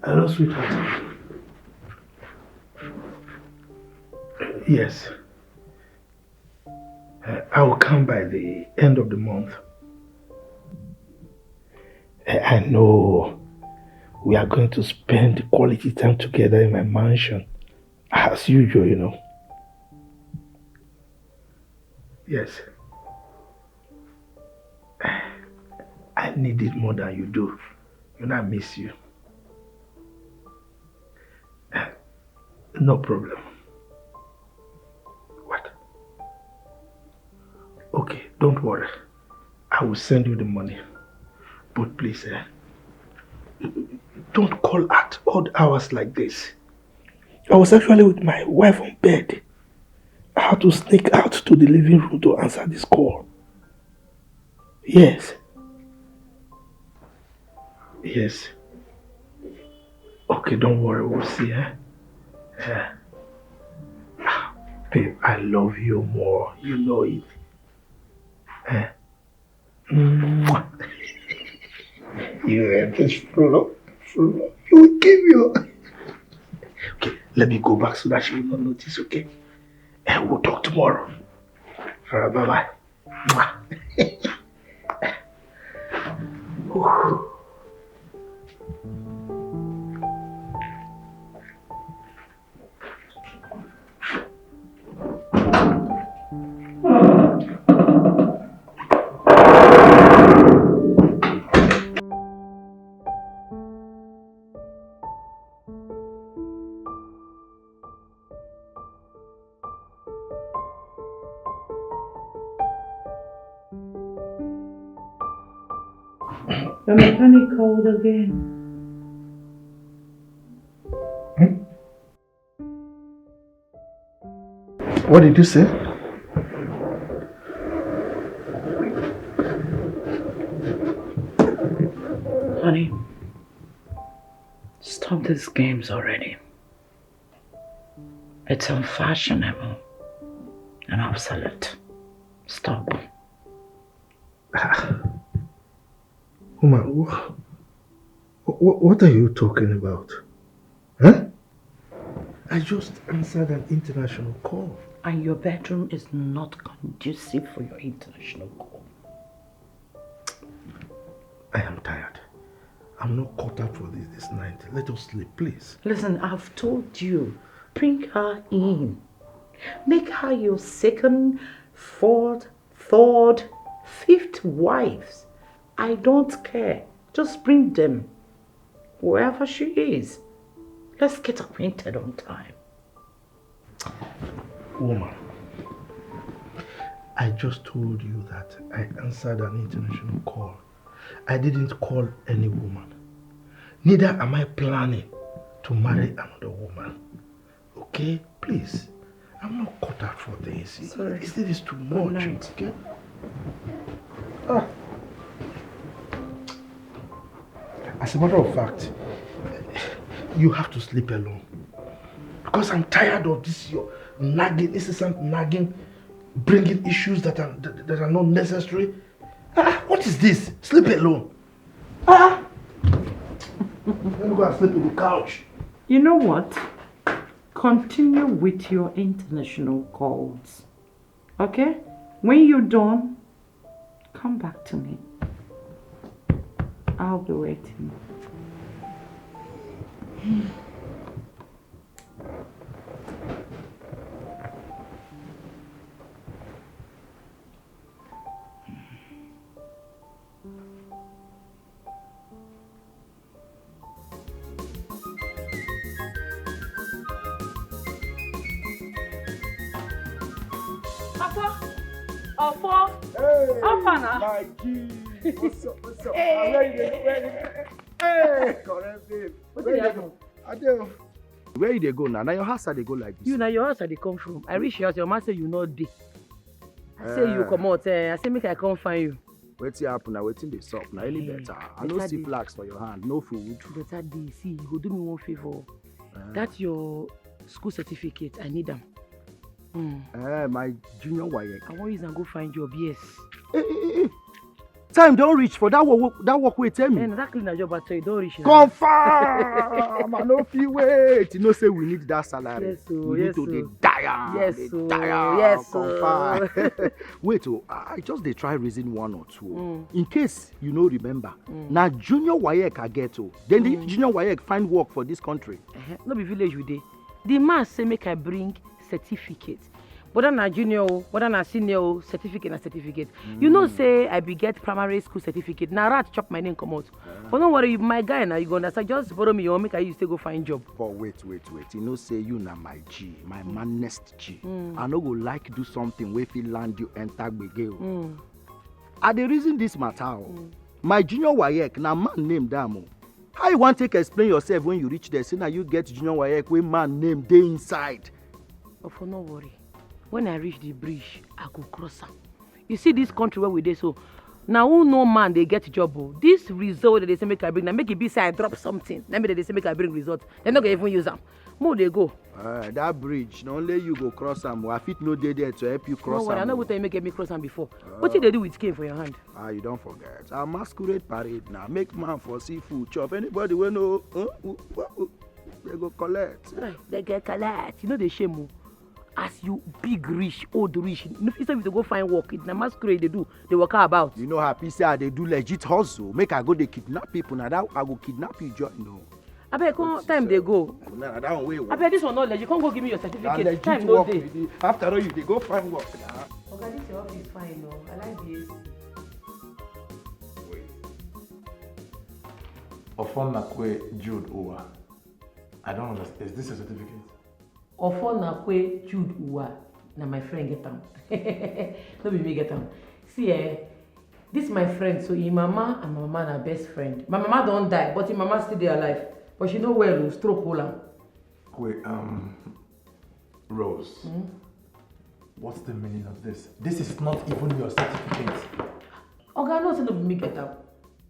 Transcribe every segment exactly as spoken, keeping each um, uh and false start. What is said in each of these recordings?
Hello, sweetheart. Yes. Uh, I will come by the end of the month. I I know we are going to spend quality time together in my mansion, as usual, you know. Yes. I need it more than you do. You know, I miss you. No problem. What? Okay, don't worry. I will send you the money. But please, eh, don't call at odd hours like this. I was actually with my wife on bed. I had to sneak out to the living room to answer this call. Yes. Yes. Okay, don't worry, we'll see, eh? Yeah. Ah, babe, I love you more. You know it. Eh? Mwah. You are this flow, flow. You will give you. Okay, let me go back so that she will not notice, okay? And we'll talk tomorrow. All right, bye-bye. Mwah. The mechanic called again. What did you say? Honey, stop these games already. It's unfashionable and obsolete. Stop. Woman, what, what, what are you talking about? Huh? I just answered an international call. And your bedroom is not conducive for your international call. I am tired. I'm not cut out for this this night. Let us sleep, please. Listen, I've told you, bring her in. Make her your second, fourth, third, fifth wives. I don't care. Just bring them. Wherever she is. Let's get acquainted on time. Woman, I just told you that I answered an international call. I didn't call any woman. Neither am I planning to marry another woman. Okay? Please. I'm not cut out for this. Sorry. This is too much, okay? Ah. As a matter of fact, you have to sleep alone. Because I'm tired of this, your nagging, incessant nagging, bringing issues that are, that, that are not necessary. Ah, what is this? Sleep alone. Ah! Let me go and sleep in the couch. You know what? Continue with your international calls. Okay? When you're done, come back to me. I'll be waiting. Ofo. Ofo. Hey, how far now? My G. What's up? What's up? Hey. Where you dey go? Where you dey go? Hey, correct babe. Where you dey go? I do. Where you dey go now? Now your house I dey go like this. You, now your house I dey come from. I reach your house, your man say you no dey. I say you, eh, comot. Eh, I say make I come find you. Wetin happen now? Wetin dey sup now? Any, eh, better? I no see flags for your hand. No food. Better day. See, you go do me one favor. Eh. That your school certificate, I need am. Mm. Eh, my junior waye. I wan use am go find job, yes. Eh, eh, eh, eh. Time don reach for that work, that work wey tell me. And that cleaner job, I tell you, don reach now. Confirm. I no fit wait. You know say we need that salary. Yes, o, we need yes, to o. Dey die am. Yes, Dey o, die am. yes, o. Confirm. Wait, oh, I just dey try reason one or two. Oh. In case you no remember, na junior wayek I get. Oh, then the junior wayek find work for this country. Eh, no be village we dey. The man say make I bring certificate. Whether na junior o, whether na senior o, certificate na certificate. You know say I be get primary school certificate. Na rat chop my name comot. But no worry, you be my guy now. You go understand. Just borrow me your own, make I use take go find job. But wait, wait, wait. You know say you na my G, my manest G. I no go like do something wey fit land you enter gbege o. I dey reason this matter o. My junior wayek na man name dam o. How you wan take explain yourself when you reach there? Say na you get junior wayek wey man name dey inside. But for no worry, when I reach the bridge, I go cross am. You see this country where we dey so, na who no man dey get job o. This result wey dem dey say make I bring, na make e be say I drop something. Na me dem dey say make I bring result. Dem no go even use am. Mo dey go. Uh, that bridge, na only you go cross am. I fit no dey there to help you No cross worry, I am. No O. Go tell you make I make cross am before. Wetin dey do with cane for your hand? Ah, you don forget. A masquerade parade na make man for see food chop. Anybody wey no, uh, uh, uh, uh, they go collect. Right, they get collect. You know they shame o. As you big rich, old rich, no fit say you to go find work. It na masquerade they do. They walk about. You know happy say I dey do legit hustle. Make I go dey kidnap people. Na that I go kidnap you join. No. Abeg, come time dey go. Na that one wey work. Abeg, this one no legit. Come go give me your Na certificate. legit Time no work dey. We dey. After all, you dey go find work na. Oga, this your office fine o. I like the A C. Wait. Ofonakwe Jude Uwa. I don't understand. Is this a certificate? Ofonakwe Jude Uwa. Na my friend get am. No be me get am. See, eh, this my friend. So him mama and my mama na best friend. My mama don die, but him mama still dey alive. But she no well o, stroke hold am. Wait, um, Rose, what's the meaning of this? This is not even your certificate. Oga, no say no be me get am.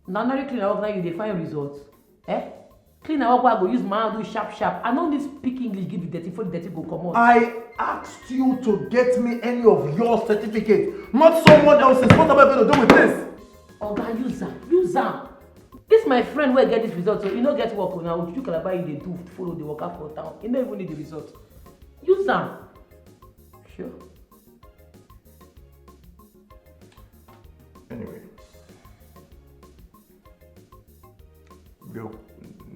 Na ordinary cleaner work na you dey find results. Eh? Cleaner work wey I go use my hand do sharp sharp. I no need speak English give the dirty before the dirty go comot. I asked you to get me any of your certificates, not someone else's. What am I going to do with this? Oga, use am, use am. This my friend wey get this result, so e no get work o. Na Ojuju Calabar e dey do, follow dey waka for town. E no even need the result. Use am. Sure. Anyway, there,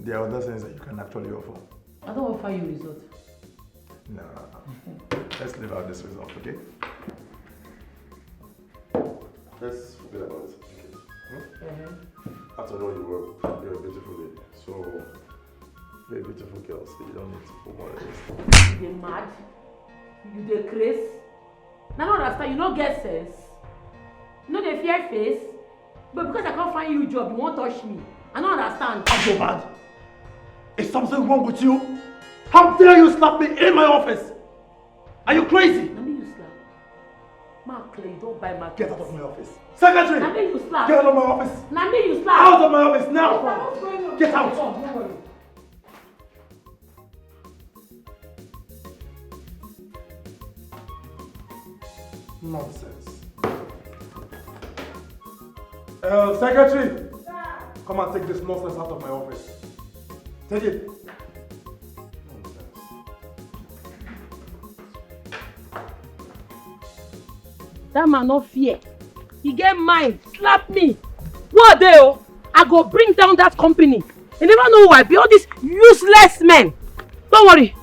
there are other things that you can actually offer. I don offer you result. No, let's leave out this result, okay? Let's forget about this. Okay. Hmm? After all, you were, you're a beautiful lady. So, you're a beautiful girl, so you don't need to put more of this. You dey mad? You dey craze? Na no understand, you no get sense. You no dey fear face? But because I come find you job, you wan touch me. I no understand. I'm so bad. Is something wrong with you? How dare you slap me in my office? Are you crazy? Na me you slap. Ma clear, you don buy market. Get out of my office. Secretary! Na me you slap. Get out of my office! Na me you slap. Out of my office now! What's going on? Get out! Come, no worry. Nonsense. Uh, secretary! Come and take this nonsense out of my office. Take it. Nonsense. That man no fear. He get mind. Slap me. What dey o? I go bring down that company. You never know who I be. All these useless men. Don't worry.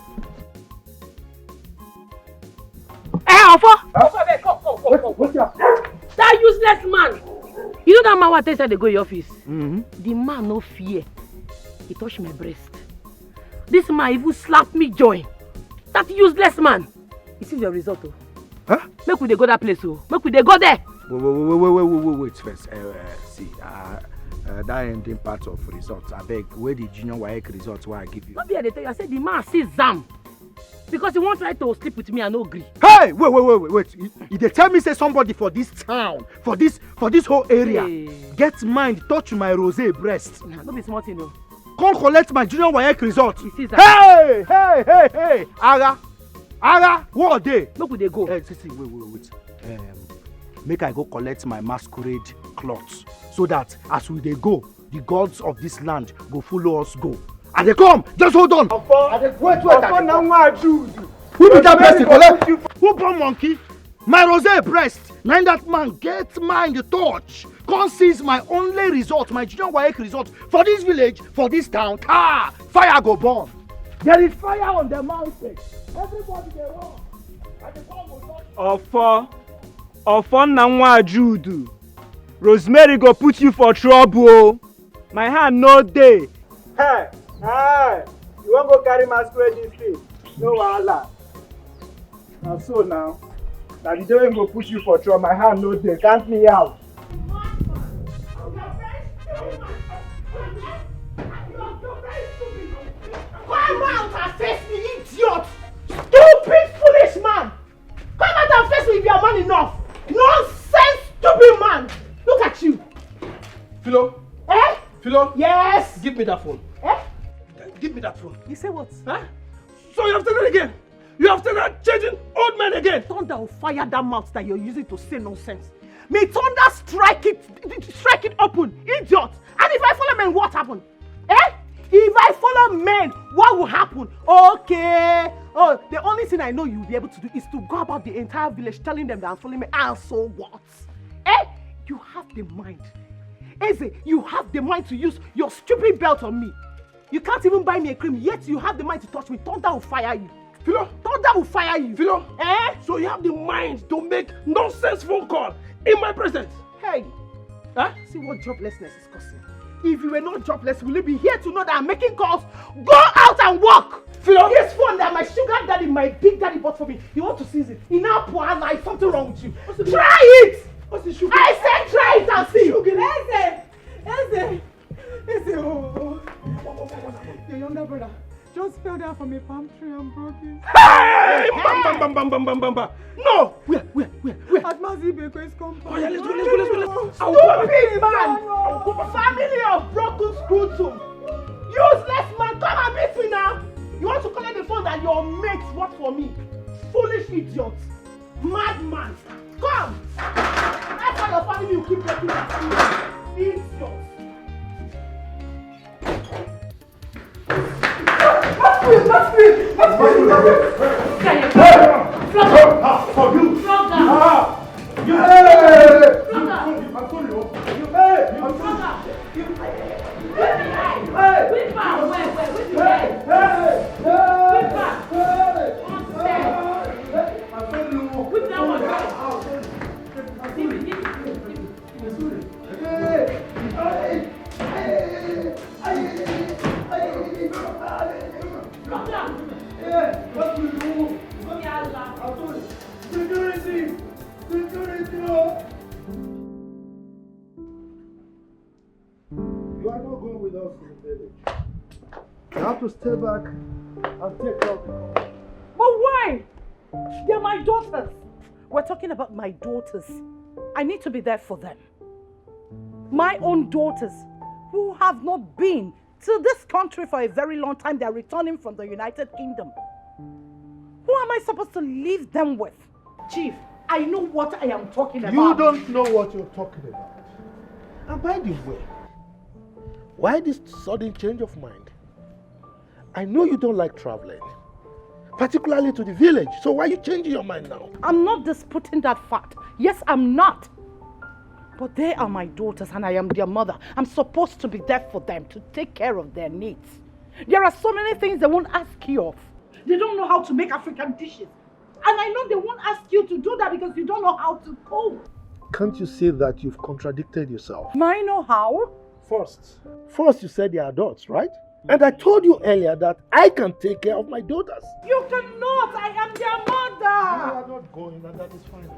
Eh, Ofo. Ofo, abeg, come, come, come, come. That useless man. You know that man wey I tell you say dey go your office? Mm-hmm. The man no fear. He touch my breast. This man even slap me join. That useless man. You see your result o. Huh? Make we dey go that place o. Make we dey go there. Wait, wait, wait, wait, wait, wait, wait, wait first. Uh, uh, see, uh, uh, that ending part of results. I beg, where the junior wayek results wey I give you? No be I dey tell you. I say the man see zam. Because he wan try to sleep with me, I no gree. Hey, wait, wait, wait, wait, wait. You, you dey tell me say somebody for this town, for this, for this whole area, Hey. Get mind touch my rose breast. Nah, no be small thing o. Come collect my junior wayek result. You see that? Hey, hey, hey, hey, ara, ara, what dey? Make we dey go. Hey, see, see, wait, wait, wait. Um, make I go collect my masquerade cloth, so that as we dey go, the gods of this land go follow us go. I dey come, just hold on. Ofo, I dey wait, wait, Ofo, I dey na come. Nwa Jude. Who be that person, collect? Who born monkey? My rosé breast. Na that man get mind touch. Come seize my only result, my junior waec result for this village, for this town. Ah, fire go burn. There is fire on the mountain. Everybody dey run. I dey come with Ofo, Ofo na Nwa Jude. Rosemary go put you for trouble o. My hand no dey. Hey, hey, you wan go carry masquerade this thing? No wahala. Na so now. Na the day wey go push you for trouble. My hand no dey. Count me out. Come out and face me, idiot! Stupid, foolish man! Come out and face me if you are man enough! Nonsense, stupid man! Look at you! Philo? Eh? Philo? Yes? Give me that phone. Eh? Give me that phone. You say what? Huh? So you have started again? You have started chasing old men again? Thunder will fire that mouth that you're using to say nonsense. May thunder strike it, strike it open, idiot! And if I follow men, what happen? Eh? If I follow men, what will happen? Okay. Oh, the only thing I know you'll be able to do is to go about the entire village telling them that I'm following men. And so what? Eh? You have the mind. Eze, you have the mind to use your stupid belt on me. You can't even buy me a cream, yet you have the mind to touch me. Thunder will fire you. Philo! Thunder will fire you. Philo! Eh? So you have the mind to make nonsense phone call in my presence? Hey! Huh? See what joblessness is causing. If you were not jobless, will you be here to know that I'm making calls? Go out and work! Philo! This phone that my sugar daddy, my big daddy bought for me, you want to seize it? Enough poor life, something wrong with you. Try it! What's the sugar? I said try it and see. Sugar. Eze! Eze! Eze! Oh. Your younger brother just fell down from a palm tree and broke his. Hey! Bam, bam, bam, bam, bam, bam, bam, bam. No! Where, where, where, where? At Mazi Ibeko's compound. Oh, yeah, let's go, let's go, let's go. Stupid man! Family of broken scrotum. Useless man, come and meet me now. You want to collect the phone that your mates bought for me? Foolish idiot. Madman. Come. That's why your family will keep breaking their scrotum. Idiot. Not me, not me, not me, not me. Flog her. Ah, for you. Flog her. Ah. You. Hey. Flog her. I'm sorry, oh. You. Hey. I'm sorry. Flog her. You. Hey. Whip her. Wait, wait, wait. Whip her. Hey. Hey. Whip her. Hey. Come on, step. Hey. I'm sorry, oh. Whip that one. I'm sorry. I'm sorry. Give me, give me, give me. Security! Security! Oh! You are not going with us to the village. You have to stay back and take care of the company. But why? They're my daughters. We're talking about my daughters. I need to be there for them. My own daughters, who have not been to this country for a very long time, they are returning from the United Kingdom. Who am I supposed to leave them with? Chief, I know what I am talking about. You don't know what you're talking about. And by the way, why this sudden change of mind? I know you don't like traveling, particularly to the village. So why are you changing your mind now? I'm not disputing that fact. Yes, I'm not. But they are my daughters and I am their mother. I'm supposed to be there for them, to take care of their needs. There are so many things they won't ask you of. They don't know how to make African dishes. And I know they won't ask you to do that because you don't know how to cook. Can't you see that you've contradicted yourself? May I know how? First, first you said they are adults, right? And I told you earlier that I can take care of my daughters. You cannot. I am their mother. You are not going, and that is fine.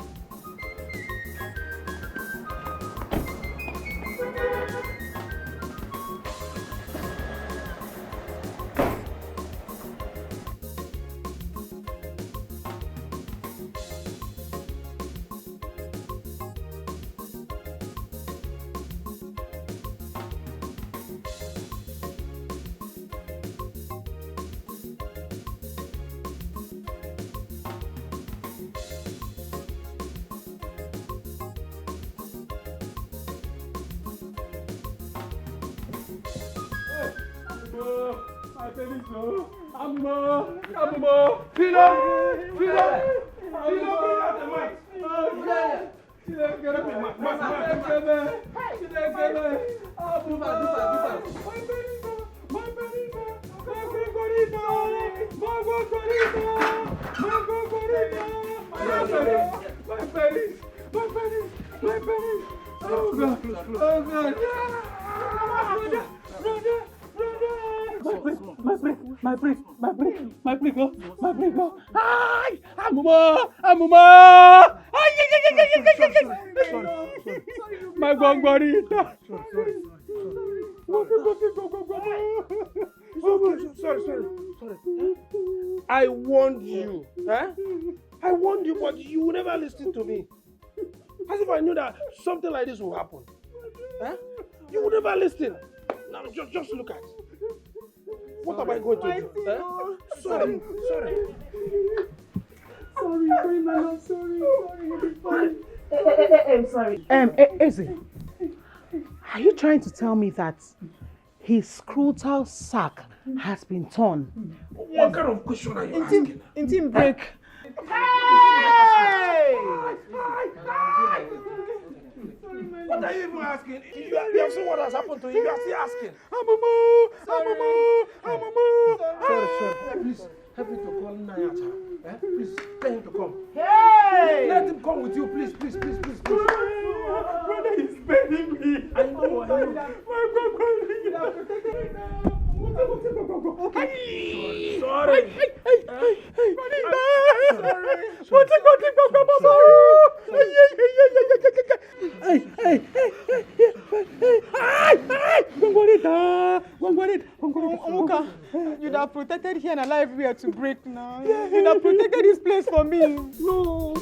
My penis o. Amumo. Amumo. Filo. Filo. Filo. Filo. Filo. Filo. Filo. My penis o. My penis o. My penis o. My penis o. My penis o. My penis. My penis. My penis. Oh God. Oh God. Brother. Brother. My priest, my priest, my priest, my priest, my priest, oh, my priest, oh. Ay! Amumo! Amumo! Ay, ay, ay, ay, ay, ay, ay, ay, ay. My gongorita. Sorry, sorry, sorry, sorry. Sorry, sorry, sorry. I warned you. Eh? I warned you, but you never listened to me. As if I knew that something like this will happen. Eh? You would never listen. Now just, just look at. What am I going to do? Eh? Sorry, sorry. Sorry, sorry, my love, sorry, sorry, sorry. Eh, eh, eh, eh, I'm sorry. Um, eh, Eze, are you trying to tell me that his scrotal sac has been torn? What kind of question are you asking? It didn't break. Hey! What are you even asking? You, you have seen what has happened to you. You are still asking. Amumu! Amumu! Amumu! Sorry, sorry. Please, help me to call Nnayacha. Eh? Please, tell him to come. Hey! Let him come with you, please, please, please, please, please. Brother is begging me. I know, I know. My God, God. Sorry, sorry. Hey, hey, hey, hey, hey. Sorry. Hey, hey, hey, hey, hey, hey. Ay, ay, ay, ay, ay, ay, ay. Ay, ay, ay, ay, ay, ay. Gwangwarita, gwangwarita, gwangwarita. Omuka, you'd have protected here and alive we are to break now. You'd have protected this place for me. No.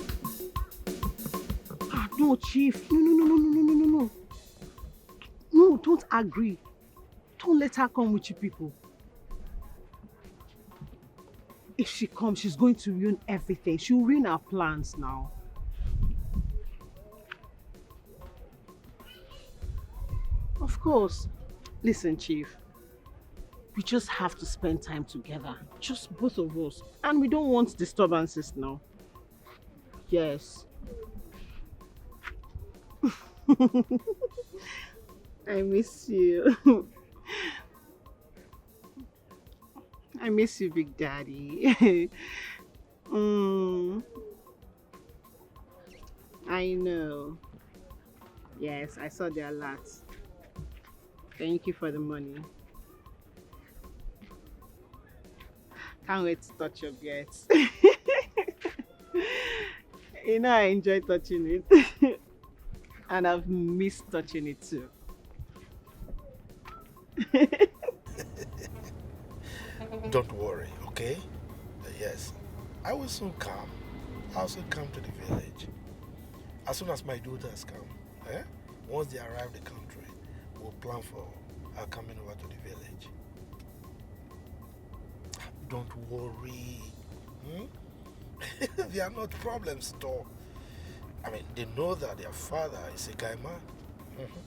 Ah, no, Chief. No, no, no, no, no, no, no, no. No, don't agree. Don't let her come with you people. If she comes, she's going to ruin everything. She'll ruin our plans now. Of course. Listen, Chief. We just have to spend time together. Just both of us. And we don't want disturbances now. Yes. I miss you. I miss you, Big Daddy. Mm. I know. Yes, I saw the alert. Thank you for the money. Can't wait to touch your beard. You know I enjoy touching it. And I've missed touching it too. Don't worry, okay? Yes. I will soon come. I'll soon come to the village. As soon as my daughters come, eh? Once they arrive the country, we'll plan for our coming over to the village. Don't worry. Hmm? They are not problems at all. I mean, they know that their father is a guy man. Mhm.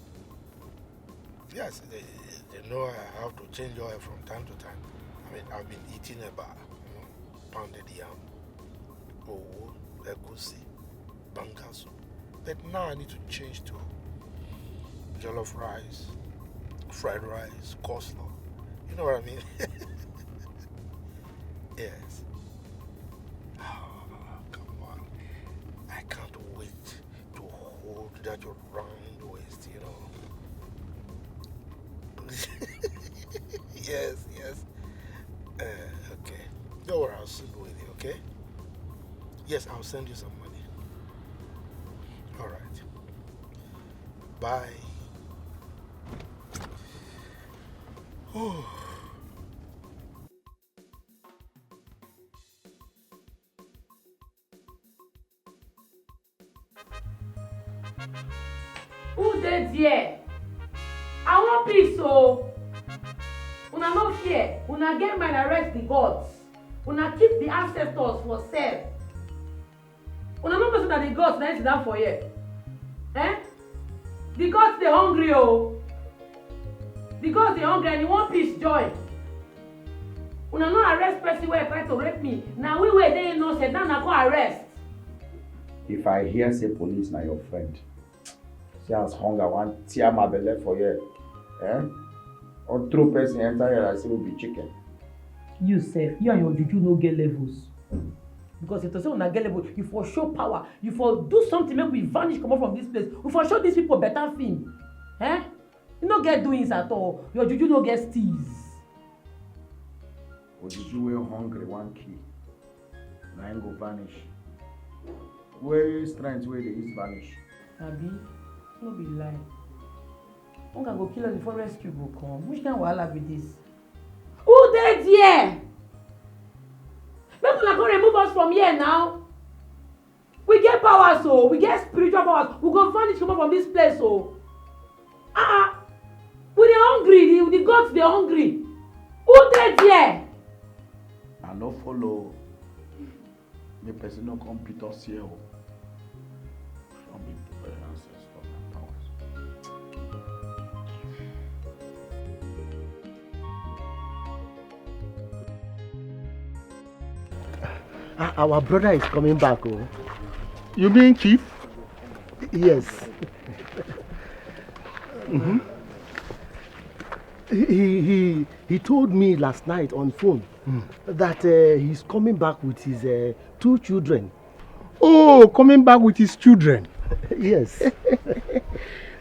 Yes, they, they know I have to change oil from time to time. I mean, I've been eating eba, you know, pounded yam, owo, egusi, banga soup. But now I need to change to jollof rice, fried rice, coleslaw. You know what I mean? Yes. Oh, come on. I can't wait to hold that round waist, you know. Yes, yes. Uh, okay. Don't worry, I'll soon go with you, okay? Yes, I'll send you some money. All right. Bye. Who dey there? I wan peace o. Una no fear. Una get mind arrest the gods. Una keep the ancestors for cell. Una no know say na the gods na sit down for here. Eh? The gods dey hungry o. The gods dey hungry and you wan peace join. Una no arrest person wey try to rape me. Na we wey dey innocent, now na go arrest. If I hear say police na your friend, see as hunger wan tear my belle for here. Eh? Or throw person enter here like say we be chicken. You sef, you and your juju no get levels. Because if to say una get level, you for show power, you for do something make we vanish comot from this place. We for show these people better film. Eh? You no get doings at all. Your juju no get steez. Ojuju wey hungry wan kill, na im go vanish. Wey strength wey dey use vanish. Abi, no be lie. Hunger go kill us before rescue go come. Which kind wahala be this? Who dey there? Make una come remove us from here now. We get powers o, we get spiritual powers. We go vanish comot from this place o. Ah, ah. We dey hungry, the, the gods dey hungry. Who dey there? I no follow. Make person no come beat us here o. Some people, eh, ancestors and powers. Ah, our brother is coming back. Oh. You mean chief? Yes. Mm-hmm. He, he, he, he told me last night on phone that uh, he's coming back with his uh, two children. Oh, coming back with his children? Yes.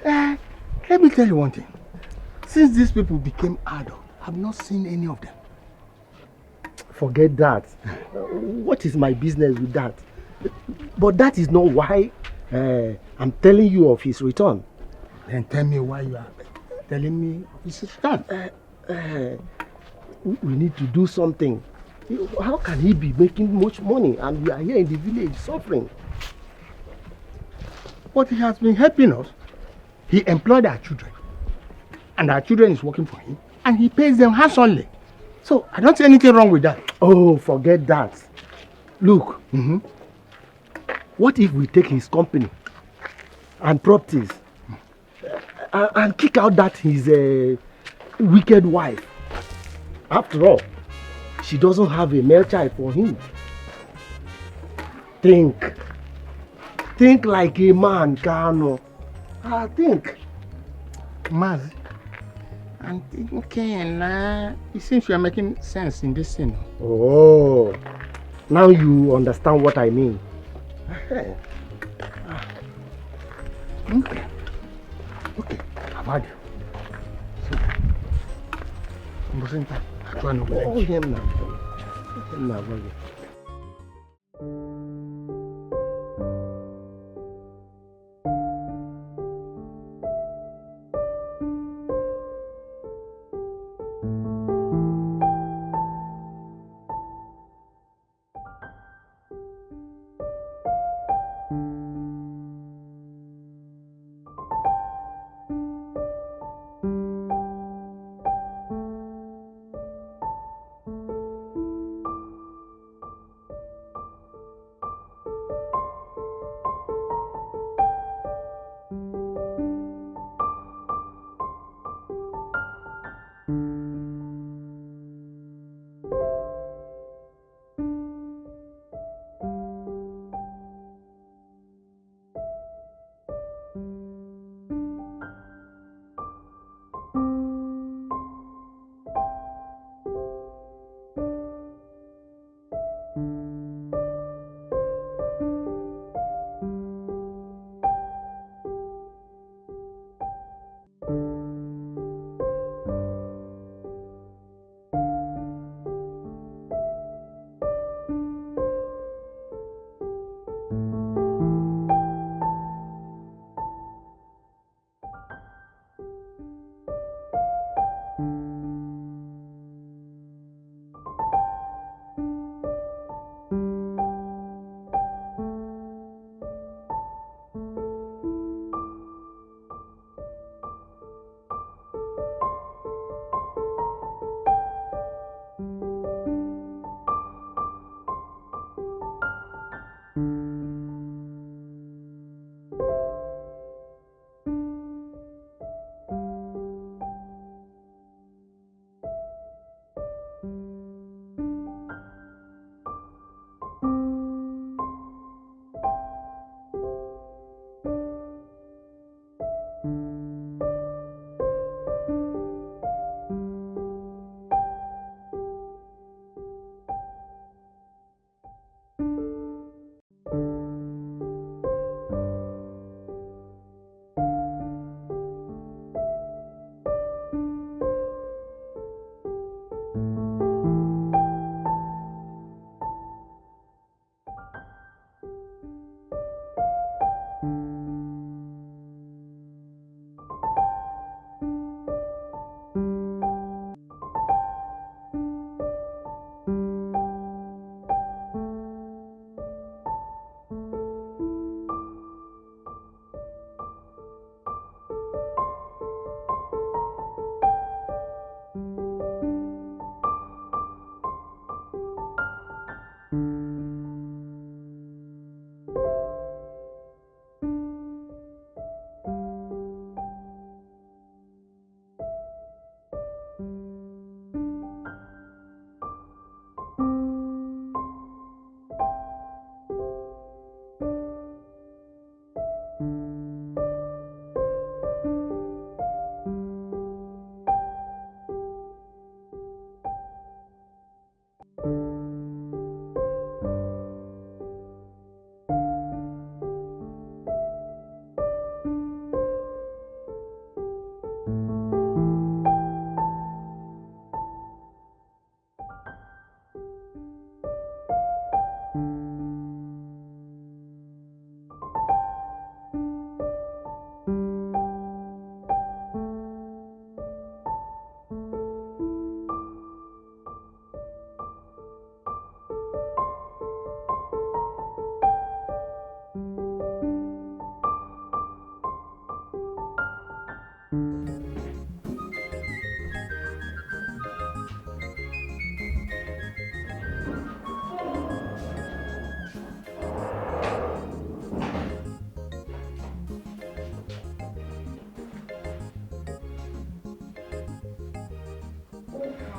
Uh, let me tell you one thing. Since these people became adult, I've not seen any of them. Forget that. What is my business with that? But that is not why uh, I'm telling you of his return. Then tell me why you are telling me of his return. Uh, uh, we need to do something. How can he be making much money and we are here in the village suffering? But he has been helping us. He employed our children, and our children is working for him, and he pays them handsomely. So I don't see anything wrong with that. Oh, forget that. Look, mm-hmm. What if we take his company and properties uh, and kick out that his uh, wicked wife? After all, she doesn't have a male child for him. Think. Think like a man, Kano. I think. Mazi, I'm thinking, uh, it seems you are making sense in this thing. Oh, now you understand what I mean. Okay. Okay, I've had you. So, I'm saying that I try to Oh, him now. Him now, brother.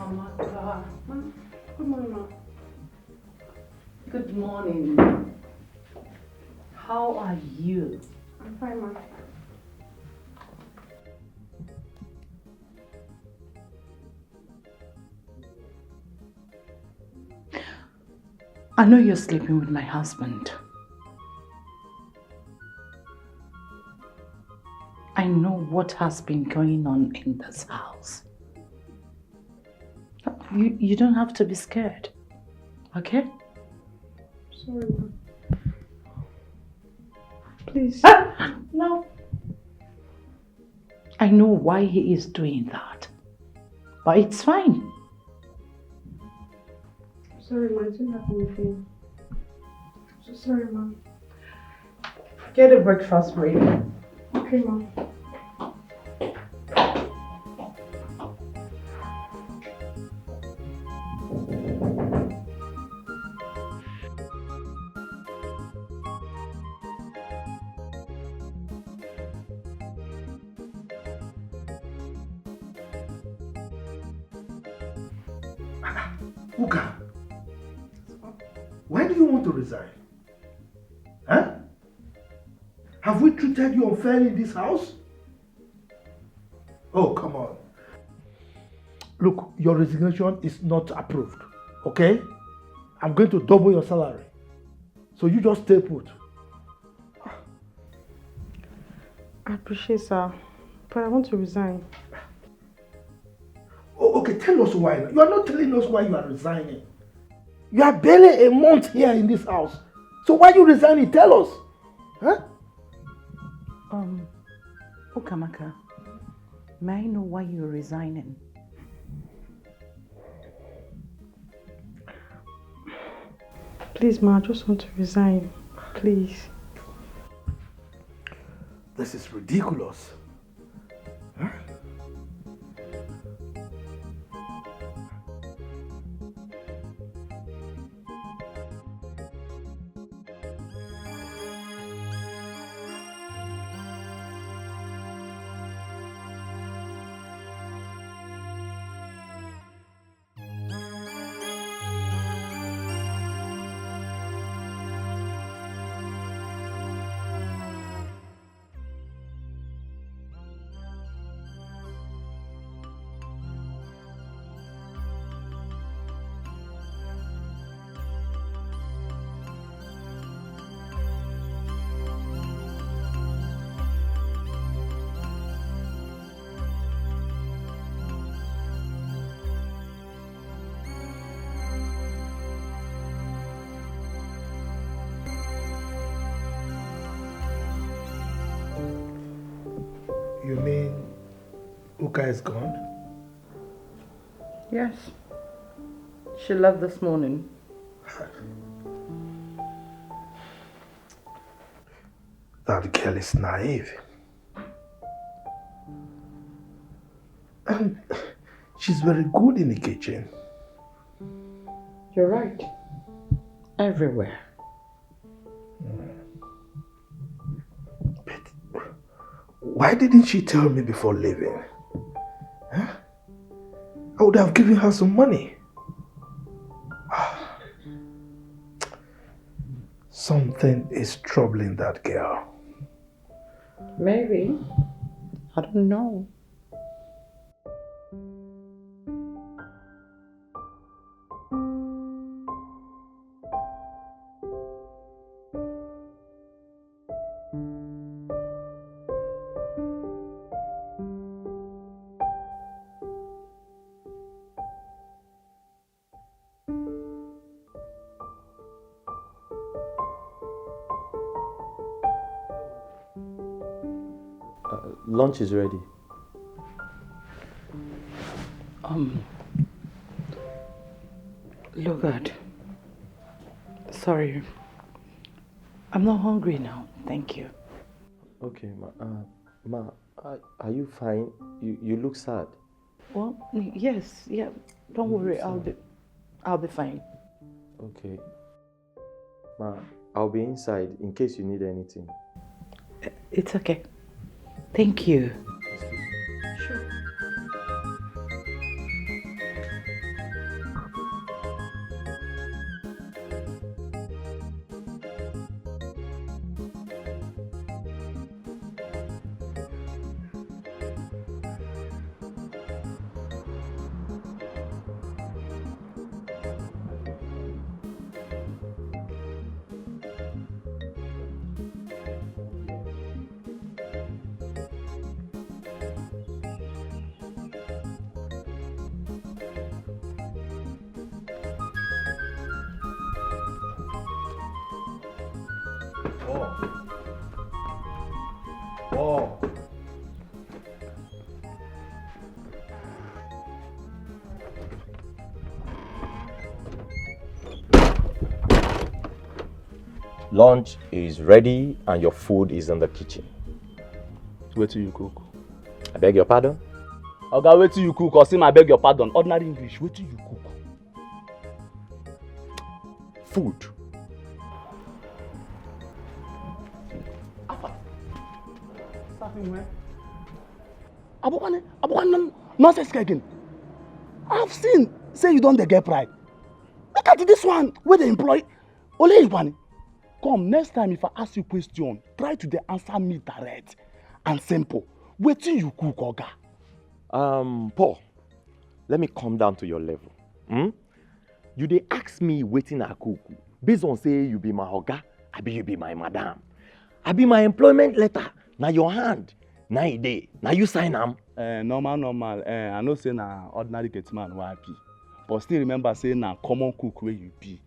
Amaka. Ma, good morning, ma. Good morning. How are you? I'm fine, ma. I know you're sleeping with my husband. I know what has been going on in this house. You, you don't have to be scared, okay? Sorry, ma. Please. Ah, no. I know why he is doing that, but it's fine. Sorry, ma. I didn't have anything. So sorry, ma. Get the breakfast ready. Okay, ma. Uka, why do you want to resign? Huh? Have we treated you unfairly in this house? Oh, come on. Look, your resignation is not approved, okay? I'm going to double your salary. So you just stay put. I appreciate, sir, but I want to resign. Oh, okay, tell us why. You are not telling us why you are resigning. You are barely a month here in this house. So why you resigning? Tell us. Huh? Um, Ukamaka, may I know why you're resigning? Please, ma, I just want to resign. Please. This is ridiculous. Huh? You mean Uka is gone? Yes. She left this morning. That girl is naive. And she's very good in the kitchen. You're right. Everywhere. But why didn't she tell me before leaving? Huh? I would have given her some money. Something is troubling that girl. Maybe. I don't know. Uh, lunch is ready. Um, Lugard. Sorry. I'm not hungry now. Thank you. Okay, ma. Uh, ma, are, are you fine? You, you look sad. Well, yes, yeah. Don't worry. I'll be, I'll be fine. Okay. Ma, I'll be inside in case you need anything. It's okay. Thank you. Sure. Four. Four. Lunch is ready and your food is in the kitchen. Wetin you cook? I beg your pardon? Oga, wetin you cook? Osim, I beg your pardon. Ordinary English, wetin you cook? Food. Afa. Starting where? Abokwane, Abokwane, non- nonsense again. I've seen say you don dey get pride. Look at this one wey dey employ Ole Iwani. Come, next time if I ask you question, try to dey answer me direct and simple. Wetin you cook, oga? Um, Paul, let me come down to your level. Hmm? You dey ask me wetin I cook based on say you be my oga, abi you be my madam, abi my employment letter na your hand na e dey, na you sign am. Eh, normal, normal. Eh, I know say na ordinary gate man wey I be, but still remember say na common cook wey you be.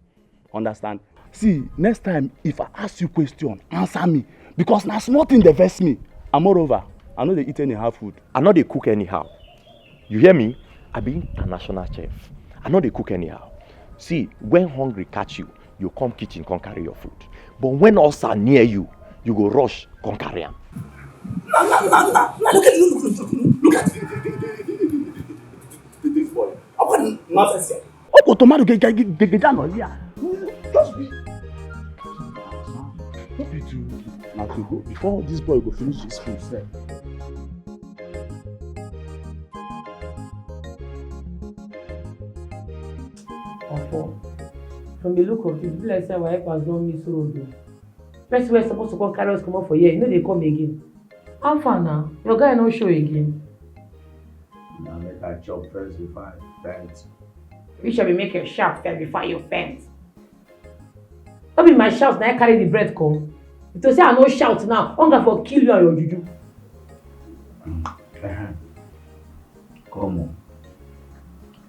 Understand? See, next time if I ask you question, answer me, because na small thing dey vex me. And moreover, I no dey eat anyhow food. I no dey cook anyhow. You hear me? I be international chef. I no dey cook anyhow. See, when hungry catch you, you come kitchen come carry your food. But when ulcer near you, you go rush come carry am. Na, na, na, na, na, look at, look, look, look, look at this boy. I want nonsense here. Ogo tomato get get get get down on here. Just be. No be to na to go before this boy go finish his food sef. Ofo, from the look of it, e be like say our helpers don miss road o. Person wey suppose to come carry us comot for here, e no dey come again. How far na? Your guy no show again. Na make I chop first before I faint. You shall be make a shout first before you faint. No be my shout na I carry the bread come. If to say I no shout now, hunger for kill you and your juju. Come on.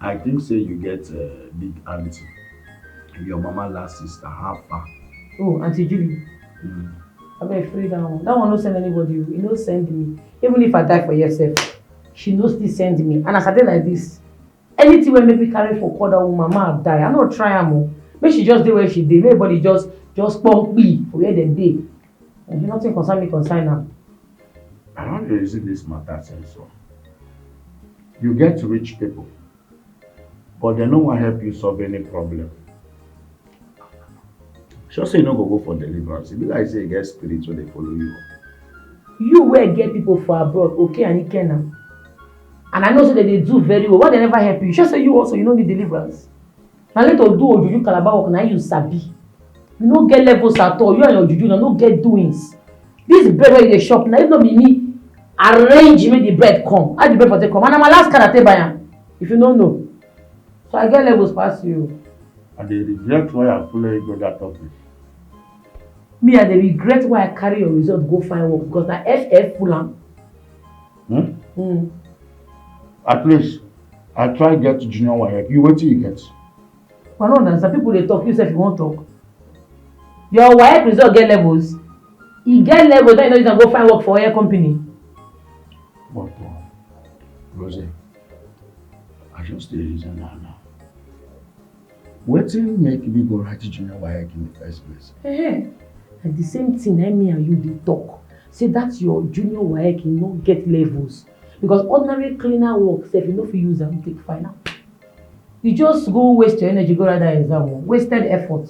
I think say you get uh, big auntie. Your mama last sister, how far? Oh, Auntie Julie. Mm. I beg free that one. That one no send anybody. He no send me. Even if I die for yourself, she no still send me. And as I dey like this, anything wey make me carry for call that woman, ma die. I no try am o. Make she just dey where she dey. Make everybody just just pump me for where dem dey. And nothing concern me concern am. I don dey reason this matter since o. You get rich people, but dem no wan help you solve any problem. Sure say you no go go for deliverance. E be like say you get spirit wey dey follow you. You wey get people for abroad, okay and Ikenna. And I know say dem dey do very well. Why dem never help you? Sure say you also you no need deliverance. Na let us do ojuju calabar work na you sabi. You no get levels at all. You and your juju na no get doings. This bread wey you dey chop na if no be me arrange make the bread come. How the bread for take come? And na my last card I take buy am. If you no know. So I get levels pass you. I dey regret why I follow you go that office. Me, I dey regret why I carry your result go find work because na F F full am. Hmm? Mm. At least I try get junior waec. You wetin you get? I no understand. People dey talk. You sef you wan talk. Your waec result get levels. E get levels. Then you no use am go find work for oil company. But uh, Rose, I just dey reason am now. Wetin make me go write junior waec in the first place? Hey, na the same thing na me and you dey talk. Say that your junior waec e no get levels. Because ordinary cleaner work sef you no fit use am take find am. You just go waste your energy go write that exam o. Wasted effort.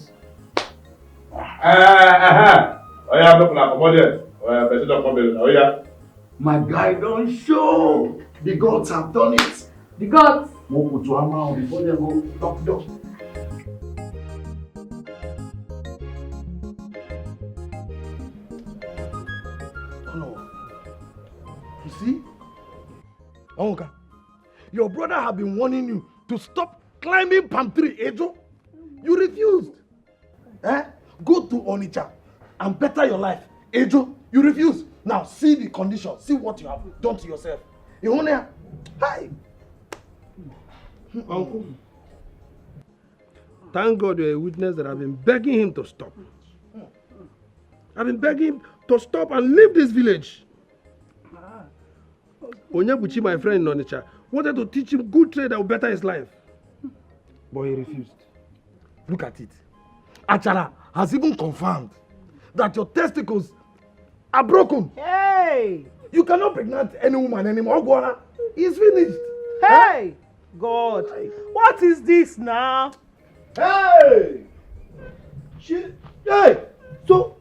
Eh, eh, eh. Oya, make una comot there. Oya, person don come there. Oya. My guy don show. The gods have done it. The gods. Mo kò tó a máa before they go knock door. Oh no. You see? Onwuka, your brother have been warning you to stop climbing palm tree, Ejo. You refused. Eh? Go to Onitsha and better your life. Ejo, you refuse. Now see the condition. See what you have done to yourself. Ihunia. Hi. Uncle, thank God you're a witness that I've been begging him to stop. I've been begging him to stop and leave this village. Onyebuchi, my friend in Onitsha, wanted to teach him good trade that will better his life. But he refused. Look at it. Achara has even confirmed that your testicles are broken. Hey! You cannot pregnant any woman anymore. Ogwara is finished. Hey! God, what is this now? Hey! She, hey! So,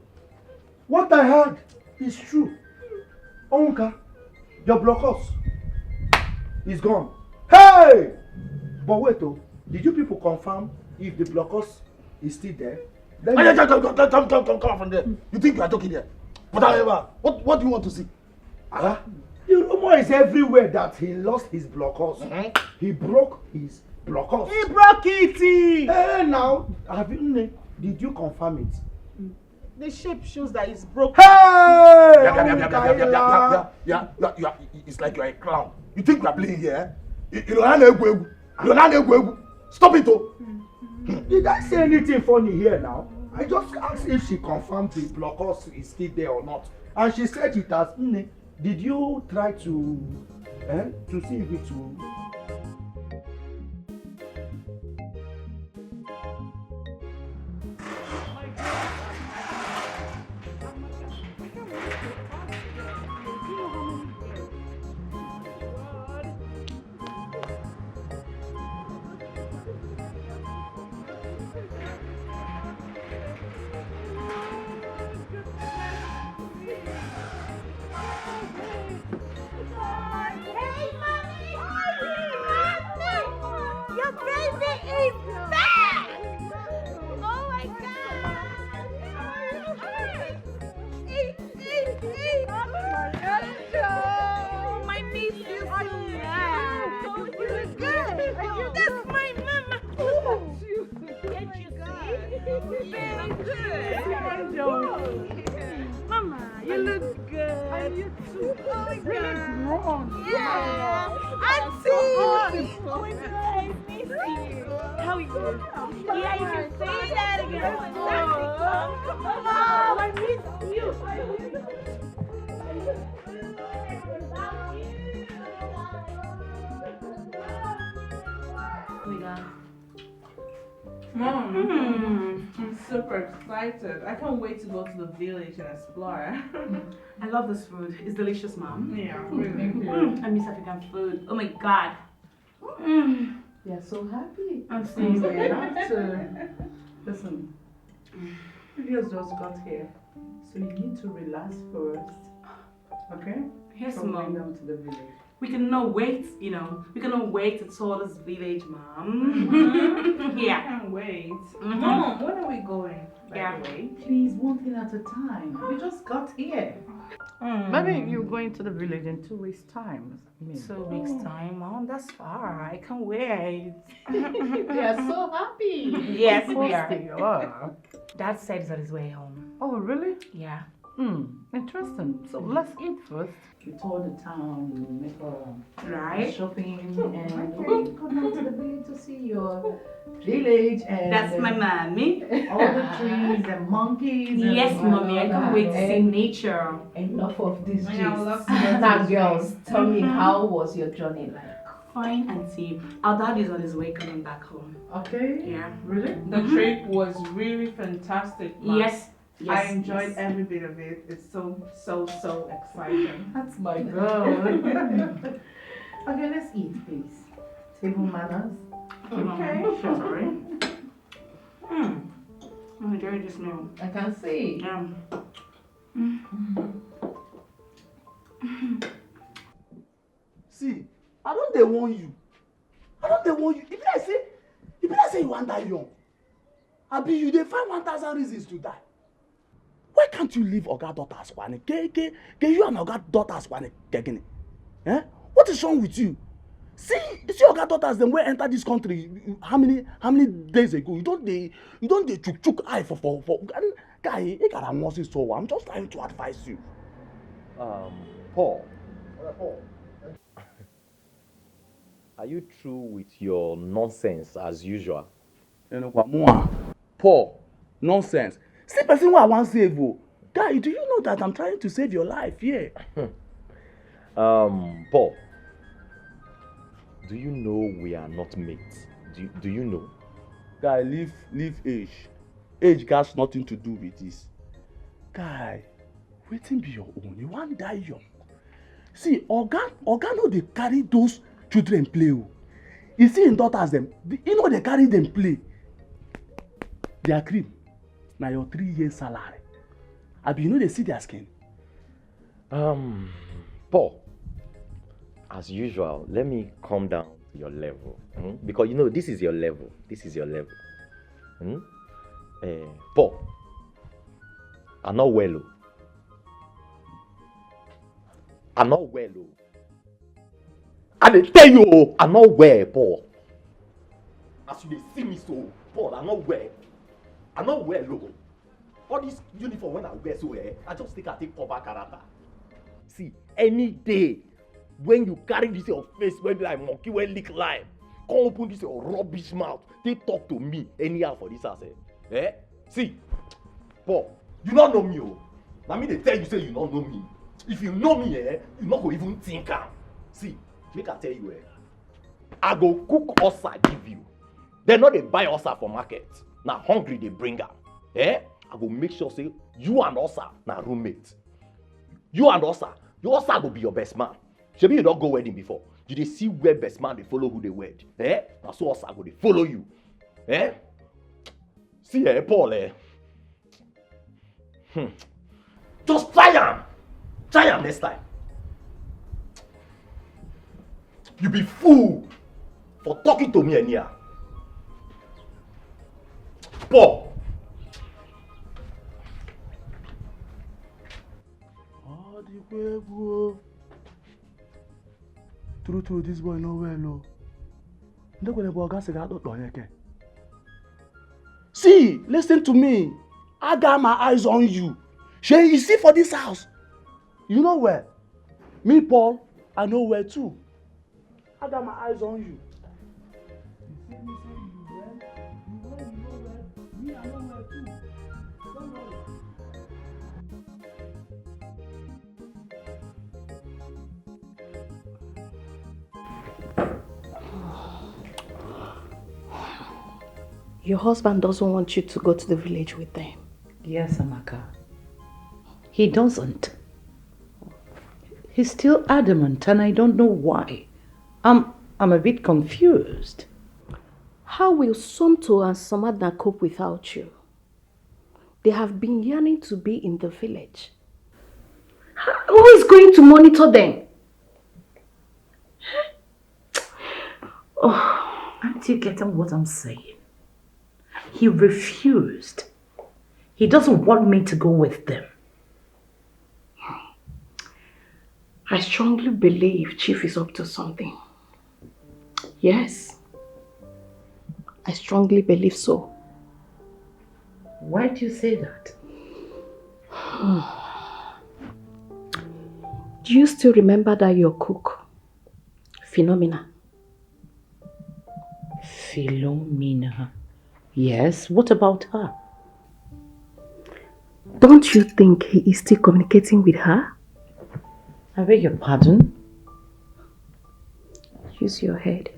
what I heard is true. Onka, your blockers is gone. Hey! But wait, oh, did you people confirm if the blockers is still there? Let me come, come, come, come, come, come, come from there. You think you are joking here? But however, what, what do you want to see? Huh? The rumor is everywhere that he lost his blockers. Mm-hmm. He broke his blockers. He broke it. Eh, now, have you, did you confirm it? The shape shows that it's broken. Hey! Yeah, yeah, yeah, yeah, yeah, yeah, yeah, yeah, yeah, yeah, yeah, yeah, yeah, it's like you're a clown. You think we're playing here? You, you don't have egwu. You don't have egwu. Stop it, oh. Did I say anything funny here now? I just asked if she confirmed the blockers is still there or not. And she said it has. Nne, did you try to, eh, to see if it will? Hey, Mommy! Mommy! Your baby is back! Oh my God! Hey, hey, hey! Oh my God! I miss you so much. You're good. That's my mama. Can't you see? Very good. Mama, you look good. And you too. Oh my God. What is wrong? Yeah. Auntie. Oh my God, I miss you. How are you? Yeah, you can say that again. Oh, I miss you. Oh my God. Mom, I'm super excited. I can't wait to go to the village and explore. I love this food. It's delicious, Mom. Yeah, really. Mm, I miss African food. Oh my God. Mm. They are so happy. I'm seeing. They have to. Listen, you just got here, so you need to relax first. Okay? Yes, Mom. Going down to the village. We cannot wait, you know. We cannot wait to tour this village, Mom. Yeah. I can't wait. Mm-hmm. Mom, when are we going, by the way? Please, one thing at a time. We just got here. Mm. Maybe you're going to the village in two weeks' time. Two weeks' time, Mom? That's far. I can't wait. They are so happy. Yes, we are. Of course they are. Dad said he's on his way home. Oh, really? Yeah. Hmm, interesting. So let's eat first. You tour the town, you make a shopping, and we come down to the village to see your village and, that's my mommy, all the trees and monkeys. Yes, mommy, I can't wait to see nature. Enough of this gist. Now, girls, tell me, how was your journey like? Fine, auntie. Our dad is on his way coming back home. Okay. Yeah. Really? The trip was really fantastic, Ma. Yes. Yes, I enjoyed every bit of it. It's so, so, so exciting. That's my girl. Okay, let's eat, please. Table manners. Okay. Sorry. Mm. I'm enjoying this meal. I can see. Yeah. Mm. See, I don dey warn you. I don dey warn you. E be like say, e be like say you wan die young. Abi you dey find one thousand reasons to die? Why can't you leave Oga Daughters, Kwani? Ke, ke, ke you and Oga Daughters, Kwani, Kegini? Eh? What is wrong with you? See, see Oga Daughters, dem wey enter this country, how many, how many days ago? You don dey, you don dey chook, chook eye for, for, for, guy, you gotta mercy so. I'm just trying to advise you. Um, Paul. Are you through with your nonsense as usual? Paul, nonsense. See person wey I wan save o. Guy, do you know that I'm trying to save your life here? Um, Paul, do you know we are not mates? Do, do you know? Guy, leave leave age. Age has nothing to do with this. Guy, wetin be your own? You wan die young. See, oga oga no dey carry those children play o. You see im daughters dem, e no dey carry dem play. Their cream na your three years salary. Abi you no dey see their skin? Um, Paul, as usual, let me come down to your level. Hmm? Because you know, this is your level. This is your level. Hmm? Eh, Paul, I not well. Oh. I not well. Oh. I dey tell you, oh, I not well, Paul. As you dey see me so, Paul, I not well. I not well. Oh. All this uniform when I wear so, eh, I just think I take cover character. See, any day when you carry this your face wey be like monkey wey lick lime, come open this your rubbish mouth, take talk to me anyhow for this house, eh? Eh? See, Paul, you no know me, oh. Na me dey tell you say you no know me. If you know me, eh, you no go even think am. See, make I tell you, eh, I go cook osa give you. Dem no dey buy osa for market. Na hungry dey bring am. Eh? I go make sure say you and osa na roommate. You and osa, your osa go be your best man. Shebi you don go wedding before. You dey see where best man dey follow who dey wed. Eh? Na so osa go dey follow you. Eh? See, eh, Paul, eh? Hmm. Just try am. Try am next time. You be fool for talking to me anyhow. Paul. Ọ dịkwa egwu o. True true, this boy no well o. Ndị kwere bụ ọga sịga atụtụ onye ke. See, listen to me. I got my eyes on you. Shey, you see for this house. You know well. Me, Paul, I know well too. I got my eyes on you. You see me say you well, you well, you know well. Me, I know well too. Don't worry. Your husband doesn't want you to go to the village with them. Yes, Amaka. He doesn't. He's still adamant, and I don't know why. I'm, I'm a bit confused. How will Somto and Samadna cope without you? They have been yearning to be in the village. Who is going to monitor them? Oh, aren't you getting what I'm saying? He refused. He doesn't want me to go with them. I strongly believe Chief is up to something. Yes, I strongly believe so. Why do you say that? Do you still remember that your cook, Phenomena? Philomena. Yes, what about her? Don't you think he is still communicating with her? I beg your pardon? Use your head.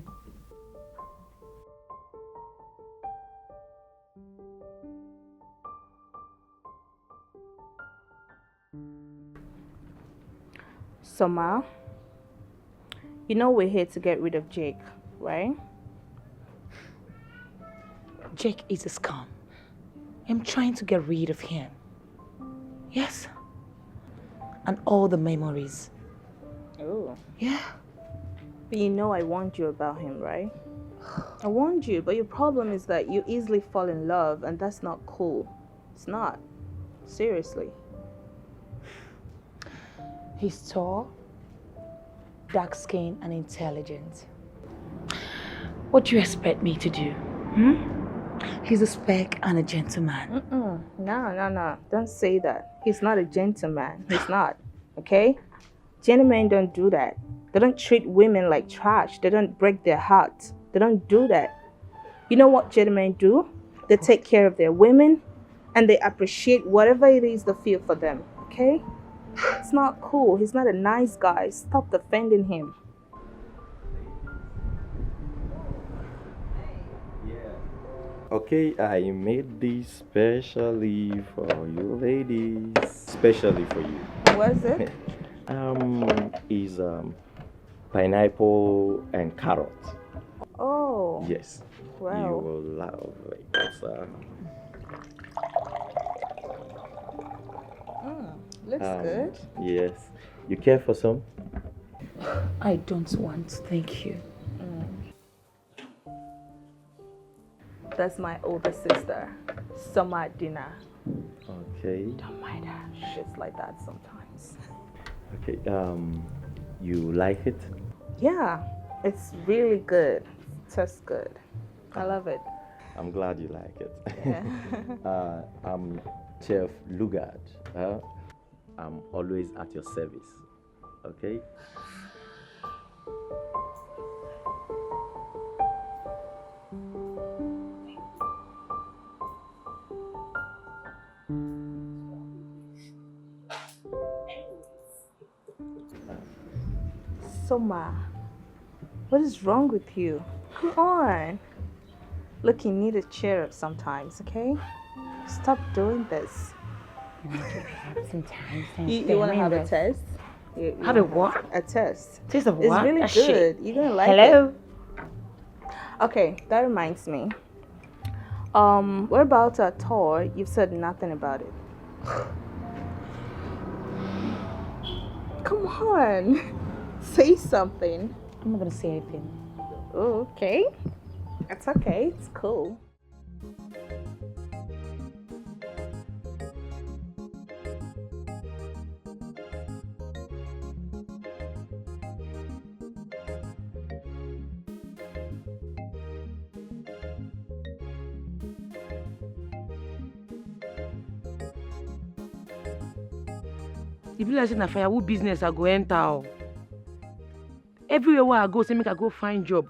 Summer, you know we're here to get rid of Jake, right? Jake is a scum. I'm trying to get rid of him. Yes. And all the memories. Oh. Yeah. But you know I warned you about him, right? I warned you, but your problem is that you easily fall in love, and that's not cool. It's not. Seriously. He's tall, dark skin, and intelligent. What do you expect me to do? Hmm? He's a spec and a gentleman. Mm-mm. No, no, no. Don't say that. He's not a gentleman. He's not. Okay? Gentlemen don't do that. They don't treat women like trash. They don't break their hearts. They don't do that. You know what gentlemen do? They take care of their women. and they appreciate whatever it is they feel for them, okay? It's not cool. He's not a nice guy. Stop defending him. Okay, I made this specially for you ladies. Specially for you. Was it? Um, is um, pineapple and carrot. Oh, Yes. You wow. Will love it. Uh, Mm, looks um, good. Yes. You care for some? I don't want, thank you. That's my older sister, Summer Dinner. Okay. Don't mind her. She's like that sometimes. Okay. Um, you like it? Yeah, it's really good. Tastes good. I love it. I'm glad you like it. Yeah. Uh, I'm Chef Lugard. Uh, I'm always at your service. Okay? Soma, what is wrong with you? Come on. Look, you need to cheer up sometimes, okay? Stop doing this. Sometimes You, you want to have a test? You- you Have a wanna what? A test. Taste of It's what? Really A shit. Good. You're gonna like Hello? It. Okay, that reminds me. Um, what about our tour? You've said nothing about it. Come on, say something. I'm not gonna say anything. Oh, okay. It's okay. It's cool. E be like say na firewood business I go enter o. Everywhere wey I go, say make I go find job.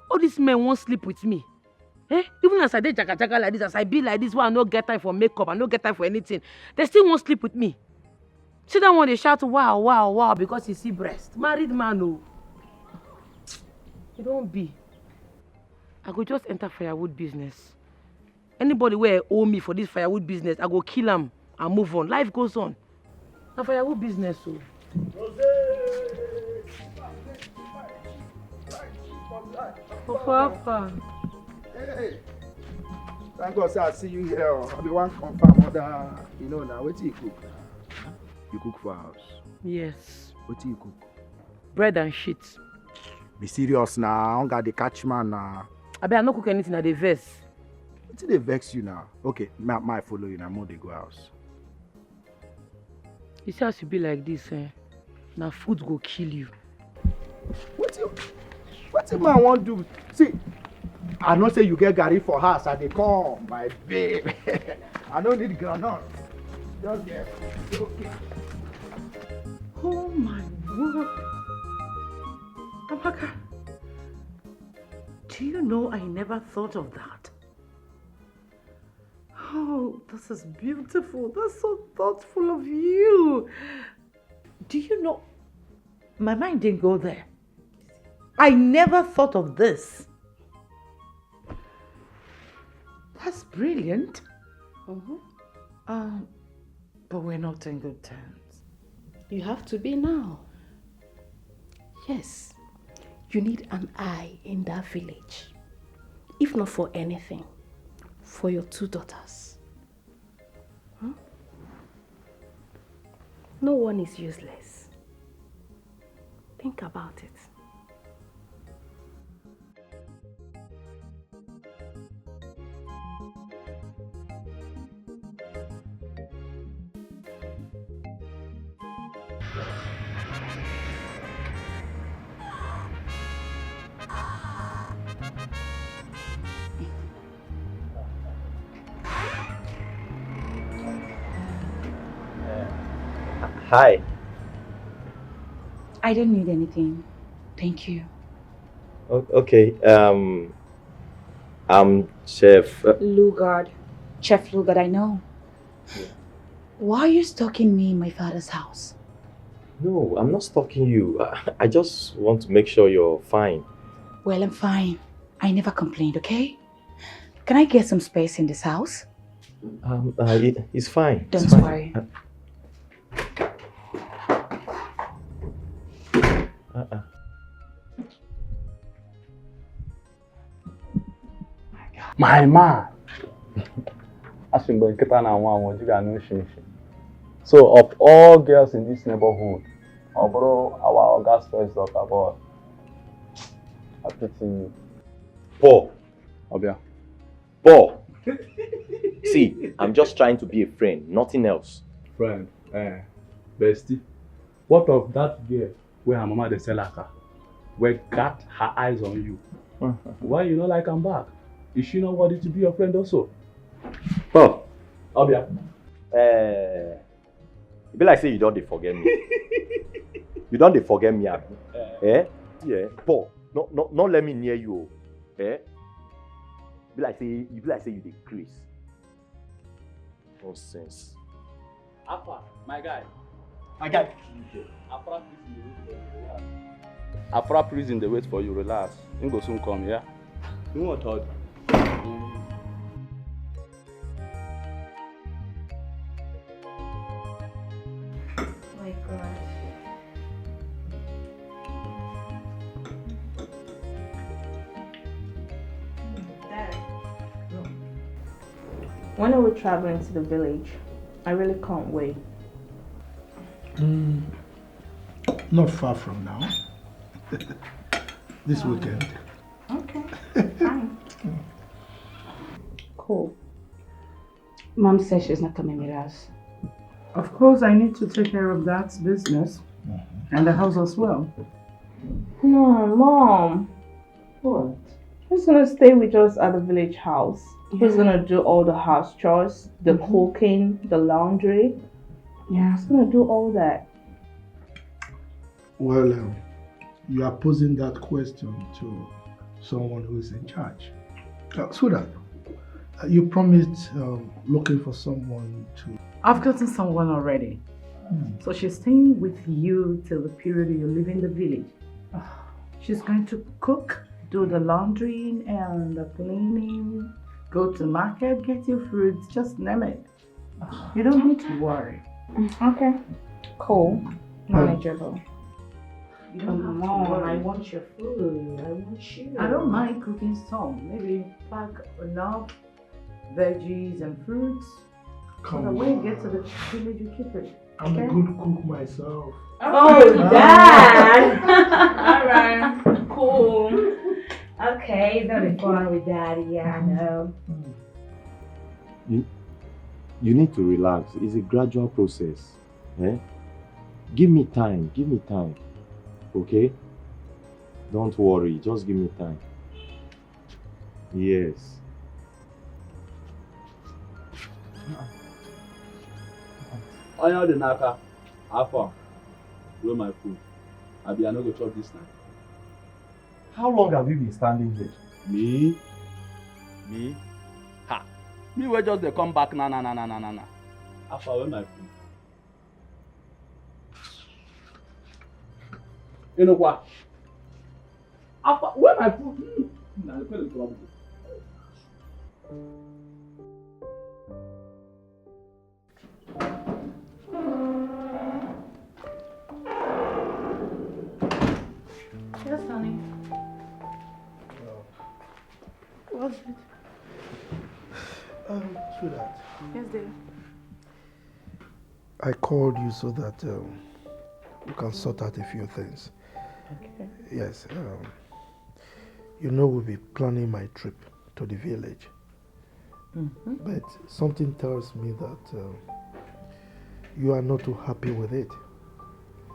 All these men wan sleep with me. Eh? Even as I dey jaga jaga like this, as I be like this, wey I no get time for makeup, I no get time for anything, they still wan sleep with me. See that one dey shout wow wow wow because he see breast. Married man o. E don be. I go just enter firewood business. Anybody wey owe me for this firewood business, I go kill am and move on. Life goes on. Na firewood business o. Ofafa. Hey, thank God say I see you here. I be wan confirm whether you know na wetin you cook. You cook for house. Yes. Wetin you cook? Bread and shit. Be serious na, hunger dey catch man na. Abi I no cook anything, I dey vex. Wetin dey vex you na? Okay, ma ma I follow you na, mo dey go house. You see as you be like this, eh? Na food go kill you. Wetin wetin man wan do? See, I know say you get garri for house, I dey come, my babe. I no need groundnut. Just get okay. Oh my word. Amaka, do you know I never thought of that? Oh, this is beautiful. That's so thoughtful of you. Do you know? My mind didn't go there. I never thought of this. That's brilliant. Mm-hmm. Um, but we're not in good terms. You have to be now. Yes, you need an eye in that village. If not for anything, for your two daughters. Huh? No one is useless. Think about it. Hi. I don't need anything. Thank you. O- okay. Um, I'm Chef. Uh, Lugard. Chef Lugard, I know. Why are you stalking me in my father's house? No, I'm not stalking you. I, I just want to make sure you're fine. Well, I'm fine. I never complained, okay? Can I get some space in this house? Um, uh, it, it's fine. Don't It's fine. Worry. Uh-uh. My man. Asị mgbe nkịta na-anwụ anwụ, ji ga-anụ nshi nshi. So of all girls in this neighborhood, ọ bụrụ our August first daughter boy. I pity you. Paul. Ọbịa. Paul. See, I'm just trying to be a friend, nothing else. Friend, eh, bestie. What of that girl where her mama dey sell aka? Where got her eyes on you? Why you not like am back? Is she not worthy to be your friend also? Paul. Ọbịa. Eh, e be like say you don dey forget me. You don dey forget me, abi? Eh? Yeah. Paul, no, no, no let me near you. Eh? Be like say you be like say you dey craze. Nonsense. Alpha, my guy. My guy. Afra prison dey wait for you. Relax. Afra prison dey wait for you. Relax. Him go soon come, yeah? You want talk? My God. Dad, when are we traveling to the village? I really can't wait. Mm, not far from now. This weekend. Okay, fine. Cool. Mom says she's not coming with us. Of course, I need to take care of that business and the house as well. No, Mom. What? He's gonna stay with us at the village house. He's gonna do all the house chores, the cooking, the laundry. Yeah, he's gonna do all that. Well, um, you are posing that question to someone who is in charge. Uh, so that uh, you promised um, looking for someone to. I've gotten someone already. So she's staying with you till the period you're leaving the village. She's going to cook, do the laundering and the cleaning, go to market, get your fruits, just name it. You don't need to worry. Okay. Cool. Manageable. You don't have to worry. Want your food. I want you. I don't mind cooking some. Maybe pack enough veggies and fruits. So that when you get to the village, you keep it. I'm a good cook myself. Oh, Dad. All right. Cool. Okay, very fun with Daddy. Yeah, I know. You, you need to relax. It's a gradual process. Eh? Give me time. Give me time. Okay? Don't worry. Just give me time. Yes. Onye ọ dị n'aka, afọ a, where my food? Abi I no go chop this night. How long have you been standing here? Me? Me? Ha! Me wey just dey come back na na na na na na na. Afọ a, where my food? Ị nụkwa? Afọ a, where my food? Hmm. Na the problem. Yes, honey. What's it? Um, sweetheart, Yes, dear. I called you so that um, we can sort out a few things. Okay. Yes, um, you know we'll be planning my trip to the village. But something tells me that um, you are not too happy with it.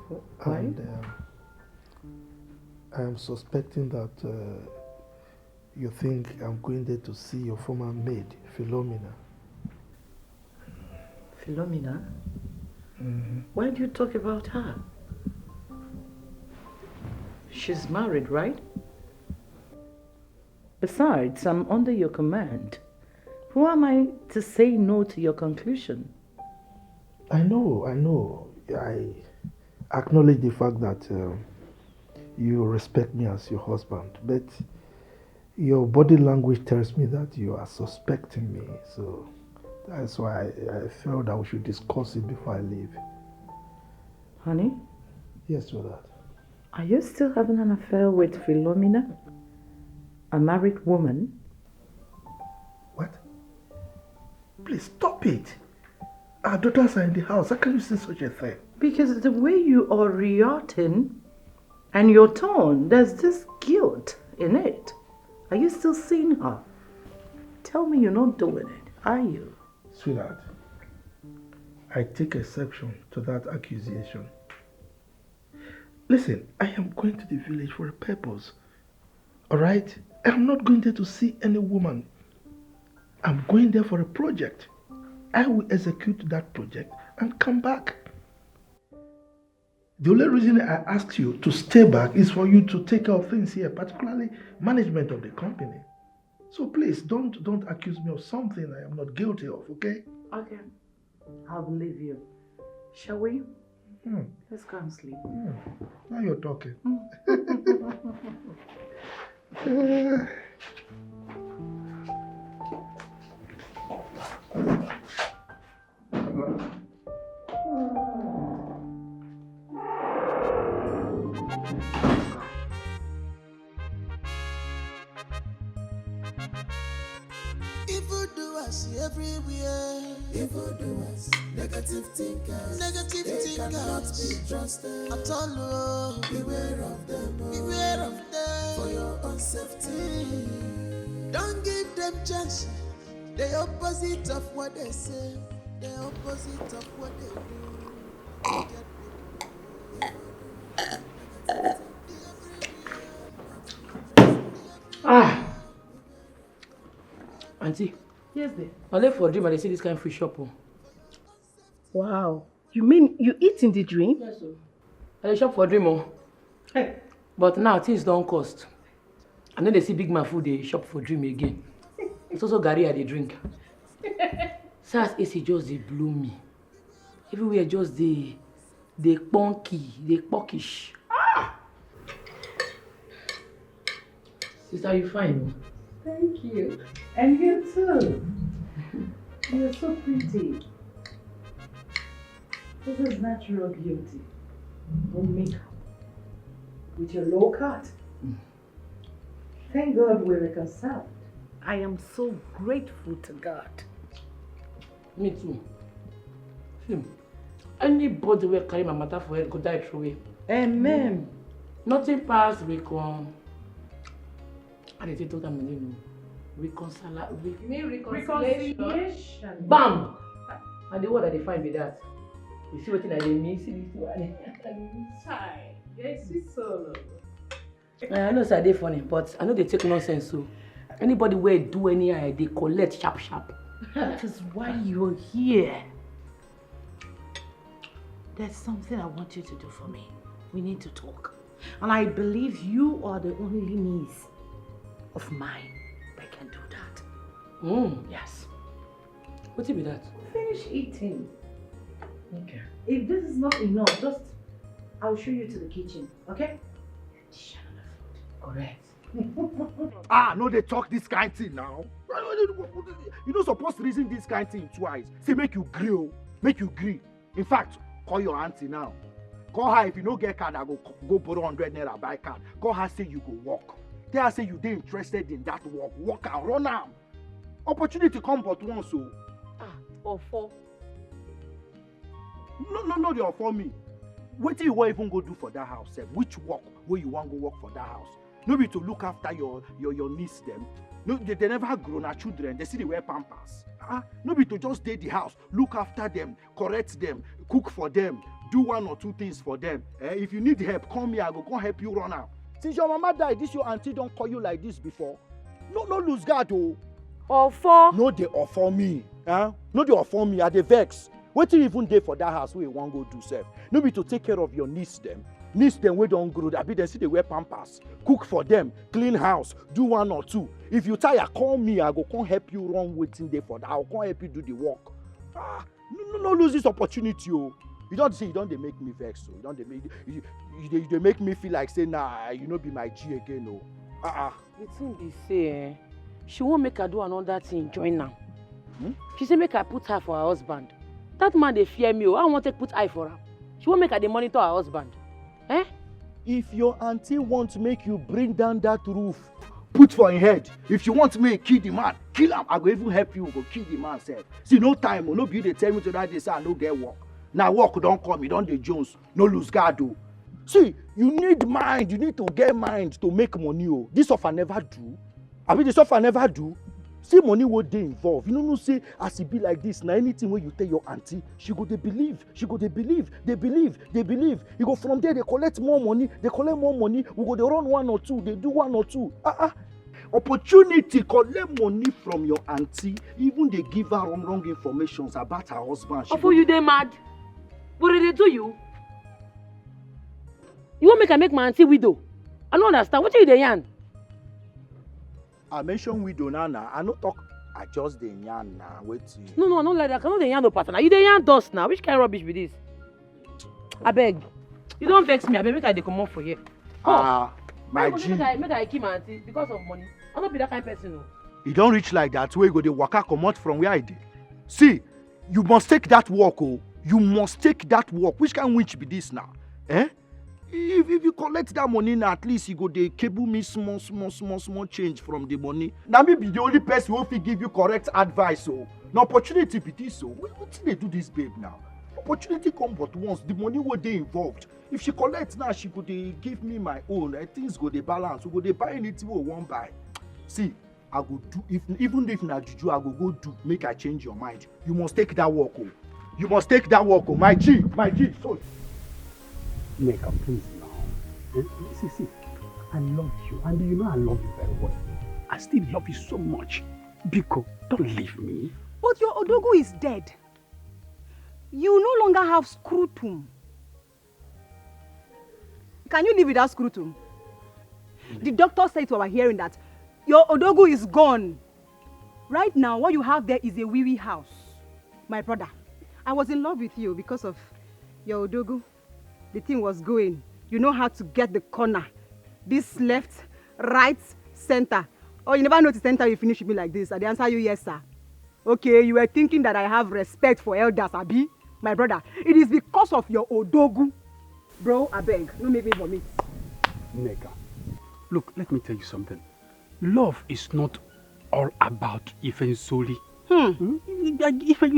Why? And um, I am suspecting that uh, you think I'm going there to see your former maid, Philomena. Philomena? Why do you talk about her? She's married, right? Besides, I'm under your command. Who am I to say no to your conclusion? I know, I know. I acknowledge the fact that um, you respect me as your husband, but your body language tells me that you are suspecting me. So that's why I, I felt that we should discuss it before I leave. Honey, Yes, sweetheart. Are you still having an affair with Philomena? A married woman? What? Please stop it. Our daughters are in the house. How can you say such a thing? Because the way you are reacting and your tone, there's this guilt in it. Are you still seeing her? Tell me you're not doing it, are you? Sweetheart, I take exception to that accusation. Listen, I am going to the village for a purpose. All right? I'm not going there to see any woman. I'm going there for a project. I will execute that project and come back. The only reason I asked you to stay back is for you to take care of things here, particularly management of the company. So please don't don't accuse me of something I am not guilty of, okay? Okay. I'll believe you. Shall we? Hmm. Let's go and sleep. Hmm. Now you're talking. Eh. Evil doers everywhere. Evil doers, negative thinkers. Negative they thinkers cannot be trusted at all. Oh. Beware of them. Oh. Beware of them for your own safety. Don't give them chance. The opposite of what they say. The opposite of what they do. Wicked people. Evil doers. Ah! Auntie, Yes, dear. I live for dream and I see this kind of free shop. Oh. Wow. You mean you eat in the dream? Yes, sir. I dey shop for dream. Oh. Hey. But now things don't cost. I know they see big man food they shop for dream again. It's also Gary I dey drink. SARS A C just dey blow me. Everywhere just dey dey punky, dey puckish. Ah! Sister, you fine? Oh. Thank you. And you too. You're so pretty. This is natural beauty. No makeup. With your low cut. Thank God we're reconciled. I am so grateful to God. Me too. See, anybody will carry my matter for head go die through it. Amen. Nothing pass recon. I dey take that money no. Reconcile. Re- Me reconciliation. Bam! And the word I dey find be that. You see wetin I dey mean? See this one. Chai. Yes, it's so. Eh, I know say I dey funny, but I no dey take nonsense. So anybody wey do anyhow, I dey collect sharp sharp. That is why you're here. There's something I want you to do for me. We need to talk. And I believe you are the only niece of mine that can do that. Mm. Yes. Wetin be that? Finish eating. Okay. If this is not enough, just I'll show you to the kitchen, okay? Share the food. Correct. Ah, no, they talk this kind thing now. You no suppose reason this kind thing twice. Say make you gree, oh, make you gree. In fact, call your auntie now. Call her, if you no get card, I go go borrow hundred naira buy card. Call her say you go work. Tell her say you dey interested in that work. Work and run am. Opportunity come but once o. Ah, Ofo. No, no, no, dey offer me. Wetin you wan even go do for that house sef? Which work wey you wan go work for that house? No be to look after your your your niece dem. No, they, they never grow, na children. They still dey wear pampers. Ah, no be to just dey the house, look after them, correct them, cook for them, do one or two things for them. Eh, if you need help, come here, I go come help you run am. Since your mama die, this your auntie don call you like this before. No, no lose guard o. Ofo. No dey offer me. Eh? No dey offer me, I dey vex. Wetin even dey for that house wey you wan go do sef? No be to take care of your niece dem. Niece dem wey don grow, abi dem still dey wear pampers, cook for them, clean house, do one or two. If you tire, call me, I go come help you run wetin dey for that. I go come help you do the work. Ah, No, no, no lose this opportunity o. You don see, you don dey make me vex o. You don dey make, you, you dey, you dey make me feel like say, nah, you no be my G again o. Ah, ah. The thing be say, eh, she wan make I do another thing, join am. Hmm? She say make I put eye for her husband. That man dey fear me o. I wan take put eye for am. She wan make I dey monitor her husband. Eh? If your auntie want make you bring down that roof, put for him head. If you want me kill the man, kill am. I go even help you go kill the man sef. See, no time o. No be you dey tell me to that day say I no get work. Na work don come, you don dey jones. No lose guard o. See, you need mind, you need to get mind to make money o. This offer never do. Abi this offer never do. See money wey dey involved. You no know say as e be like this, na anything wey you tell your auntie, she go dey believe, she go dey believe, dey believe, dey believe. You go from there dey collect more money, dey collect more money. We go dey run one or two, dey do one or two. Ah, ah. Opportunity collect money from your auntie, even dey give her wrong, wrong informations about her husband. She Ofo, go you dey mad? What did they do you? You wan make I make my auntie widow? I no understand. Wetin you dey yarn? I mention widow now, now. I no talk. I just dey yarn now. Wetin? No, no, I no like that. I no dey yarn no pattern. You dey yarn dust now. Which kind of rubbish be this? Abeg, you don vex me. Abeg, make I dey comot for here. Ah, my Why you go say G. Make I, make I kill my auntie because of money? I no be that kind person o. E don reach like that wey you go dey waka comot from where I dey. See, you must take that work o. You must take that work. Which kind witch be this now? Eh? If, if you collect that money now, at least you go dey cable me small, small, small, small change from the money. Na me be the only person wey fit give you correct advice o. Na opportunity be this o. Wait, wetin dey do this babe now? Opportunity come but once. The money wey dey involved. If she collect now, she go dey give me my own. Eh, things go dey balance. We go dey buy anything we wan buy. See, I go do, if, even if na juju, I go go do, make I change your mind. You must take that work o. You must take that work o. My G, my G, so. Nneka, please now. Eh? See, see, I love you, and you know I love you very well. I still love you so much. Biko, don't leave me. But your Odogwu is dead. You no longer have scrotum. Can you live without scrotum? The doctor said to our hearing that your Odogwu is gone. Right now, what you have there is a wee-wee house. My brother, I was in love with you because of your Odogwu. The thing was going. You know how to get the corner. This left, right, center. Oh, you never noticed center you finish with me like this. I dey answer you, yes, sir. Okay, you were thinking that I have respect for elders, abi? My brother, it is because of your Odogwu. Bro, abeg, no make me vomit. Nneka, look, let me tell you something. Love is not all about Ifensoli. Hmm. Hmm? If, if,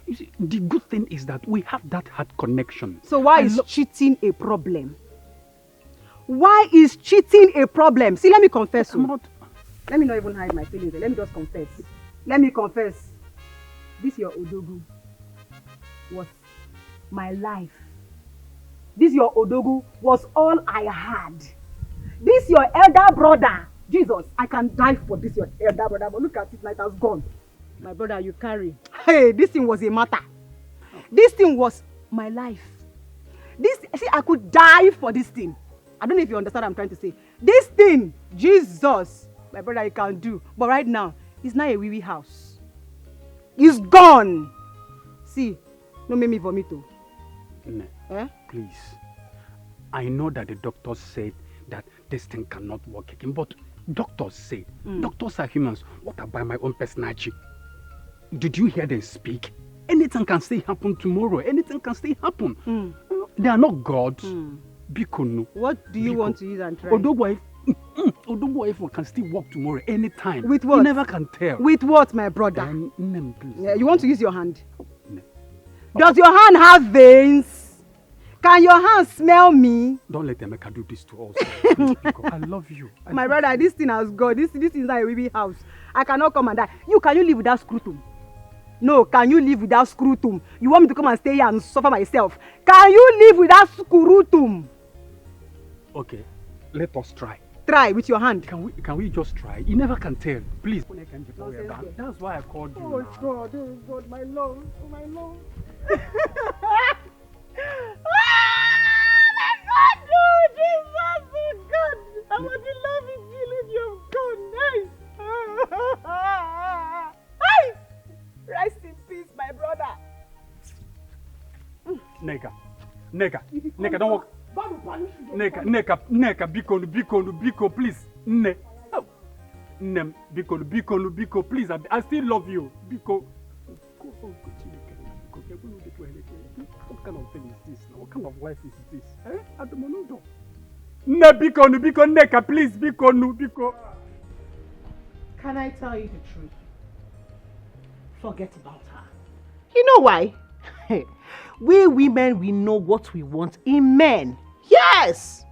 you see, the good thing is that we have that heart connection. So why I is lo- cheating a problem? Why is cheating a problem? See, let me confess. I'm o. Not. Let me not even hide my feelings. Let me just confess. Let me confess. This your Odogwu was my life. This your Odogwu was all I had. This your elder brother, Jesus, I can die for this your elder brother, but look at it, now it has gone. My brother, you carry. Hey, this thing was a matter. This thing was my life. This, see, I could die for this thing. I don't know if you understand what I'm trying to say. This thing, Jesus, my brother, you can do. But right now, it's not a wee-wee house. It's gone. See, no make me vomit o. Nne, eh? Please. I know that the doctors said that this thing cannot work again, but doctors say, mm, doctors are humans. What about my own personal G? Did you hear them speak? Anything can still happen tomorrow. Anything can still happen. Mm. They are not God. Mm. Biko no. What do you Biko. Want to use and try? Odogwu Ifo, mm, mm, Odogwu Ifo can still work tomorrow anytime. With what? You never can tell. With what, my brother? Then, nne m, please. Yeah, you want to use your hand? Nne. Does your hand have veins? Can your hand smell me? Don't let Emeka do this to us. Please, Biko. I love you. I My love brother, you. This thing has gone. This, this is not a wee-wee house. I cannot come and die. You, can you live without scrotum? No, can you live without scrotum? You want me to come and stay here and suffer myself? Can you live without scrotum? Okay, let us try. Try with your hand. Can we, can we just try? You never can tell. Please. Nonsense girl. That's why I called you now. Oh God, oh God, my love, oh my love. Ah, my God, oh Jesus, oh God. Our beloved Philip, you've gone. Hey. Hey! Rest in peace, my brother. Nneka, Nneka, don't work. Nneka, Nneka, Nneka, biko, biko, biko, please. Nne. Oh. Nne m, biko, biko, biko, please. I, I still love you. Biko. Go, go, go, Chineke. Biko, get one get one. What kind of thing is this now? What kind of life is this? Eh? Adumonudo. Nne, biko, biko, Nneka, please, biko, biko. Can I tell you the truth? Forget about her. You know why? We women, we know what we want in men. Yes!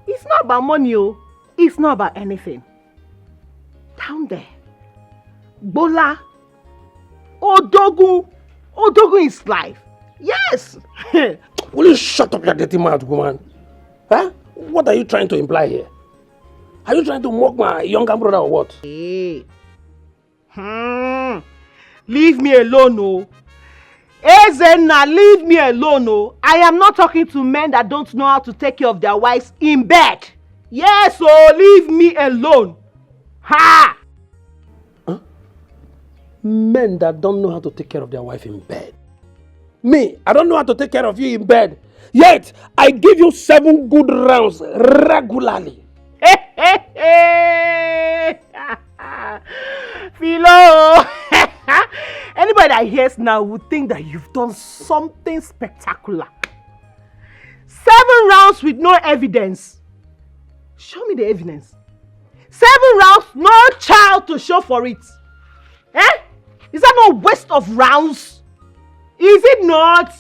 It's not about money, oh. It's not about anything. Down there. Bola. Odogun. Odogun is life. Yes! Will you shut up your dirty mouth, woman? Huh? What are you trying to imply here? Are you trying to mock my younger brother or what? Hey. Hmm. Leave me alone, oh. Ezenna, leave me alone, oh. I am not talking to men that don't know how to take care of their wives in bed. Yes, oh, leave me alone. Ha! Huh? Men that don't know how to take care of their wife in bed. Me, I don't know how to take care of you in bed. Yet, I give you seven good rounds regularly. Hey, hey, hey. Philo! Anybody that hears now would think that you've done something spectacular. Seven rounds with no evidence. Show me the evidence. Seven rounds, no child to show for it. Eh? Is that not waste of rounds? Is it not?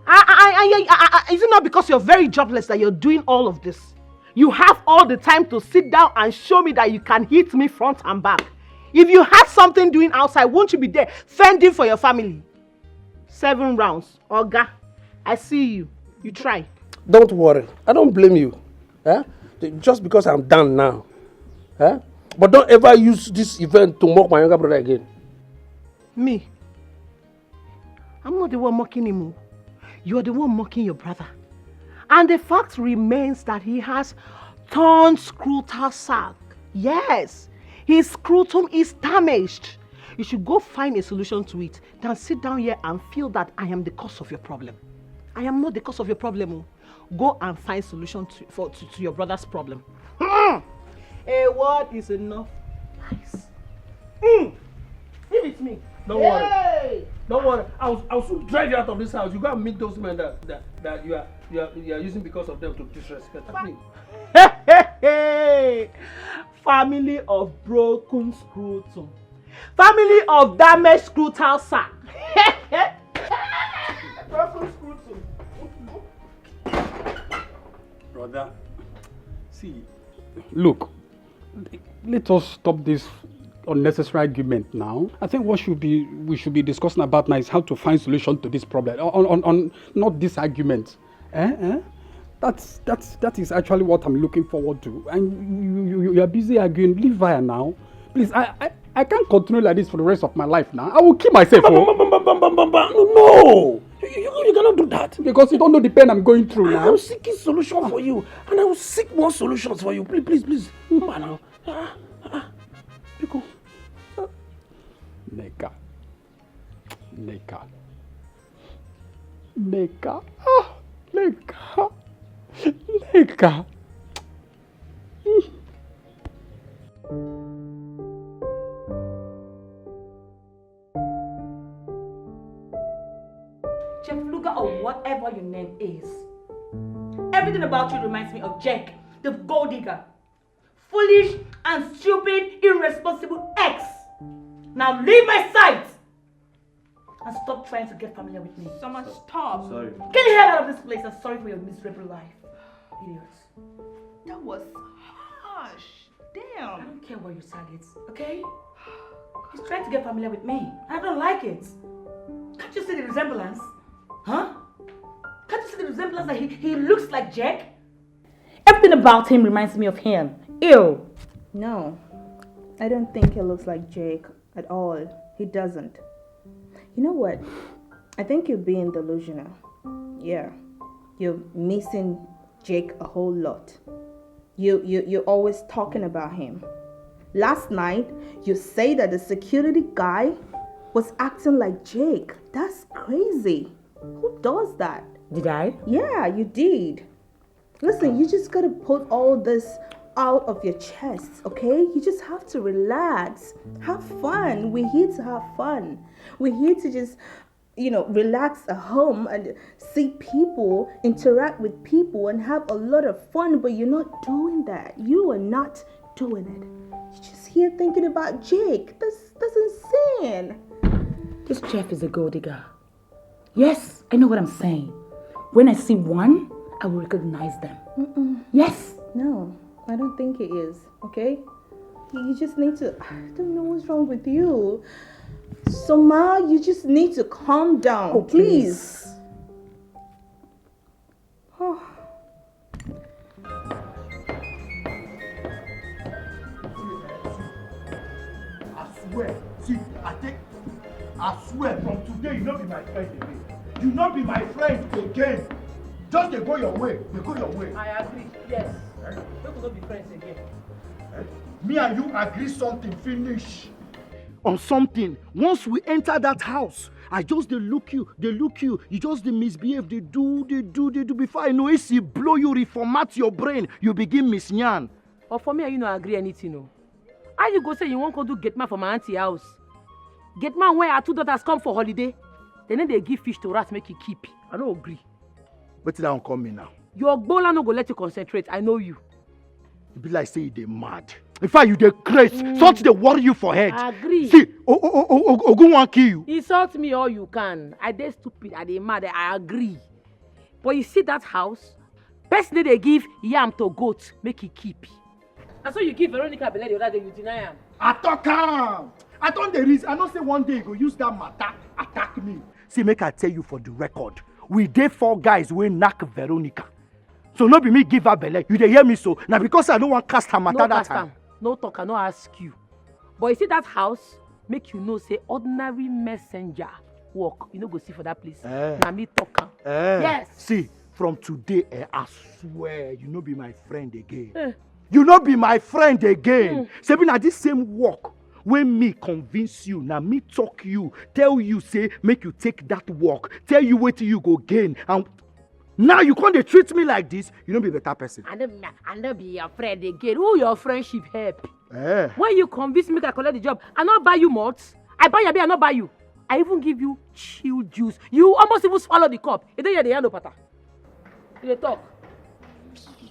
I, I, I, I, I, I, is it not because you're very jobless that you're doing all of this? You have all the time to sit down and show me that you can hit me front and back. If you had something doing outside, won't you be there fending for your family? Seven rounds. Oga, I see you. You try. Don't worry. I don't blame you. Eh? Just because I'm down now. Eh? But don't ever use this event to mock my younger brother again. Me? I'm not the one mocking him, oh. You're the one mocking your brother. And the fact remains that he has torn scrotal sac. Yes, his scrotum is damaged. You should go find a solution to it than sit down here and feel that I am the cause of your problem. I am not the cause of your problem, oh. Go and find solution to, for, to, to your brother's problem. Hmm. A word is enough. Nice. Hmm. Give it me. Don't worry. Hey! Don't worry. I'll, I'll soon drive you out of this house. You go and meet those men that, that, that you are, you are, you are using because of them to disrespect me. Hey, hey, hey. Family of broken scrotum. Family of damaged scrotal sac. Broken scrotum. Brother, see, look, let us stop this unnecessary argument now. I think what should be we should be discussing about now is how to find solution to this problem. On, on, on not this argument. Eh? Eh? That's that's that is actually what I'm looking forward to. And you you, you, you are busy arguing. Leave her now. Please, I, I, I can't continue like this for the rest of my life now. I will kill myself. Ba, ba, oh. Ba, ba, ba, ba, ba, ba. No, no. You, you, you cannot do that. Because you don't know the pain I'm going through now. I am seeking solution for you. And I will seek more solutions for you. Please, please, please. Mba now. Ah, ah, ah. Biko. Nneka. Nneka. Nneka. Ah, Nneka. Nneka. Chefluga or whatever your name is. Everything about you reminds me of Jack, the gold digger. Foolish and stupid, irresponsible ex. Now leave my sight and stop trying to get familiar with me. Summer, stop. Sorry. Get the hell out of this place and sorry for your miserable life. Idiot. That was harsh. Damn. I don't care what you target, okay? He's trying to get familiar with me. I don't like it. Can't you see the resemblance? Huh? Can't you see the resemblance that he, he looks like Jack? Everything about him reminds me of him. Ew. No, I don't think he looks like Jake at all. He doesn't. You know what? I think you're being delusional. Yeah, you're missing Jake a whole lot. You, you, you're always talking about him. Last night, you say that the security guy was acting like Jake. That's crazy. Who does that? Did I? Yeah, you did. Listen, you just gotta put all this out of your chest, okay? You just have to relax. Have fun. We're here to have fun. We're here to just, you know, relax at home and see people, interact with people, and have a lot of fun, but you're not doing that. You are not doing it. You're just here thinking about Jake. That's, that's insane. This Jeff is a gold digger. Yes, I know what I'm saying. When I see one, I will recognize them. Yes. No, I don't think he is, okay? You just need to. I don't know what's wrong with you. Soma, you just need to calm down, Oh, please. please. Oh. I swear, see, I take, I swear, from today you no be my friend again. You no be my friend again. Just dey go your way, dey go your way. I agree, yes. Make we no be friends again. Me and you agree something, finish. On something, once we enter that house, I just dey look you, dey look you. You just dey misbehave, dey do, dey do, dey do. Before I know, AC blow you, reformat your brain, you begin miss yan. But for me and you no agree anything o. How you go say you wan come do gate man for my aunty house? Gate man, when her two daughters come for holiday, dem no dey give fish to rat make e keep. I no agree. Wetin that one come mean now? Your gbola no go let you concentrate, I know you. E be like say you dey mad. In fact, you dey craze. Something dey worry you for head. I agree. See, o- o- o- o- Ogun wan kill you. Insult me all you can. I dey stupid, I dey mad, I agree. But you see that house? Person no dey give yam to goat make e keep. Na so you give Veronica belle the other day, you deny am. I talk am. I don dey reason. I know say one day you go use that matter attack me. See, make I tell you for the record, we dey four guys wey knack Veronica. So no be me give her belle. You dey hear me so? Na because I no wan cast her matter No that cast time. Am, no talk, I no ask you. But you see that house, make you know say ordinary messenger work you no go see for that place. Eh. Na me talk am. Eh, Yes. See, from today, eh, I swear you no be my friend again. Eh. You no be my friend again. Sebi na this same work wey me convince you, na me talk you, tell you say make you take that work, tell you wetin you go gain, and now you come dey treat me like this. You no be better person. I no be, I no be your friend again. Who your friendship help? Eh. When you convince me make I collect the job, I no buy you malt. I buy your beer, I no buy you. I even give you chill juice. You almost even swallow the cup. You dey hear the yellow pattern. You dey talk.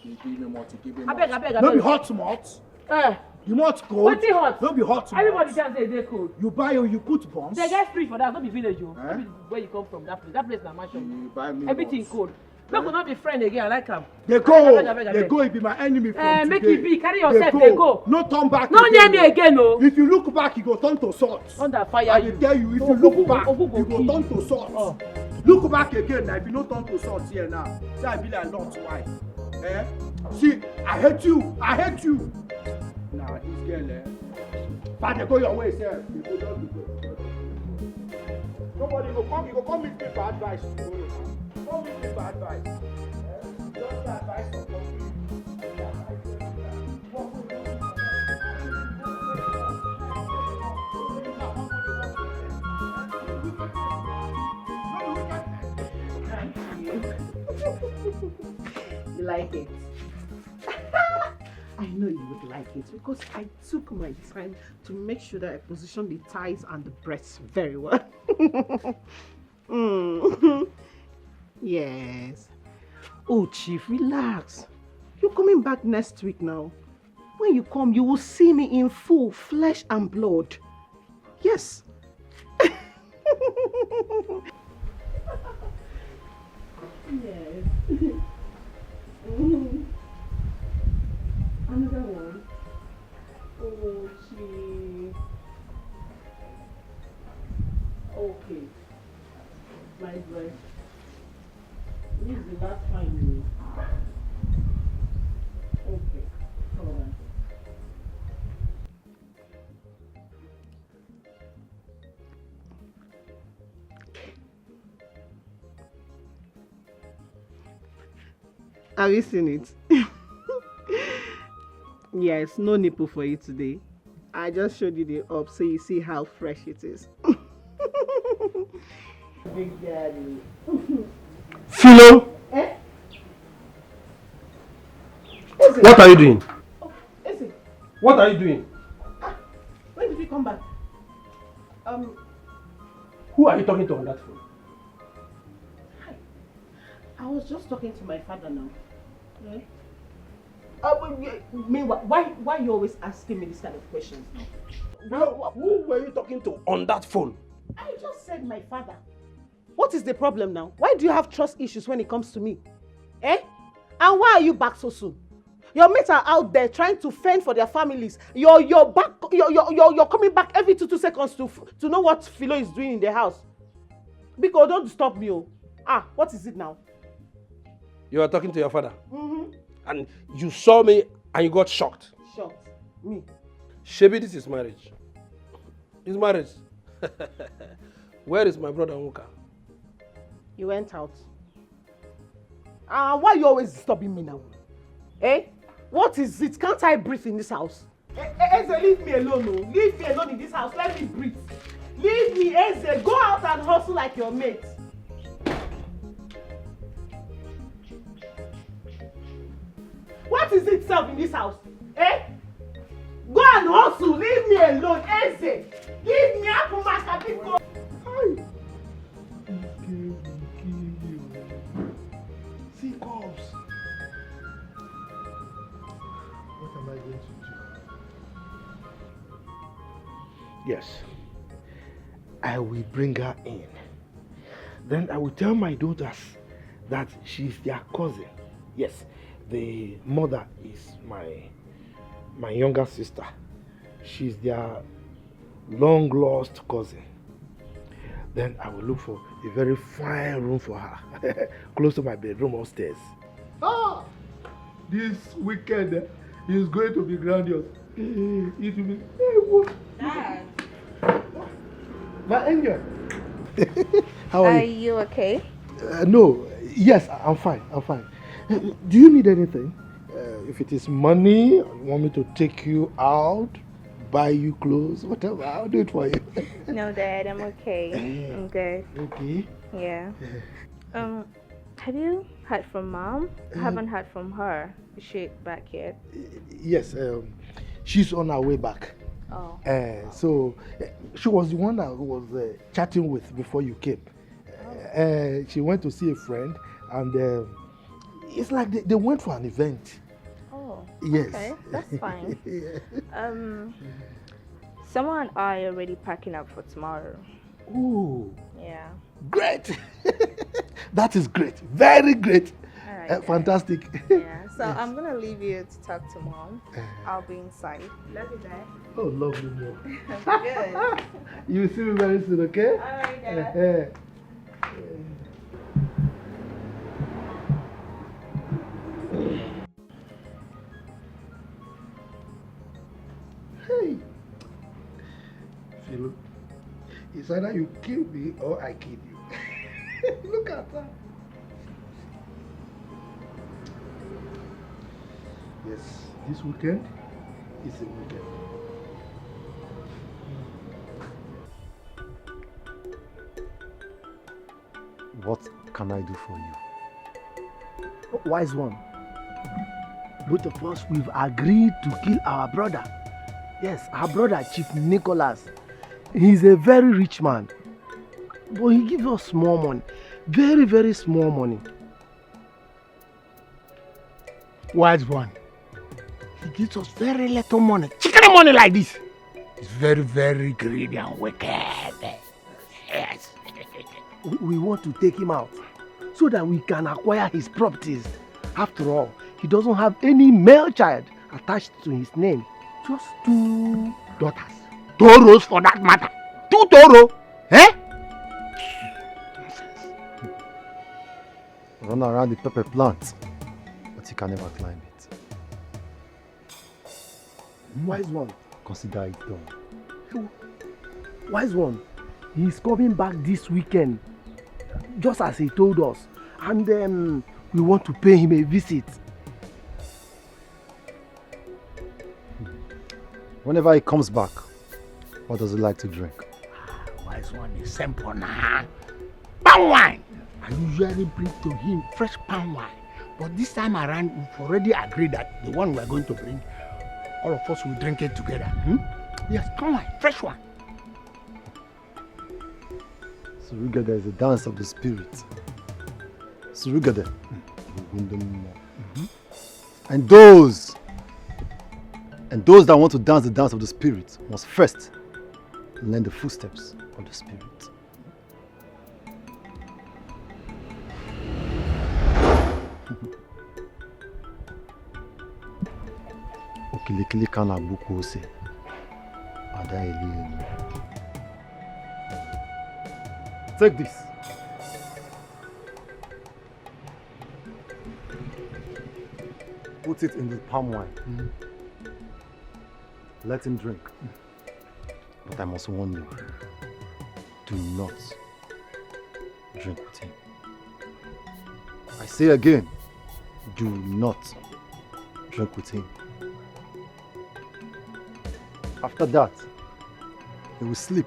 Abeg, abeg, abeg. No be hot malt. Eh, The malt cold. Wetin hot? No be hot malt. Everybody just say e dey cold. You buy, oh, you put buns. They get fridge for that, no be village o. Eh? No be where you come from, that place. That place na mansion. You buy me Everything malt. cold. Make we no be friend again, I like am. They go, Abeg, abeg, abeg, they abeg. go. It be my enemy from Eh, make today. e be, carry yourself, dey go. No turn back. No near me again o. If you look back, you go turn to salt. Thunder fire I you. dey tell you, if you Ogu- look Ogu- back, Ogu you go go kill turn you. To salt. Oh. Look back again, now if you no turn to salt here now, say I be like Lot wife. Eh? See, I hate you. I hate you. Nah, this girl, eh? But they go your way, sir. They go, just go. Nobody go come. You go come meet me for advice tomorrow. Come meet me for advice. Eh? Just advice for You like it? I know you would like it because I took my time to make sure that I position the thighs and the breasts very well. Mm. Yes. Oh, Chief, relax. You're coming back next week now. When you come, you will see me in full flesh and blood. Yes. Yes. Mm. Another one. Oh, Chief. Okay. My breath. This is the last time you. Okay. All right. Have you seen it? Yes, no nipple for you today. I just showed you the up so you see how fresh it is. Philo, Eh? What are you doing? What are you doing? When did you come back? Um, Who are you talking to on that phone? I was just talking to my father now. Eh? Uh, but, uh, meanwhile, why why you always asking me this kind of questions now? Who were you talking to on that phone? I just said my father. What is the problem now? Why do you have trust issues when it comes to me? Eh? And why are you back so soon? Your mates are out there trying to fend for their families. You're you're back. You're you're you're, you're coming back every two two seconds to to know what Philo is doing in the house. Because don't disturb me, oh. Ah, what is it now? You are talking to your father. Mm-hmm. And you saw me and you got shocked. Shocked. Me. Shebi, this is marriage. It's marriage. Where is my brother Nwoka? You went out. Ah, why you always disturbing me now? Eh? What is it? Can't I breathe in this house? Eh, eh, Eze, leave me alone, oh. Leave me alone in this house. Let me breathe. Leave me, Eze. Go out and hustle like your mate. What is it self in this house? Eh? Go and hustle. Leave me alone, Eze. Leave me, Akumaka, people. Hi. Ike will kill you. See cops. What am I going to do? Yes. I will bring her in. Then I will tell my daughters that she's their cousin. Yes, the mother is my my younger sister. She's their long lost cousin. Then I will look for a very fine room for her, close to my bedroom upstairs. Ah! This weekend is going to be grandiose. It will be. Dad. My angel. How are Are you? You okay? Uh, no, yes, I'm fine. I'm fine. Uh, Do you need anything? Uh, if it is money, you want me to take you out, buy you clothes, whatever, I'll do it for you. No, Dad, I'm okay. I'm good. Okay. Yeah. Um, have you heard from Mom? I haven't heard from her. Is she back yet? Yes, um, she's on her way back. Oh. Uh, so uh, she was the one that was uh, chatting with before you came. Uh, she went to see a friend, and um, it's like they, they went for an event. Oh. Yes. Okay, that's fine. Um, someone and I already packing up for tomorrow. Oh, Yeah. great! That is great. Very great. All right. Uh, Dad. fantastic. Yeah. So I'm gonna leave you to talk to Mom. I'll be inside. Love you, Dad. Oh, lovely, man. Good. You will see me very soon, okay? All right, Dad. Uh-huh. Hey, Philo, it's either you kill me or I kill you. Look at that. Yes, this weekend is a weekend. What can I do for you? Wise one. Both of us, we've agreed to kill our brother. Yes, our brother, Chief Nicholas. He's a very rich man. But he gives us small money. Very, very small money. Wise one. He gives us very little money. Chicken money like this. He's very, very greedy and wicked. Yes. We, we want to take him out so that we can acquire his properties. After all, he doesn't have any male child attached to his name. Just two daughters. Toros for that matter. Two Toro. Eh? Run around the pepper plant, but you can never climb it. Wise one. Consider it done. Wise one. He's coming back this weekend, just as he told us. And um, we want to pay him a visit. Whenever he comes back, what does he like to drink? Wise one is simple now. Palm wine. I usually bring to him fresh palm wine. But this time around, we've already agreed that the one we're going to bring, all of us will drink it together. Hmm? Yes, palm wine, fresh one. Surugada is a dance of the spirit. Surugada. And those and those that want to dance the dance of the spirit must first learn the footsteps of the spirit. Okirikiri ka na-agbụkwa ose, ada eli elu. Take this. Put it in the palm wine. Let him drink. But I must warn you. Do not drink with him. I say again, do not drink with him. After that, he will sleep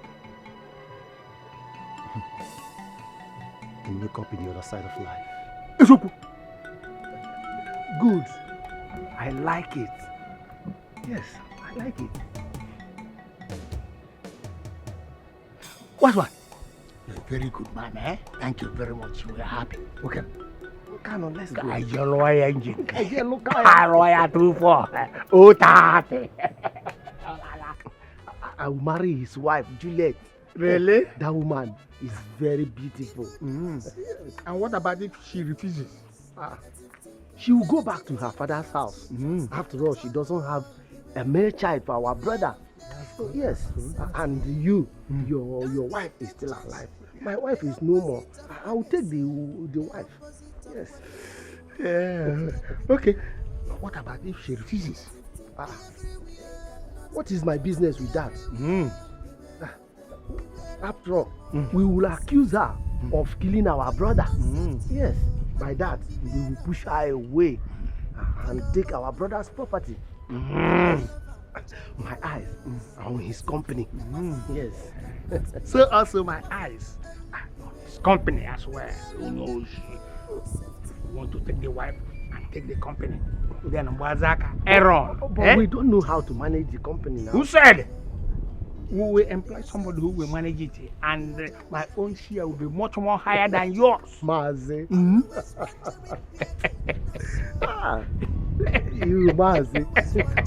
and wake up in the other side of life. Eziokwu. Good. I like it. Yes, I like it. What one? You're a very good man, eh? Thank you very much. We're happy. Okay. Kano, let's go. Ayọlọya engine. Ayọlọya. Ayọlọya two four. Oh, thirty. I will marry his wife, Juliet. Really? That woman is very beautiful. Mm. And what about if she refuses? Ah. She will go back to her father's house. Mm. After all, she doesn't have a male child for our brother. So, yes, and you, mm, your your wife is still alive. My wife is no more. I, I will take the the wife. Yes. Yeah. Okay. What about if she refuses? Ah. What is my business with that? Mm. Ah. After all, mm, we will accuse her, mm, of killing our brother. Mm. Yes. By that, we will push her away, uh, and take our brother's property. Mm. My eyes, mm, are on his company. Mm. Yes. So also my eyes are on his company as well. Who knows? You want to take the wife and take the company. Then Mbazaka, Aaron. But, eh? We don't know how to manage the company now. Who said? We will employ somebody who will manage it, and, uh, my own share will be much more higher than yours. Mazi. Mm-hmm. Ah, you, Mazi.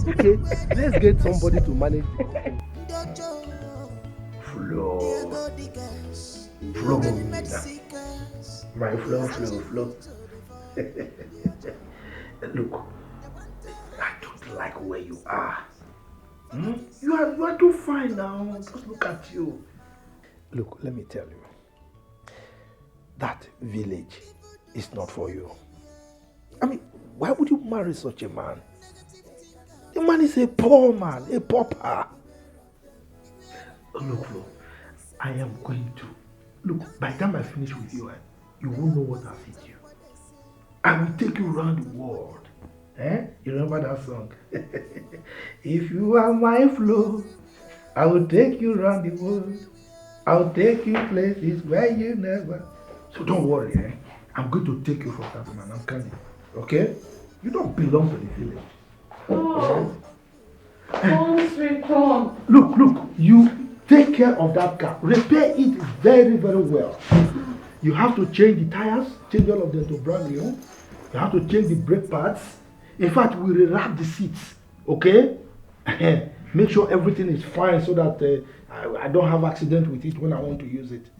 Okay, let's get somebody to manage the company. Flow. Flow. My flow, flow, flow. Look, I don't like where you are. Hmm? You are, you are too fine now. Just look at you. Look, let me tell you. That village is not for you. I mean, why would you marry such a man? The man is a poor man, a pauper. Look, Flo, I am going to. Look, by the time I finish with you, eh, you won't know what I've hit you. I will take you around the world. Eh? You remember that song? If you are my Flo, I will take you around the world. I'll take you places where you never. So don't worry, eh? I'm going to take you for that man. I'm coming. Okay? You don't belong to the village. Oh. Come, sweet, come. Look, look, you take care of that car. Repair it very, very well. You have to change the tires, change all of them to brand new. You have to change the brake pads. In fact, we rewrap the seats, okay? Make sure everything is fine so that, uh, I, I don't have accident with it when I want to use it.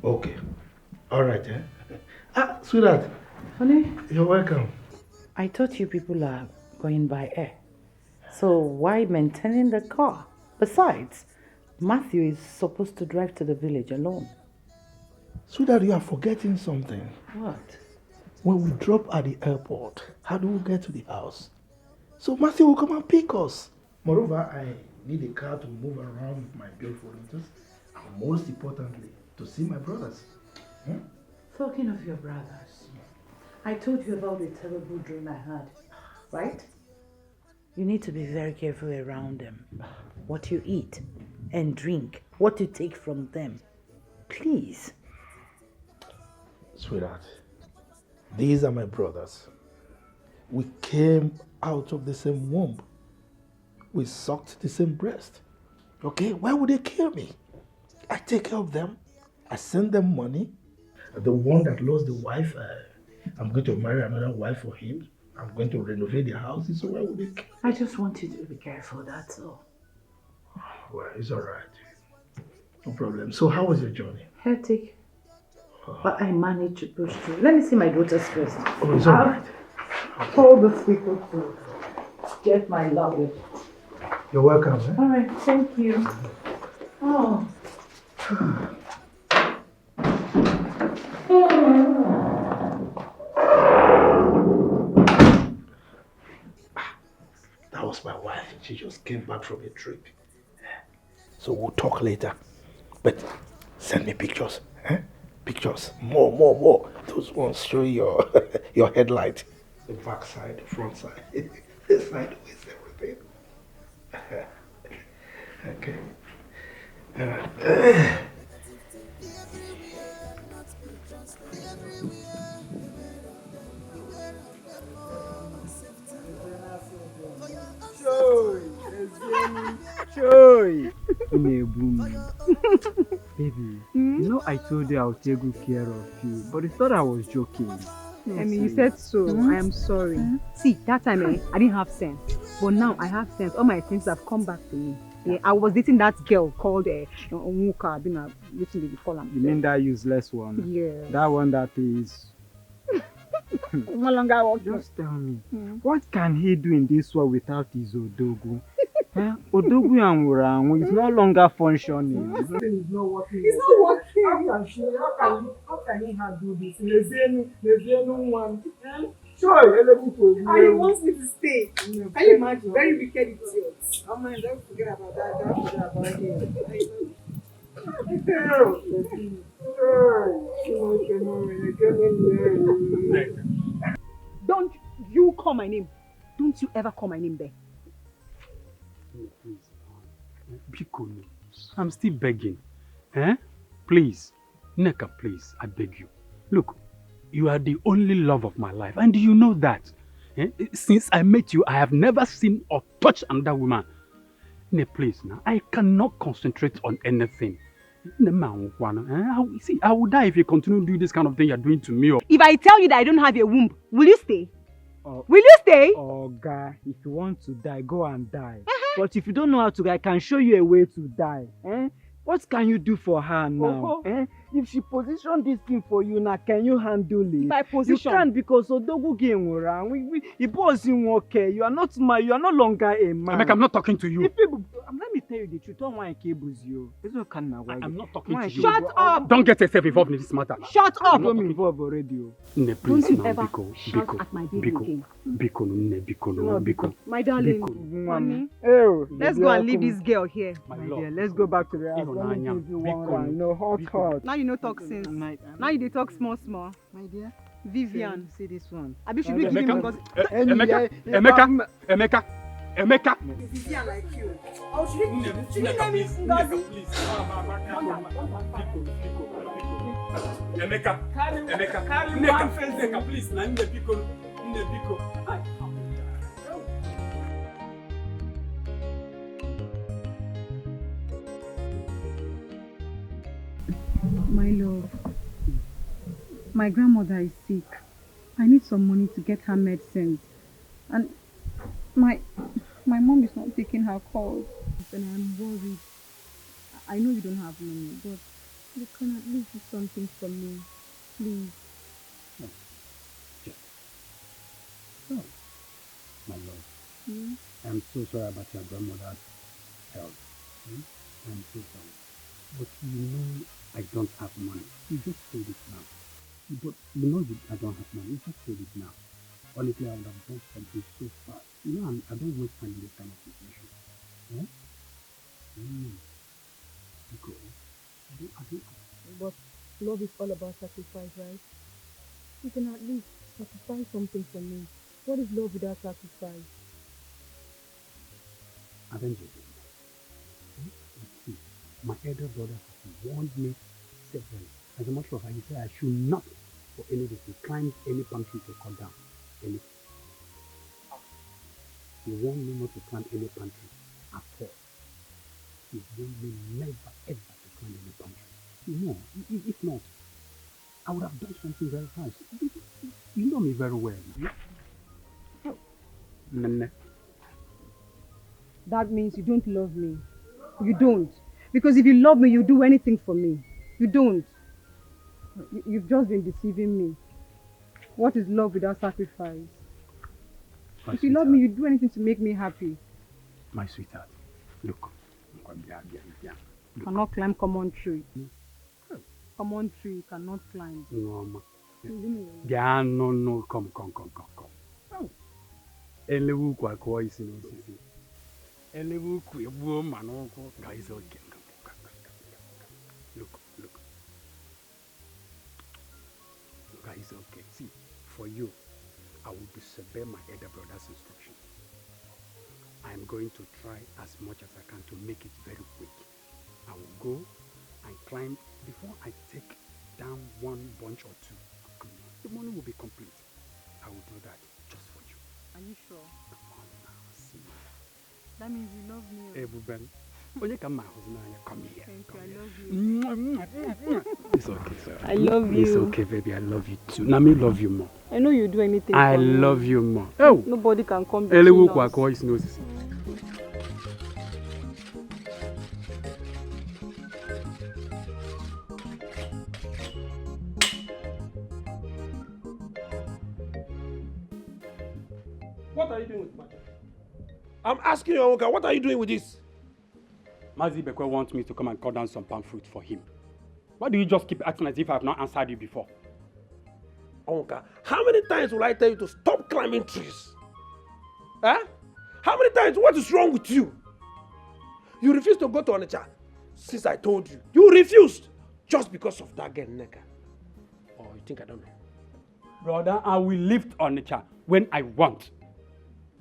Okay. All right, eh? Ah, sweetheart. Honey? You're welcome. I thought you people are going by air. So why maintaining the car? Besides, Matthew is supposed to drive to the village alone. Sweetheart, you are forgetting something. What? When we drop at the airport, how do we get to the house? So Matthew will come and pick us. Moreover, I need a car to move around with my beautiful daughters, and most importantly, to see my brothers. Hmm? Talking of your brothers, I told you about the terrible dream I had, right? You need to be very careful around them. What you eat and drink, what you take from them. Please. Sweetheart, these are my brothers. We came out of the same womb. We sucked the same breast. Okay, why would they kill me? I take care of them. I send them money. The one that lost the wife, uh, I'm going to marry another wife for him. I'm going to renovate their houses, so why would they kill? I just want you to be careful, that's all. Well, it's all right. No problem. So how was your journey? Hectic. But I managed to push through. Let me see my daughters first. Oh, it's all right. Hold this quick to get my luggage. You're welcome. Eh? All right, thank you. Oh. That was my wife. She just came back from a trip. So we'll talk later. But send me pictures. Eh? Pictures. More, more, more. Those ones show your your headlight. The back side, the front side, the sideways, everything. Okay. All right. Choi! Choi! Baby, you know I told you I would take good care of you, but you thought I was joking. Emi, you said so. I am sorry. See, that time eh, I didn't have sense, but now I have sense. All my senses have come back to me. Yeah, I was dating that girl called uh, Onwuka Abina. Wetin dey call am? You mean that useless one? Yeah. That one that is no longer working. Just tell me, what can he do in this world without his Odogwu? Eh? Odogwu anwụrụ anwụ is no longer functioning. This thing is not working. It's not working. How can she, how can, how can he handle this? Lezienu, lezienu nwa. Eh? Sure, ele buko. And he wants me to stay. Can you imagine? Very wicked idiot. Oh man, don't forget about that. Don't forget about him. Don't you call my name. Don't you ever call my name there. Please, biko, I'm still begging. Eh? Please, Nneka, please, I beg you. Look, you are the only love of my life, and you know that. Eh? Since I met you, I have never seen or touched another woman. Nne, please, now, I cannot concentrate on anything. Nne, ma, ngwanụ, eh? I will, see, I will die if you continue doing this kind of thing you're doing to me. Oh. If I tell you that I don't have a womb, will you stay? Oh. Will you stay? Oga, if you want to die, go and die. Uh-huh. But if you don't know how to, I can show you a way to die. Eh? What can you do for her now? Eh? If she position this thing for you now, can you handle it? If I position. You can't, because Odogwu gị nwụrụ anwụ. We, we, Ibozi Nwoke, you are not my, you are no longer a man. Emeka, I'm not talking to you. If people, um, let me tell you the truth. Don't want to abuse you. It's not kind of. I'm not talking to you. Shut up! Don't get yourself involved in this matter. Shut up! I'm not involved already. Nne, please, don't you ever shout at my baby again. Biko, Nne, biko, no, biko. My darling, honey, let's go and leave this girl here. My love, let's go back to the house. Let me give you one round. You know, hot, hot. Now you know talk sense. Now you dey talk small, small. My dear, Vivian. See this one. Abi should we give him Ngozi? Emeka, Emeka, Emeka, Emeka. Vivian like you. Oh, should we, should we name him Ngozi? Emeka, Emeka, carry one face. Nne, biko, Nne, biko. My love, my grandmother is sick. I need some money to get her medicines. And my my mom is not taking her calls. And I'm worried. I know you don't have money, but you can at least do something for me, please. No. Just. No. My love, I'm so sorry about your grandmother's health. Hmm? I'm so sorry. But you know I don't have money. You just said it now. But you know you, I don't have money. You just said it now. Honestly, I would have done something so fast. You know, I'm, I don't waste time in this kind of situation. Eh? Mm. Because I don't, I don't. But love is all about sacrifice, right? You can at least sacrifice something for me. What is love without sacrifice? Avenge yourself. Eh? You see, my elder brother has warned me severally. As a matter of fact, he said I should not Any day, to climb any palm tree to cut down. Any. He warned me not to climb any palm tree at all. He warned me never ever to climb any palm tree. No, i- i- if not, I would have done something very harsh. You know me very well. Nene. That means you don't love me. You don't. Because if you love me, you do anything for me. You don't. You- You've just been deceiving me. What is love without sacrifice? My If you love me, sweetheart, you do anything to make me happy. my sweetheart, look. Ngwa, bịa, bịa, bịa. Cannot climb common tree. Common tree cannot climb. Nneọma. Leave me alone. Bịa, no, no, come, come, come, come, come. Elewe ukwu akụọ isi n'osisi. Elewe ukwu egbuo mma n'ụkwụ. Guys, okay. Look, look. Guys, okay. See, for you, I will disobey my elder brother's instruction. I'm going to try as much as I can to make it very quick. I will go and climb before I take down one bunch or two. The money will be complete. I will do that just for you. Are you sure? Come on now, see. That means you love me. Ebube m. Onye ka m ma ahụzi n'anya? Come here. Thank you. Come I here. love you. Mwah, mwah, mwah, mwah. It's okay, sir. I love It's you. Okay, baby. I love you too. Now me love you more. I know you do anything I for me. Love you more. Oh, Nobody can come elewe between ukwu us. akụọ isi n'osisi. What are you doing with my child? I'm asking you, Onwuka, what are you doing with this? Mazi Bekwe wants me to come and cut down some palm fruit for him. Why do you just keep acting as if I have not answered you before? Onwuka, how many times will I tell you to stop climbing trees? Huh? How many times? What is wrong with you? You refuse to go to Onitsha since I told you. You refused just because of that girl, Nneka. Oh, you think I don't know? Brother, I will leave Onitsha when I want.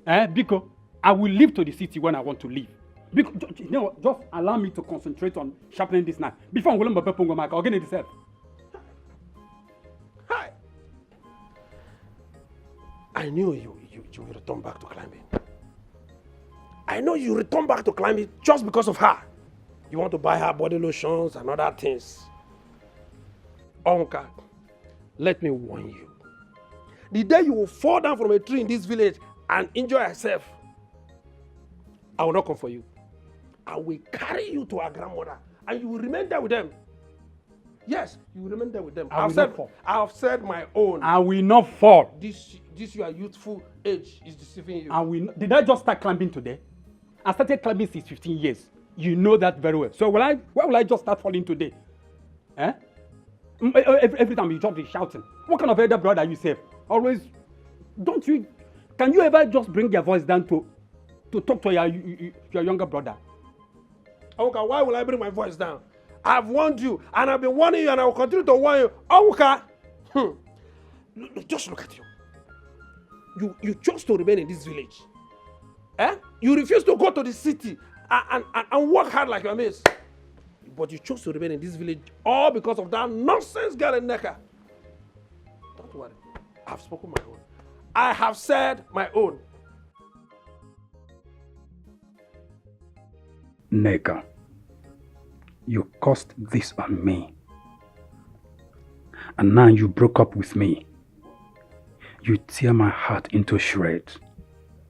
Eh, Biko, I will leave to the city when I want to leave. Biko, ju- ju- you know what? Just allow me to concentrate on sharpening this knife. Before I'm going to put my again itself. Hi! I knew you, you, you will return back to climbing. I know you return back to climbing just because of her. You want to buy her body lotions and other things. Onwuka, let me warn you. The day you will fall down from a tree in this village and injure yourself, I will not come for you. I will carry you to our grandmother and you will remain there with them. Yes, you will remain there with them. I I've will said, not fall. I've said my own. I will not fall. This, this your youthful age is deceiving you. I will. Not, did I just start climbing today? I started climbing since fifteen years. You know that very well. So will I? Why will I just start falling today? Eh? Mm, eh, eh, Every, every time you just be shouting. What kind of elder brother are you, sef? Always. Don't you? Can you ever just bring your voice down to, to talk to your, your, your younger brother? Onwuka, why will I bring my voice down? I've warned you, and I've been warning you, and I will continue to warn you. Onwuka, hmm. Look, look, just look at you. You, you chose to remain in this village. Eh? You refuse to go to the city and, and, and, and work hard like your mates. But you chose to remain in this village all because of that nonsense girl in Nneka. Don't worry. I've spoken my own. I have said my own. Nneka, you caused this on me. And now you broke up with me. You tear my heart into shreds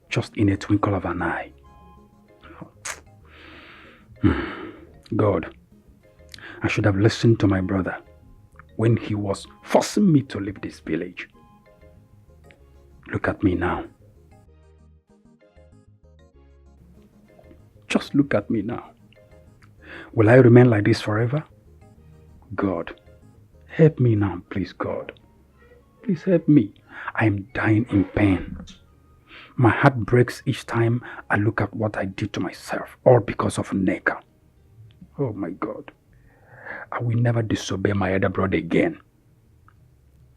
just in a twinkle of an eye. God, I should have listened to my brother when he was forcing me to leave this village. Look at me now. Just look at me now. Will I remain like this forever? God, help me now, please, God. Please help me. I am dying in pain. My heart breaks each time I look at what I did to myself, all because of Nneka. Oh my God. I will never disobey my elder brother again.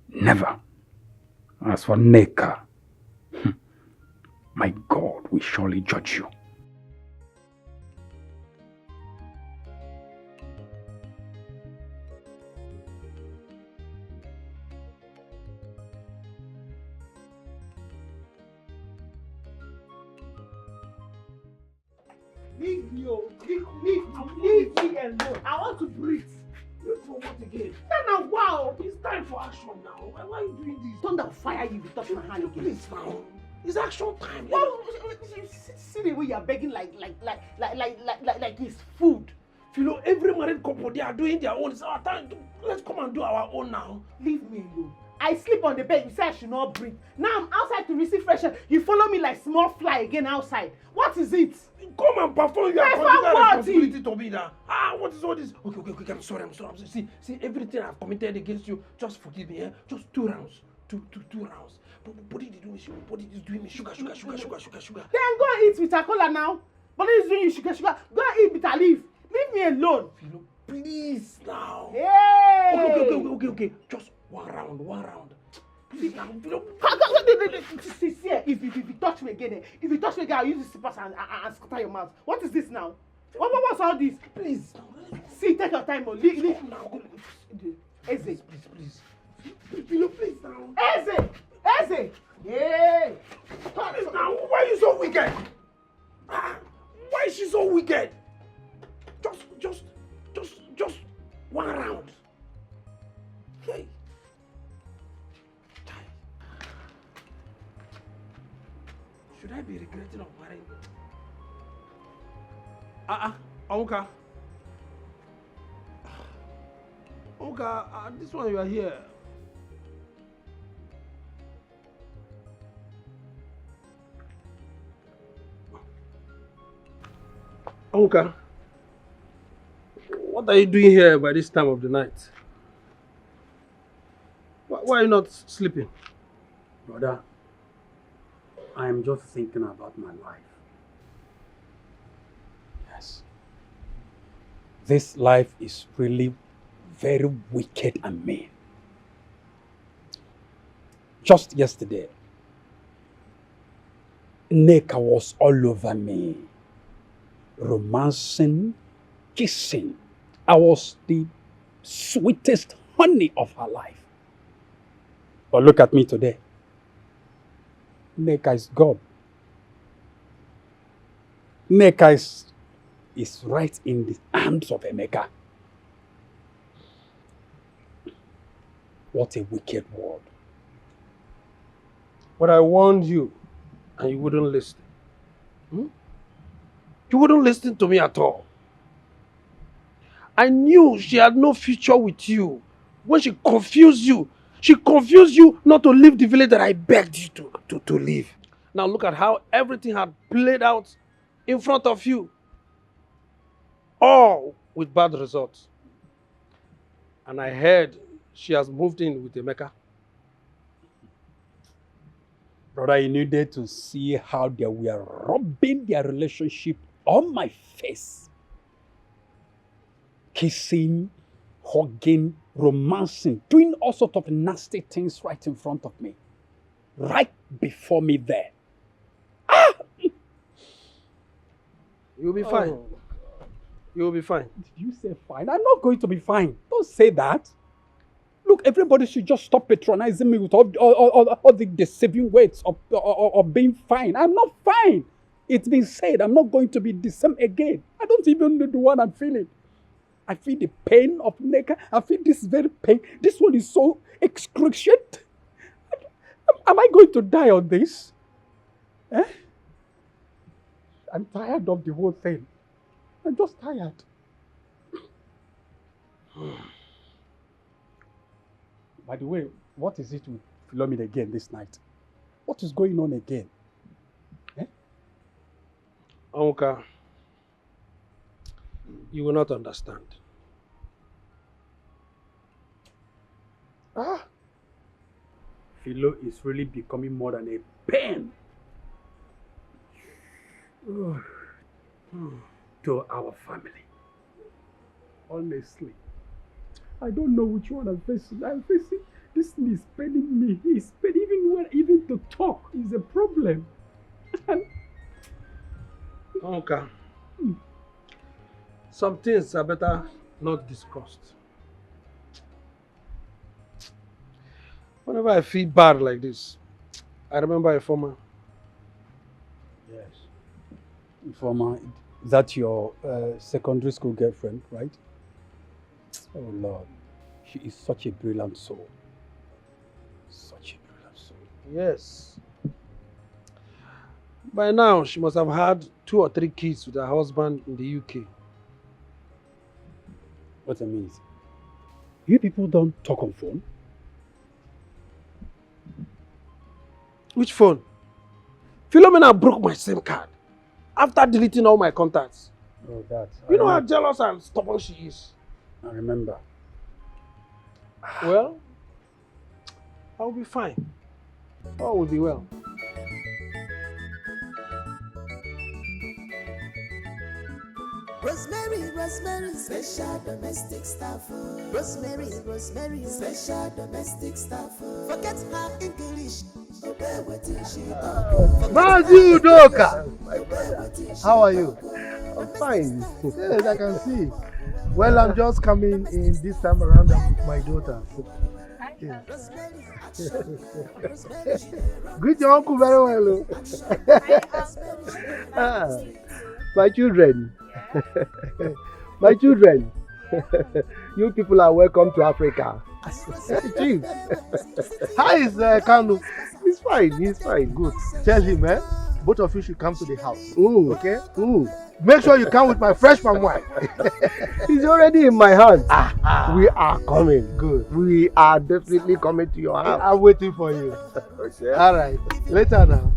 Never. As for Nneka, hmm, my God will surely judge you. Leave me, oh. Leave, leave, leave me alone. I want to breathe. Look for what again? Then now, wow. It's time for action now. Why, why are you doing this? Thunder fire you, you touch my hand again. Please now. It's action time. Well, you see, see the way you're begging like like like like like like like, like it's food. You know, every married couple, they are doing their own. It's our time. To, let's come and do our own now. Leave me alone. I sleep on the bed. You say I should not breathe. Now I'm outside to receive fresh air. You follow me like small fly again outside. What is it? Come and perform your That's conjugal not worthy. Responsibility to me now. Ah, what is all this? Okay, okay, okay, okay, I'm sorry, I'm sorry, I'm sorry. See, see, everything I've committed against you, just forgive me, eh? Just two rounds. Two, two, two rounds. But, but body is doing me sugar, body is doing me sugar, sugar, sugar, sugar, sugar, sugar. Then go and eat bitter kola now. But it's doing you sugar sugar. Go and eat bitter leaf. Leave me alone. You know, please now. Hey. Okay, okay, okay, okay, okay. Just one round, one round. Please now. You know, Go, go, go, go, go, go. See, see, see, eh, if, if, if you touch me again, eh, if you touch me again, I'll use the slippers and, and, and scatter your mouth. What is this now? What, what, what's all this? please now. See, take your time, oh. Leave, leave. Come now. Eze. Please, please, please. You know, please now. Eze. Eze. Hey. Please now. Why are you so wicked? Ah, why is she so wicked? Just, just, just, just one round. Hey. Chai. Should I be regretting of marrying? Ah, ah, Onwuka. Onwuka, ah, this one you are here. Onwuka, what are you doing here by this time of the night? Why, why are you not sleeping? Brother, I am just thinking about my life. Yes. This life is really very wicked and mean. Just yesterday, Nneka was all over me, romancing, kissing. I was the sweetest honey of her life. But look at me today. Nneka is gone. Nneka is, is right in the arms of Emeka. What a wicked world. But I warned you, and you wouldn't listen. Hmm? You wouldn't listen to me at all. I knew she had no future with you. When she confused you, she confused you not to leave the village that I begged you to, to, to leave. Now look at how everything had played out in front of you. All with bad results. And I heard she has moved in with Emeka. Brother, you needed to see how they were rubbing their relationship on my face. Kissing, hugging, romancing, doing all sorts of nasty things right in front of me. Right before me there. You'll be fine. You'll be fine. Did you say fine? I'm not going to be fine. Don't say that. Look, everybody should just stop patronizing me with all, all, all, all, all the deceiving words of, of, of being fine. I'm not fine. It's been said, I'm not going to be the same again. I don't even know the one I'm feeling. I feel the pain of Nneka. I feel this very pain. This one is so excruciating. Am, am I going to die on this? Eh? I'm tired of the whole thing. I'm just tired. By the way, what is it with Philomena again this night? What is going on again? Onwuka, you will not understand. Ah! Philo is really becoming more than a pain to our family. Honestly, I don't know which one I'm facing. I'm facing this thing is paining me. It's paining even when even to talk is a problem. Okay. Some things are better not discussed. Whenever I feel bad like this, I remember Ifeoma. Yes. Ifeoma, Is that your uh, secondary school girlfriend, right? Oh Lord, she is such a brilliant soul. Such a brilliant soul. Yes. By now, she must have had two or three kids with her husband in the U K. What I mean is, you people don't talk on phone? Which phone? Philomena broke my SIM card after deleting all my contacts. Oh, that. You know how jealous and stubborn she is. I remember. Well, I'll be fine. All will be well. Rosemary, Rosemary, special domestic staff. Rosemary, Rosemary, special domestic staff. Forget her English. Obey wetin she talk. Mazi Udoka! How are you? I'm fine. Yes, I can see. Well, I'm just coming in this time around with my daughter. Yes. Greet your uncle very well. Oh. Ah, my children. My children. You people are welcome to Africa. Chief, how is uh, Kanu? He's fine. He's fine. Good. Tell him, eh? Both of you should come to the house. Ooh. Okay? Ooh. Make sure you come with my fresh palm wine. He's already in my hand. Ah, ah. We are coming. Good. We are definitely coming to your house. I'm waiting for you. Okay. All right. Later now.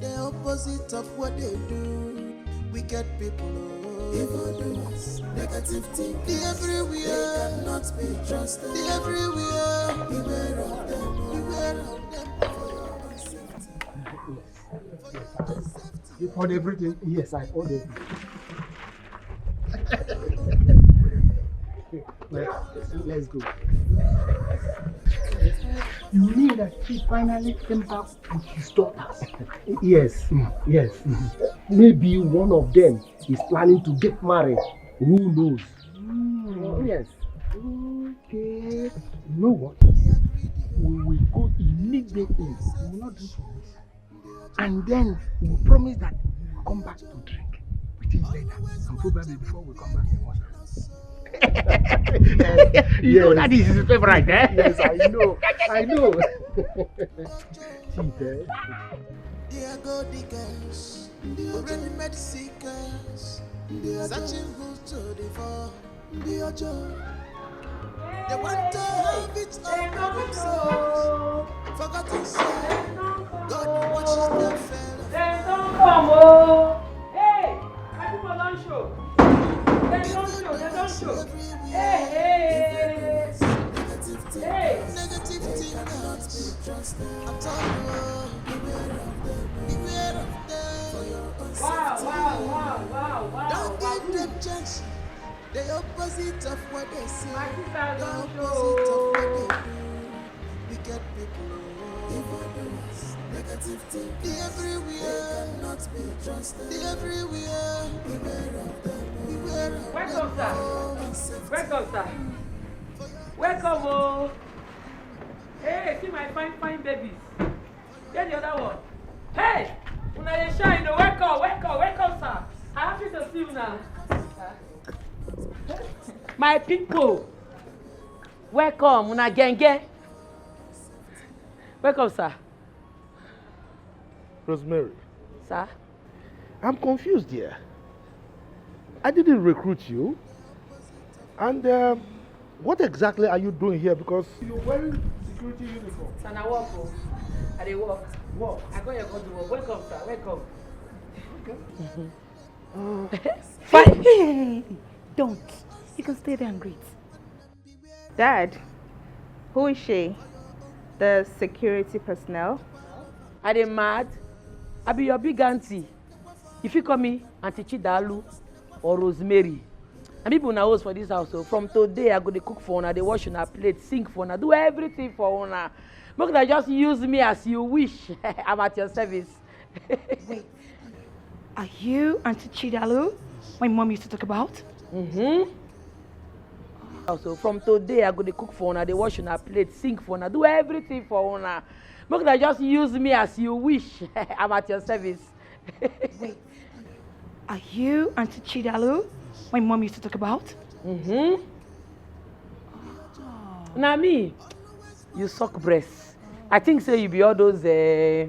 The opposite of what they do. Wicked people, oh. Evil doers, negative thing. They everywhere. They cannot be trusted. They everywhere. Beware of them. Beware of them for your own safety. You found everything? Yes, I found everything. Well, let's go. You mean that she finally came back with his daughters? Yes, yes. Maybe one of them is planning to get married. Who knows? Yes. Okay. You know what? We will go immediately. We will not drink from this. And then we will promise that we will come back to drink. We think later. And probably before we come back, we must. You know that is his favorite, eh? Yes, I know. I know. See there. They are gold diggers, they are ready-made seekers, they are searching who to devour. They are joy. They want to have it all for themselves. Forgotten soul. God watches them fail. Dem don come o. Hey, my people don show. Dem don show, dem don show. Hey, hey. Hey. Negative thing cannot be trusted. I'm telling you, beware of them. Beware of them for your own Wow, safety. Wow, wow, wow, wow. Don't give them chance. The opposite of what they say. My sister The don opposite of what they show. do. Wicked people, evil doers, negative thing. They everywhere. They cannot be trusted. They everywhere. Beware of them. Beware of Welcome, them. Sir. Oh, and safety. Welcome, sir. Welcome, oh. Hey, see my fine, fine babies. Get the other one. Hey, una dey shine, oh. Welcome, welcome, welcome, sir. I happy to see you now. My people, welcome, una genge. Welcome, sir. Rosemary, Sir? I'm confused here. I didn't recruit you. And um, what exactly are you doing here? Because you're wearing security uniform. Sir, na work, oh. I dey work. What? I go here go do work. Welcome, sir. Welcome. Fine. Don't. You can stay there and greet. Dad, who is she? The security personnel? I dey mad. I be your big auntie. You fit call me Auntie Chidalu or Rosemary. And people na host for this house. So from today, I go dey cook for una, dey wash una plate, sing for una, do everything for una. Make una just use me as you wish. I'm at your service. Wait. Are you Auntie Chidalu? My mom used to talk about? Mm-hmm. So from today, I go dey cook for una, dey wash una plate, sing for una, do everything for una. Make una just use me as you wish. I'm at your service. Wait, are you Auntie Chidalu my mom used to talk about? Mm-hmm. Na me. You suck breast. I think say you be all those uh,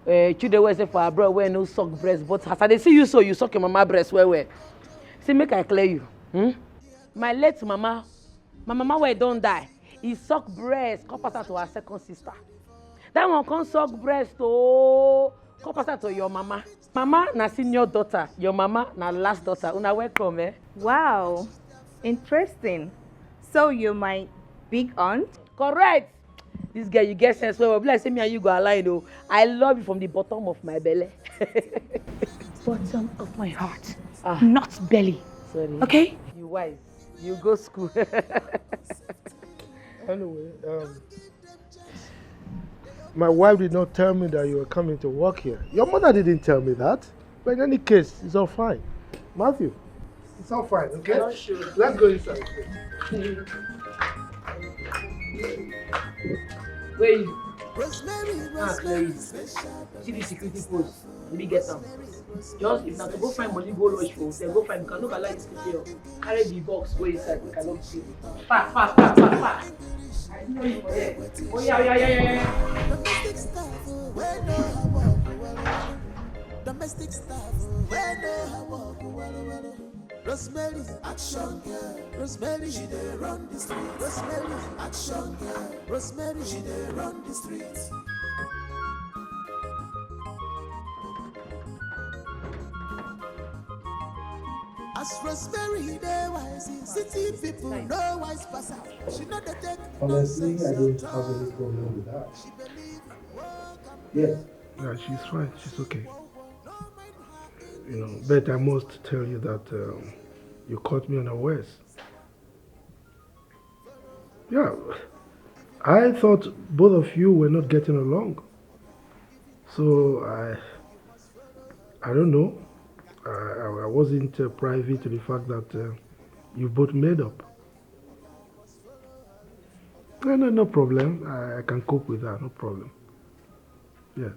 uh, children wey say for abroad wey no suck breast, but as I dey see you so, you suck your mama breast well well. See, make I clear you. Hmm? My late mama, my mama wey don die, e suck breast come pass am to her second sister. That one come suck breast oh, come pass am to your mama. Mama na senior daughter, your mama na last daughter. Una welcome, eh? Wow, interesting. So you're my big aunt? Correct. This girl, you get sense well well. Be like say me and you go align o. I love you from the bottom of my belly. Bottom of my heart, ah, not belly. Sorry. Okay? You wise. You go school. Anyway, um, my wife did not tell me that you were coming to work here. Your mother didn't tell me that. But in any case, it's all fine. Matthew, it's all fine, okay? Let's go inside. Where you? Rosemary, ah, Rosemary. See the security post. Let me get some. Just if not to go find money, go lodge for hotel, go find. You cannot allow this to fail. Carry the box, go inside. We cannot see. Pack, pack, pack, pack, pack. I see you for there. Oh yeah, yeah, yeah, yeah, yeah. Domestic staff, where no work, domestic staff, where no work. Rosemary, action girl. Rosemary, she dey run the street. Rosemary, action girl. Rosemary, she dey run the street. As Rosemary dey wise, city people no wise pass her. She no dey take. Honestly, I don't have any problem with that. She believe in work and. Yes. Yeah, she's fine. She's okay. You know, but I must tell you that um, you caught me unawares. Yeah, I thought both of you were not getting along. So I, I don't know. I, I wasn't uh, privy to the fact that uh, you both made up. No, no, no problem. I, I can cope with that. No problem. Yes.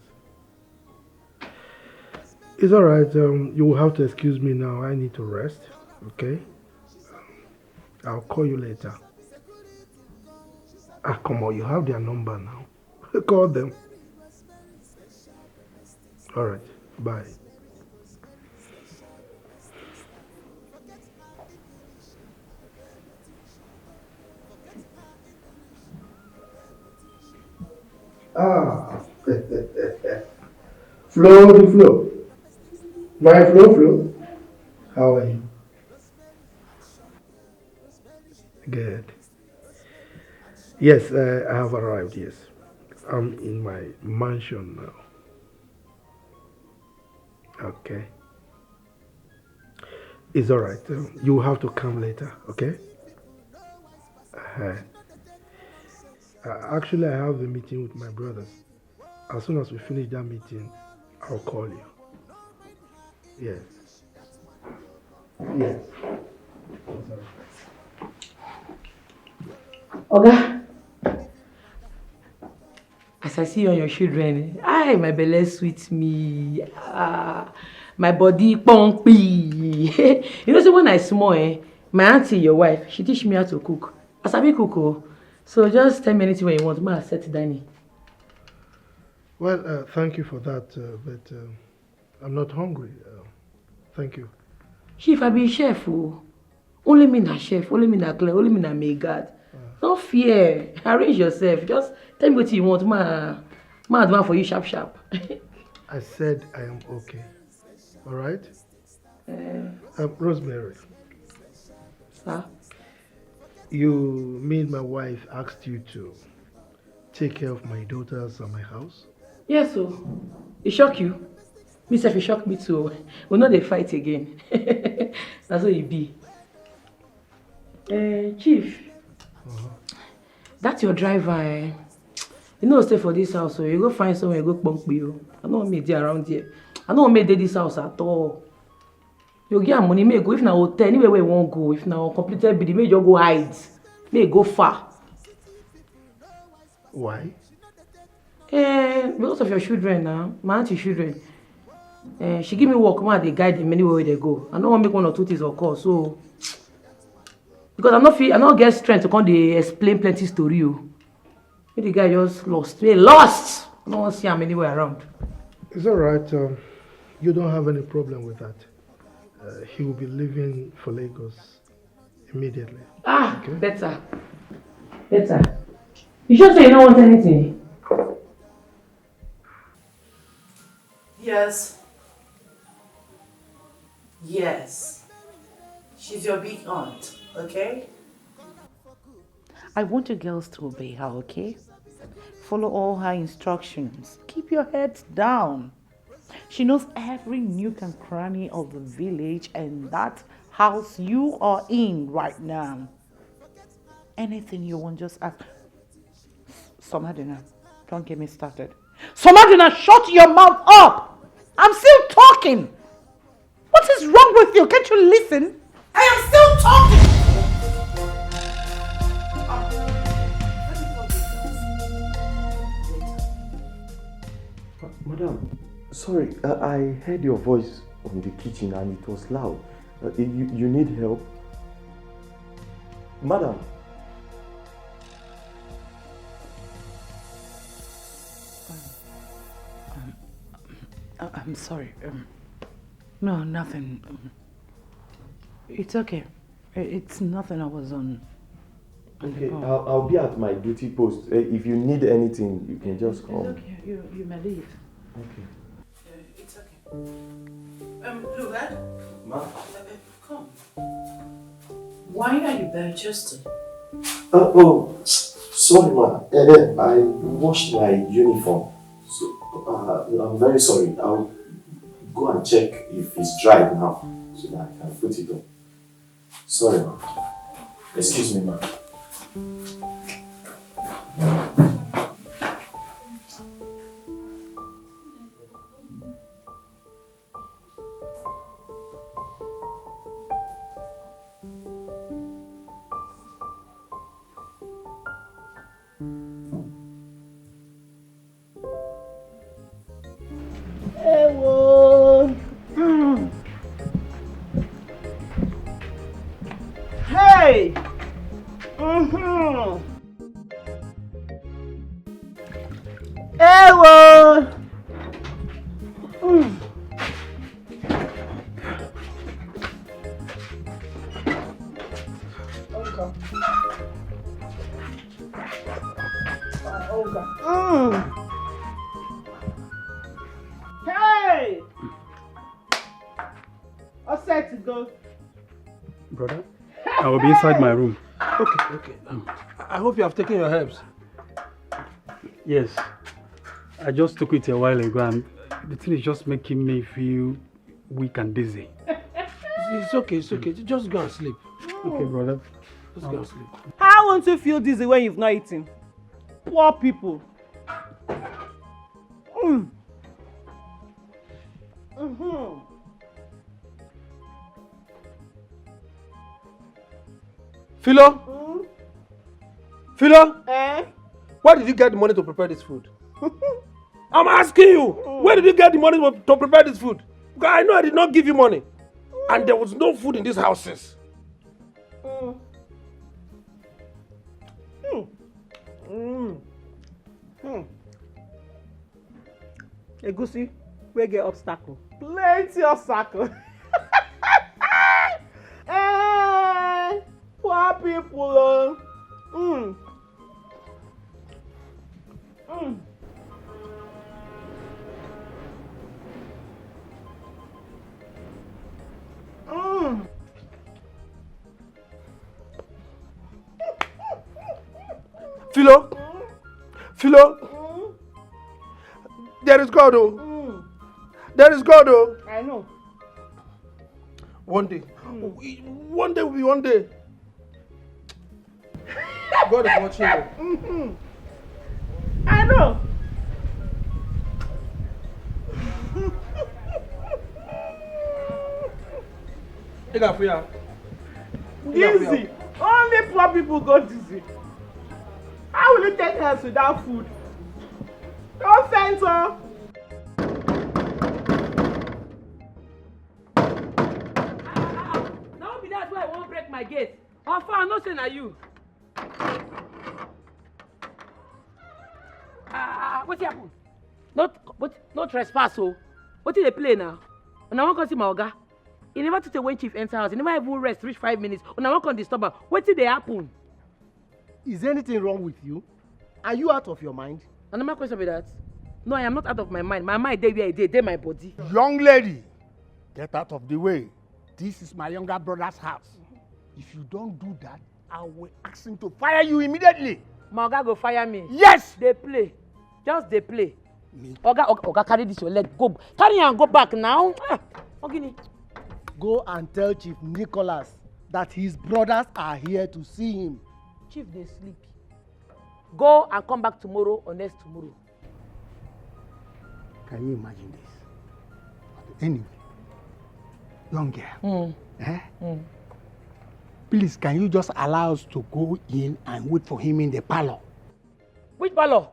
It's all right. Um, you will have to excuse me now. I need to rest. Okay. I'll call you later. Ah, come on. You have their number now. Call them. All right. Bye. Ah, flow the flow. My flow flow. How are you? Good. Yes, uh, I have arrived. Yes, I'm in my mansion now. Okay. It's all right. Um, you have to come later, okay? Uh, actually, I have a meeting with my brothers. As soon as we finish that meeting, I'll call you. Yes. Yes. Oga, as I see you and your children, I my belly sweet me. Ah, my body pumpy. You know, so when I small, eh, my auntie, your wife, she teach me how to cook. I sabi cook, oh. So just tell me anything when you want. Ma set dining. Well, uh, thank you for that, uh, but uh, I'm not hungry. Uh, thank you. Chief, I be chef, oh. Only me na chef, only me na clear, only me na may God. Uh, don't fear. Arrange yourself. Just tell me what you want, ma. Ma, do for you sharp sharp. I said I am okay. All right. Uh, um, Rosemary. Sir. You mean my wife asked you to take care of my daughters and my house? Yes, so it shock you. Me self, it shock me too. We no dey fight again. That's what it be. Uh, Chief, uh-huh. That's your driver. Eh? You know, stay for this house, so you go find somewhere, go pump you. I don't want me there around here. I don't want me there this house at all. You get money, may go. If na hotel, anywhere where you won't go. If na completed building, may you go hide. May go far. Why? Eh, because of your children now, my auntie children. Eh, she give me work, man, they guide them anywhere they go. I don't want to make one or two things occur, so because I no fit, I no get strength to come dey explain plenty story o. Make the guy just lost. He lost. I no wan see am anywhere around. It's all right. Um, you don't have any problem with that. Uh, he will be leaving for Lagos immediately. Ah, okay. Better. Better. You sure say you don't want anything? Yes. Yes. She's your big aunt, okay? I want you girls to obey her, okay? Follow all her instructions. Keep your heads down. She knows every nook and cranny of the village and that house you are in right now. Anything you want, just ask. Somadina, don't get me started. Somadina, shut your mouth up! I'm still talking! What is wrong with you? Can't you listen? I am still talking! Ah, let me call the girls later. Madam, sorry, uh, I heard your voice from the kitchen and it was loud. Uh, you, you need help? Madam. Um, um, I- I'm sorry. Um, no, nothing. Um, it's okay. I- It's nothing. I was on. on the Okay, call. I'll, I'll be at my duty post. Uh, if you need anything, you can just It's call me. Okay. You, you may leave. Okay. Uh, it's okay. Um, Luga? Ma? Uh, uh, come. Why are you bare chested? Uh, oh, s- sorry, ma. Eh, eh, I washed my uniform. So, uh, I'm very sorry. I'll go and check if it's dried now so that I can put it on. Sorry, ma. Excuse me, ma. Ewo. Mm. Hey! Mm-hmm. Ewo. Mm. Oga. Oga. Mm. Hey! All set to go. Brother, I will be inside my room. Okay, okay. Um, I hope you have taken your herbs. Yes. I just took it a while ago and the thing is just making me feel weak and dizzy. It's okay, it's okay. Just go and sleep. Okay, brother. Just go and sleep. How won't you feel dizzy when you've not eaten? Poor people. Mm. Mm-hmm. Philo? Mm? Philo? Eh? Where did you get the money to prepare this food? I'm asking you, mm, where did you get the money to, to prepare this food? Because I know I did not give you money. And there was no food in these houses. Mm. Mm. Mm. Mm. Egusi, we get obstacle. Plenty obstacle. Eh, poor people. Oh. Mm. Mm. Mm. Philo? Philo? There is God, oh. Mm. There is God, oh. I know. One day. Mm. One day will be one day. God is watching you. Mm-hmm. I know. Take am for ya. Dizzy. Only poor people go dizzy. How will you take herbs without food? Don't faint o. Ah, ah, ah. Now be that why I wan break my gate. Ofa, I know say na you. Ah, ah, ah, wetin happen? No, what, no trespass o. Wetin dey play now? Una wan come see my oga? E never too tey when chief enter house. E never even rest reach five minutes. Una wan come disturb am. Wetin dey happen? Is anything wrong with you? Are you out of your mind? Na normal question be that. No, I am not out of my mind. My mind dey where e dey, dey my body. Young lady, get out of the way. This is my younger brother's house. If you don't do that, I will ask him to fire you immediately. My oga go fire me. Yes! Dey play. Just dey play. Me? Oga, oga, oga, carry this your leg. Go. Carry am go back now. Ah, Ogini. Go and tell Chief Nicholas that his brothers are here to see him. Chief dey sleep. Go and come back tomorrow or next tomorrow. Can you imagine this? But anyway, young girl, Mm. eh? Mm. Please, can you just allow us to go in and wait for him in the parlor? Which parlor?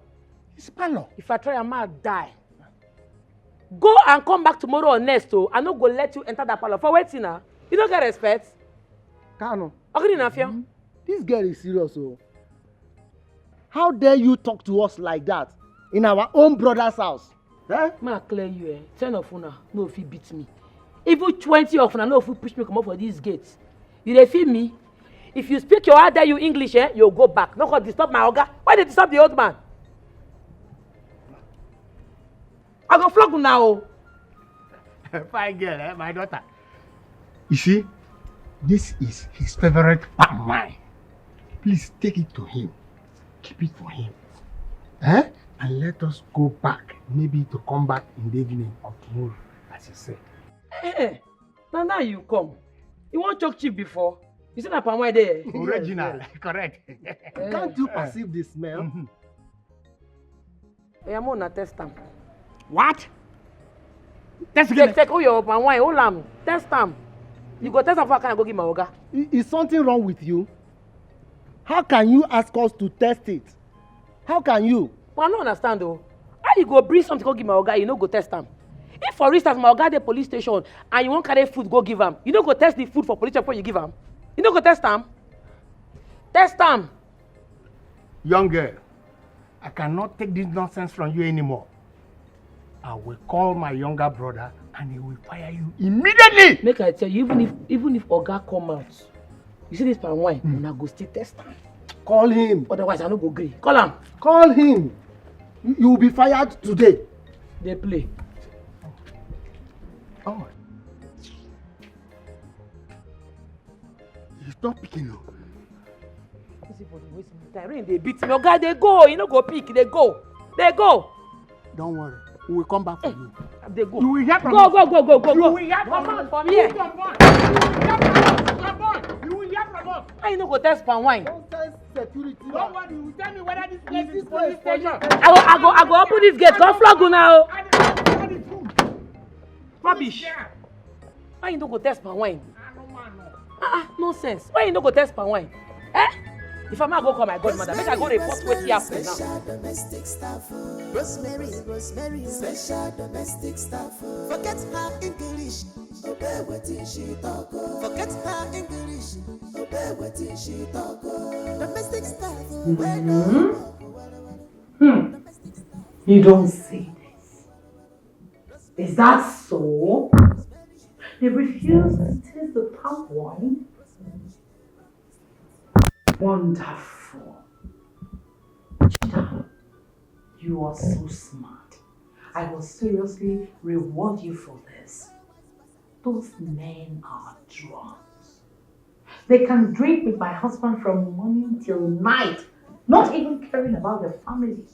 His parlor. If I try, I might die. Go and come back tomorrow or next, oh. I no go let you enter that parlor. For wetin na? You no get respect. Kanu. Ogini na fion. This girl is serious o. How dare you talk to us like that in our own brother's house? Eh? Ma clear you, eh? Ten of una no fit beat me. Even twenty of una no fit push me comot for this gate. You dey feel me? If you speak your "how dare you" English, eh, you go back. No go disturb my oga. Why dey disturb the old man? I go flog una o. Fine girl, eh, my daughter. You see, this is his favorite palm wine. Please take it to him. Keep it for him. Eh? And let us go back, maybe to come back in the evening of tomorrow, as you said. Eh, eh. Na now you come. You wan choke chief before? You say na palm wine dey here. Original, correct. Eh. Can't you perceive the smell? Mm-hmm. Oya, mo na test am. What? Test again. Take, take, hold your palm wine, hold am. Test am. You go test am before I carry am go give my oga. I-, is something wrong with you? How can you ask us to test it? How can you? But I no understand o. How you go bring something go give my oga, you no go test am? If, for instance, my oga dey police station and you wan carry food go give am, you no go test the food for police station before you give am? You no go test am? Test am. Young girl, I cannot take this nonsense from you anymore. I will call my younger brother and he will fire you immediately. Make I tell you, even if, even if oga come out, you see this palm wine, una go still test am. Call him. Otherwise, I no go gree. Call am. Call him. You, you will be fired today. Dey play. Oh. He's not picking up. This is for the waste of time. Rain dey beat me. Oga, dey go. You no go pick. Dey go. Dey go. Don't worry. We will come back for you. Dey go. You will hear from us. Go, go, go, go, go, go. You will hear from us. Come here. You will hear from us. Come on. You will hear from us. Why you no go test palm wine? Don't test security. Don't worry. You will tell me whether this place is police station. I go, I go, I go open this gate. Come flog una o. Rubbish. Why you no go test palm wine? Ah, ah, nonsense. Why you no go test palm wine? Eh? If I ma go call my godmother, make I go report wetin happen now. Rosemary, Rosemary, special domestic staff. Forget her English, obey wetin she talk. Forget her English, obey wetin she talk. Domestic staff. Hmm. You don't say this. Is that so? They refuse to taste the palm wine? Wonderful. Chita, you are so smart. I will seriously reward you for this. Those men are drunks. They can drink with my husband from morning till night, not even caring about their family.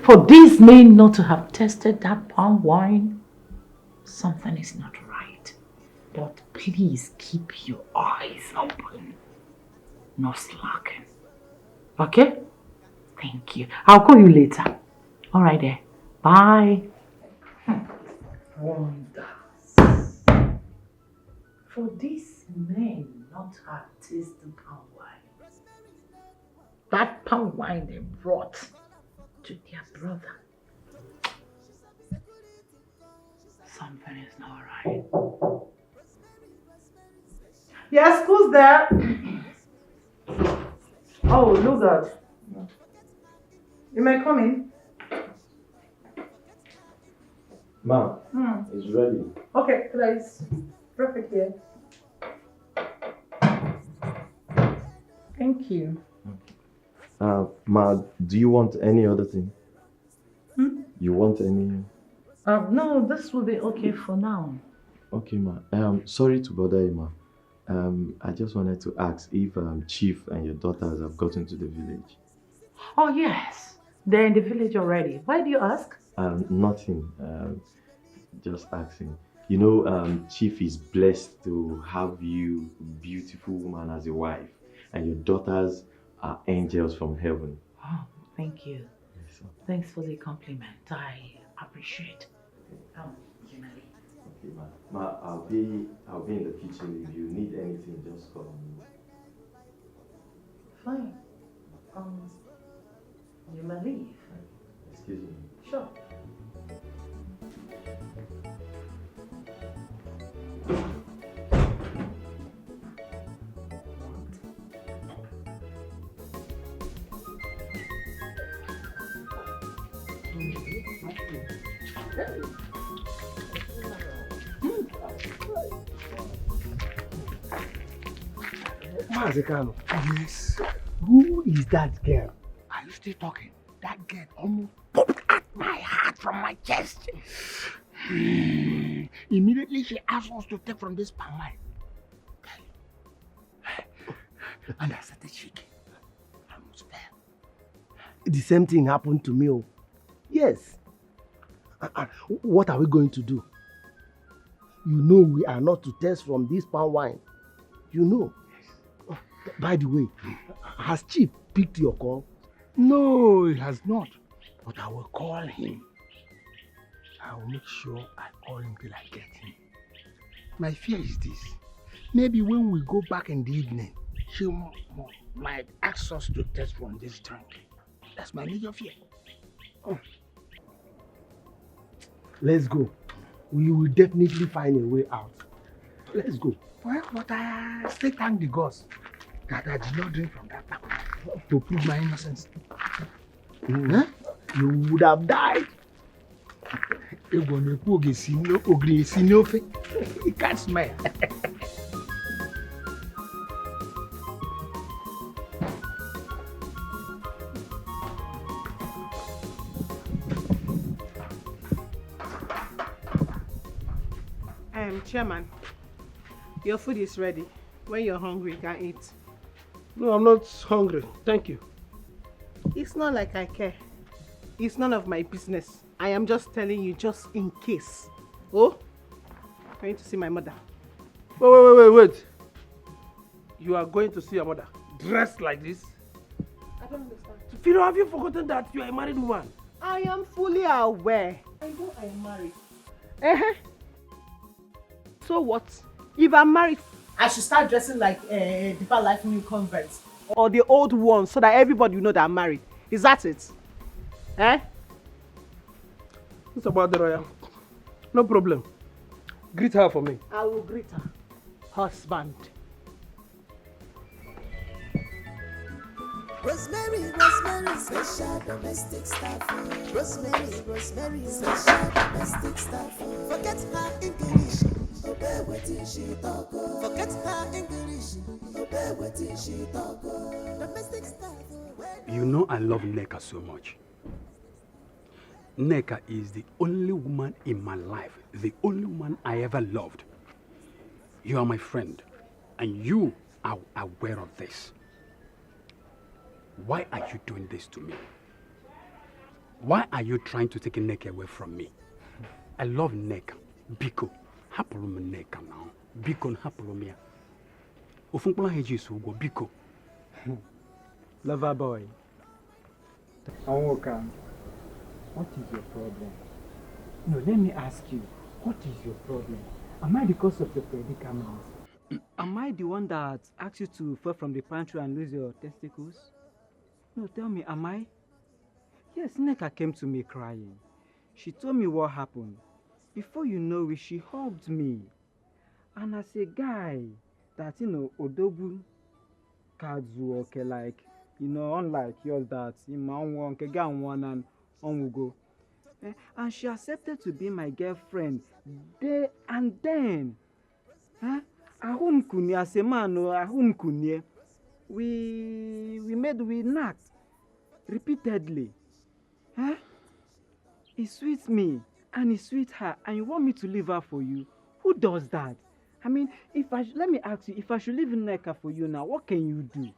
For these men not to have tested that palm wine, something is not right. But please keep your eyes open. No slacking. Okay? Thank you. I'll call you later. All right, there. Bye. Hmm. Wonders. For these men not to have tasted palm wine. That palm wine they brought to their brother. Something is not right. Yes, who's there? Oh, look at. You may come in. Ma, hmm. It's ready. Okay, please. Perfect here. Thank you. Uh, ma, do you want any other thing? Hmm? You want any? Uh, no, this will be okay for now. Okay, ma. Um, sorry to bother you, ma. Um, I just wanted to ask if um, Chief and your daughters have gotten to the village. Oh, yes. They're in the village already. Why do you ask? Um, nothing. Um, just asking. You know, um, Chief is blessed to have you, beautiful woman, as a wife, and your daughters are angels from heaven. Oh, thank you. Yes, sir. Thanks for the compliment. I appreciate. Um, you may leave. Okay, ma. Ma, I'll be, I'll be in the kitchen. If you need anything, just call me. Fine. Um, you may leave. Excuse me. Sure. Maazị Kanu. Yes. Who is that girl? Are you still talking? That girl almost popped at my heart from my chest. Hmm. Immediately she asked us to take from this palm wine. And I started shaking. I almost fell. The same thing happened to me. Oh. Yes. Uh, uh, what are we going to do? You know we are not to test from this palm wine. You know. Oh, by the way, has Chief picked your call? No, he has not. But I will call him. I will make sure I call him till I get him. My fear is this. Maybe when we go back in the evening, she m- m- might ask us to test from this drink. That's my major fear. Oh. Let's go. We will definitely find a way out. Let's go. Well, but I still thank the gods that I did not drink from that cup to prove my innocence. Mm. Eh? You would have died. Egwu ọ na-ekwu oge si n'o- ogiri esi n'ofe. You can't smile. Um, Chairman, your food is ready. When you're hungry, you can eat. No, I'm not hungry. Thank you. It's not like I care. It's none of my business. I am just telling you, just in case. Oh, going to see my mother. Wait, wait, wait, wait, wait. You are going to see your mother dressed like this? I don't understand. Fino, have you forgotten that you are a married woman? I am fully aware. I know I am married. Uh-huh. So what? If I'm married, I should start dressing like uh, Deeper Life new converts or the old ones so that everybody will know that I'm married. Is that it? Eh? It's about the royal. No problem. Greet her for me. I will greet her. Husband. Rosemary, Rosemary, special domestic staff. Rosemary, Rosemary, special domestic staff. Forget her English, obey wetin she talk. Forget her English, obey wetin she talk. Domestic staff. You know I love Nneka so much. Nneka is the only woman in my life, the only woman I ever loved. You are my friend, and you are aware of this. Why are you doing this to me? Why are you trying to take Nneka away from me? I love Nneka. Biko, hapụrụ m Nneka now. Biko, hapụrụ m ya. Ofu mkpụrụ ahụ eji esi ụgwọ, biko. Lover boy. Onwuka, what is your problem? No, let me ask you, what is your problem? Am I the cause of your predicament? Am I the one that asked you to fall from the pantry and lose your testicles? No, tell me, am I? Yes, Nneka came to me crying. She told me what happened. Before you know it, she hugged me. And as a guy that, you know, Odogwu Kazu, okay, like, you know, unlike yours that in my own one, Kega one and Onwugo. Eh, and she accepted to be my girlfriend there and then. Eh? Ahụ m kunie, as a man, oh, ahụ m kunie. We, we made, we knocked repeatedly. Eh? It sweets me and it sweets her, and you want me to leave her for you? Who does that? I mean, if I sh- let me ask you, if I should leave Nneka for you now, what can you do?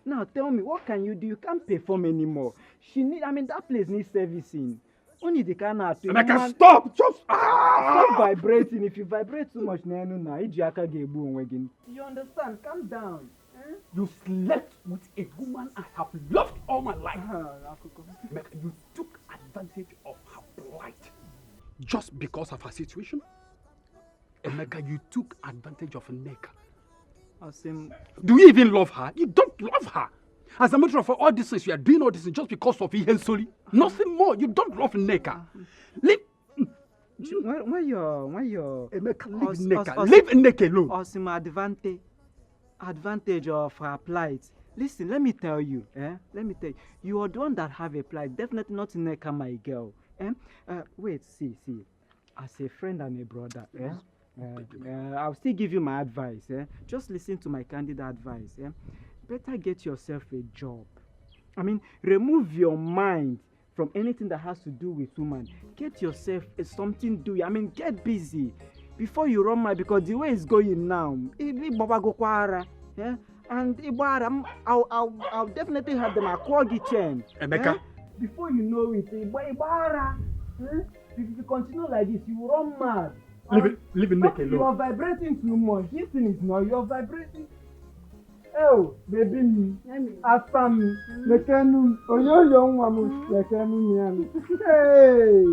Now tell me, what can you do? You can't perform anymore. She need, I mean, that place needs servicing. Only they can act. Emeka, stop! Just Stop ah! Vibrating. If you vibrate too much, na enu na iji aka ga-egbu onwe gị. You understand? Calm down. Eh? You slept with a woman I have loved all my life. Ah, akụkọ. Emeka, you took advantage of her plight just because of her situation. Emeka, you took advantage of Nneka. Asị m, Do you even love her? You don't love her. As a matter of fact, all these things, you are doing all these things just because of Ihensoli. Nothing more. You don't love Nneka. Leave when, when you're, when you're, Emeka, leave Us- Nneka. us- us- Leave Nneka alone. Osim advantage, advantage of her plight. Listen, let me tell you, eh? Let me tell you, you are the one that have a plight. Definitely not Nneka, my girl. Eh? Uh, wait, see, see. As a friend and a brother, eh? Uh, uh, I'll still give you my advice, eh? Just listen to my candid advice, eh? Better get yourself a job. I mean, remove your mind from anything that has to do with woman. Get yourself a something do. I mean, get busy before you run mad, because the way it's going now, igbabagokwara, eh? And igbara, I'll, I'll, I'll definitely have them. I call the chain. Emeka. Eh? Before you know it, igba- igbara. Eh? If you continue like this, you will run mad. Leave it. Leave it, Stop, Nneka you are alone. Vibrating too much. This thing is not. You are vibrating. Oh, baby me. Let me. After me. Lekenu. Oyoyo nwa m. Lekenu me. Hey.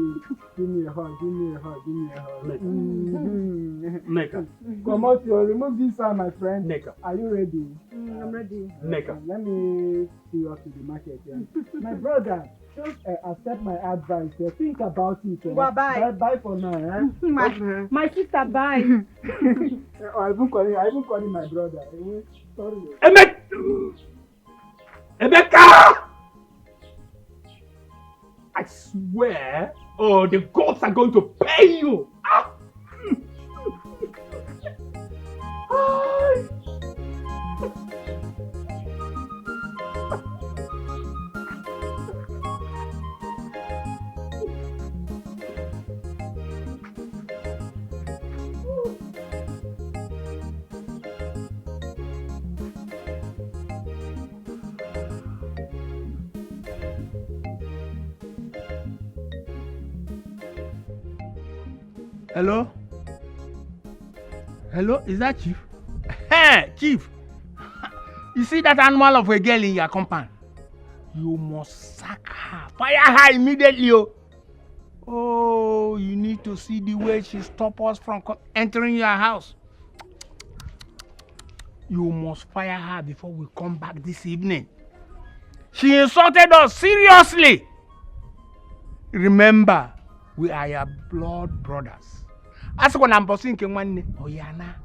Give me a hug. Give me a hug. Give me a hug. Nneka. Mhm. Nneka. Come out here. Remove this one, my friend. Nneka. Are you ready? Mm, I'm ready. Nneka. Let me see you up to the market. Yeah. My brother, just uh, accept my advice. Uh, think about it. Uh. Ngwa, bye. Bye, bye for now. Eh? My, my sister, bye. Uh, I even calling. I even calling my brother. Eh, sorry. Emeka. Emeka. I swear, oh, the gods are going to pay you. Ah! Hello? Hello, is that Chief? Hey, Chief! You see that animal of a girl in your compound? You must sack her. Fire her immediately, oh! Oh, you need to see the way she stop us from co- entering your house. You must fire her before we come back this evening. She insulted us seriously. Remember, we are your blood brothers. Asịkwa na mbọsị nke nwanne, ọ ya na.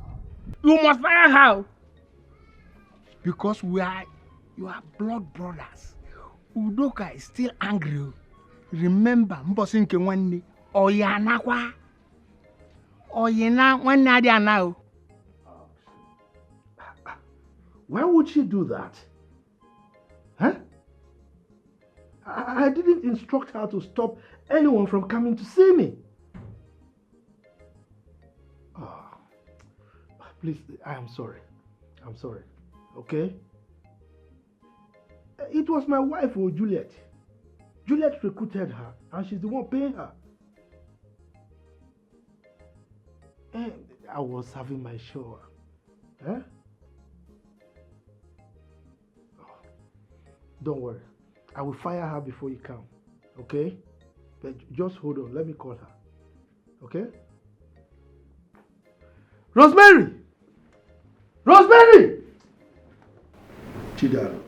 You must fire her, oh, because we are your blood brothers. Udoka is still angry, oh. Remember, mbọsị nke nwanne, ọ ya nakwa. Ọ ya na, nwanne adị ana, oh. Why would she do that? Huh? I, I didn't instruct her to stop anyone from coming to see me. Oh, please, I am sorry. I'm sorry. Okay? It was my wife, oh, Juliet. Juliet recruited her, and she's the one paying her. And I was having my shower. Eh? Oh, don't worry. I will fire her before you come. Okay? But j- just hold on. Let me call her. Okay? Rosemary! Rosemary! Chidaro.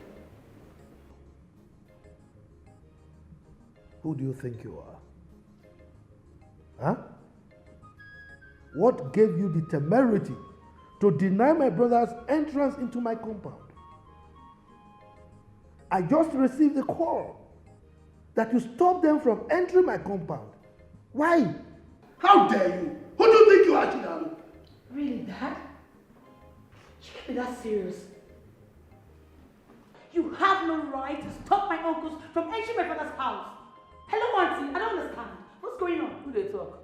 Who do you think you are? Huh? What gave you the temerity to deny my brothers entrance into my compound? I just received a call that you stopped them from entering my compound. Why? How dare you? Who do you think you are, Chinalo? Really, Dad? You can't be that serious. You have no right to stop my uncles from entering my father's house. Hello, Auntie. I don't understand. What's going on? Who they talk?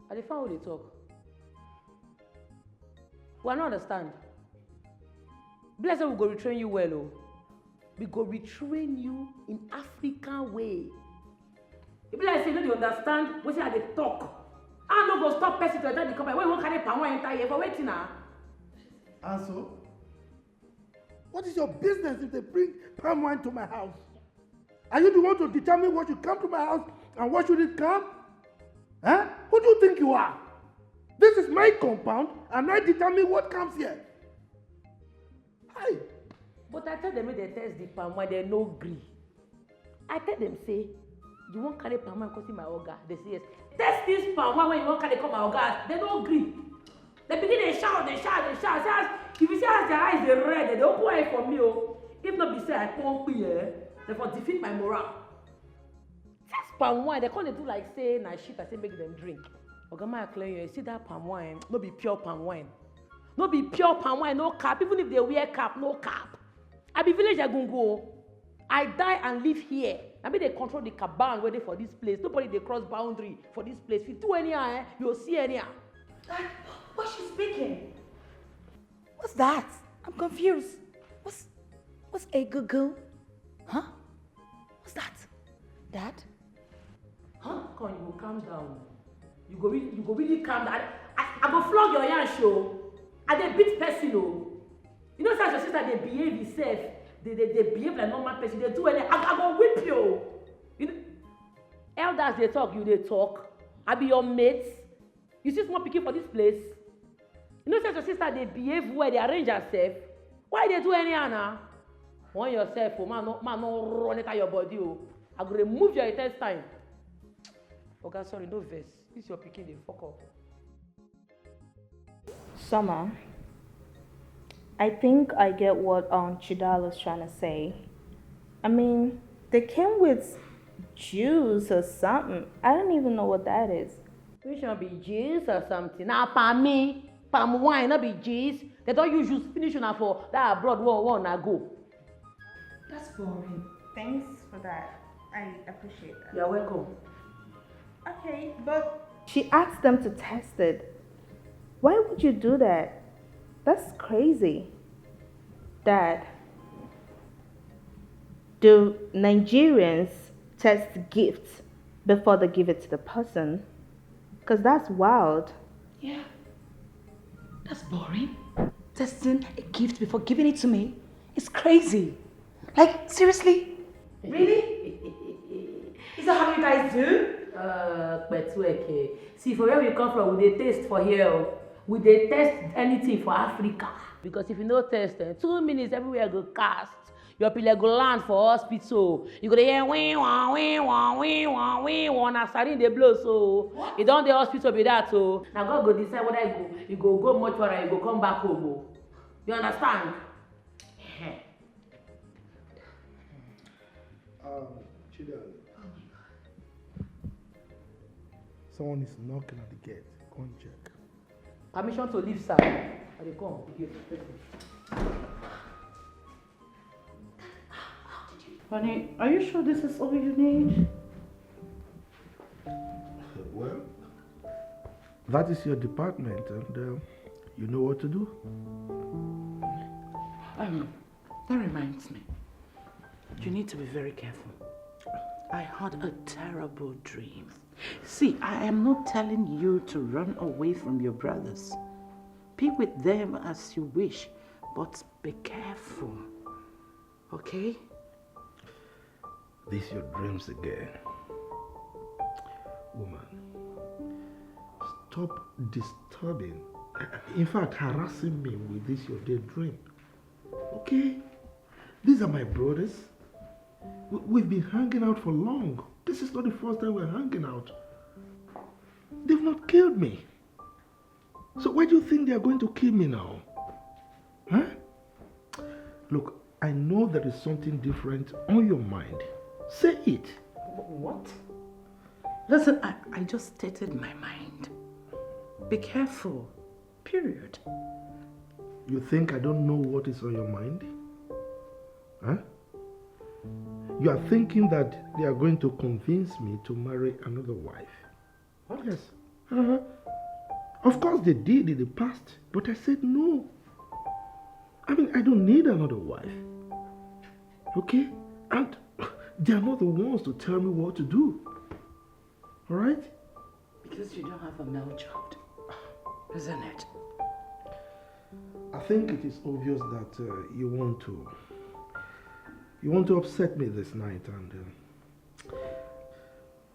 I dey find who dey talk. Well, I no understand. Bless, we go retrain you well o. We go retrain you in African way. E be like say you no dey understand wetin I dey talk. I no go stop person to enter the company when you wan carry palm wine enter here for wetin na? And so, what is your business if they bring palm wine to my house? Are you the one to determine what should come to my house and what shouldn't come? Eh? Who do you think you are? This is my compound and I determine what comes here. Hi! But I tell them make dem test the palm wine, dem no gree. I tell them say, you wan carry palm wine come see my oga? They say yes. Test this palm wine when you wan carry come my oga house, dem no gree. They begin dey shout, dey shout, dey shout. Say as if you see as their eyes dey red, dem dey open eye for me o. If no be say I pon kpi eh, dem for defeat my morale. Test palm wine, dem come dey do like say na shit I say make dem drink. Oga, make I clear you, you see that palm wine, no be pure palm wine. No be pure palm wine, no cap. Even if they wear cap, no cap. I be village egungun o. I die and live here. Na me dey control the cabal wey dey for this place. Nobody dey cross boundary for this place. If you do anyhow, eh, you go see anyhow. What she's speaking? What's that? I'm confused. What's what's egungun? Huh? What's that? Dad? Huh? Come, you go calm down. You go really, you go really calm down. I, I, I go flog your yansh o. I dey beat person o. You know say as your sister dey behave herself, dey dey dey behave like normal person, dey do anyhow, I, I go whip you o. You know, elders dey talk, you dey talk. I be your mate. You see small pikin for this place? You know say as your sister dey behave well, dey arrange herself. Why you dey do anyhow na? Warn yourself o, make I no, make I no run enter your body o. I go remove your intestine. Oga, sorry, no vex. This your pikin dey fuck up. Summer, I think I get what um Chidal is trying to say. I mean, they came with juice or something. I don't even know what that is. Which one be juice or something? Na palmy, palm wine, no be juice. They don use juice finish una for that abroad one, one una go. That's boring. Thanks for that. I appreciate that. You're welcome. Okay, but she asked them to test it. Why would you do that? That's crazy. Dad, do Nigerians test gifts before they give it to the person? Because that's wild. Yeah. That's boring. Testing a gift before giving it to me? It's crazy. Like, seriously? Really? Is that how you guys do? Uh, Kpetueke. See, for where we come from, we dey taste for here o. We dey test anything for Africa. Because if you no test, eh, two minutes, everywhere go cast. Your pile go land for hospital. You go dey hear win won, win won, win won, win won. Na siren dey blow so. What? You don dey hospital be that o. Na God go decide whether you go, you go go mortuary, you go come back home o. You understand? Um, Chidal. Someone is knocking at the gate. Go and check. Permission to leave, sir. I dey come. Honey, are you sure this is all you need? Well, that is your department, and uh, you know what to do. Um, that reminds me. You need to be very careful. I had a terrible dream. See, I am not telling you to run away from your brothers. Be with them as you wish, but be careful. Okay? This your dreams again. Woman, stop disturbing, in fact, harassing me with this your day dream. Okay? These are my brothers. We, we've been hanging out for long. This is not the first time we're hanging out. They've not killed me. So why do you think they are going to kill me now? Huh? Look, I know there is something different on your mind. Say it. What? Listen, I, I just stated my mind. Be careful. Period. You think I don't know what is on your mind? Huh? You are thinking that they are going to convince me to marry another wife. What? Yes. Uh-huh. Of course they did in the past, but I said no. I mean, I don't need another wife. Okay? And they are not the ones to tell me what to do. All right? Because you don't have a male child, isn't it? I think it is obvious that uh, you want to you want to upset me this night, and uh,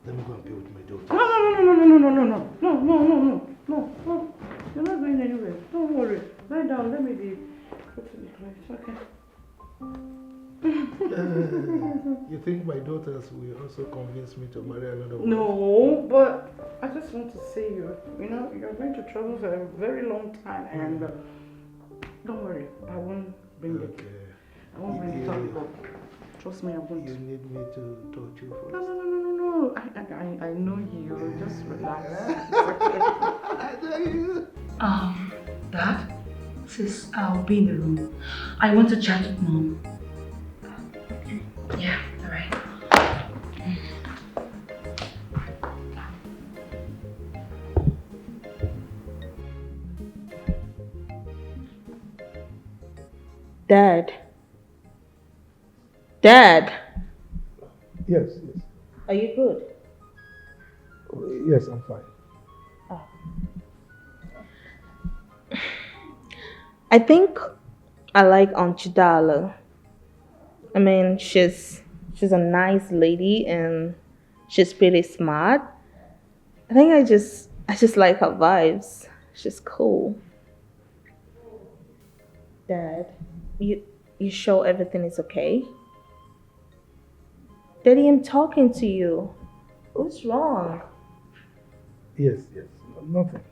let me go and be with my daughter. No, no, no, no, no, no, no, no, no, no, no, no, no, no, no. You're not going anywhere. Don't worry. Lie down. Let me be. Go to the place. Okay. Uh, you think my daughters will also convince me to marry another woman? No, but I just want to see you. You know, you're going to travel for a very long time, and uh, don't worry, I won't bring it. Okay. I won't bring the You- topic up. Trust me, I won't. You need me to touch you first? No, no, no, no, no, no. I, I, I- I know you. Just relax. It's okay. I know you. Um, Dad? Sis, I'll be in the room. I want to chat with Mom. Yeah, alright. Dad. Dad. Yes, yes. Are you good? Yes, I'm fine. I think I like Aunt Chidala. I mean, she's she's a nice lady and she's pretty smart. I think I just I just like her vibes. She's cool. Dad, you you sure everything is okay? Daddy, I'm talking to you. What's wrong? Yes, yes. Nothing.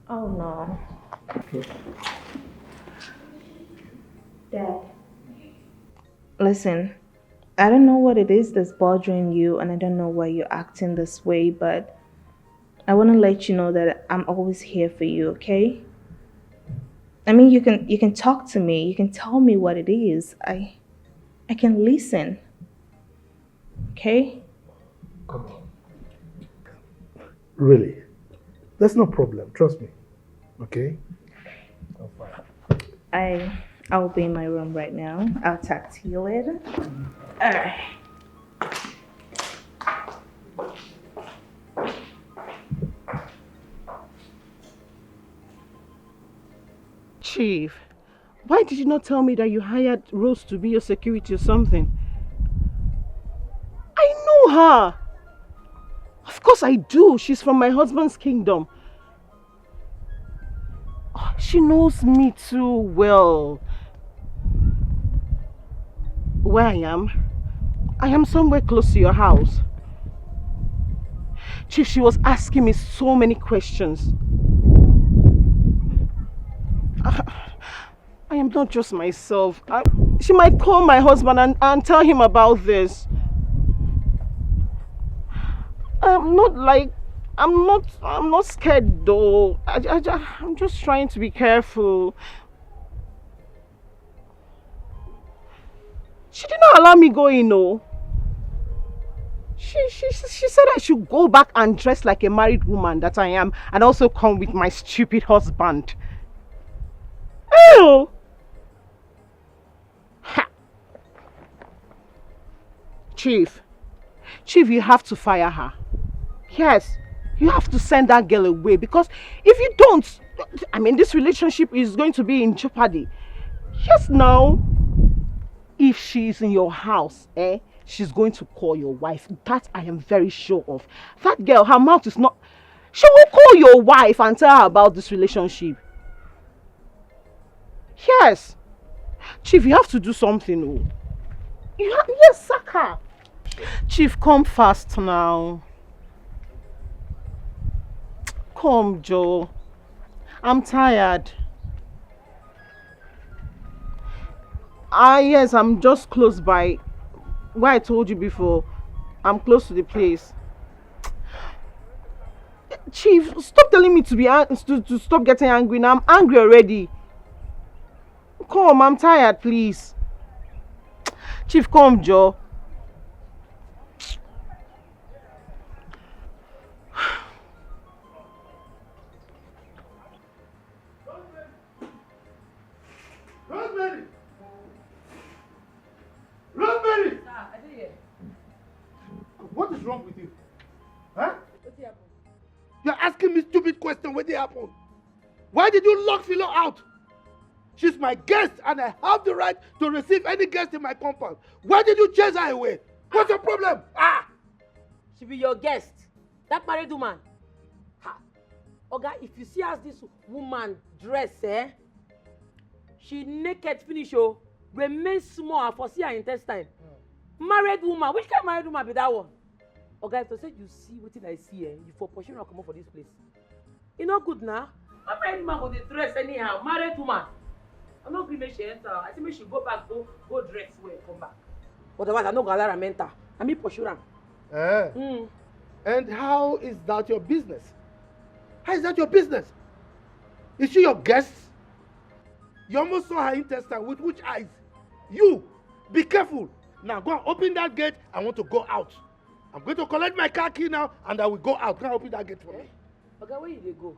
Oh no. Dad. Listen, I don't know what it is that's bothering you, and I don't know why you're acting this way, but I want to let you know that I'm always here for you, okay? I mean, you can you can talk to me. You can tell me what it is. I I can listen. Okay? Come on. Really? That's no problem. Trust me. Okay? I'm fine. I I'll be in my room right now. I'll talk to you later. All right. Chief, why did you not tell me that you hired Rose to be your security or something? I know her. Of course I do. She's from my husband's kingdom. Oh, she knows me too well. Where I am? I am somewhere close to your house. Chief, she was asking me so many questions. I, I am not just myself. I, she might call my husband and, and tell him about this. I'm not like, I'm not, I'm not scared though. I, I, I'm just trying to be careful. She did not allow me go in, oh. She, she, she said I should go back and dress like a married woman that I am and also come with my stupid husband. Oh! Ha! Chief, Chief, you have to fire her. Yes, you have to send that girl away, because if you don't, I mean, this relationship is going to be in jeopardy. Yes, now. If she is in your house, eh, she's going to call your wife. That I am very sure of. That girl, her mouth is not. She will call your wife and tell her about this relationship. Yes. Chief, you have to do something, oh. You have, yes, sack her. Chief, come fast now. Come, Joe. I'm tired. Ah, yes, I'm just close by. Where I told you before, I'm close to the place. Chief, stop telling me to be an- to, to stop getting angry. Now I'm angry already. Come, I'm tired, please. Chief, come, Joe. Rosemary! Rosemary! What is wrong with you? Huh? You're asking me stupid question. What did happen? Why did you lock Philo out? She's my guest and I have the right to receive any guest in my compound. Why did you chase her away? What's your problem? Ah! She be your guest. That married woman. Ha! Oga, if you see as this woman dress, eh? She naked finish, oh. Remain small, I for see her intestine. Married woman, which kind married woman be that one? Oga, if to say you see wetin I see, eh? You for pursue her comot for this place. E no good na. How married woman go dey dress anyhow? Married woman. I no gree make she enter. I say make she go back, go go dress well, come back. Otherwise, I no go allow am enter. I mean pursue am. Eh? Mm. And how is that your business? How is that your business? Is she your guest? You almost saw her intestine with which eyes? You, be careful. Now go and open that gate. I want to go out. I'm going to collect my car key now and I will go out. Go and open that gate for me. Oga, where you dey go?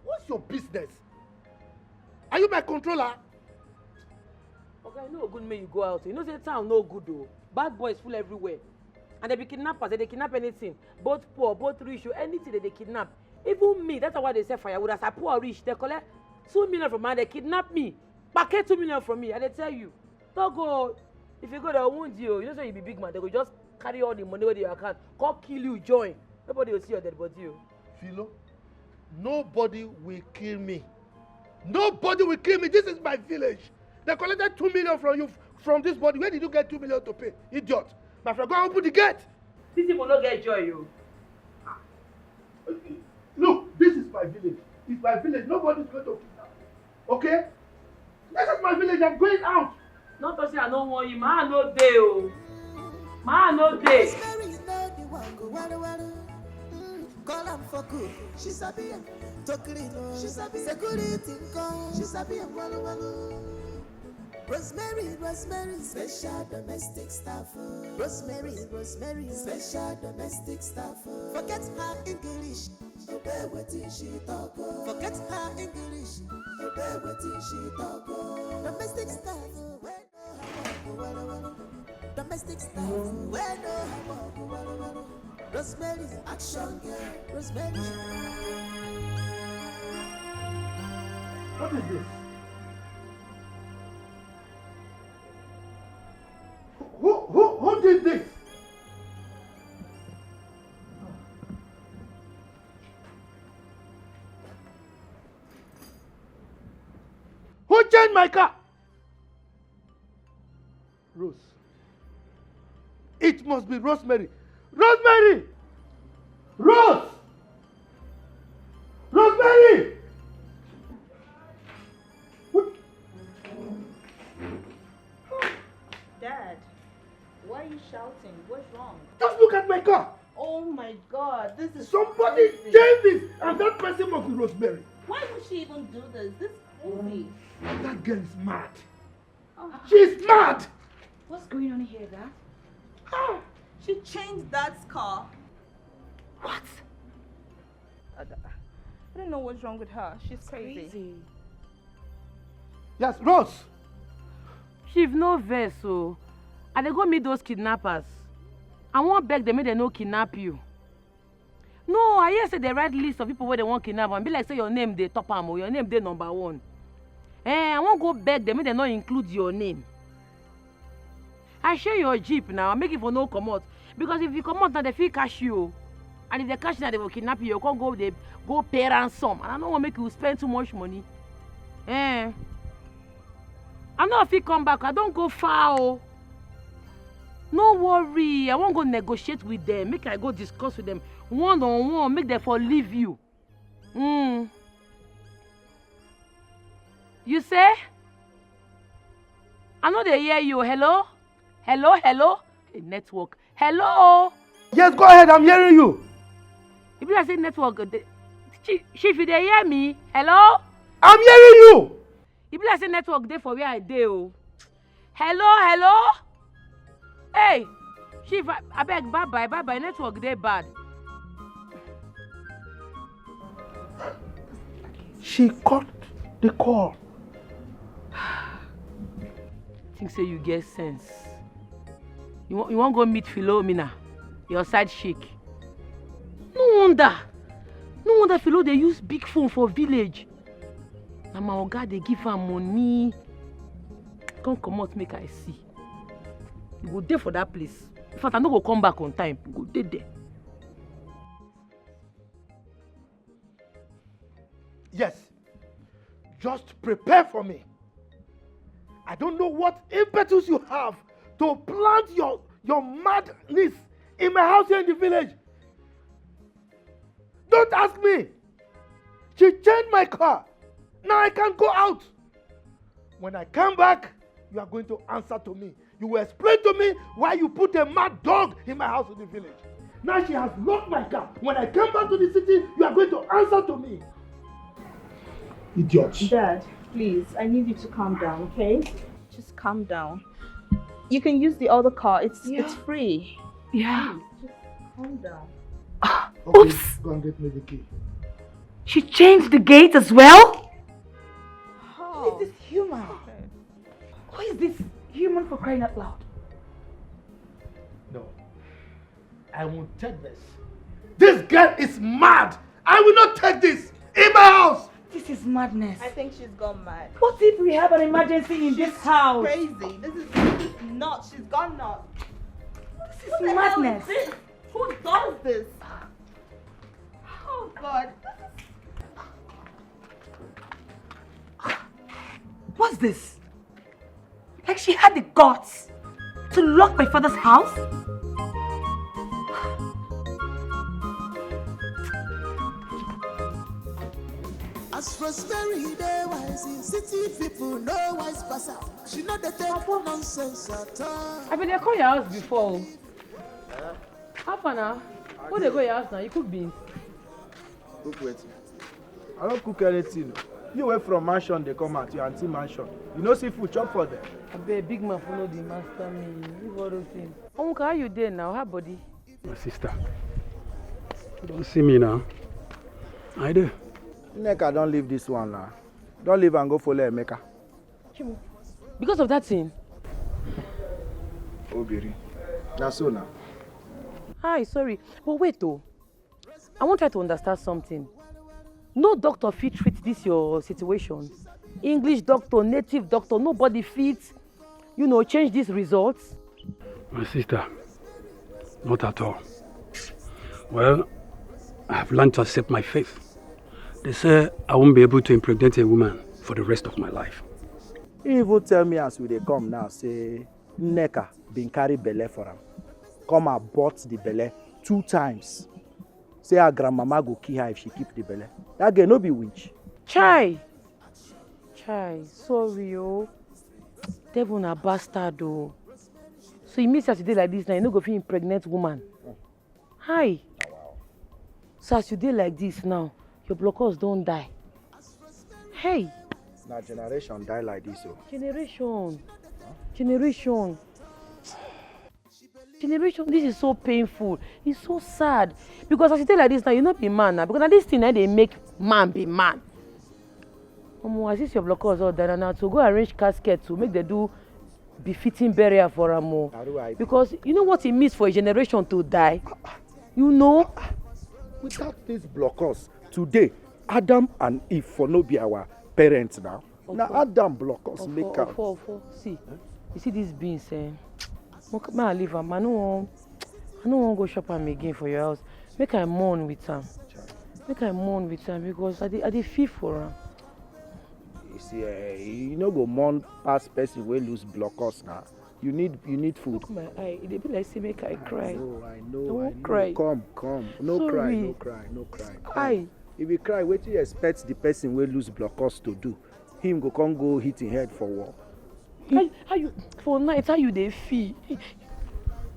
What's your business? Are you my controller? Oga, e no good make you go out. You know say town no good o. Bad boys full everywhere. And they be kidnappers, they dey kidnap anything. Both poor, both rich o, anything they dey kidnap. Even me, that's why they sell firewood. As I poor rich, they collect two million from my hand, they kidnap me. Packet two million from me, I dey tell you. No go. If you go, they wound you. You know say you be big man, they go just carry all the money wey dey your account, come kill you, join. Nobody go see your dead body o. Philo, nobody will kill me. Nobody will kill me. This is my village. They collected two million from you, from this body. Where did you get two million to pay? Idiot. My friend, go and open the gate. These people no get joy o. Look, this is my village. It's my village. Nobody is going to kidnap me. Okay? This is my village. I'm going out. No talk say I no want you. Ma no dey o. Ma no dey. Rosemary no dey wan go wara wara. Mm, call am for cook. She sabi am. Tokiri no. She sabi security nko. She sabi am wara wara. Rosemary, Rosemary, special domestic staff. Rosemary, Rosemary, special domestic staff. Forget her English. Obey wetin she talk o. Forget her English. Obey wetin she talk o. Domestic staff o, wey no have work o, wala wala. Domestic staff o, wey no have work o, wala wala. Rosemary, action girl. Rosemary. What is this? Who, who, who did this? Who changed my car? Rose. It must be Rosemary. Rosemary! Rose! Rosemary! What? Dad, why are you shouting? What's wrong? Just look at my car. Oh my God, this is Somebody crazy. Changed this, and that person must be Rosemary. Why would she even do this? This is crazy. That girl is mad. Oh. She's mad. What's going on here, Dad? Ah. She changed Dad's car. What? I don't know what's wrong with her. She's crazy. crazy. Yes, Rose. Chief, no vex o. I dey go meet those kidnappers. I wan beg dem make dem no kidnap you. No, I hear say dem write list of people wey dem wan kidnap and be like say your name dey top am o, your name dey number one. Eh, I wan go beg dem make dem no include your name. I share your jeep now, make e for no comot. Because if you comot now, dem fit catch you o. And if dem catch you now, dem go kidnap you, you go come go dey go pay ransom. And I no wan make you spend too much money. Eh. I no fit come back, I don go far o. No worry, I wan go negotiate with them. Make I go discuss with them one on one. Make them for leave you. Mm. You say? I no dey hear you. Hello? Hello? Hello? A network. Hello? Yes, go ahead. I'm hearing you. E be like say network dey. Chief, Chief, you dey hear me? Hello? I'm hearing you. E be like say network dey for where I dey o. Hello, hello? Hey, Chief, a- abeg, bye bye, bye bye. Network dey bad. She cut the call. Think say you get sense. You wan, you wan go meet Philomena, your side chick. No wonder. No wonder Philo dey use big phone for village. Na my oga dey give am money. Come comot make I see. You go dey for that place. In fact, I no go come back on time. You go dey there. Yes. Just prepare for me. I don't know what impetus you have to plant your, your madness in my house here in the village. Don't ask me. She changed my car. Now I can go out. When I come back, you are going to answer to me. You will explain to me why you put a mad dog in my house in the village. Now she has locked my car. When I come back to the city, you are going to answer to me. Idiot. Dad, please, I need you to calm down, okay? Just calm down. You can use the other car. It's it's free. Yeah. Just calm down. Okay, oops. Go and get me the key. She changed the gate as well? How? Who is this human? Who is this human, for crying out loud? No. I won't take this. This girl is mad. I will not take this in my house. This is madness. I think she's gone mad. What if we have an emergency in this house? Crazy. This is, this is not. She's gone nuts. This is madness. Who does this? Oh God. What's this? Like she had the guts to lock my father's house? As Rosemary dey wise, city people no wise pass her. She no dey take nonsense at all. I been dey call your house before. How far now? Who dey go your house now? You cook beans? Cook wetin? I don't cook anything. You went from mansion, they come out, your auntie mansion. You know see food, chop for them. Abeg, big man for no dey master me. Leave all those things. Uncle, how you dey now? How body? My sister, you don't see me now. I do. Nneka don't leave this one now. Don't leave and go follow Emeka. Because of that thing? Obiri. Na so now. Hi, sorry. But wait though. I wan try to understand something. No doctor fit treat this your situation. English doctor, native doctor, nobody fit, you know, change these results. My sister, not at all. Well, I have learned to accept my faith. They say I won't be able to impregnate a woman for the rest of my life. He even tell me as we dey come now, say Nneka been carry belle for am. Come abort the belle two times. Say her grandmama go kill her if she keep the belle. That girl no be witch. Chai! Chai, sorry o. Devil na bastard o. So e mean say as you dey like this now, you no go fit impregnate woman. Hi! So as you dey like this now, your blockers don die. Hey! Na generation die like this o. Generation. Generation. Generation, this is so painful. It's so sad. Because as you dey like this now, you no be man now. Because na this thing na dey make man be man. Omo, as this your blockers all die now, to go arrange casket to make dem do befitting burial for am o. R I P. Because you know what it means for a generation to die? You know? Without these blockers, today, Adam and Eve for no be our parents now. Na Adam blockers make am. Ofo, Ofo, see, you see these beans, eh? Make I leave am. I no wan, I no wan go shop am again for your house. Make I mourn with am. Make I mourn with am because I dey, I dey feel for am. You see, eh, you no go mourn pass person wey lose blockers now. You need you need food. Look my eye, e dey be like say make I cry. No, I I know, wan I know. Cry. Come, come. No Sorry. Cry, no cry, no cry. Come. Aye. If you cry, wetin you expect the person wey lose blockers to do? Him go come go hit him head for wall. How, how you for night? How you dey feel?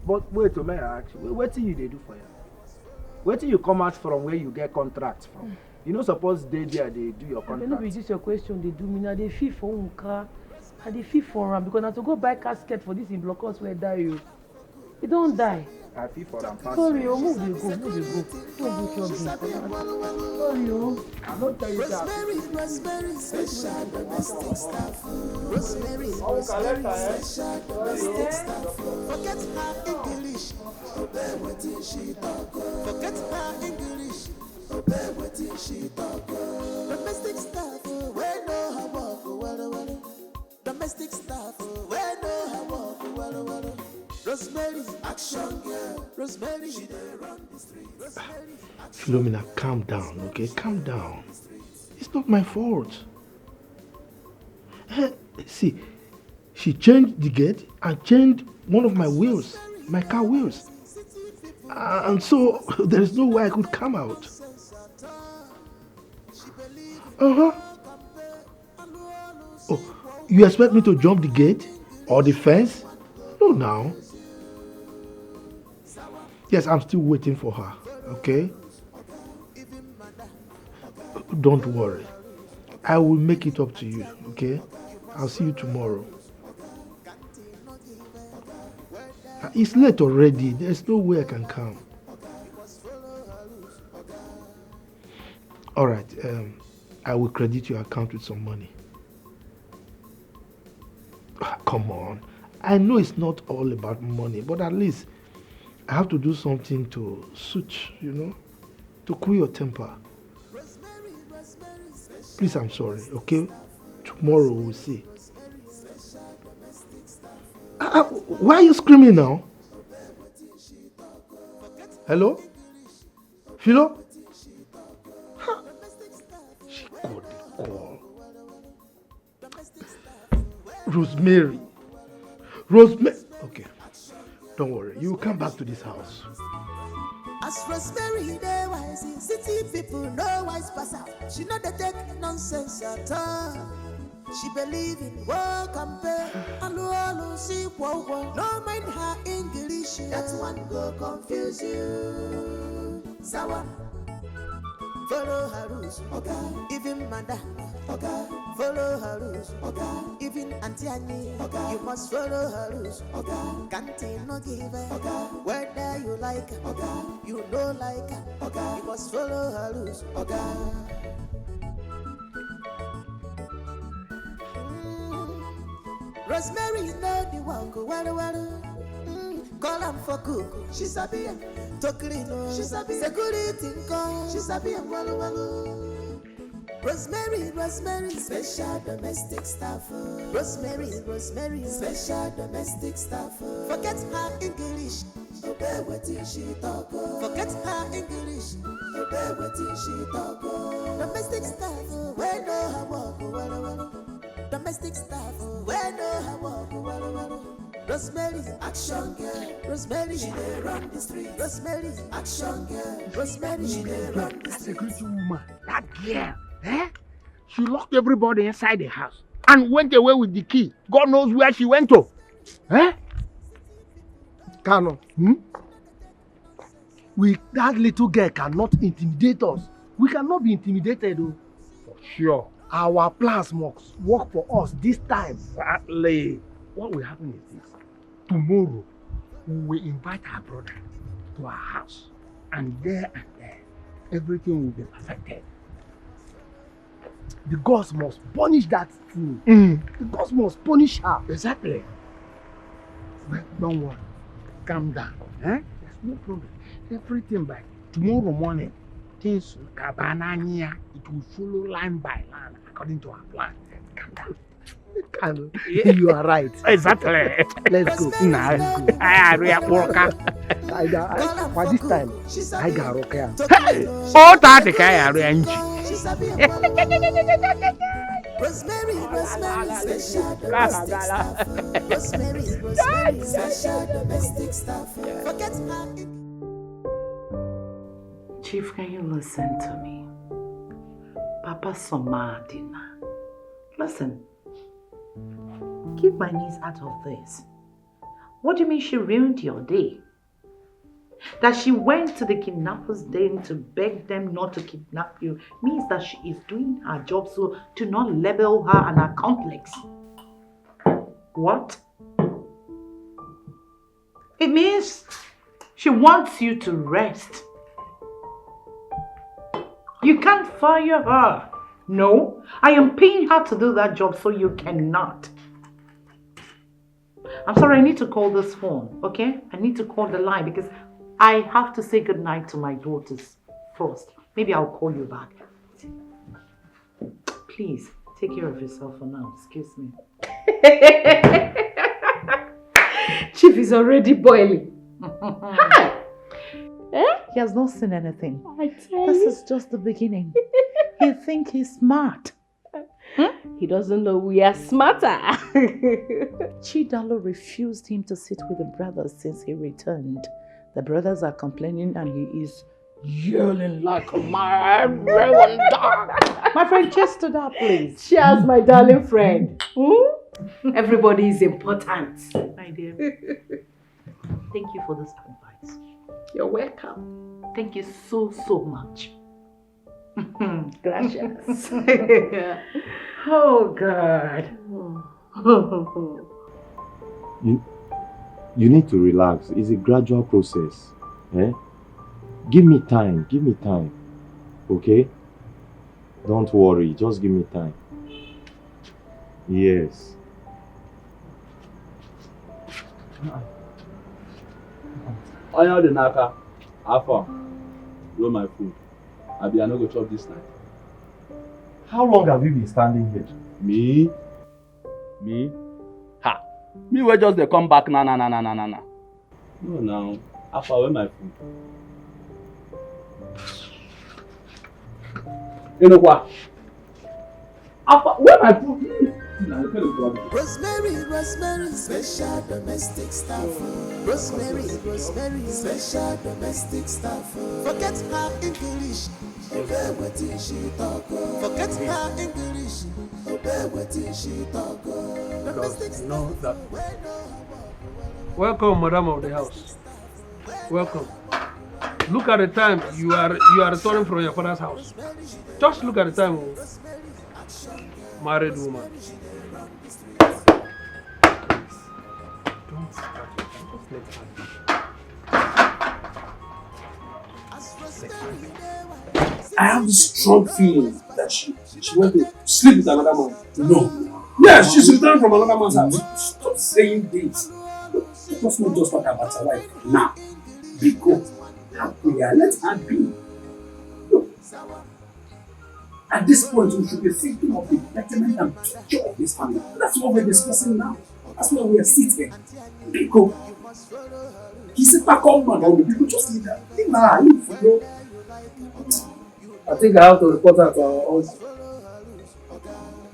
But wait, oh, may I ask you, wetin you dey do for here? Wetin you come out from where you get contract from? You no suppose dey there dey do your Abeg, no be contract. This your question dey do me. Na dey feel for Nka. I dey feel for am because na to go buy casket for this im blockers wey die o. E don die. I feel for am pass. Sorry You. o, move dey go, move dey go. Go do shopping. Sorry o. I no tell you that. Rosemary, Rosemary, special domestic staff. Rosemary, Rosemary, special domestic staff. Forget her English, obey wetin she talk. Forget her English, obey wetin she talk. Domestic staff, wey know her work well well. Domestic staff, wey know her work well well. Rosemary, action girl. Rosemary, she dey run the street. Rosemary, Philomena, calm down, okay? Calm down. It's not my fault. Eh, see, she changed the gate and changed one of my wheels, my car wheels. Uh, and so there is no way I could come out. Uh huh. Oh, you expect me to jump the gate or the fence? No, now. Yes, I'm still waiting for her, okay? Don't worry. I will make it up to you, okay? I'll see you tomorrow. Uh, It's late already. There's no way I can come. All right, um, I will credit your account with some money. Ah, come on. I know it's not all about money, but at least I have to do something to suit, you know, to cool your temper. Please, I'm sorry, okay? Tomorrow we'll see. Ah, ah, why are you screaming now? Hello? Philo? Ha! She got the call. Rosemary. Rosemary. Okay. Don't worry. You will come back to this house. As Rosemary dey wise, city people no wise pass her. She no dey take nonsense at all. She believe in work and pay. Alu alu si kwo kwo. No mind her English, that one go confuse you. Zawa. Follow her rules, okay. Even madam, okay. Follow her rules, okay. Even Auntie Annie, okay. You must follow her rules, okay. Can't no give her, okay. Whether you like her, okay. You no like her, okay. You must follow her rules, okay. Mm. Rosemary know the work, well, well. Mm. Call am for cook, she sabi am. To clean, oh, she sabi am. Security, nko, she sabi am, well, well. Rosemary, Rosemary, special domestic staff. Oh. Rosemary, Rosemary, special domestic staff. Oh. Forget her English. Obey wetin she talk. Oh. Forget her English. Obey wetin she talk. Oh. Domestic staff. Oh. Wey know her work. Oh, well, well. Domestic staff. Oh. Wey know her work. Oh, well, well. Rosemary, action girl. Rosemary, she dey run the street. Rosemary, action girl. Rosemary, she dey run the street. Security woman, that girl, eh? She locked everybody inside the house and went away with the key. God knows where she went to. Eh? Kano, Hmm? We, that little girl cannot intimidate us. We cannot be intimidated, oh. For sure. Our plans must work for us this time. Exactly. What will happen is this. Tomorrow, we will invite our brother to our house. And there and there, everything will be perfected. The gods must punish that fool. Mm. The gods must punish her. Exactly. But don't worry. Calm down. Eh? There's no problem. Everything by tomorrow morning, things, Kabanania, it will follow line by line according to our plan. Calm down. Kano, Yeah. You are right. Exactly. Let's go. Nah, I agree, Aporka. I, I, by this time, I got okay. Hey, all that the guy arrange. She sabi am well, well. Rosemary, Rosemary, special domestic staff. Rosemary, Rosemary, special domestic staff. Forget her. Chief, can you listen to me? Papa Somadina. Listen, keep my niece out of this. What do you mean she ruined your day? That she went to the kidnappers' den to beg them not to kidnap you means that she is doing her job, so do not label her an accomplice. What? It means she wants you to rest. You can't fire her. No, I am paying her to do that job, so you cannot. I'm sorry, I need to call this phone, okay? I need to call the line because I have to say goodnight to my daughters first. Maybe I'll call you back. Please, take care of yourself for now. Excuse me. Chief is already boiling. Hi! Eh? He has not seen anything. I tell This you. Is just the beginning. He think he's smart. Hmm? He doesn't know we are smarter. Chidalo refused him to sit with the brothers since he returned. The brothers are complaining and he is yelling like a mad raven dog. My friend, cheers to that, please. Cheers, my darling friend. Hmm? Everybody is important. My dear, thank you for this advice. You're welcome. Thank you so, so much. Gracias. Oh, God. You, you need to relax. It's a gradual process. Eh? Give me time. Give me time. Okay? Don't worry. Just give me time. Yes. Onye ọ dị n'aka, afọ, roll my food. Abi I no go chop this night. How long have you been standing here? Me? Me? Ha! Me wey just dey come back na na na na na na na. No now. Afọ, where my food? Enokwa. Afọ, where my food? Na the kind of problem. Rosemary, Rosemary, special domestic staff. Rosemary, Rosemary, special domestic staff. Forget her English. Obey wetin she talk. Forget her English. Obey wetin she talk. Domestic staff. Welcome, madam of the house. Welcome. Look at the time. You are you are returning from your father's house. Just look at the time. Oh. Married woman. Please, don't start with me. Just let her be. I have this strong feeling that she she went to sleep with another man. No. Yes, she's returning from another man's house. Stop saying this. Let us not just talk about her life now. Because her prayer, let her be. At this point, we should be thinking of the betterment and future of this family. That's what we're discussing now. That's why we are sitting. Because he's a back up man, or people just leave her. Leave her, leave her. I think I have to report her to our office.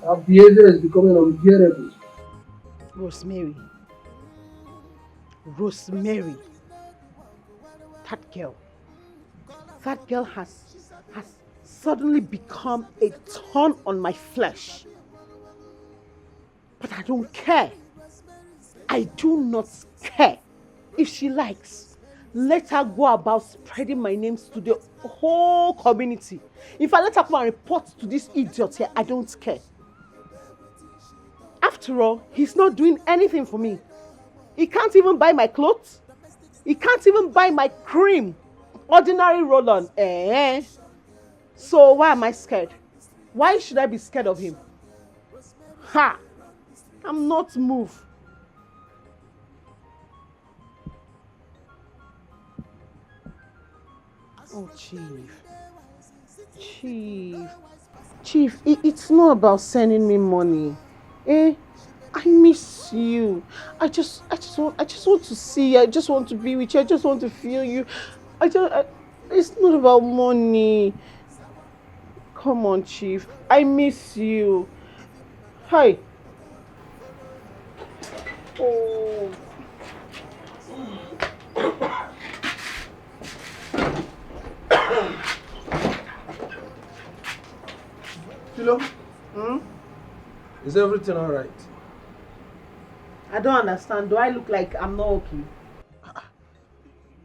Her behavior is becoming unbearable. Rosemary. Rosemary. That girl. That girl has has suddenly become a thorn on my flesh. But I don't care. I do not care. If she likes, let her go about spreading my names to the whole community. If I let her come and report to this idiot here, I don't care. After all, he's not doing anything for me. He can't even buy my clothes. He can't even buy my cream. Ordinary roll-on. Eh? So why am I scared? Why should I be scared of him? Ha! I'm not moved. Oh, Chief. Chief. Chief, it, it's not about sending me money. Eh? I miss you. I just, I just want, I just want to see you. I just want to be with you. I just want to feel you. I just, I, it's not about money. Come on, Chief. I miss you. Hi. Oh. Kilo, hmm? Is everything all right? I don't understand. Do I look like I'm not okay?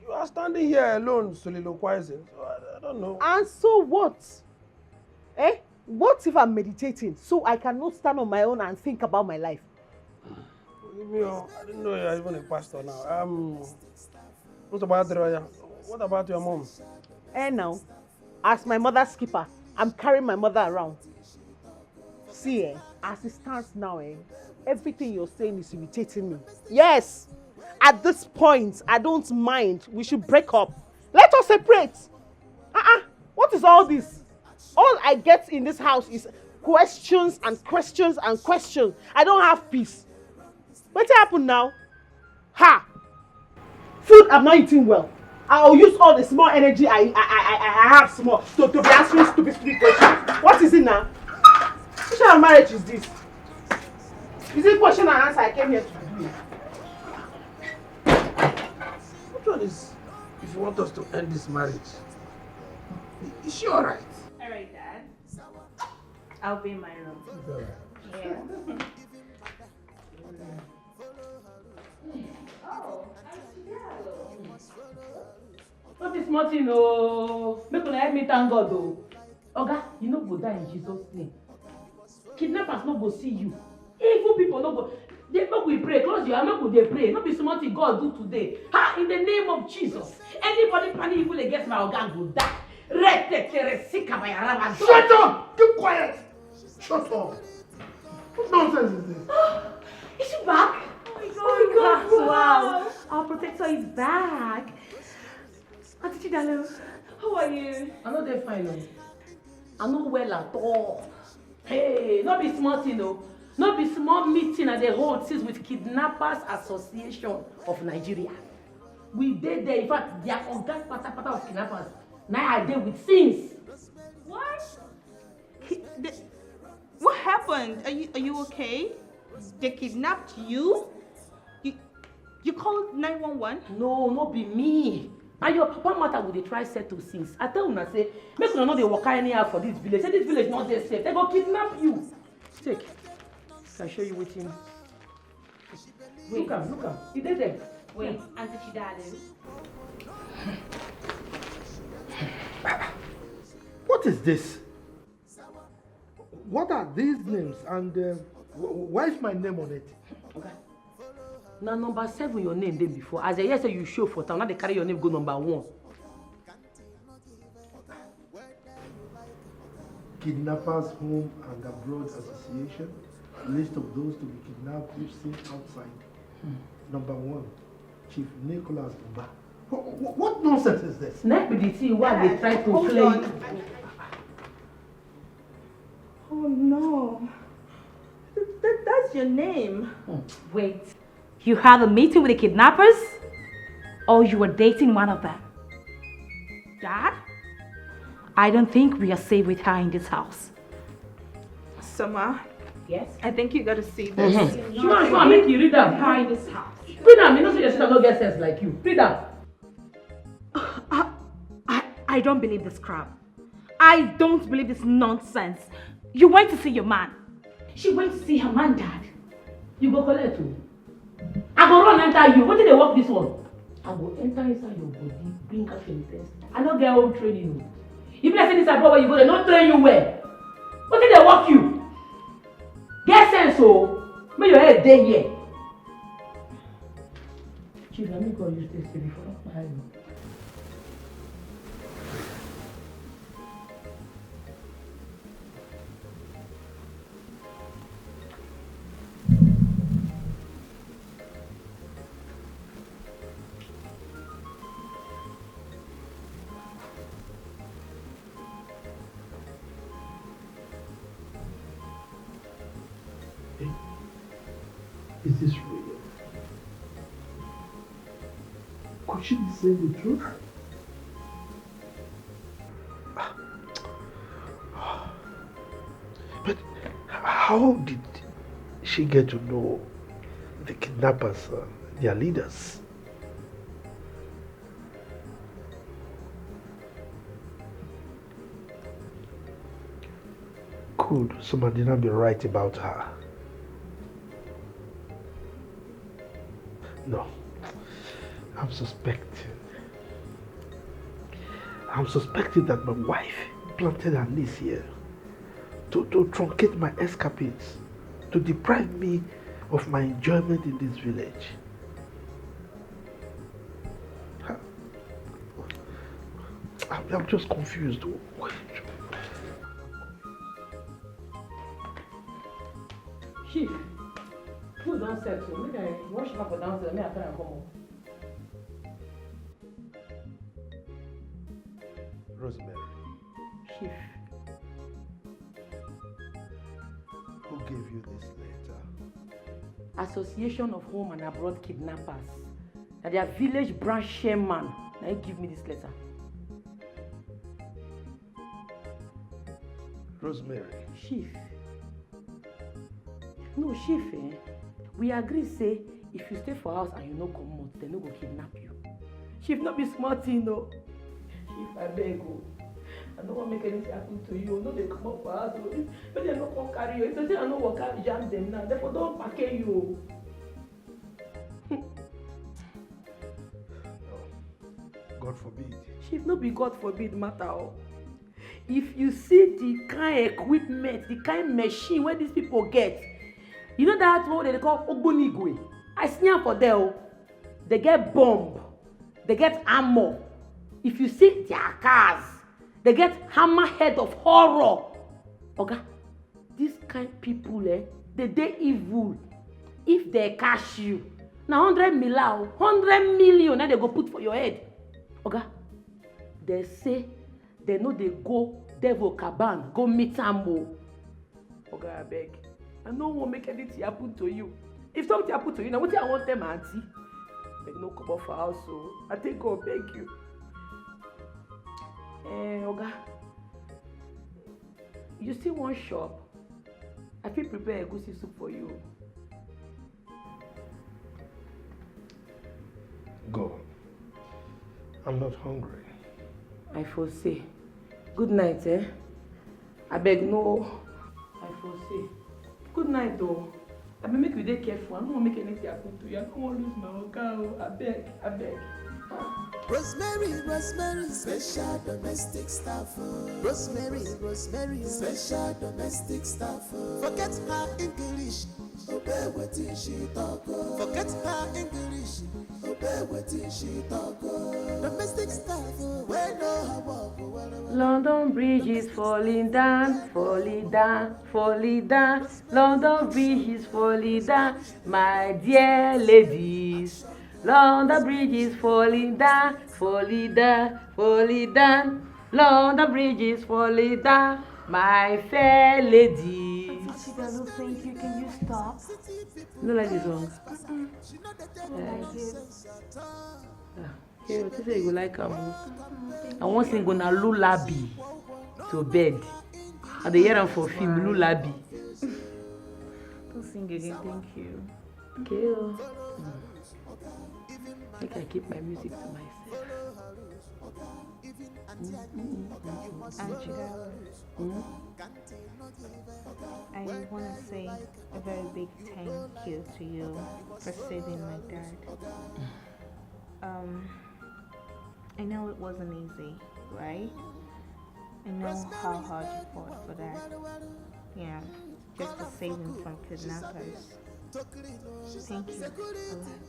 You are standing here alone soliloquizing. So I, I don't know. And so what? Eh? What if I'm meditating so I cannot stand on my own and think about my life? Forgive me, oh, I didn't know you're even a pastor now. Um, what about Adroya? What about your mom? Eh, now, as my mother's keeper, I'm carrying my mother around. See, eh, as it stands now, eh, everything you're saying is irritating me. Yes, at this point, I don't mind. We should break up. Let us separate. Uh-uh. What is all this? All I get in this house is questions and questions and questions. I don't have peace. What happened now? Ha! Food I'm not eating well. I'll use all the small energy I I I, I have small to, to be answering stupid stupid questions. What is it now? Which kind of marriage is this? Is it question and answer I came here to do? Which one is, if you want us to end this marriage? Is she all right? All right, Dad. I'll be in my room. It's all right. Yeah. No be small thing o. Make una help me thank God o. Oga, you no go die in Jesus name. Kidnappers no go see you. Evil people no go. Dey make we pray, close your eye, make we dey pray. No be small thing God do today. Ha, in the name of Jesus. Anybody planning evil against my oga go die. Retetere sikabayaraba. Shut up! Keep quiet! Shut up! What nonsense is this? Is she back? Oh my God, wow. Our protector is back. Auntie Chidalo, how are you? I no dey fine o. I no well at all. Hey, no be small thing o. No be small meeting I dey hold since with Kidnappers Association of Nigeria. We dey there, in fact, their oga patapata of kidnappers na I dey with since. What? Ki- the- What happened? Are you are you okay? They kidnapped you? You you called nine one one? No, no be me. Na your papa matter we dey try settle since. I tell una say make una no dey waka anyhow for this village. Say this village no dey safe. They go kidnap you. Take. I show you wetin. Look am, look am. E dey there. Wait, Auntie Chidalo. What is this? What are these names and uh, wh- wh- why is my name on it? Oga, na number seven your name dey before. As I hear say you show for town, now they carry your name go number one. Kidnappers Home and Abroad Association, list of those to be kidnapped if seen outside. Number one, Chief Nicholas Mba. What, what nonsense is this? Na be the thing wey I dey try to Hold play. On. Oh no. That, that's your name. Wait. You had a meeting with the kidnappers? Or you were dating one of them? Dad? I don't think we are safe with her in this house. Summer, Yes? I think you gotta see this. Sure, sure, make you read am. Her in this house. Read am, you know say your sister no get sense like you. Read am. I, I, I don't believe this crap. I don't believe this nonsense. You went to see your man. She went to see her man, Dad. You go collect o. I go run enter you. Wetin dey work this one? I go enter inside your body, bring out your intestine. I no get home training o. You be like say this abroad wey you go, they no train you well. Wetin dey work you? Get sense o. Make your head dey here. Chief, na me God use take save you for that time. Is this real? Could she be saying the truth? But how did she get to know the kidnappers, uh, their leaders? Could Madina be right about her? No. I'm suspecting. I'm suspecting that my wife planted her niece here to, to truncate my escapades, to deprive me of my enjoyment in this village. I'm, I'm just confused. Chief, food don set o. Make I wash back for downstairs. Make I carry am come up. Rosemary. Chief. Who gave you this letter? Association of Home and Abroad Kidnappers. Na their village branch chairman na him give me this letter. Rosemary. Chief. No, Chief, eh? We agree say if you stay for house and you no comot, dem no go kidnap you. Chief, no be small thing o. Chief, abeg o. I no wan make anything happen to you. No dey comot for house o. Make dem no come carry you. If dem say I no waka jam dem now, dem for don package you o. God forbid. Chief, no be God forbid matter o. If you see the kind equipment, the kind machine wey these people get, you know that one wey dem dey call ogbonigwe? I see am for there o. They get bomb, they get armor. If you see their cars, they get hammer head of horror. Oga, this kind people, eh, dem dey evil. If dem catch you, na hundred mila o, hundred million na dem go put for your head. Oga, dem say dem no dey go devil caban go meet am o. Oga, abeg, I no wan make anything happen to you. If something happen to you, na wetin I wan tell my aunty? Abeg, no comot for house o. I take God beg you. Eh, Oga, you still wan chop? I fit prepare egusi soup for you. Go. I'm not hungry. I for say. Good night, eh? Abeg, no. I for say. Good night o. Abeg, make you dey careful. I no wan make anything happen to you. I no wan lose my oga o. Abeg, abeg. Rosemary, Rosemary, special domestic staff. Rosemary, Rosemary, special domestic staff. Forget her English, obey wetin she talk. Forget her English, obey wetin she talk. Domestic staff, wey know her work well well. London Bridge is falling down, falling down, falling down. London Bridge is falling down, my dear ladies. London Bridge is falling down, falling down, falling down. London Bridge is falling down, my fair lady. Auntie Chidalu, thank you. Can you stop? You no like the song? I don't like it. Okay, you say you go like am o. I wan sing una lullaby to bed. I dey hear am for film, lullaby. Don't sing again, thank you. Okay o. Make I keep my music to myself. Auntie Chidalu, I want to say a very big thank you to you for saving my dad. Um, I know it wasn't easy, right? I know how hard you fought for that. Yeah, just to save him from kidnappers. Thank you a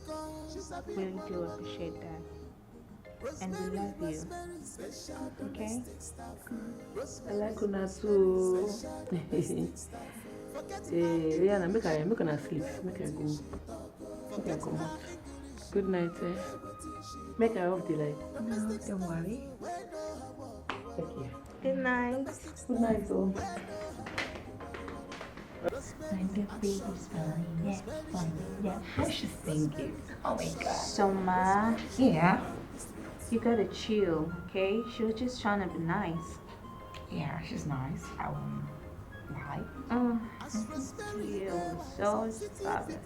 lot. Really do appreciate that. And we love you. Okay? I like una too. Eh, Rihanna, make I make una sleep. Make I go. Make I comot. Good night, eh? Make I off the light. No, don't worry. Okay. Good night. Good night o. When the baby's falling, yeah, falling, yeah. How she sing it? Oh my God. So, Ma, Yeah. You gotta chill, okay? She was just trying to be nice. Yeah, she's nice. Um, Why? Mm, she was so stubborn.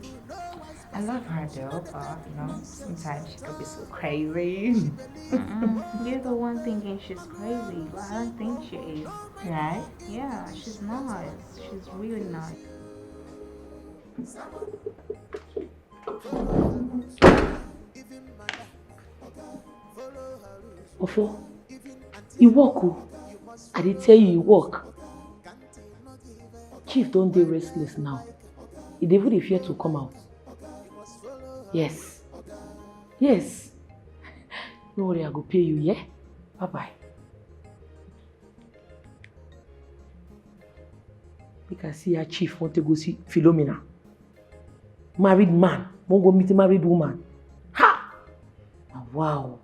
I love her though, but you know, sometimes she could be so crazy. Mm-mm. You're the one thinking she's crazy, but I don't think she is. Right? Yeah, she's nice. She's really nice. Ofo, e work o. I dey tell you, e work. Chief don dey restless now. E dey even dey fear to come out. Yes. Yes. No worry, I go pay you, yeah? Bye bye. Make I see how chief want to go see Philomena. Married man, won't go meet a married woman. Ha! Na wow.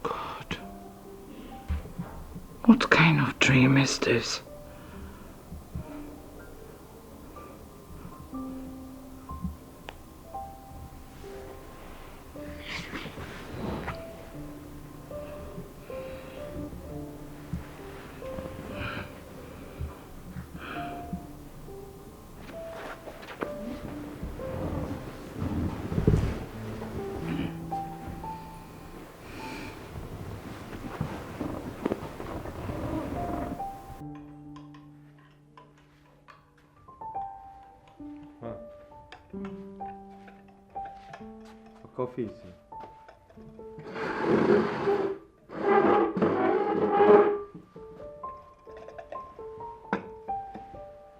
God, what kind of dream is this? Huh. For coffee, sir.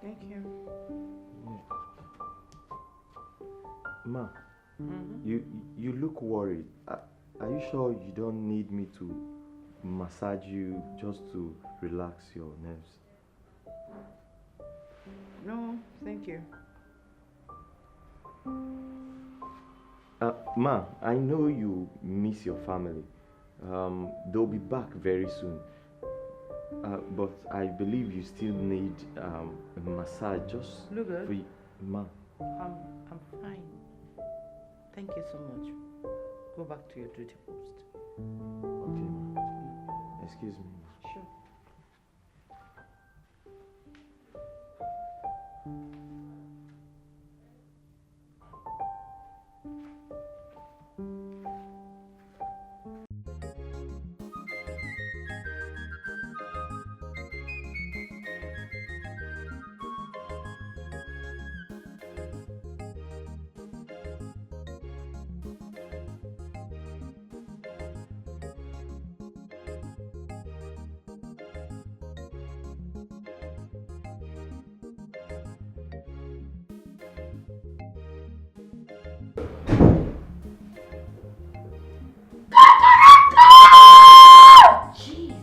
Thank you. Ma, mm -hmm. you you look worried. Are, are you sure you don't need me to massage you just to relax your nerves? No, thank you. Uh, Ma, I know you miss your family. Um, they'll be back very soon. Uh, but I believe you still need um, a massage just Look good. For you. Ma. I'm, I'm fine. Thank you so much. Go back to your duty post. Okay, ma. Excuse me. Sure.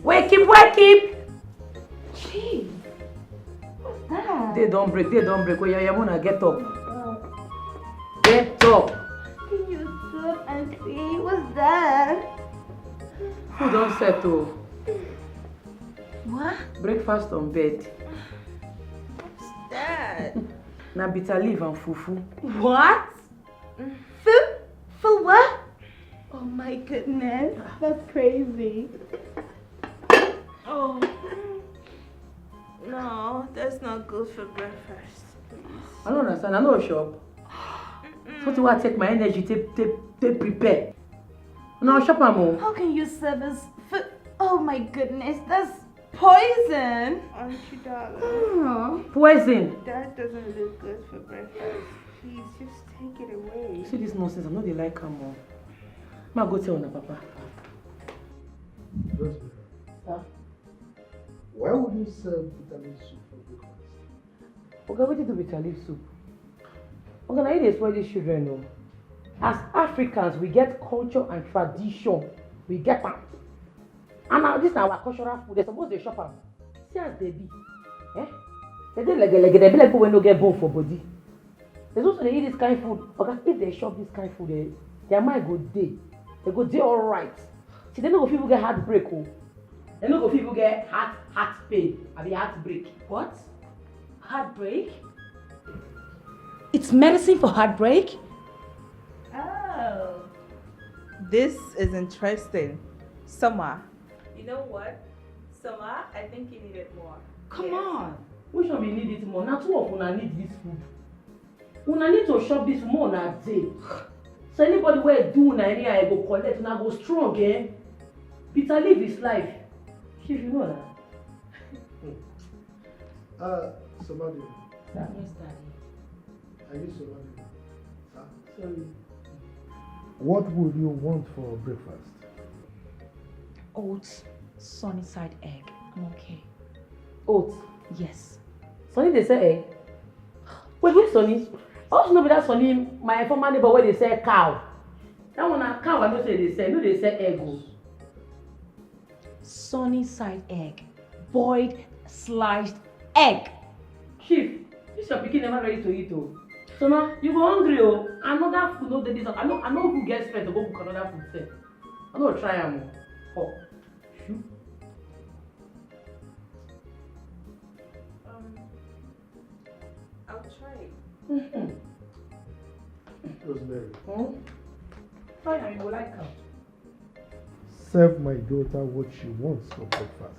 Wake up, wake up! Day don break, day don break. Oya, oya, una get up. Get up. Can you stop and see what's that? Food don set o. What? Breakfast on bed. What's that? Na bitter leaf and fufu. What? Food? For what? Oh my goodness, that's crazy. Oh. No, that's not good for breakfast. I don't understand. I no shop. Something wey I take my energy take take take prepare. Una shop am o. How can you serve us food? Oh my goodness, that's poison. Auntie darling, Oh. Poison. That doesn't look good for breakfast. Please just take it away. See this nonsense. I no dey like am o. Ma go tell una papa. Rosemary, Sir? Why would you serve bitter leaf soup for breakfast? Oga, wetin do bitter leaf soup? Oga, na you dey spoil these children o. As Africans, we get culture and tradition. We get am. And na this na our cultural food. They suppose dey shop am. See as they be. Eh? They dey legelege. They be like people wey no get bone for body. They suppose dey eat this kind food. Oga, if they shop this kind food, eh, their mind go dey. They go dey alright. See, they no go fit even get heartbreak o. They no go fit even get heart heart pain abi heartbreak. What? Heartbreak? It's medicine for heartbreak? Oh. This is interesting. Summer. You know what? Summer, I think you need it more. Come Yes. On. Which one be need it more? Na two of una need this food. Una need to shop this more na day. So anybody wey do una anyhow, e go collect, una go strong, eh? Bitter leaf is life. Chief, you know na. Uh, Somebody, Yes, daddy. Are you Somebody? Sir? Sorry. What would you want for breakfast? Oats, sunny side egg. I'm okay. Oats. Yes. Sunny dey sell egg? Wait, which Sunny? I also know be that Sunny, my former neighbor wey dey sell cow. That one na cow I know say dey sell, no dey sell egg o. Sunny side egg. Boiled sliced egg. Chief, this your pikin never ready to eat o. So now you go hungry o. Another food no dey this house. I no I no go get strength to go cook another food sef. I no try am o. Oh. Shoo. Um, I'll try it. Mm-hmm. Rosemary, Hmm? Try am, you go like am. Serve my daughter what she wants for breakfast.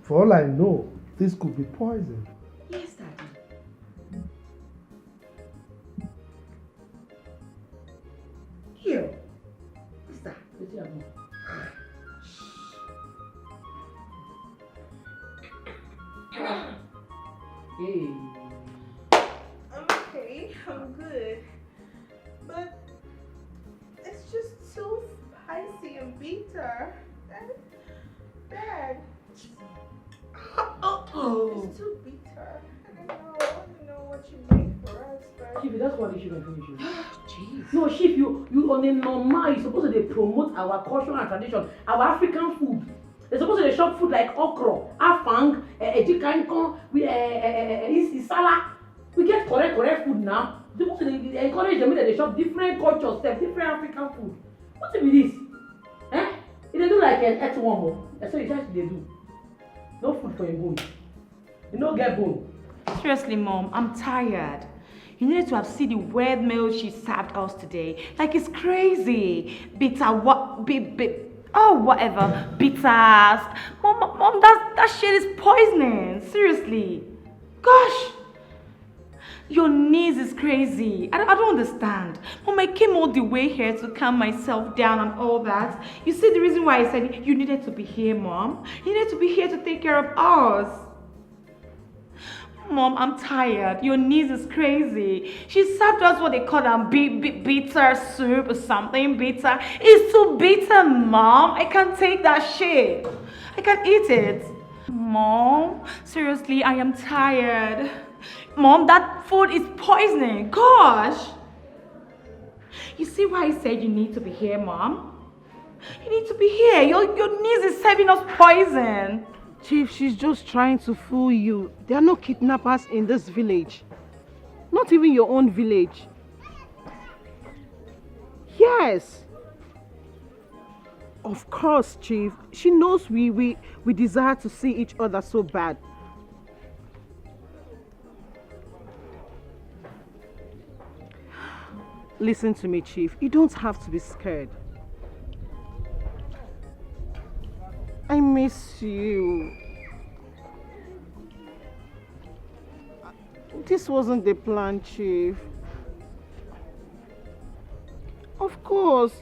For all I know, this could be poison. Yes, Daddy. Here. What's that? Wetin happen? Hey. I'm okay. I'm good. But it's just too spicy and bitter. That's bad. It's too bitter. I don't know. I don't know what you make for us, but Chief, that's what you should finish. Jeez. No, Chief, you you on a normal, you supposed to dey promote our culture and tradition, our African food. They supposed to dey shop food like okra, afang, eh, ejikankon, we eh, eh, eh, eh, is- isala. We get correct correct food now. They supposed to dey encourage them make they shop different cultures, sef, different African food. What be this? Eh? E dey do like an earthworm o. That's what you try to dey do. No food for your bone. You no get bone. Seriously, Mom, I'm tired. You needed to have seen the weird meal she served us today. Like, it's crazy. Bitter what? Bi- bi- oh, whatever. Bitters. Mom, Mom, that, that shit is poisoning. Seriously. Gosh. Your niece is crazy. I, I don't understand. Mom, I came all the way here to calm myself down and all that. You see the reason why I said you needed to be here, Mom? You needed to be here to take care of us. Mom, I'm tired. Your niece is crazy. She served us what they call a bi- bi- bitter soup or something bitter. It's too bitter, Mom. I can't take that shit. I can't eat it. Mom, seriously, I am tired. Mom, that food is poisoning. Gosh. You see why I said you need to be here, Mom? You need to be here. Your, your niece is serving us poison. Chief, she's just trying to fool you. There are no kidnappers in this village. Not even your own village. Yes. Of course, Chief. She knows we, we, we desire to see each other so bad. Listen to me, Chief. You don't have to be scared. I miss you. This wasn't the plan, Chief. Of course.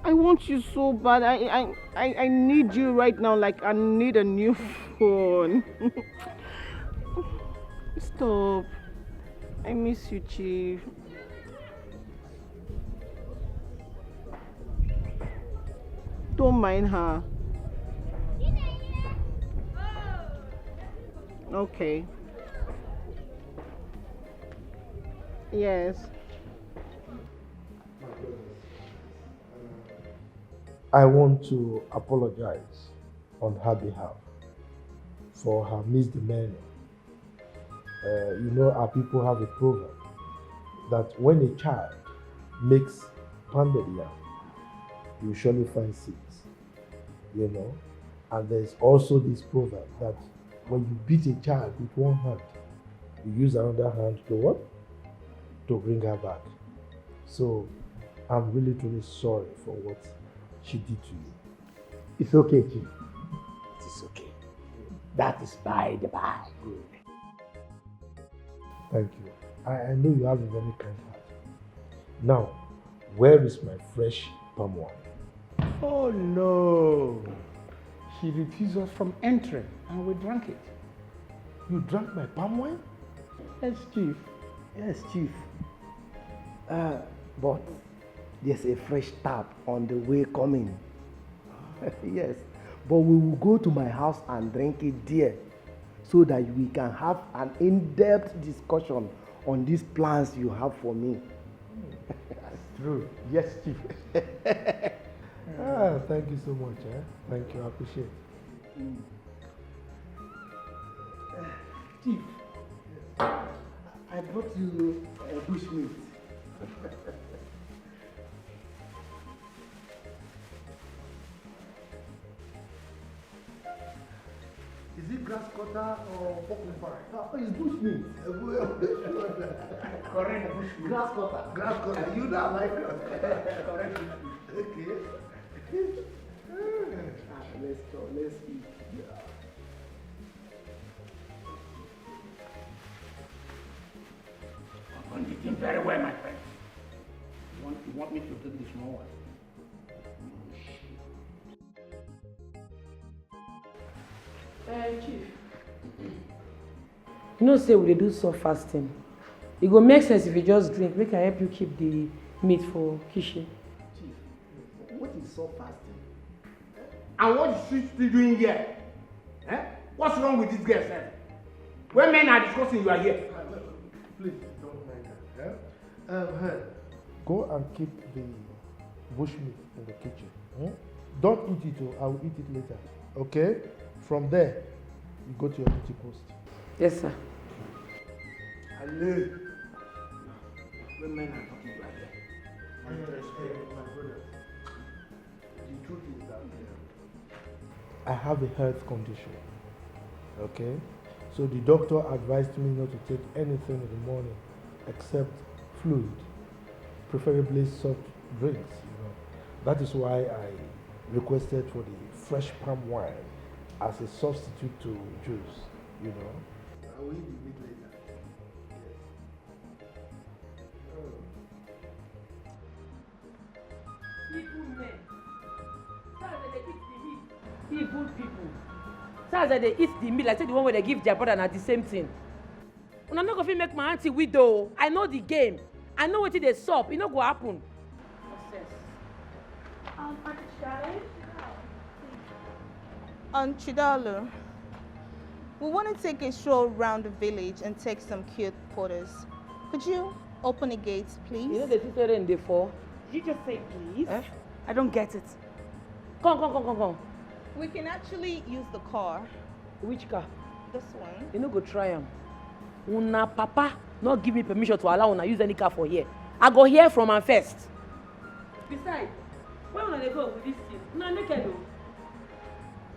I want you so bad. I, I, I, I need you right now like I need a new phone. Stop. I miss you, Chief. Don't mind her. Okay. Yes. I want to apologize on her behalf for her misdemeanor. Uh, you know, our people have a proverb that when a child makes pounded yam, you surely find seeds. You know, and there's also this proverb that when you beat a child with one hand, you use another hand to what? To bring her back. So I'm really truly sorry for what she did to you. It's okay, Chief. It is okay. That is by the by. Good. Thank you. I, I know you have a very kind heart. Now, where is my fresh palm wine? Oh no! She refused us from entering and we drank it. You drank my palm wine? Yes, Chief. Yes, Chief. Uh, but there's a fresh tap on the way coming. Yes, but we will go to my house and drink it there so that we can have an in-depth discussion on these plans you have for me. That's true. Yes, Chief. Ah, thank you so much. Eh? Thank you. I appreciate it. Chief, I brought you a bush meat. Is it grass cutter or porcupine? Ah, it's bush meat. Correct bush meat. Grass cutter. Grass cutter. You don't like grass cutter. Correct bush meat. Okay. Ah, let's go. Let's eat. I've done the thing very well, my friend. You want, you want me to take the small one? Uh, Chief, you know say we dey do soft fasting. E go make sense if you just drink, make I help you keep the meat for kitchen. Chief, what is soft fasting? And what is she still doing here? Eh? What's wrong with this girl, sir? When men are discussing, you are here. Please don't mind her. Eh? Um, hey. Go and keep the bushmeat in the kitchen. Hmm? Don't eat it, oh, I will eat it later. Okay? From there, you go to your duty post. Yes, sir. Ale. When men are talking, you are here. My brother. The truth is that uh, I have a health condition, okay? So the doctor advised me not to take anything in the morning except fluid, preferably soft drinks, you know. That is why I requested for the fresh palm wine as a substitute to juice, you know. I will eat the meat later. Yes. Evil men. So as dem dey eat the meat. Evil people. So as dem dey eat the meat, like say the one wey dem give their brother na the same thing. Una no go fit make my aunty widow o. I know the game. I know wetin dey sup. E no go happen. Nonsense. Um, Auntie Charlotte? Aunt Chidalu, we want to take a stroll around the village and take some cute photos. Could you open the gates, please? You know the thing wey rain dey fall. Did you just say please? Eh? I don't get it. Come, come, come, come, come. We can actually use the car. Which car? This one. You no go try am. Una papa no give me permission to allow una use any car for here. I go hear from am first. Besides, where una dey go with this thing? Una naked o.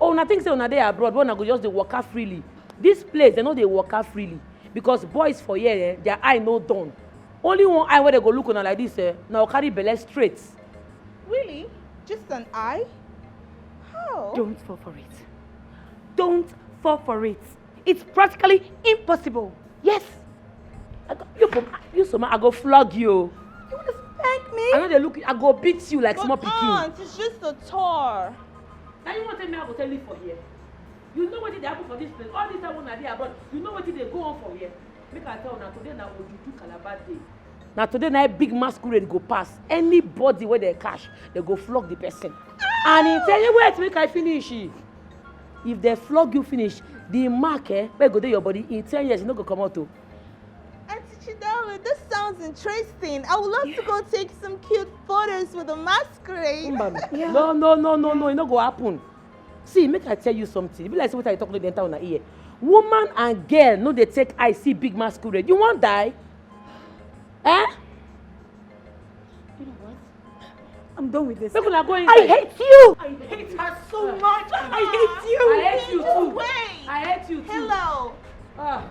Oh, una think say una dey abroad, but una go just dey waka freely. This place, dem no dey waka freely because boys for here, eh, their eye no done. Only one eye wey dem go look una like this, eh, na go carry belle straight. Really? Just an eye? How? Don't fall for it. Don't fall for it. It's practically impossible. Yes. I go, you, go- you, Soma, I go flog you. You want to spank me? I know they look. I go beat you like But small pikin. Aunt, it's just a tour. Now you want to tell me I go tell you for here? You know what dey happen for this place? All this time when I dey abroad, you know what dey go on for here? Make I tell una, today na Ojuju Calabar day. Na today na big masquerade go pass. Anybody wey dem catch, dem go flog the person. And he tell you, wait, make I finish. If dem flog you finish, the mark, eh, wey go dey your body in ten years, e no go comot o. Auntie Chidalu, this sounds interesting. I would love to go take some cute photos with a masquerade. Mba, no, no, no, no, no, e no go happen. See, make I tell you something. E be like say wetin I talk no dey enter una ear. Woman and girl no dey take eye see big masquerade. You wan die? Eh? You know what? I'm done with this. Make una go I inside. Hate you. I hate her so much. I hate you. I hate you too. Wait. I hate you too. Hello. Ah,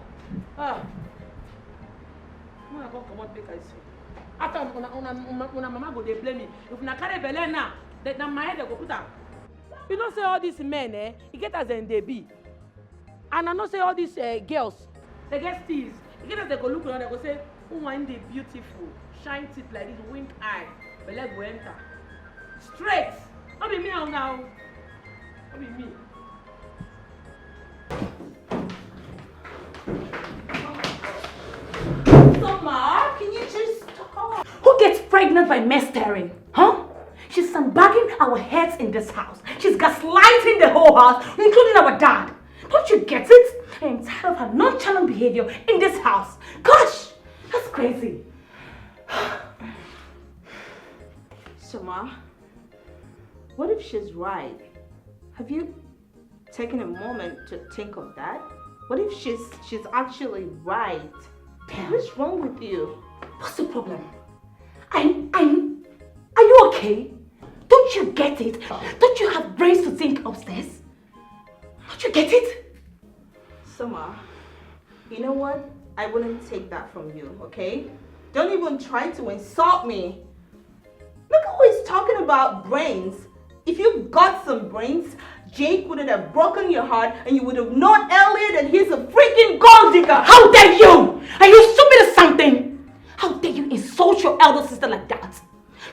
ah. Una come comot make I see. After una, una, una, una mama go dey blame me. If una carry belle now, then na my head dem go put am. You know say all these men, eh, e get as dem dey be. And I know say all these, eh, girls, dem get steeze. E get as dem go look una, dem go say, who wan dey beautiful, shine teeth like this, wink eye, belle go enter. Straight. No be me and una o. No be me. Soma, can you just stop? Who gets pregnant by mistering? Huh? She's sandbagging our heads in this house. She's gaslighting the whole house, including our dad. Don't you get it? I am tired of her nonchalant behavior in this house. Gosh, that's crazy. Soma, what if she's right? Have you taken a moment to think of that? What if she's she's actually right? Damn. What's wrong with you? What's the problem? I, I, are you okay? Don't you get it? Don't you have brains to think upstairs? Don't you get it? Soma, you know what? I wouldn't take that from you, okay? Don't even try to insult me. Look who is talking about brains. If you got some brains, Jake wouldn't have broken your heart and you would have known earlier that he's a freaking gold digger. How dare you? Are you stupid or something? How dare you insult your elder sister like that?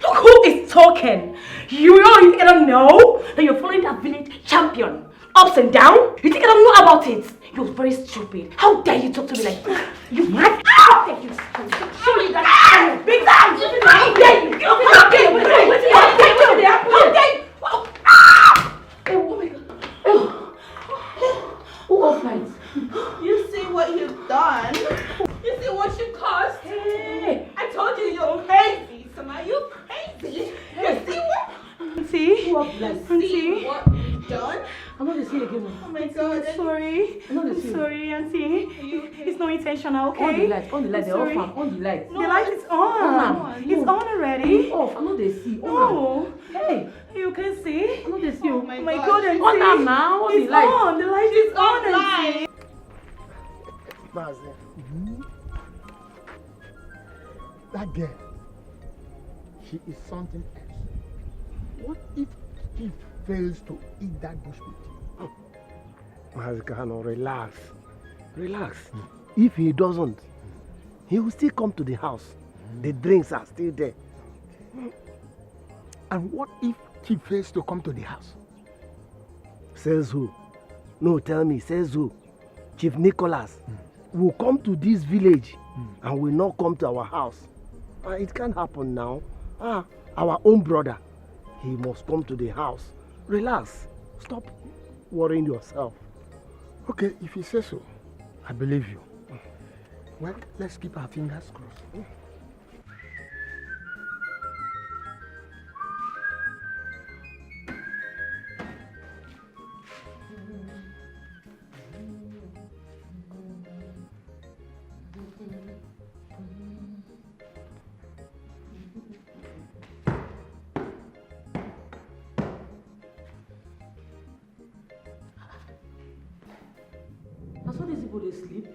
Look who is talking. You don't, you don't know that you're following that village champion ups and down? You think I don't know about it? You're very stupid. How dare you talk to me like that? You mad? How dare you? Show me that big time. How dare you? How dare you? How dare you? How dare you? Oh, oh my God. Who offends? You see what you've done? You see what you caused? Hey. I told you you're crazy, Soma. You're crazy. You see what? Auntie, You Auntie, see what you've done? I no dey see again. Oh my God. Sorry. I no dey I'm see. Sorry, Auntie. You okay? It's not intentional, On the okay? light, on the light, I'm they off sorry. am, on the light. The light is On on. am. It's No. on already. Off, I no dey see. On No. am. Hey, You can see. I no dey see. Oh Oh my My God. God, Auntie. On am now, on the It's light. On. The light is on, Auntie. Mazi, that girl, she is something else. What if she fails to eat that bush meat? Mazi Kano, relax. Relax. If he doesn't, he will still come to the house. The drinks are still there. And what if she fails to come to the house? Says who? No, tell me, says who? Chief Nicholas will come to this village and will not come to our house. Ah, it can't happen now. Ah, our own brother, he must come to the house. Relax. Stop worrying yourself. Okay, if you say so, I believe you. Well, let's keep our fingers crossed. Go dey sleep.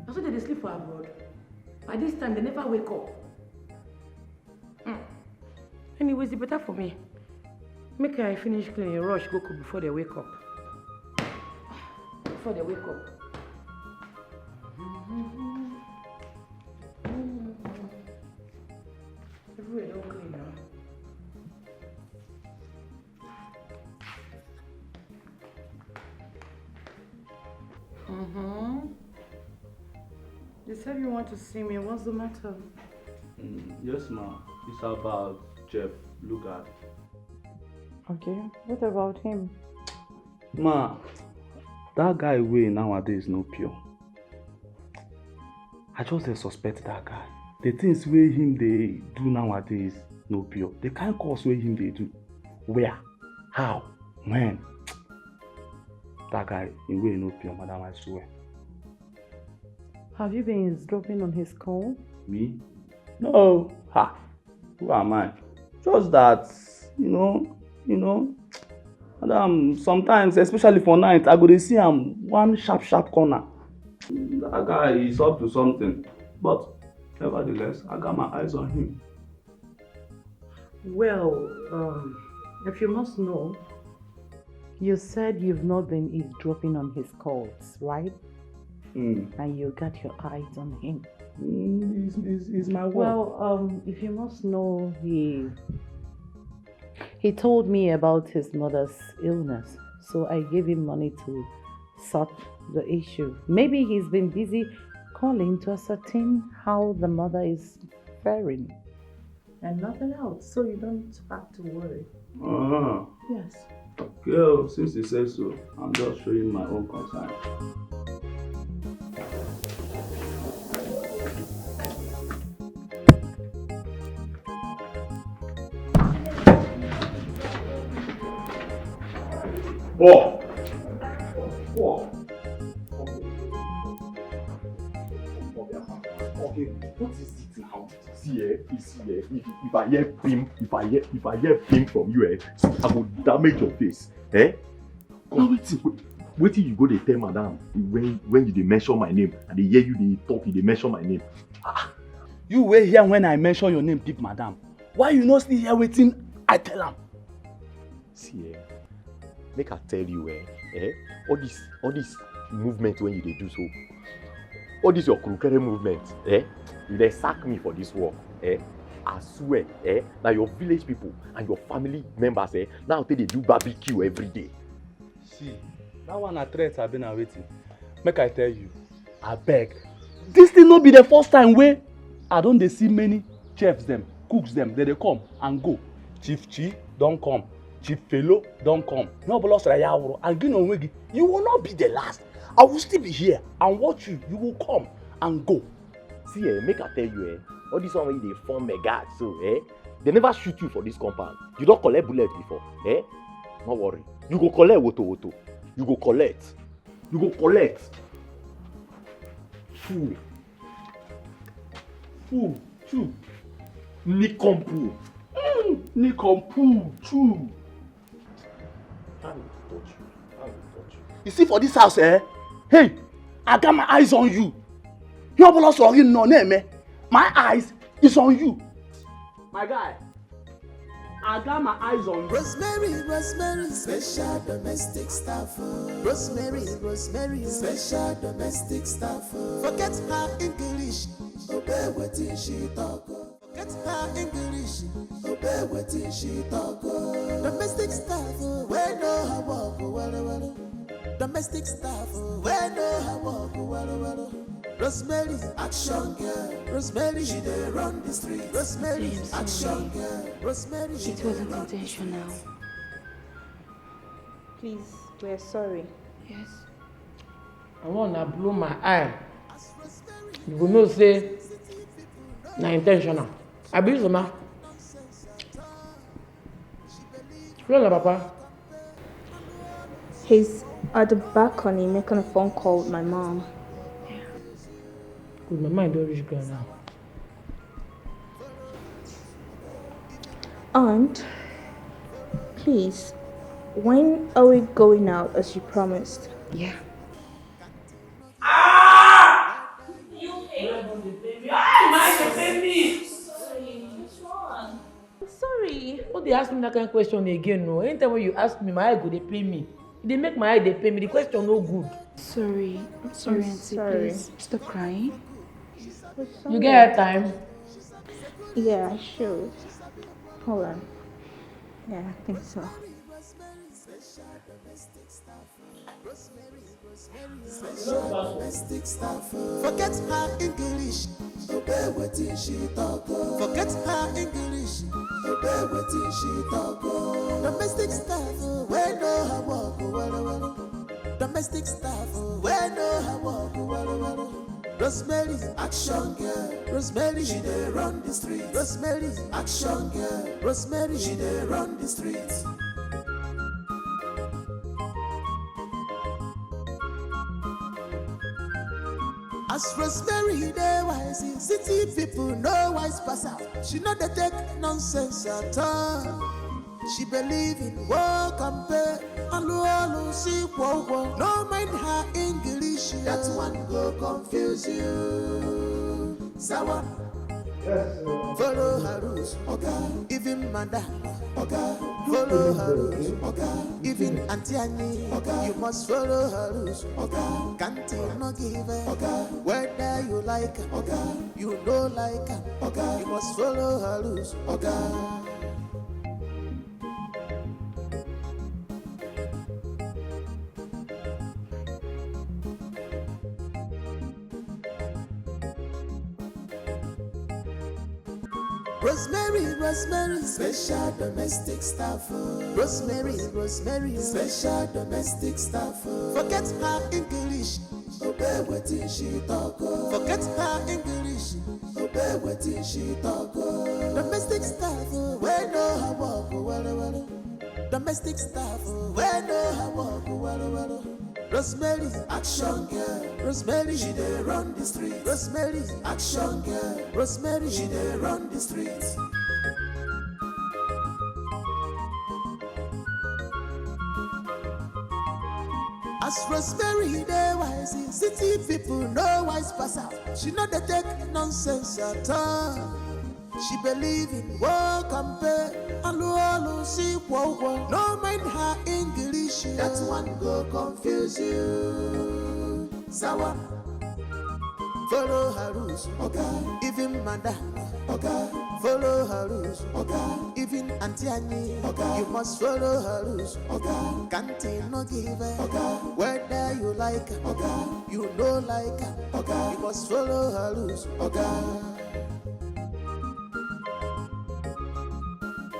Na so dem dey sleep for abroad. By this time, dem never wake up. Hmm. Anyways, e better for me. Make I finish cleaning, rush go cook before dem wake up. Before dem wake up. Everywhere don clean now. Mm-hmm. You said you want to see me. What's the matter? Mm, yes, ma. It's about Jeff Lugard. Okay. What about him? Ma, that guy way nowadays no pure. I just dey suspect that guy. The things wey him dey do nowadays no pure. The kind course wey him dey do, where, how, when? That guy, him way no pure, madam, I swear. Have you been eavesdropping on his call? Me? No. Ha! Who am I? Just that, you know, you know, madam, sometimes, especially for night, I go dey see am one sharp, sharp corner. That guy is up to something. But nevertheless, I got my eyes on him. Well, um, if you must know, you said you've not been eavesdropping on his calls, right? Mm. And you got your eyes on him. Mm, he's, he's, he's my work. Well, um, if you must know, he he told me about his mother's illness, so I gave him money to sort the issue. Maybe he's been busy calling to ascertain how the mother is faring. And nothing else, so you don't have to worry. Ah. Yes. Okay, oh, since you say so, I'm just showing my own concern. Oh. Oh. Okay, what is it now? See, eh, you see, eh, if, if I hear beam, if I hear, if I hear beam from you, eh, see, I go damage your face, eh? Now wetin, wetin you go dey tell madam when, when you dey mention my name? I dey hear you dey talk, you dey mention my name. Ah, you wey hear when I mention your name, big madam. Why you no still hear wetin I tell am? See, eh, make I tell you, eh, eh, all this, all this movement when you dey do so, all this your kurukere movement, eh, you dey sack me for this work, eh. I swear, eh, na your village people and your family members, eh, now take dey do barbecue every day. See, that one na threat, abi na wetin? Make I tell you. Abeg, this thing no be the first time wey I don dey see many chefs dem, cooks dem, dem dey come and go. Chief Chi don come, Chief Felo don come. No bolo sara ya wuro, and gị na onwe gị, you will not be the last. I will still be here and watch you. You will come and go. See, eh, make I tell you, eh, all this one wey you dey form mega so, eh, they never shoot you for this compound. You don collect bullet before, eh? No worry. You go collect woto woto. You go collect. You go collect. Fool. Fool. True. Nikompu. Mm, nikompu. True. Time to touch you. Time to touch you. You see for this house, eh? Hey, I got my eyes on you. Your boss already know name, eh? My eyes is on you. My guy, I got my eyes on you. Rosemary, Rosemary, special domestic staff. Oh. Rosemary, Rosemary, special domestic staff. Oh. Forget her English, obey wetin she talk. Oh. Forget her English, obey wetin she talk. Oh. Domestic staff, oh, wey know her work, oh, well, well. Domestic staff, oh, wey know her work, oh, well, well. Rosemary, action girl. Rosemary, she dey run the street. Rosemary, action girl. Rosemary, she dey run the street. It wasn't intentional. Please, we're sorry. Yes. I want to blow my eye. You go know say na intentional. I be Zuma. Where na papa? He's at the balcony making a phone call with my mom. Good, my mind don reach ground now. Aunt, please, when are we going out as you promised? Yeah. Ah! You pay? Why am I to pay me? Sorry, which one? Sorry, no dey ask me that kind of question again. No, anytime when you ask me, my eye go dey pain me. E dey make my eye dey pain me. The question no good. Sorry, I'm sorry, Auntie. Please stop crying. You get time? Yeah, I should. Hold on. Yeah, I think so. Domestic staff. Forget her English. Obey wetin she talk. Forget her English. Obey wetin she talk. Domestic staff. Wey know her work well well. Domestic staff. Wey know her work well well. Rosemary, action girl. Rosemary, she dey run the street. Rosemary, action girl. Rosemary, she dey run the street. As Rosemary dey wise, city people no wise pass her. She no dey take nonsense at all. She believe in work and pay. Alu alu si kwo kwo. No mind her English, that one go confuse you. Sawa. Follow her rules, oga. Even madam, oga. Follow her rules, oga. Even Auntie Annie, oga. You must follow her rules, oga. Can't you not give her, oga. Whether you like her, oga. You no like her, oga. You must follow her rules, oga. Rosemary, Rosemary, special domestic staff. Oh. Rosemary, Rosemary, special domestic staff. Oh. Forget her English, obey wetin she talk. Oh. Forget her English, obey wetin she talk. Oh. Domestic staff, oh, wey know her work, oh, well, well. Domestic staff, oh, wey know her work, oh, well, well. Rosemary, action girl. Rosemary, she dey run the street. Rosemary, action girl. Rosemary, she dey run the street. As Rosemary dey wise, city people no wise pass her. She no dey take nonsense at all. She believe in work and pay. Alu alu si kwo kwo. No mind her English. That one go confuse you. Sawa. Follow her rules, oga. Even madam, oga. Follow her rules, oga. Even Auntie Annie, oga. You must follow her rules, oga. Can't you not give her, oga. Whether you like her, oga. You no like her, oga. You must follow her rules, oga.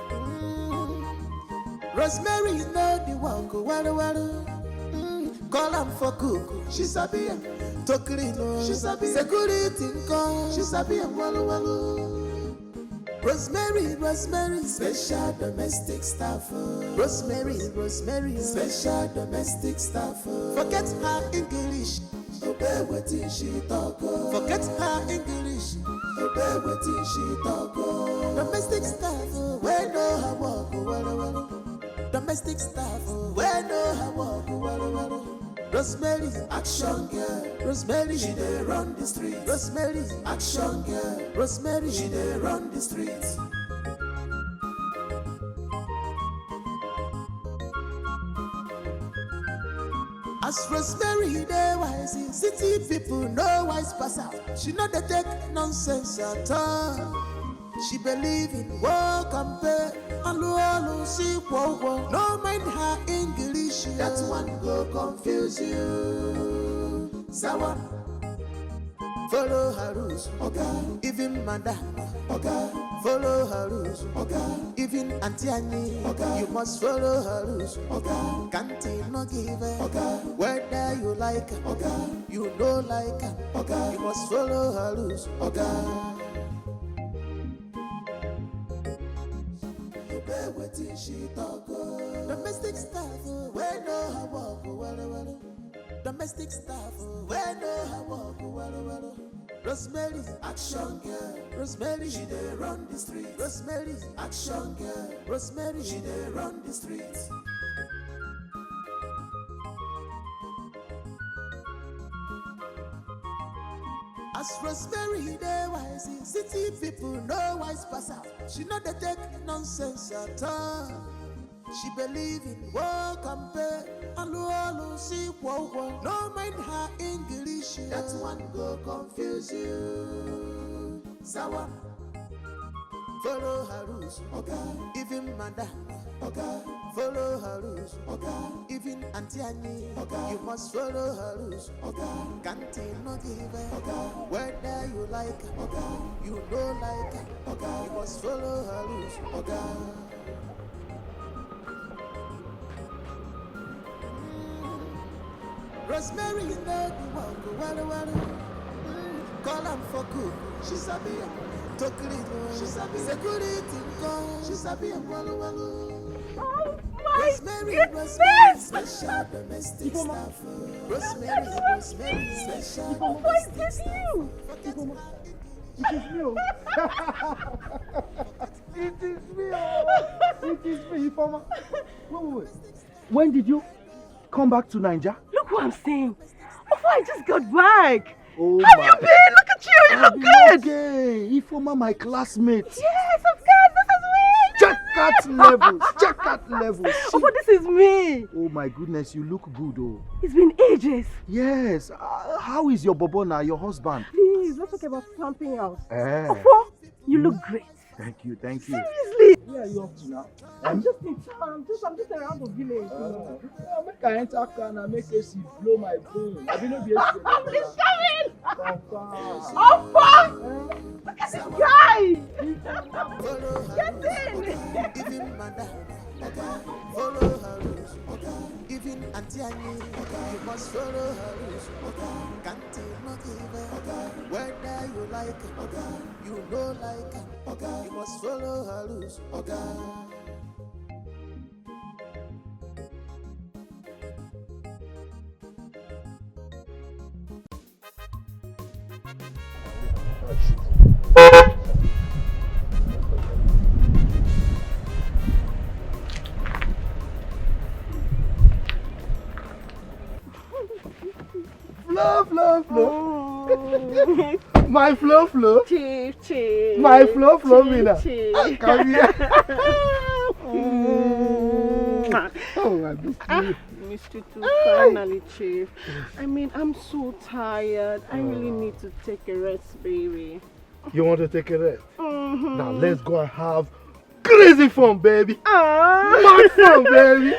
Mm. Rosemary know the work, well, well. Mm. Call am for cook, she sabi am. To clean, oh, she sabi. Security nko, she sabi am, well, well. Rosemary, Rosemary, special domestic staff. Oh. Rosemary, Rosemary, special domestic staff. Oh. Forget her English. Obey wetin she talk. Oh. Forget her English. Obey wetin she talk. Oh. Domestic staff, oh, wey know her work, oh, well, well. Domestic staff, oh, wey know her work, oh, well, well. Rosemary, action girl. Rosemary, she dey run the street. Rosemary, action girl. Rosemary, she dey run the street. As Rosemary dey wise, city people no wise pass her. She no dey take nonsense at all. She believe in work and pay. Alu alu si kwo kwo. No mind her English. That one go confuse you. Sawa. Follow her rules, oga. Even madam, oga. Follow her rules, oga. Even Auntie Annie, oga. You must follow her rules, oga. Can't you not give her, oga. Whether you like her, oga. You no like her, oga. You must follow her rules, oga. Obey wetin she talk, oh. Domestic staff, oh, wey know her work, oh, well, well. Domestic staff, oh, wey know her work, oh, well, well. Rosemary, action girl. Rosemary, she dey run the street. Rosemary, action girl. Rosemary, she dey run the street. As Rosemary dey wise, city people no wise pass her. She no dey take nonsense at all. She believe in work and pay. Alu alu si kwo kwo. No mind her English. That one go confuse you. Sawa. Follow her rules. Okay. Even madam. Okay. Follow her rules. Okay. Even Auntie Annie. Okay. You must follow her rules. Okay. Can't no give her. Okay. Whether you like her. Okay. You don't like her. Okay. You must follow her rules. Okay. Rosemary, you know the work, well, well. Mm, call am for cook, she sabi am. To clean, she sabi. Security, call, she sabi am, well, well. Oh my Rosemary, goodness! Rosemary, special domestic staff. Rosemary, Rosemary, special domestic staff. Forget my English. It is me, oh. It is me, oh. It is me, Ifeoma. Wait, wait, wait. When did you come back to Naija? Look what I'm saying. Before I just got back. Oh, have you been? Look at you. You look good. Okay. Ifeoma, my classmate. Yes, of course. This is me. Check out levels. Check out levels. Oh, but this is me. Oh my goodness, you look good, oh. It's been ages. Yes. Uh, how is your bobo now, your husband? Please, let's talk about something else. Eh. Ofo, you look great. Thank you, thank you. Seriously? Where are you off to now? I'm just in town. I'm just, I'm just around the village. Uh, make I enter car and make A C blow my brain. I be no be A C. I'm coming. Confirm. Ofo! Look at this guy! Get in! Even madam, follow her rules. Even Auntie Annie, you must follow her rules. Can't no give her. Whether you like her, you no like her, you must follow her rules. Flow, flow, flow. Oh. My flow, flow. Chief, chief. My flow, flow, chief, Mina. Chief. Ah, come here. Mm. Oh, I miss you. Ah, missed you too. Finally, chief. I mean, I'm so tired. I really need to take a rest, baby. You want to take a rest? Mm-hmm. Now let's go and have crazy fun, baby. Ah. Mad fun, baby.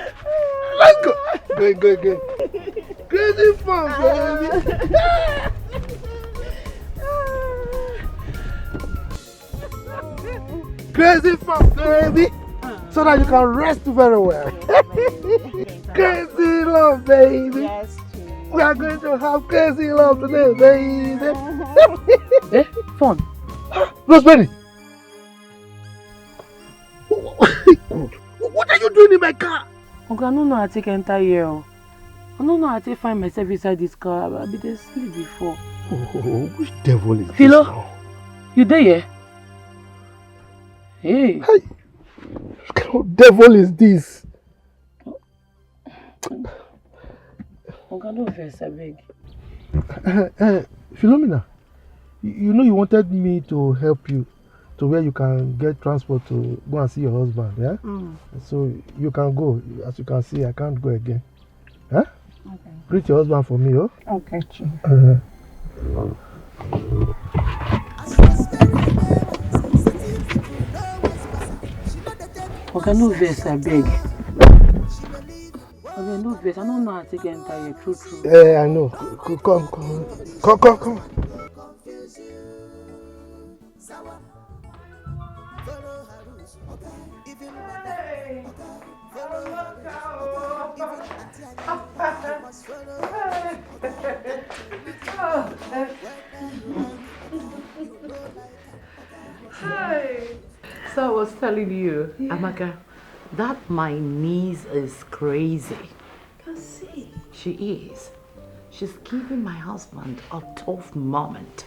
Let's go. Go, go, go. Crazy fun, baby. Crazy fun, baby. So that you can rest very well. Crazy love, baby. Yes, chief. We are going to have crazy love today, baby. Eh? Fun. Rosemary! God, what are you doing in my car? Oga, I no know how I take enter here o. I no know how I take find myself inside this car. I be dey sleep before. Oh, which devil is this now? Philo, you dey here? Hey. Hey, what kind of devil is this? Oga, no vex, abeg. Eh, eh, Philomena, you, you know you wanted me to help you to where you can get transport to go and see your husband, yeah? Mm. So you can go. As you can see, I can't go again. Huh? Okay. Greet your husband for me, oh? Okay, chief. Uh-huh. Oga, no vex, abeg. Oga, no vex. I no know how I take enter here, true, true. Eh, I know. C-, c-, come, come. Come, come, come. Hi. So I was telling you, yeah, Amaka, that my niece is crazy. Can see. She is. She's giving my husband a tough moment.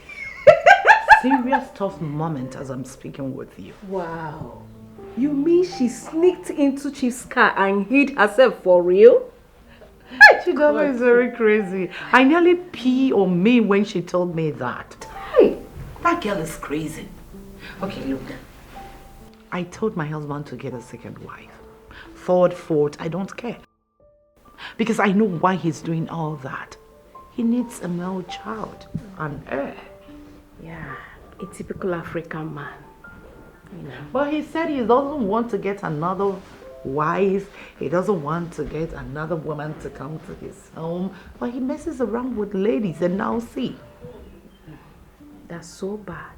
Serious tough moment as I'm speaking with you. Wow. You mean she sneaked into Chief's car and hid herself for real? Hey, she is very crazy. I nearly pee on me when she told me that. That girl is crazy. Okay, look. I told my husband to get a second wife. Third, fourth, I don't care. Because I know why he's doing all that. He needs a male child, an heir. Yeah, a typical African man. You know. But he said he doesn't want to get another wife. He doesn't want to get another woman to come to his home. But he messes around with ladies, and now see. That's so bad.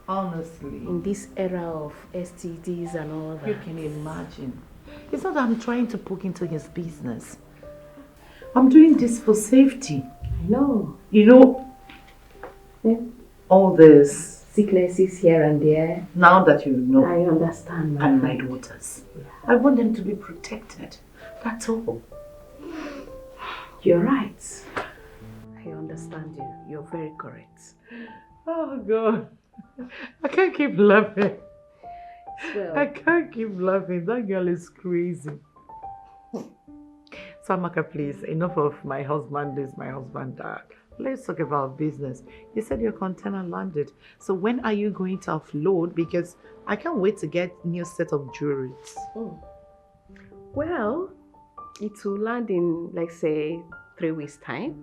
Honestly. In this era of S T Ds and all that. You can imagine. It's not that I'm trying to poke into his business. I'm doing this for safety. I know. You know, all this sicknesses here and there. Now that you know. I understand, my And my friend. Daughters. I want them to be protected. That's all. You're right. I understand you. You're very correct. Oh, God. I can't keep laughing. Well, I can't keep laughing. That girl is crazy. So, Amaka, please, enough of my husband this, my husband that. Let's talk about business. You said your container landed. So when are you going to offload? Because I can't wait to get new set of jewelries. Oh. Well, it will land in, like, say, three weeks' time.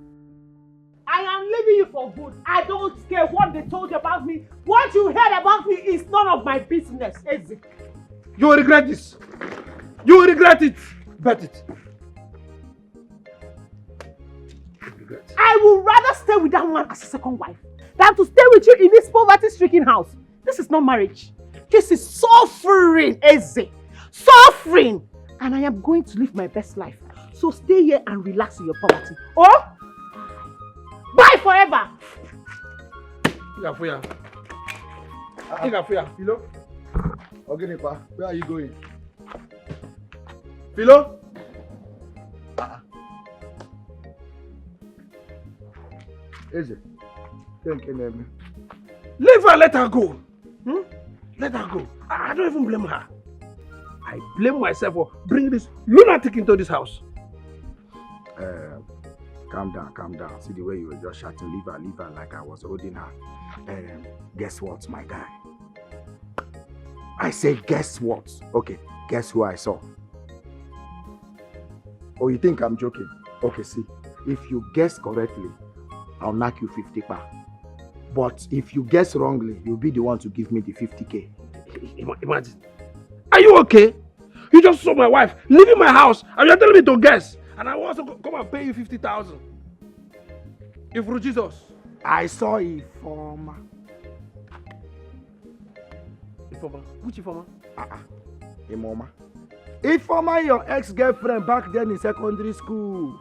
I am leaving you for good. I don't care what they told you about me. What you heard about me is none of my business, Eze. You will regret this. You will regret it. Bet it. You will regret. I would rather stay with that woman as a second wife than to stay with you in this poverty-stricken house. This is not marriage. This is suffering, Eze. Suffering. And I am going to live my best life. So stay here and relax in your poverty. Oh? Bye forever. Ị ga-afụ ya. Ị ga-afụ ya. Philo? Ọ gịnịkwa? Where are you going? Philo? Ah. Eze, ke nke na-eme? Leave her, let her go. Hmm? Let her go. I, I don't even blame her. I blame myself for bringing this lunatic into this house. Uh, calm down, calm down. See the way you were just shouting, "Leave her, leave her," like I was holding her. Um, guess what, my guy? I say, guess what? Okay, guess who I saw? Oh, you think I'm joking? Okay, see, if you guess correctly, I'll knock you fifty pa. But if you guess wrongly, you'll be the one to give me the fifty K. Ima-, imagine. Are you okay? You just saw my wife leaving my house and you're telling me to guess. And I want to co-, come and pay you fifty thousand. If Jesus. I saw Ifeoma. Ifeoma? Which Ifeoma? Ah, ah. Imoma. Ifeoma, your ex-girlfriend back then in secondary school.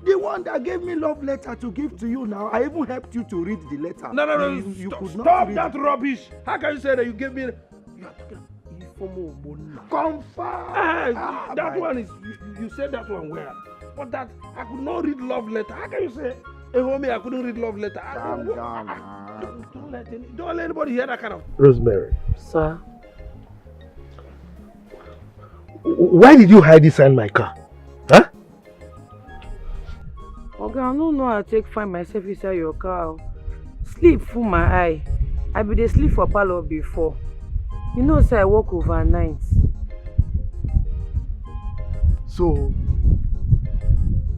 The one that gave me love letter to give to you now, I even helped you to read the letter. No, no, no, you, you stop, could not stop read that rubbish. How can you say that you gave me, you are talking Ifeoma Ogbonna. Confirm. Ah, that one is, you, you said that one well. But that, I could not read love letter. How can you say, "Hey, homie, I couldn't read love letter"? Calm down, ah. Don't, don't let any, don't let anybody hear that kind of. Rosemary. Sir. Why did you hide inside my car? Huh? Oga, I no know how I take find myself inside your car o. Sleep full my eye. I be dey sleep for parlour before. You know say I work overnight. So,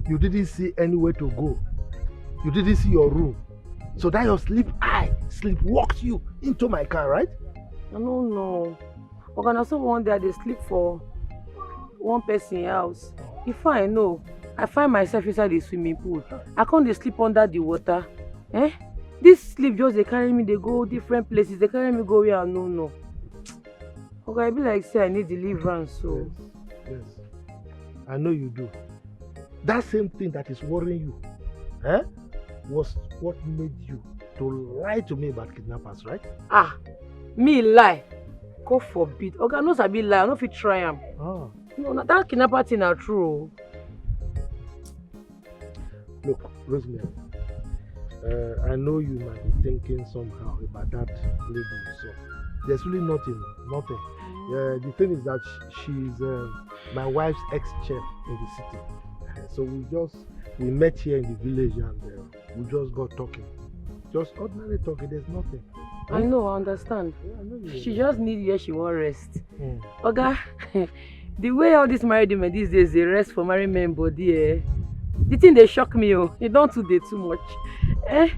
you didn't see anywhere to go. You didn't see your room. So that your sleep eye, sleep walked you into my car, right? I no know. Oga, na so one day I dey sleep for one person house. Before I know, I find myself inside the swimming pool. I come dey sleep under the water. Eh? This sleep just dey carry me dey go different places, dey carry me go where I no know. Oga, e be like say I need deliverance o. Yes, yes. I know you do. That same thing that is worrying you, eh, was what made you to lie to me about kidnappers, right? Ah, me lie? God forbid. Oga, I no sabi lie. I no fit try am. Ah. No, na that kidnapper thing na true o. Look, Rosemary, uh, I know you might be thinking somehow about that lady you saw. There's really nothing, nothing. Uh, the thing is that sh-, she's, uh, my wife's ex-chef in the city. So we just we met here in the village and uh, we just got talking. Just ordinary talking, there's nothing. I know, I understand. Yeah, I know you. She just need where she wan rest. Mm. Oga, the way all these married women these days dey rest for married men body, eh, the thing dey shock me o. E don too dey too much. Eh?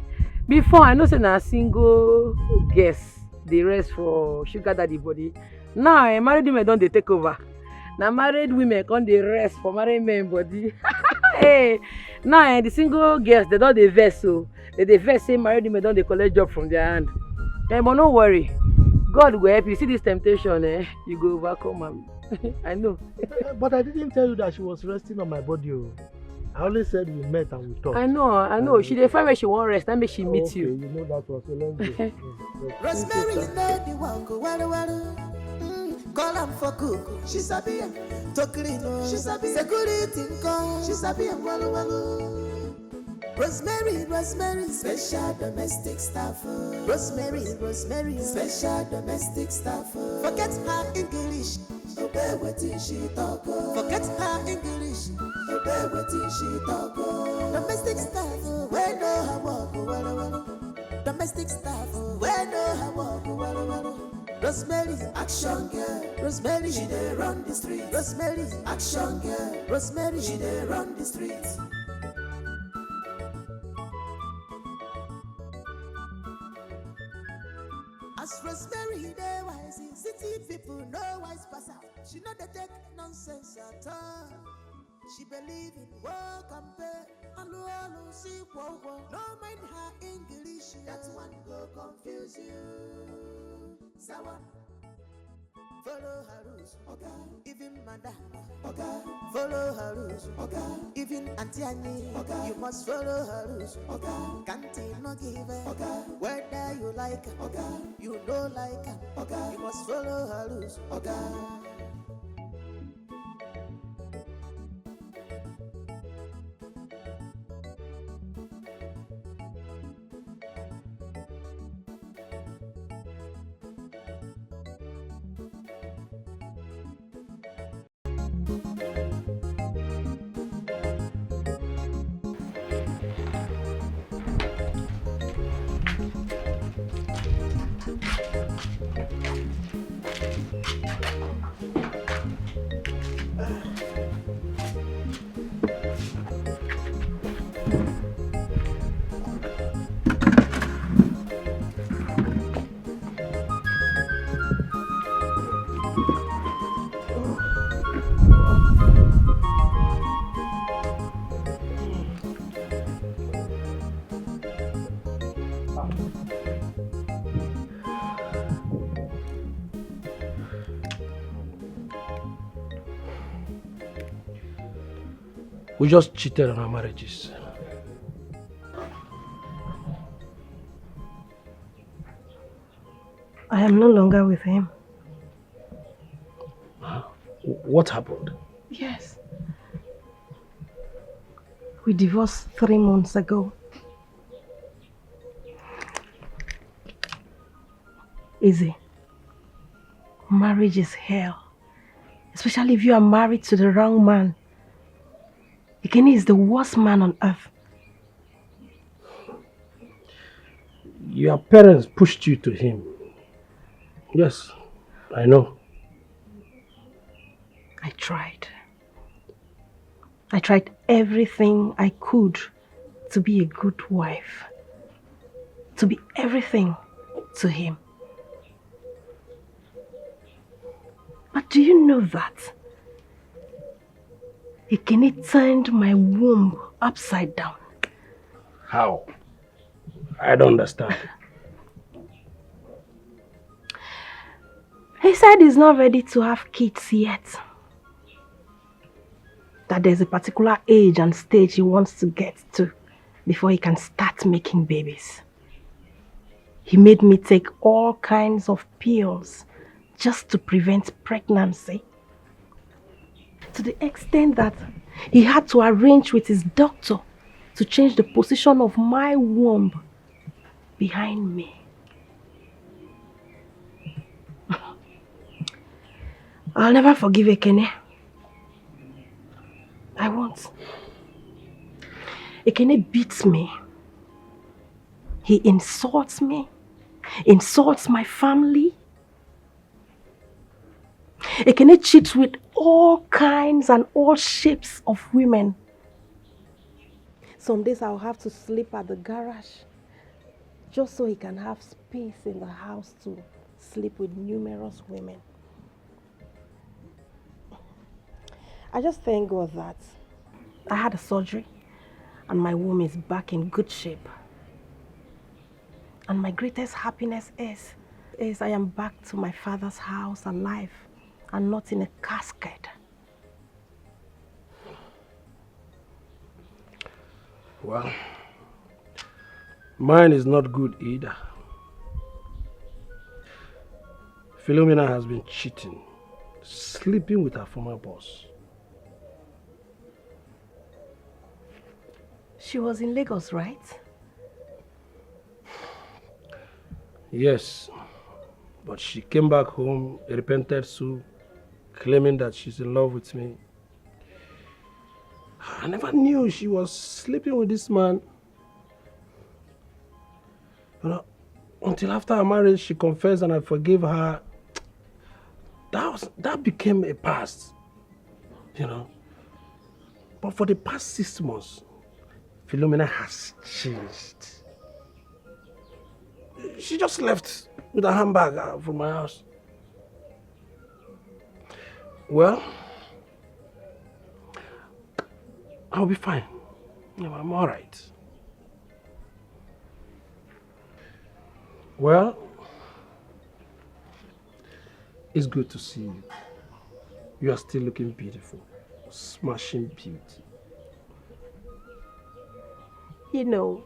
Before, I know say na single girls dey rest for sugar daddy body. Now, eh, married women don dey take over. Na married women come dey rest for married men body. Hey, now, eh, the single girls, they don dey vex o. They dey vex say married women don dey collect job from their hand. Eh, but no worry. God go help you. See this temptation, eh? You go overcome am. I know. Eh, but I didn't tell you that she was resting on my body. Oh. I only said we met and we talked. I know, I know. She dey find where she wan rest. That make she meet Okay, you. You know that was so let's go. Mm, let's Rosemary go. Know the work well well. Mm, call am for cook, she sabi am. To clean, oh, she sabi am. Security nko, she sabi am well well. Rosemary, Rosemary, special domestic staff. Oh. Rosemary, Rosemary, special domestic staff. Oh. Forget her English, obey wetin she talk. Oh. Forget her English, obey wetin she talk. Oh. Domestic staff, oh, wey know her work, oh, well well. Domestic staff, oh, wey know her work, oh, well well. Rosemary, action girl. Rosemary, she dey run the street. Rosemary, action girl. Rosemary, she dey run the street. As Rosemary dey wise, city people no wise pass her. She no dey take nonsense at all. She believe in work and pay. Alu alu si kwo kwo. No mind her English. That one go confuse you. Sawa. Follow her rules, okay. Even madam, okay. Follow her rules, okay. Even Auntie Annie, okay. You must follow her rules, okay. Can't no give her, okay. Whether you like her, okay. You no like her, okay. You must follow her rules, okay. We just cheated on our marriages. I am no longer with him. What happened? Yes. We divorced three months ago. Easy. Marriage is hell, especially if you are married to the wrong man. Ekene is the worst man on earth. Your parents pushed you to him. Yes, I know. I tried. I tried everything I could to be a good wife, to be everything to him. But do you know that Ekene turned my womb upside down? How? I don't understand. He said he's not ready to have kids yet. That there's a particular age and stage he wants to get to before he can start making babies. He made me take all kinds of pills just to prevent pregnancy. To the extent that he had to arrange with his doctor to change the position of my womb behind me. I'll never forgive Ekene. I won't. Ekene beats me. He insults me, insults my family. Ekene cheats with all kinds and all shapes of women. Some days I'll have to sleep at the garage just so he can have space in the house to sleep with numerous women. I just thank God that I had a surgery and my womb is back in good shape. And my greatest happiness is, is I am back to my father's house alive and not in a casket. Well, mine is not good either. Philomena has been cheating, sleeping with her former boss. She was in Lagos, right? Yes, but she came back home, repented so, claiming that she's in love with me. I never knew she was sleeping with this man. You know, until after our marriage, she confessed and I forgave her. That was, that became a past, you know. But for the past six months, Philomena has changed. She just left with her handbag uh, from my house. Well, I'll be fine. Yeah, I'm all right. Well, it's good to see you. You are still looking beautiful. Smashing beauty. You know,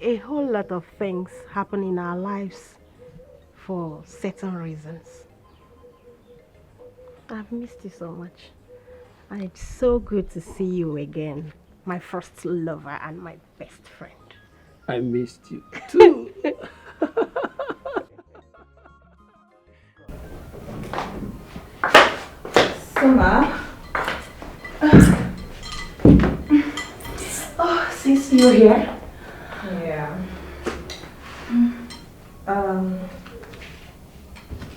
a whole lot of things happen in our lives for certain reasons. I've missed you so much. And it's so good to see you again, my first lover and my best friend. I missed you too. Summer. Oh, sis, you're here? Yeah. Um,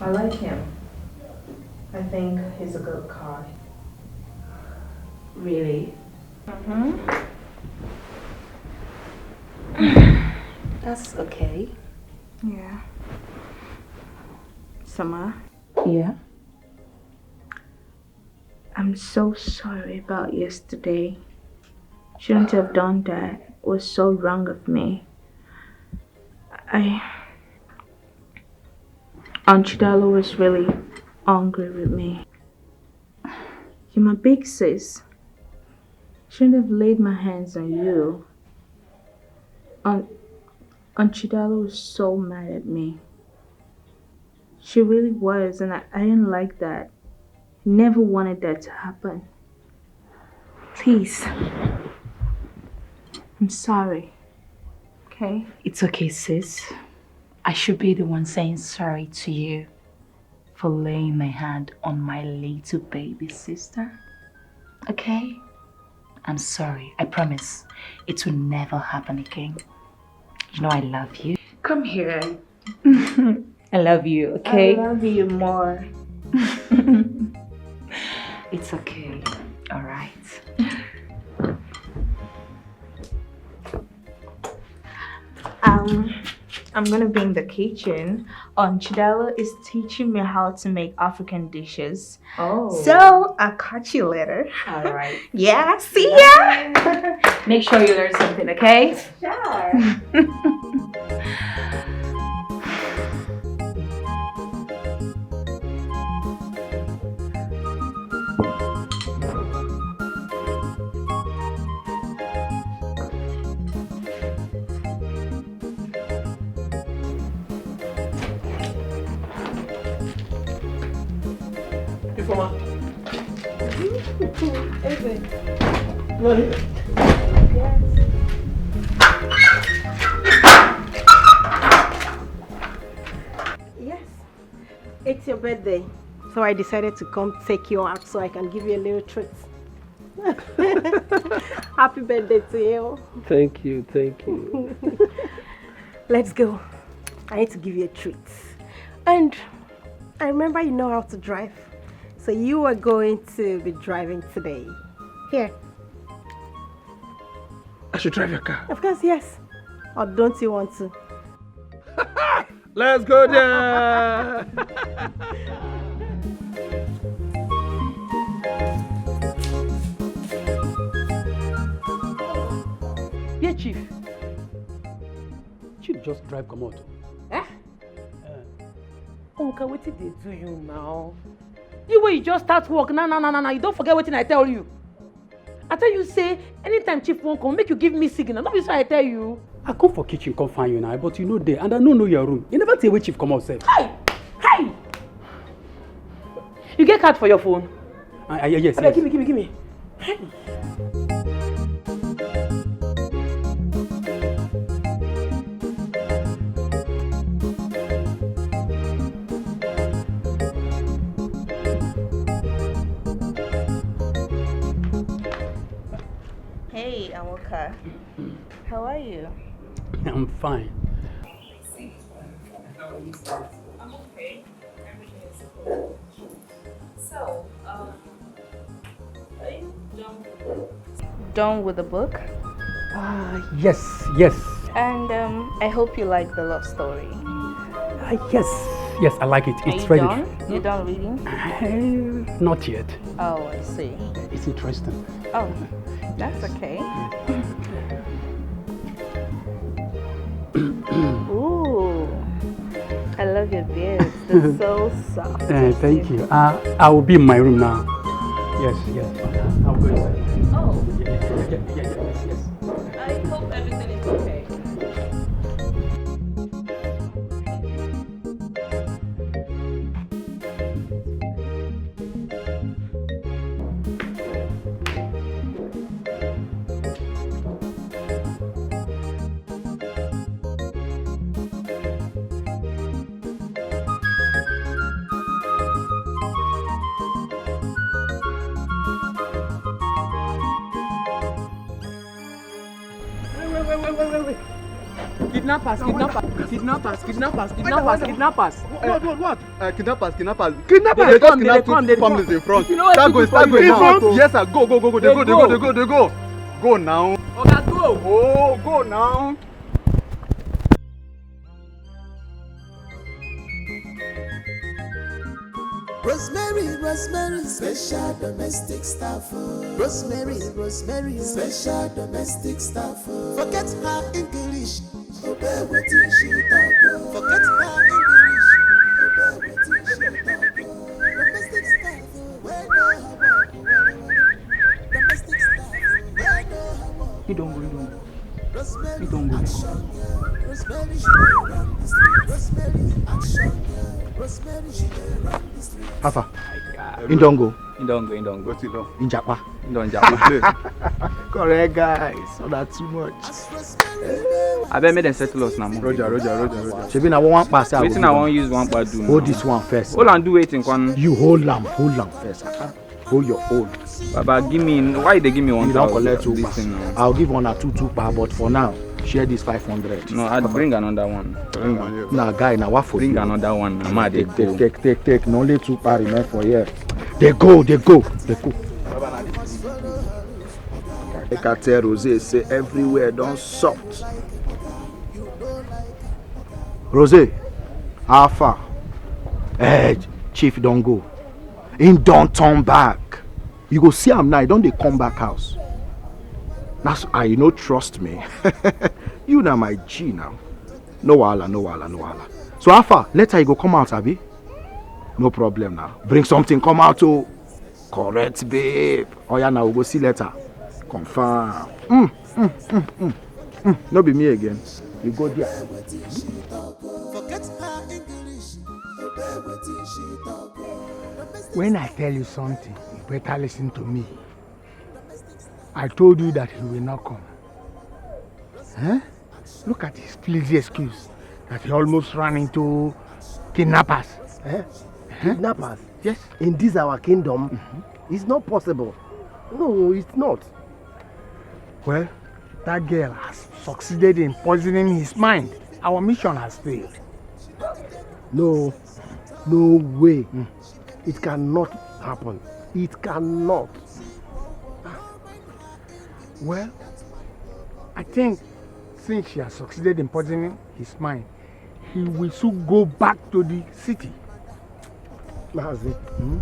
I like him. I think he's a good guy. Really? Mm-hmm. That's okay. Yeah. Summer. Yeah? I'm so sorry about yesterday. Shouldn't have done that. It was so wrong of me. I... Aunt Chidalo was really angry with me. You're my big sis. Shouldn't have laid my hands on you. Aunt, Aunt Chidalo was so mad at me. She really was, and I, I didn't like that. Never wanted that to happen. Please. I'm sorry. Okay? It's okay, sis. I should be the one saying sorry to you for laying my hand on my little baby sister. Okay? I'm sorry. I promise it will never happen again. You know I love you. Come here. I love you, okay? I love you more. It's okay. All right. Um, I'm gonna be in the kitchen. Um, Chidalo is teaching me how to make African dishes. Oh. So I'll catch you later. All right. Yeah, see ya. Make sure you learn something, okay? Sure. Ifeoma. Eze. You are here. Yes. It's your birthday. So I decided to come take you out so I can give you a little treat. Happy birthday to you. Thank you, thank you. Let's go. I need to give you a treat. And I remember you know how to drive. So you are going to be driving today. Here. I should drive your car. Of course, yes. Or don't you want to? Let's go there. Yeah, chief. Chief just drive come out. Eh? Uncle, wetin dey do you now? You wey you just start work now, now, now, now, now, you don forget wetin I tell you. I tell you say anytime chief wan come, make you give me signal. No be so I tell you. I come for kitchen come find you now, but you no dey, and I no know your room. You never tell where chief come out sef. Hey! Hey! You get card for your phone? Ah, ah, yes, abeg, yes. Give me, give me, give me. Hey! Hey, Awoka. How are you? I'm fine. I'm okay. Everything is cool. So, um, are you done with the book? Done with the book? Ah, yes, yes. And um, I hope you like the love story. Ah, yes, yes, I like it. Are It's you very done? different. You done reading? Eh, not yet. Oh, I see. It's interesting. Oh, that's okay. Ooh, I love your beard. It's so soft. Eh, thank you. Uh, I will be in my room now. Yes, yes. I'll go inside. Oh, Yeah, yeah, yeah, yeah, yeah, yes, yes. I hope everything is okay. Wait, wait, wait, wait, wait, wait. Kidnappers, kidnappers, kidnappers, kidnappers, kidnappers, kidnappers. What, what, what? Uh, kidnappers, kidnappers, kidnappers. They They come, just they kidnapped come, two they families come. in front. If you know where Start people going, start dey going now. now. Yes, sir. Go, go, go, go. They They go, they go, go. they go, they go. Go now. Oga, go. Oh, go now. Rosemary, Rosemary, special domestic staff. Oh. Rosemary, Rosemary, special domestic staff. Oh. Forget her English. Obey wetin she talk. Oh. Forget her English. Obey wetin she talk. Oh. Domestic staff. Oh. Well done. Domestic staff. Oh. Well done. You don't go, you don't go. You don't go. Rosemary, she dey run the street. Rosemary, action girl. Rosemary, she dey run the street. How far? He don go. He don go, he don go. Wetin don? He japa. He don japa. Play. Correct guys. So that too much. Abeg make dem settle us na more. Roger, Roger, Roger, Roger. Shebi na one pass. Wetin I wan use one kpa do now? Hold this one first. Hold am do wetin kwan. You hold am, hold am first. Ah, hold your own. Baba, give me, why you dey give me one You don thousand collect two this kpa. Thing now? I'll give una two two kpa, but for now, share this five hundred. No, I bring another one. Bring money. Na guy, na what for Bring you? another one. Na ma dey Take, take, go. take, take, take. Na only two kpa remain for here. Dey go, dey go, dey go. Make I tell Rose say everywhere don soft. Rose, how far? Eh, chief don go. Him don turn back. You go see am now, he don dey come back house. That's, ah, you no trust me. You na my G now. No wahala, no wahala, no wahala. So how far? Later you go come out, abi? No problem now. Bring something come out o. Correct, babe. Oya now, we go see later. Confirm. Mm, mm, mm, mm, mm. No be me again. You go there. Forget her English. Obey wetin she talk. When I tell you something, you better listen to me. I told you that he will not come. Eh? Look at his flimsy excuse that he almost ran into kidnappers. Eh? Kidnappers? Yes. In this our kingdom? It's not possible. No, it's not. Well, that girl has succeeded in poisoning his mind. Our mission has failed. No, no way. Mm. It cannot happen. It cannot. Well, I think since she has succeeded in poisoning his mind, he will soon go back to the city. Mazi, hmm?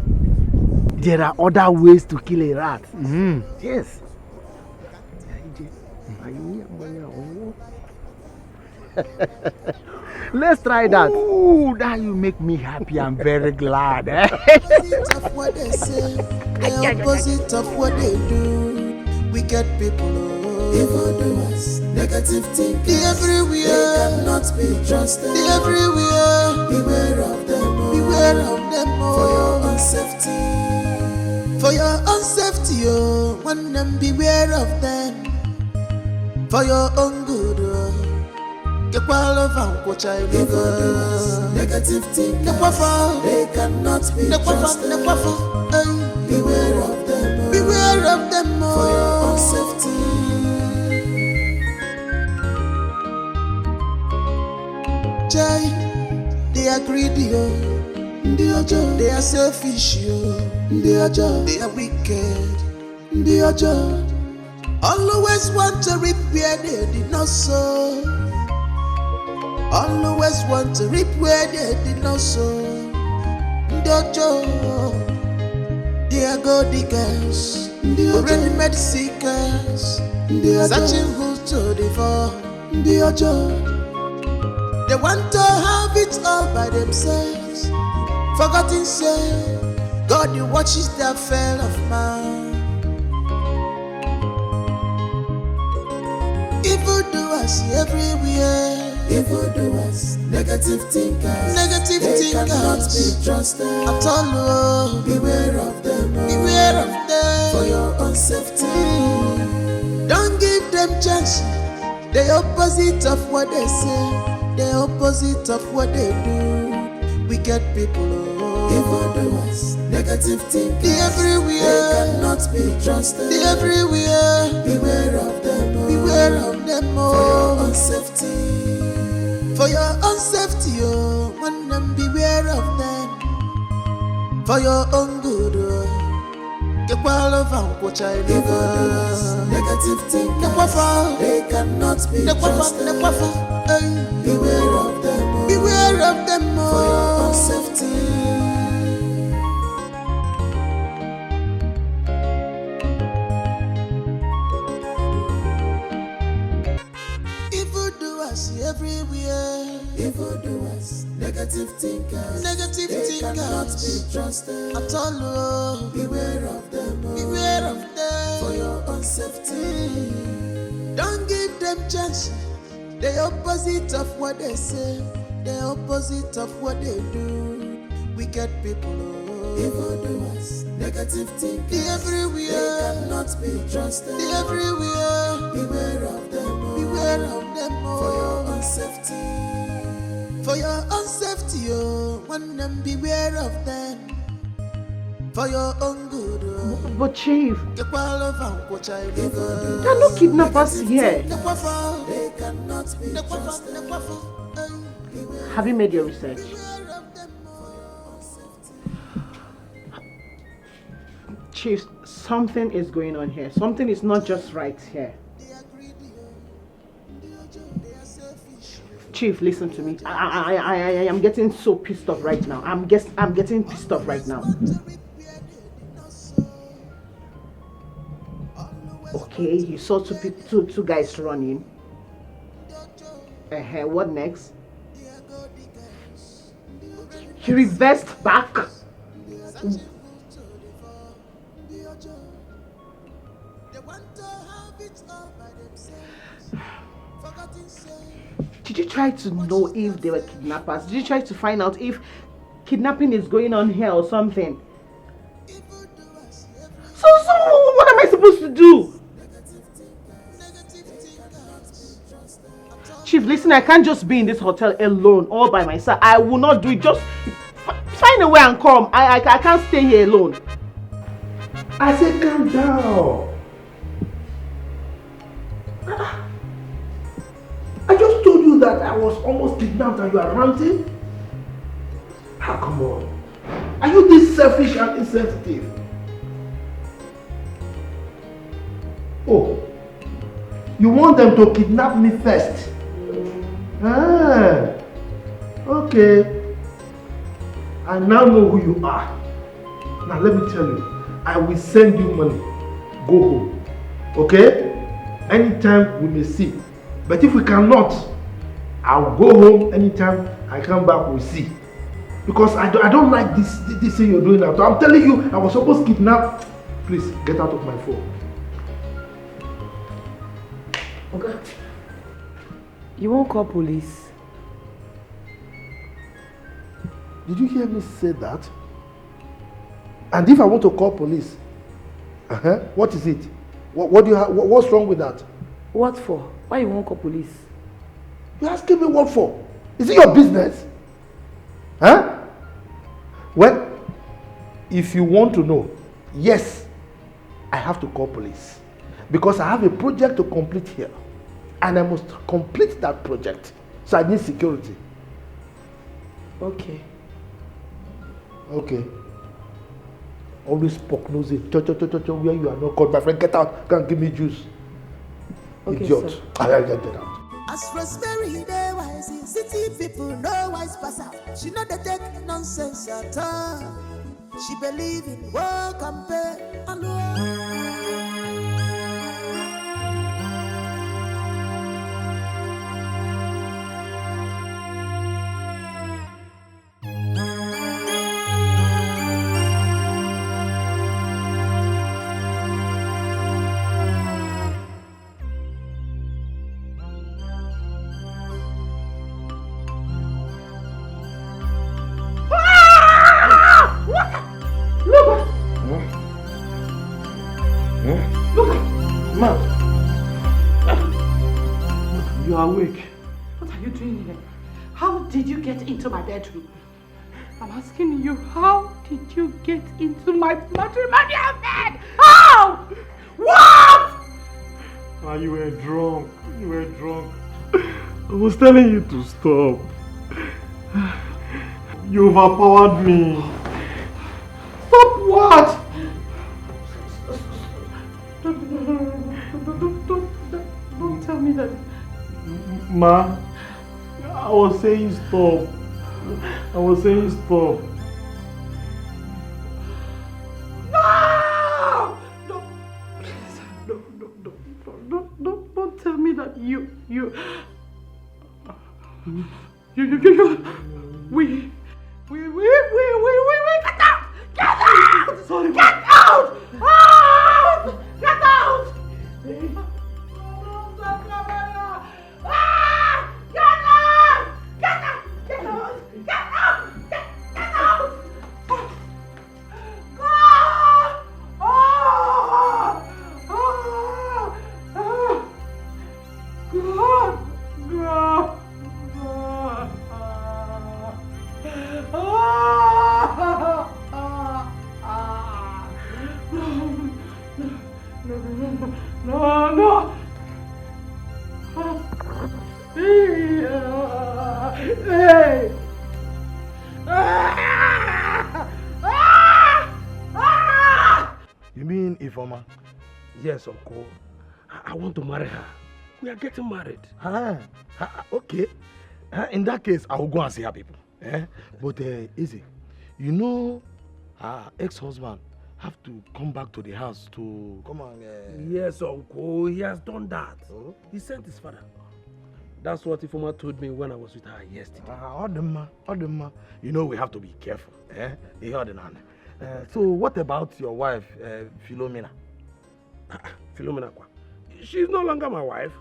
There are other ways to kill a rat. Mm. Yes. Let's try that. Ooh, now you make me happy. I'm very glad. Eh? Opposite of what they say, the opposite of what they do. Wicked people, oh. Evil doers, negative thinkers. They everywhere. They cannot be trusted. They everywhere. Beware of them, oh. Beware of them, oh. For your own safety. For your own safety, oh. When them beware of them. For your own good, oh. Kekwala fa nkwocha ilugo. Negative thing. Nekwafa. They cannot be trusted. Nekwafa. Hey. Beware of them, oh. Beware of them, oh. For your own safety. Chai, they are greedy, oh. Ndị ọjọọ. They are selfish, oh. Ndị ọjọọ. They are wicked. Ndị ọjọọ. Always want to reap where they did not sow. Always want to reap where they did not sow. Ndị ọjọọ, they are gold diggers. Ndị ọjọọ. Already made seekers. Ndị ọjọọ. Searching who to devour. Ndị ọjọọ. They want to have it all by themselves. Forgotten say, God, you watches the affair of man. Evil doers everywhere. Evil doers, negative thinkers. Negative thinkers. They cannot be trusted at all, oh. Beware of them, oh. Beware of them. For your own safety. Don't give them chance. The opposite of what they say, the opposite of what they do. Wicked people, oh. Evil doers, negative thinkers. They everywhere. They cannot be trusted. They everywhere. Beware of them, oh. Beware of them, oh. For your own safety. For your own safety, oh. When them beware of them. For your own good, oh. Kekwala fa nkwocha ilugo. Evil doers, negative thinkers. Nekwafa. They cannot be trusted. Nekwafa. Hey. Beware of them, oh. Beware of them, oh. For your own safety. Evil doers everywhere. Evil doers, negative thinkers. Negative thinkers. They cannot be trusted at all, oh. Beware of them, oh. Beware of them. For your own safety. Don't give them chance. The opposite of what they say, the opposite of what they do. Wicked people, oh. Evil doers, negative thinkers. They everywhere. They cannot be trusted. They everywhere. Beware of them, oh. Beware of them, oh. For your own safety. For your own safety, oh. When them beware of them. For your own good, oh. But Chief, Kekwala fa nkwocha ilugo. There are no kidnappers here. They cannot be trusted. Have you made your research? Chief, something is going on here. Something is not just right here. Chief, listen to me. I, I, I, I, I am getting so pissed off right now. I'm guess, I'm getting pissed off right now. Okay, you saw two people, two, two guys running. Uh-huh. What next? He reversed back. Did you try to know if they were kidnappers? Did you try to find out if kidnapping is going on here or something? So, so what am I supposed to do? Chief, listen, I can't just be in this hotel alone, all by myself. I will not do it. Just f-, find a way and come. I, I, I can't stay here alone. I said, calm down. Oh. Ah, I just told you that I was almost kidnapped and you are ranting? Ah, come on. Are you this selfish and insensitive? Oh, you want them to kidnap me first? Ah, okay. I now know who you are. Now let me tell you, I will send you money. Go home. Okay? Anytime we may see. But if we cannot, I'll go home. Anytime I come back, we'll see. Because I don't, I don't like this, this thing you're doing now. I'm telling you, I was supposed to kidnap. Please, get out of my phone. Okay. You won't call police? Did you hear me say that? And if I want to call police, uh-huh, what is it? What, what do you ha-, what, what's wrong with that? What for? Why you won't call police? You're asking me what for? Is it your business? Huh? Well, if you want to know, yes, I have to call police because I have a project to complete here, and I must complete that project. So I need security. Okay. Okay. Always poke nose, cho cho cho cho cho, where you are not called. My friend, get out. Go and give me juice. Okay, idiot. Sir. I, I, I get out. As Rosemary dey wise, city people no wise pass her. She no dey take nonsense at all. She believe in work and pay. Alua. Look! Look! Look! Ma! You are awake. What are you doing here? How did you get into my bedroom? I'm asking you, how did you get into my matrimonial bed? How? What? Ah, you were drunk. You were drunk. I was telling you to stop. You overpowered me. Stop what? Don't, don't, don't, don't, don't, don't, don't tell me that. Ma, I was saying stop. I was saying stop. No! No! Please, no, no, no, no, no, don't, don't tell me that you, you, you, you, you, you, we, we, we, we, we, we, we, get out! Get out! Sorry, get out! Out! Get out! Ah! Get out! Get out! Get out! Get out! Get, get out! Ah! Ah! Ah! Ah! God! God! God! Ah! Ah! Ah! Ah! No, no, no, no, no, no. Hey, ah, hey. Ah! Ah! Ah! You mean Ifeoma? Yes, uncle. I, I want to marry her. We are getting married. Ah, ah, okay. Ah, in that case, I will go and see her people. Eh? But, uh, Eze, you know, her ex-husband have to come back to the house to come and, uh, yes, uncle, he has done that. Oh? He sent his father. That's what Ifeoma told me when I was with her yesterday. Ah, ọ dị mma, ọ dị mma. You know, we have to be careful. Eh? Ihe ọdịnala. Uh, so what about your wife, uh, Philomena? Ah, ah, Philomena kwa. She's no longer my wife.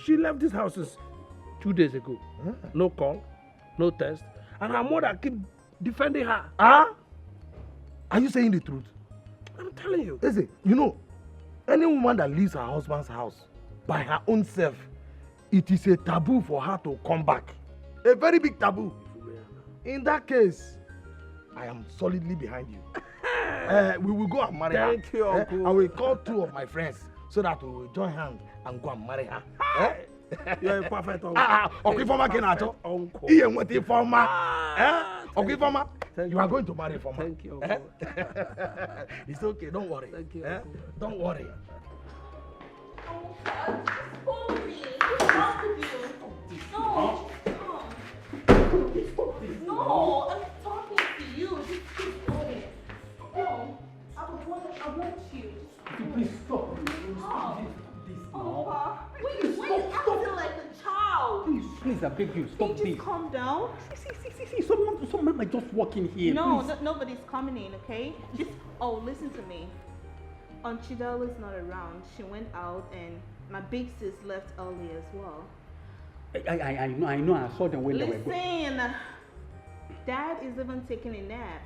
She left this house since two days ago. Ah. No call, no text. And her mother keep defending her. Ah? Are you saying the truth? I'm telling you. Eze, you know, any woman that leaves her husband's house by her own self, it is a taboo for her to come back. A very big taboo. In that case, I am solidly behind you. Eh, we will go and marry her. Thank you, Eh, uncle. I will call two of my friends so that we will join hands and go and marry her. Eh? You're a perfect uncle. Ah, ah, Uncle Ifeoma ka ị na-achọ? Perfect uncle. Ị ga-enweta Ifeoma. Eh? Ah, Uncle Ifeoma, thank you are you. Going to marry Ifeoma. Thank you, Eh? uncle. It's okay, don't worry. Thank you, Eh? Uncle. Don't worry. Just follow me. What's wrong with you? No, come. No, I'm talking to you. Just keep going. No, I want, I want you. Just Please stop. Stop. This, this now. Opa, why you, why you acting like a child? Please, please, I beg you, Can stop you just this. Calm down? See, see, see, see, see, someone, someone might just walk in here. No, Please. No, nobody's coming in, okay? Just, oh, listen to me. Aunt Chidola's not around. She went out and my big sis left early as well. I, I, I, I know, I know. I saw them when they were going. Listen, Dad is even taking a nap.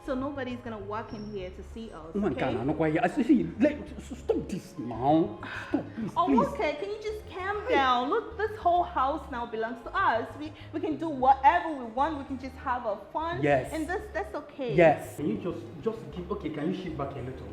So nobody's gonna walk in here to see us, Woman, okay? Can I not quite hear? I see, see, let, s- stop this now. Stop, please, Oh, please. Okay, can you just calm down? Look, this whole house now belongs to us. We, we can do whatever we want. We can just have our fun. Yes. And this, that's okay. Yes. Can you just, just give, okay, can you shift back a little?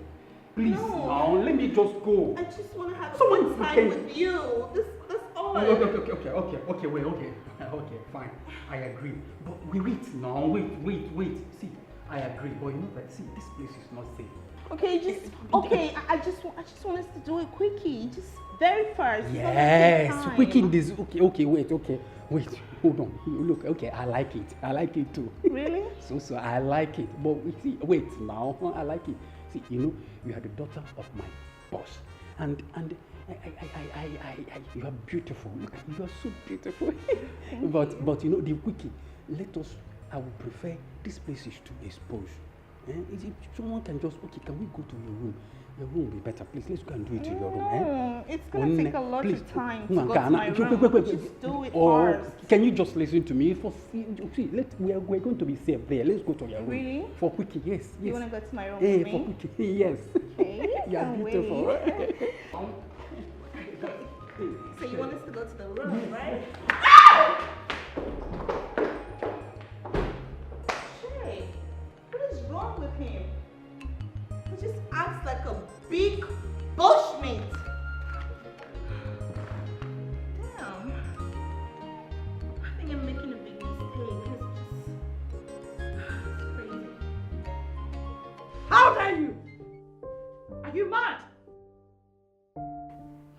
Please, No. Now, let me just go. I just want to have Someone some time can- With you. This, that's all I Okay, okay, okay, okay, okay, okay, wait, okay, okay, fine. I agree. But we wait now, wait, wait, wait. See, I agree, but you know that, see, this place is not safe. Okay, just okay. I, I just wa- I just want us to do it quickie, just very fast. It's gonna take Yes, time. Quick in this. Okay, okay, wait, okay, wait, hold on. Look, okay, I like it. I like it too. Really? So, so I like it. But we see, wait now, I like it. See, you know, you are the daughter of my boss, and and I, I, I, I, I, I, you are beautiful. Look, you are so beautiful. But but you know, the quickie. Let us. I would prefer this place is to expose. Eh? If someone can just, okay, can we go to your room? Your room will be better. Please, let's go and do it in your room. Eh? Mm, it's gonna One- take a lot please, of time to woman, go to can my I- room. Just do it Or first. Can you just listen to me? For see, see, let we are, we are going to be safe there. Let's go to your room. Really? For quickie, yes, yes. You wanna go to my room Eh, with for me? Quickie, yes. Okay, You are can't beautiful. Wait. So you want us to go to the room, right? Shit, what is wrong with him? He just acts like a big bushmeat. Damn. I think I'm making a big mistake. It's just, it's crazy. How dare you? Are you mad?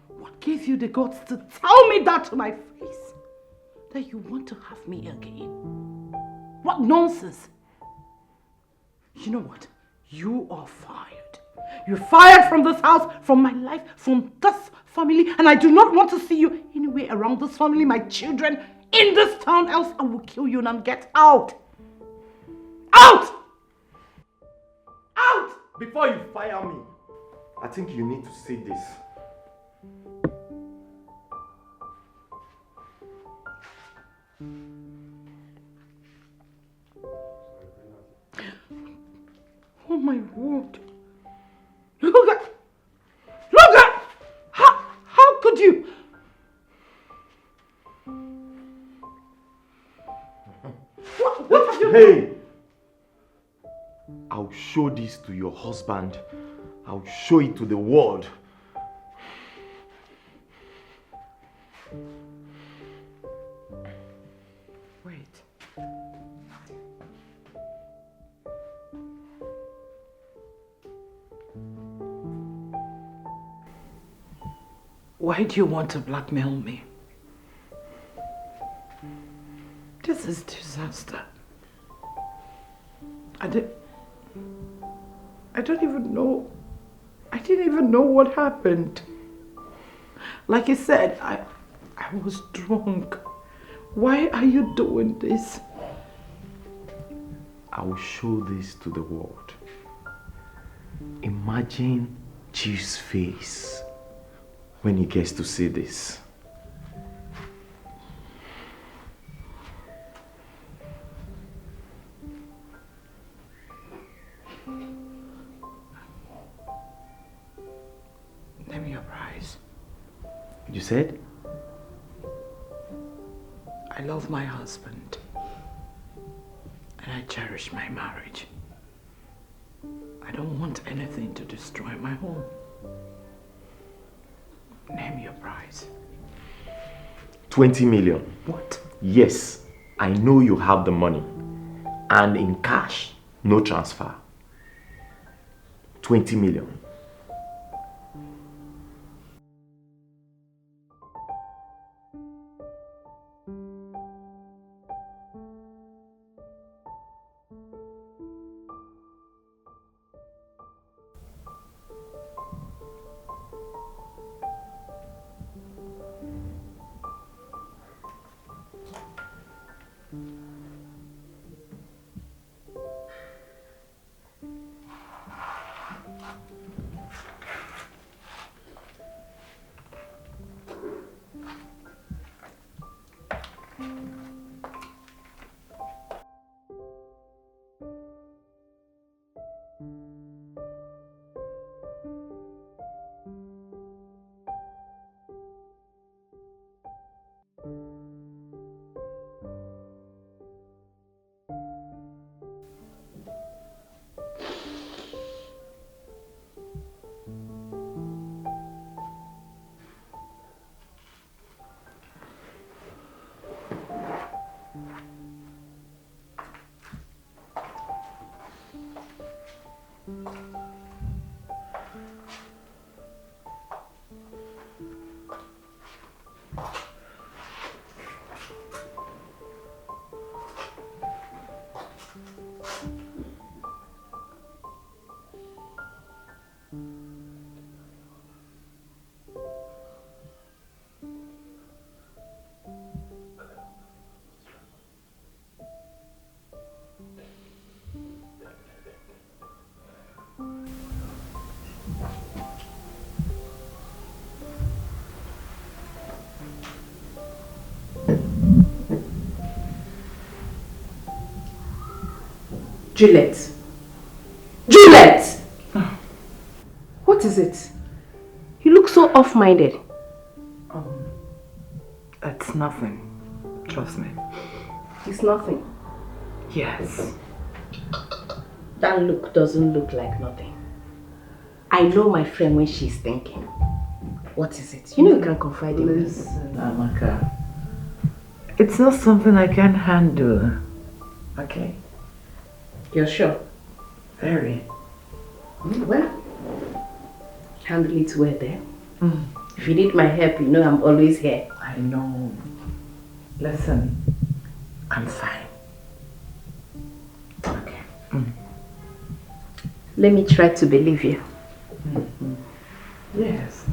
What gives you the guts to tell me that to my face? That you want to have me again? What nonsense! You know what? You are fired. You're fired from this house, from my life, from this family, and I do not want to see you anywhere around this family, my children, in this town, else I will kill you now. Get out! Out! Out! Before you fire me, I think you need to see this. Oh my word. Look at, look at, how, how could you? What, what have you done? Hey! I'll show this to your husband. I'll show it to the world. Wait. Why do you want to blackmail me? This is disaster. I did, I don't even know. I didn't even know what happened. Like I said, I, I was drunk. Why are you doing this? I will show this to the world. Imagine Chief's face when he gets to see this. Let me apprise. You said? I love my husband. And I cherish my marriage. I I don't want anything to destroy my home. Name your price. Twenty million. What? Yes, I know you have the money. And in cash, no transfer. Twenty million. Juliet. Juliet! What is it? You look so off-minded. Um, it's nothing. Trust me. It's nothing. Yes. That look doesn't look like nothing. I know my friend when she's thinking. What is it? You know you can confide in me. Listen, Amaka. It's not something I can handle. Okay? You're sure? Very. Mm, well, handle it well then. If you need my help, you know I'm always here. I know. Listen, I'm fine. Okay. Let me try to believe you. Yes.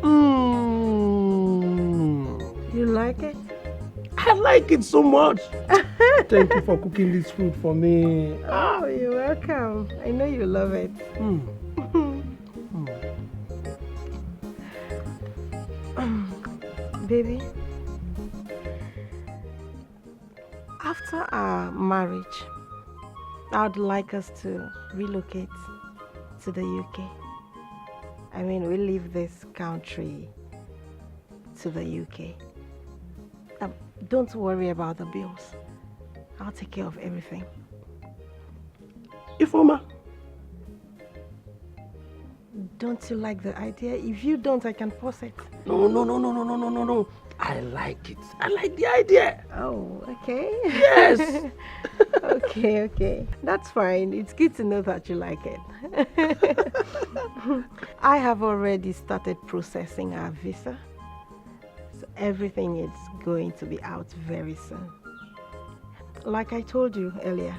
Mm. You like it? I like it so much. Thank you for cooking this food for me. Oh, you're welcome. I know you love it. Mm. Baby, after our marriage, I would like us to relocate to the U K. I mean, we leave this country to the U K. Um, don't worry about the bills. I'll take care of everything. Ifeoma. Don't you like the idea? If you don't, I can force it. No, no, no, no, no, no, no, no, no. I like it. I like the idea. Oh, okay. Yes. Okay, okay. That's fine. It's good to know that you like it. I have already started processing our visa. So everything is going to be out very soon. Like I told you earlier,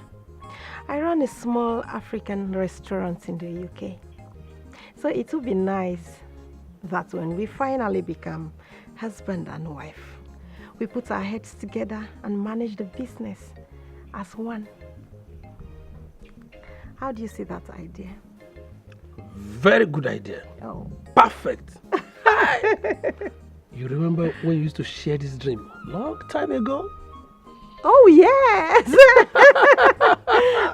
I run a small African restaurant in the U K. So it would be nice that when we finally become husband and wife, we put our heads together and manage the business as one. How do you see that idea? Very good idea. Oh. Perfect. Hi. You remember when you used to share this dream long time ago? Oh, yes.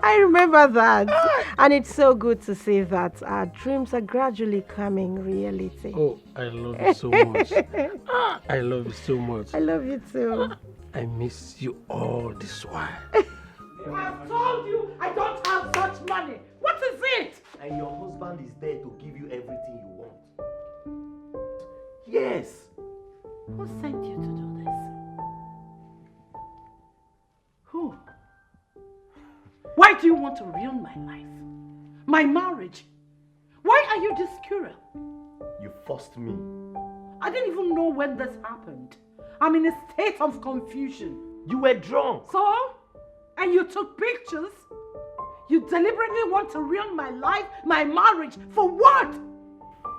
I remember that. And it's so good to see that our dreams are gradually coming reality. Oh, I love you so much. Ah, I love you so much. I love you too. I miss you all this while. I've told you I don't have such money. What is it? And your husband is there to give you everything you want. Yes. Who sent you to do this? Who? Why do you want to ruin my life? My marriage? Why are you this cruel? You forced me. I didn't even know when this happened. I'm in a state of confusion. You were drunk. So? And you took pictures? You deliberately want to ruin my life, my marriage, for what?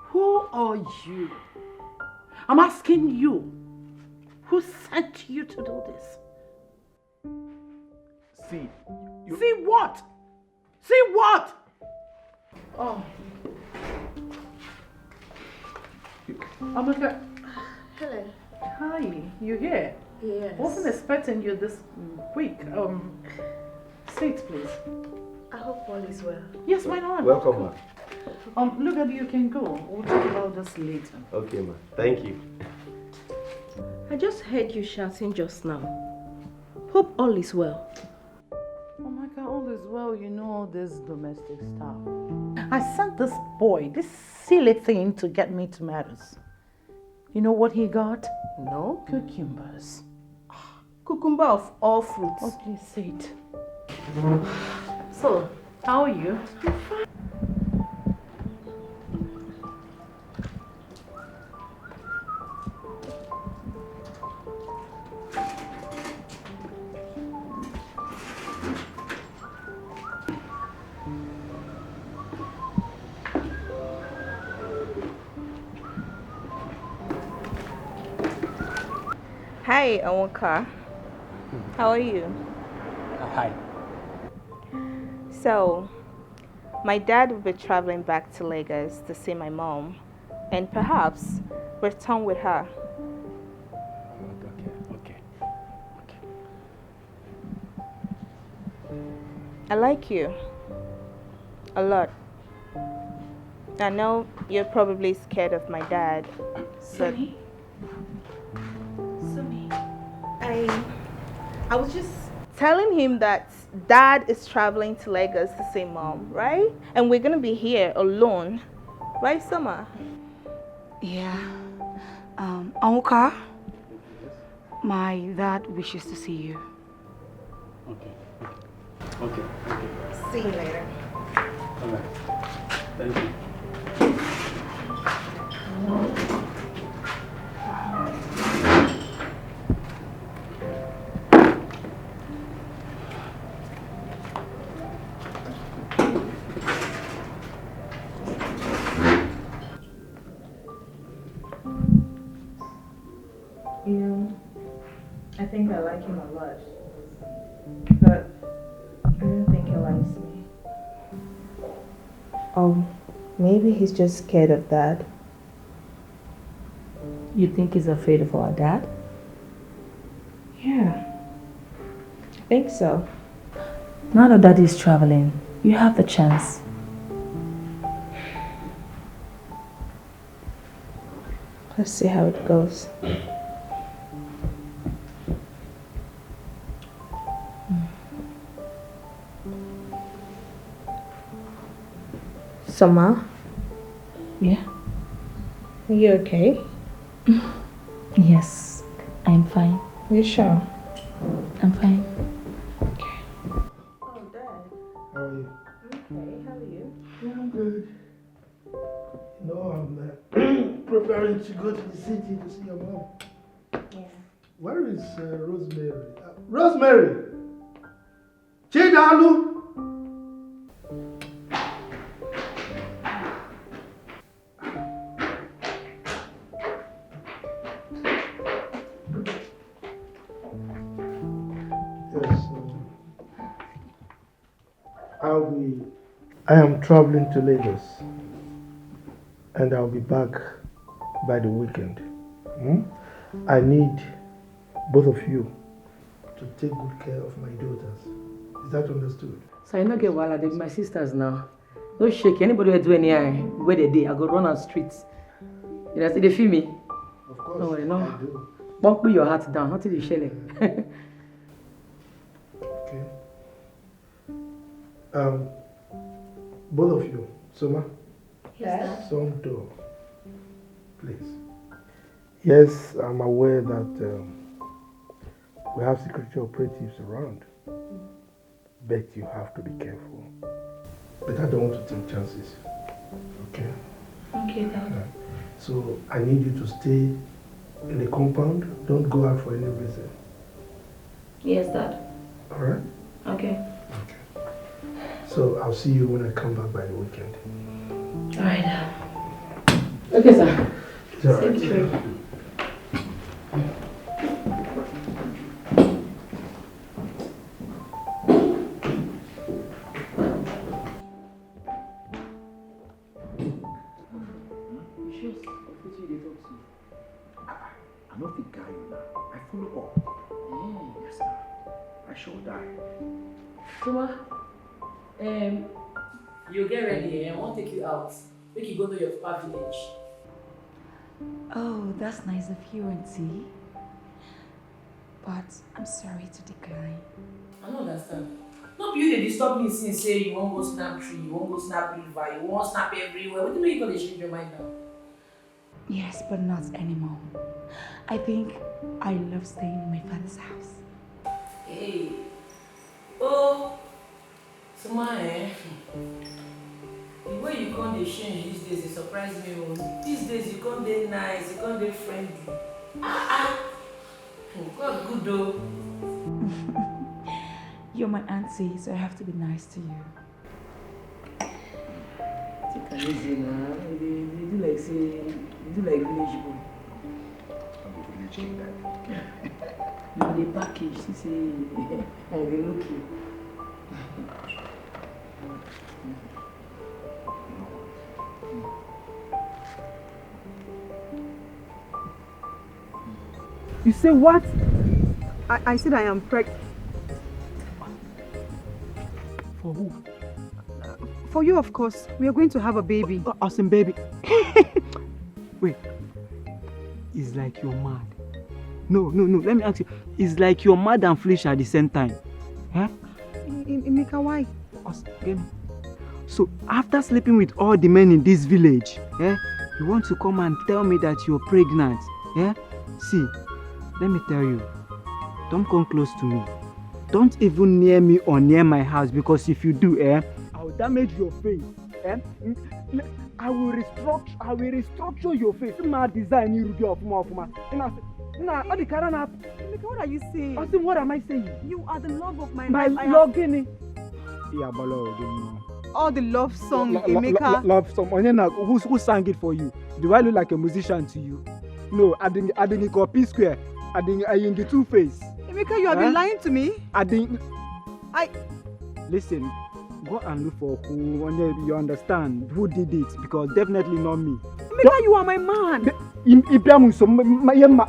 Who are you? I'm asking you, who sent you to do this? See, you... See what? See what? Oh. Amaka. Hello. Hi, you here? Yes. Wasn't expecting you this quick. Um, sit, please. I hope all is well. Yes, my lord. Welcome, ma. Um, look at you can go. We'll talk about this later. Okay, ma. Thank you. I just heard you shouting just now. Hope all is well. Oh my God, all is well. You know all this domestic stuff. I sent this boy, this silly thing, to get me tomatoes. You know what he got? No cucumbers. Cucumber of all fruits. Oh, please sit. So, how are you? Hi, Onwuka. How are you? Uh, hi. So, my dad will be traveling back to Lagos to see my mom and perhaps return with her. Okay, okay. I like you a lot. I know you're probably scared of my dad. Sumi? Sumi? I I was just telling him that dad is traveling to Lagos to see mom, right? And we're gonna be here alone. Right, Summer? Yeah. Um, Onwuka, my dad wishes to see you. Okay. Okay. Okay. See you later. All right. Thank you. You know, I think I like him a lot. But I don't think he likes me. Oh, maybe he's just scared of dad. You think he's afraid of our dad? Yeah, I think so. Now that daddy is traveling, you have the chance. Let's see how it goes. Summer? Yeah? Are you okay? Yes, I'm fine. You sure? I'm fine. Okay. Oh, Dad. How are you? Okay, how are you? Yeah, I'm good. You know, I'm uh, preparing to go to the city to see your mom. Yeah. Where is uh, Rosemary? Uh, Rosemary! Chidalu! Yes, um, I'll be. I am traveling to Lagos, and I'll be back by the weekend. Hmm? I need both of you to take good care of my daughters. Is that understood? So I no get wahala, they be my sisters now. No shake, anybody wey do any eye, where they dey, I go run am street. You know, see, they feel me. Of course, No worry, no. I do. Don't put your heart down, nothing dey shele. Okay. Um, both of you, Soma, Yes, Dad. Some door, please. Yes, I'm aware that um, we have security operatives around, but you have to be careful. But I don't want to take chances. Okay? Okay, Dad. So I need you to stay in the compound. Don't go out for any reason. Yes, Dad. All right? Okay. Okay. So I'll see you when I come back by the weekend. All right, Dad. Okay, sir. It's all right. Safe trip. Yes, wetin you dey talk so? Ah, I no fit guy you now. I follow up. Mm, yes, sir. I sure die. Soma, um, you get ready, eh? I wan take you out. Make you go know your papa village. Oh, that's nice of you, Auntie. But I'm sorry to decline. I don't understand. No be you dey disturb me since say you wan go snap tree, you wan go snap river, you wan snap everywhere. Wetin make you come dey change your mind now? Yes, but not anymore. I think I love staying in my father's house. Hey. Oh, Soma, eh? The way you come dey change these days, dey surprise me o. These days, you come dey nice, you come dey friendly. Ah, ah. Hmm, God good o. You're my auntie, so I have to be nice to you. Take am easy na. You dey, you dey do like say, you do like village boy. I'm a village king, Daddy. You dey package, see say I dey look you. You say what? I, I said I am pregnant. For who? For you, of course. We are going to have a baby. Uh, as in baby. Wait. It's like you're mad. No, no, no. Let me ask you. It's like you're mad and foolish at the same time. Huh? I- I- Emeka, why? Us, get me? So, after sleeping with all the men in this village, eh, you want to come and tell me that you're pregnant? Eh? See, let me tell you, don't come close to me. Don't even near me or near my house, because if you do, eh, I will damage your face. Eh? I will restructure, I will restructure your face. My design, you do ofuma ofuma. Ina, ina, all the karana. Emeka, what are you saying? I say, what am I saying? You are the love of my My life. I love have Gini. Iya bolo Gini. All the love song, Lo- lo- lo- Emeka. Lo- love song. Onye na, who, who sang it for you? Do I look like a musician to you? No, I didn't. I didn't call P Square. I didn't. I in the two face. Emeka, you have been Huh? lying to me. I didn't. I Listen. Go and look for who. Onye, you understand who did it, because definitely not me. Emeka, you are my man. Im- Ibiamu so my, my, my, my,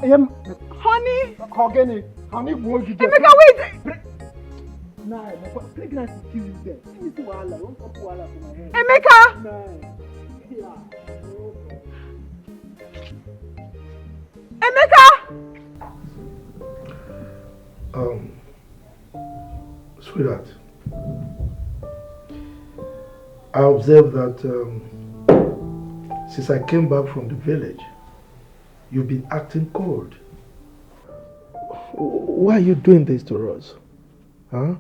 Honey. Kogene. Honey, go get Emeka, wait. Nah, my pregnancy kill you there. This wahala, don't talk wahala for my head. Emeka. Nah. Yeah. Emeka. Um, sweetheart, I observe that um, since I came back from the village, you've been acting cold. Why are you doing this to us? Huh?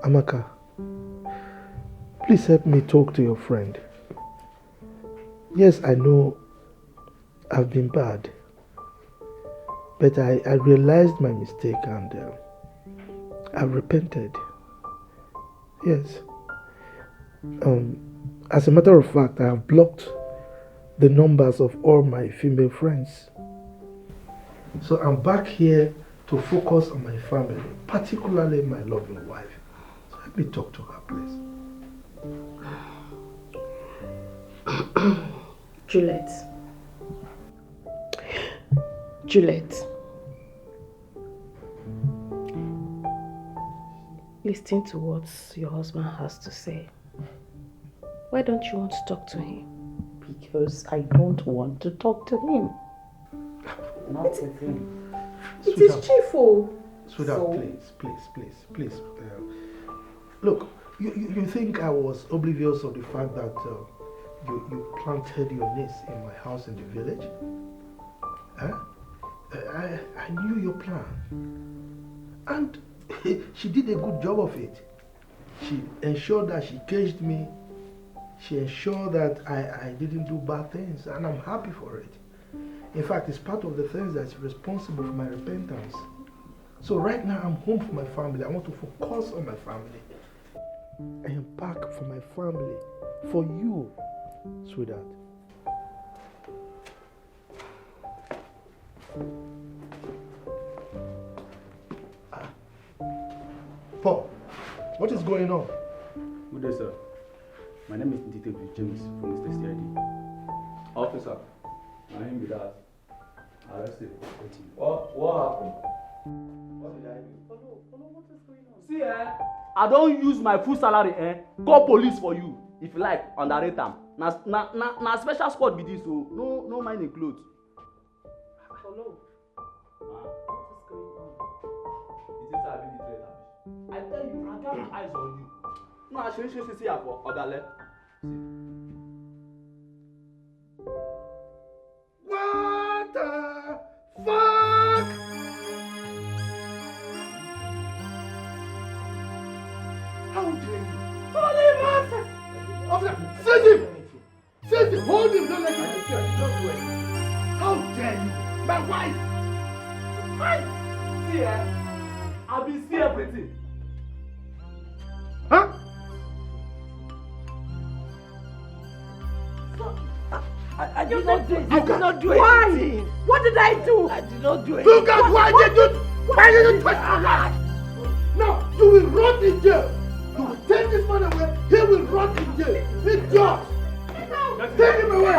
Amaka, please help me talk to your friend. Yes, I know I've been bad, but I, I realized my mistake and uh, I repented. Yes. Um, as a matter of fact, I have blocked the numbers of all my female friends. So I'm back here to focus on my family, particularly my loving wife. So let me talk to her, please. Juliet. Juliet. Listen to what your husband has to say. Why don't you want to talk to him? Because I don't want to talk to him. That's the thing. It is chief o. Sweetheart, please, please, please, please. Uh, look, you, you, you think I was oblivious of the fact that uh, you, you planted your niece in my house in the village? Huh? Uh, I, I knew your plan. And she did a good job of it. She ensured that she caged me. She ensured that I, I didn't do bad things, and I'm happy for it. In fact, it's part of the things that's responsible for my repentance. So right now, I'm home for my family. I want to focus on my family. I am back for my family, for you, sweetheart. Ah. Paul, what is going on? Good day, sir. My name is Detective James from Mister C I D. Officer, my name is that. Arrest him. What, what happened? What did I do? Follow, follow, what is going on? See, eh? I don't use my full salary, eh? Call police for you. If you like, underrate am. Na, na, na, na special squad be this, so no, no mind the clothes. Follow. Ma. What is going on? Is this how I be the threat, abi? I tell you, I got my eyes on you. No, I should, should, should see her for Odale. See. What the fuck? How dare you? Holy Master! Officer, seize him! Seize him! Hold him! Don't let him escape! Don't do it! How dare you? My wife! Hi! See, eh? I be see everything. Huh? I, I did not do it. I Look did at not do Why? anything. What did I do? I did not do it. Look at why did you why did you touch my wife? Now you will rot in jail. You will take this man away. He will rot in jail. Idiot! Take him away.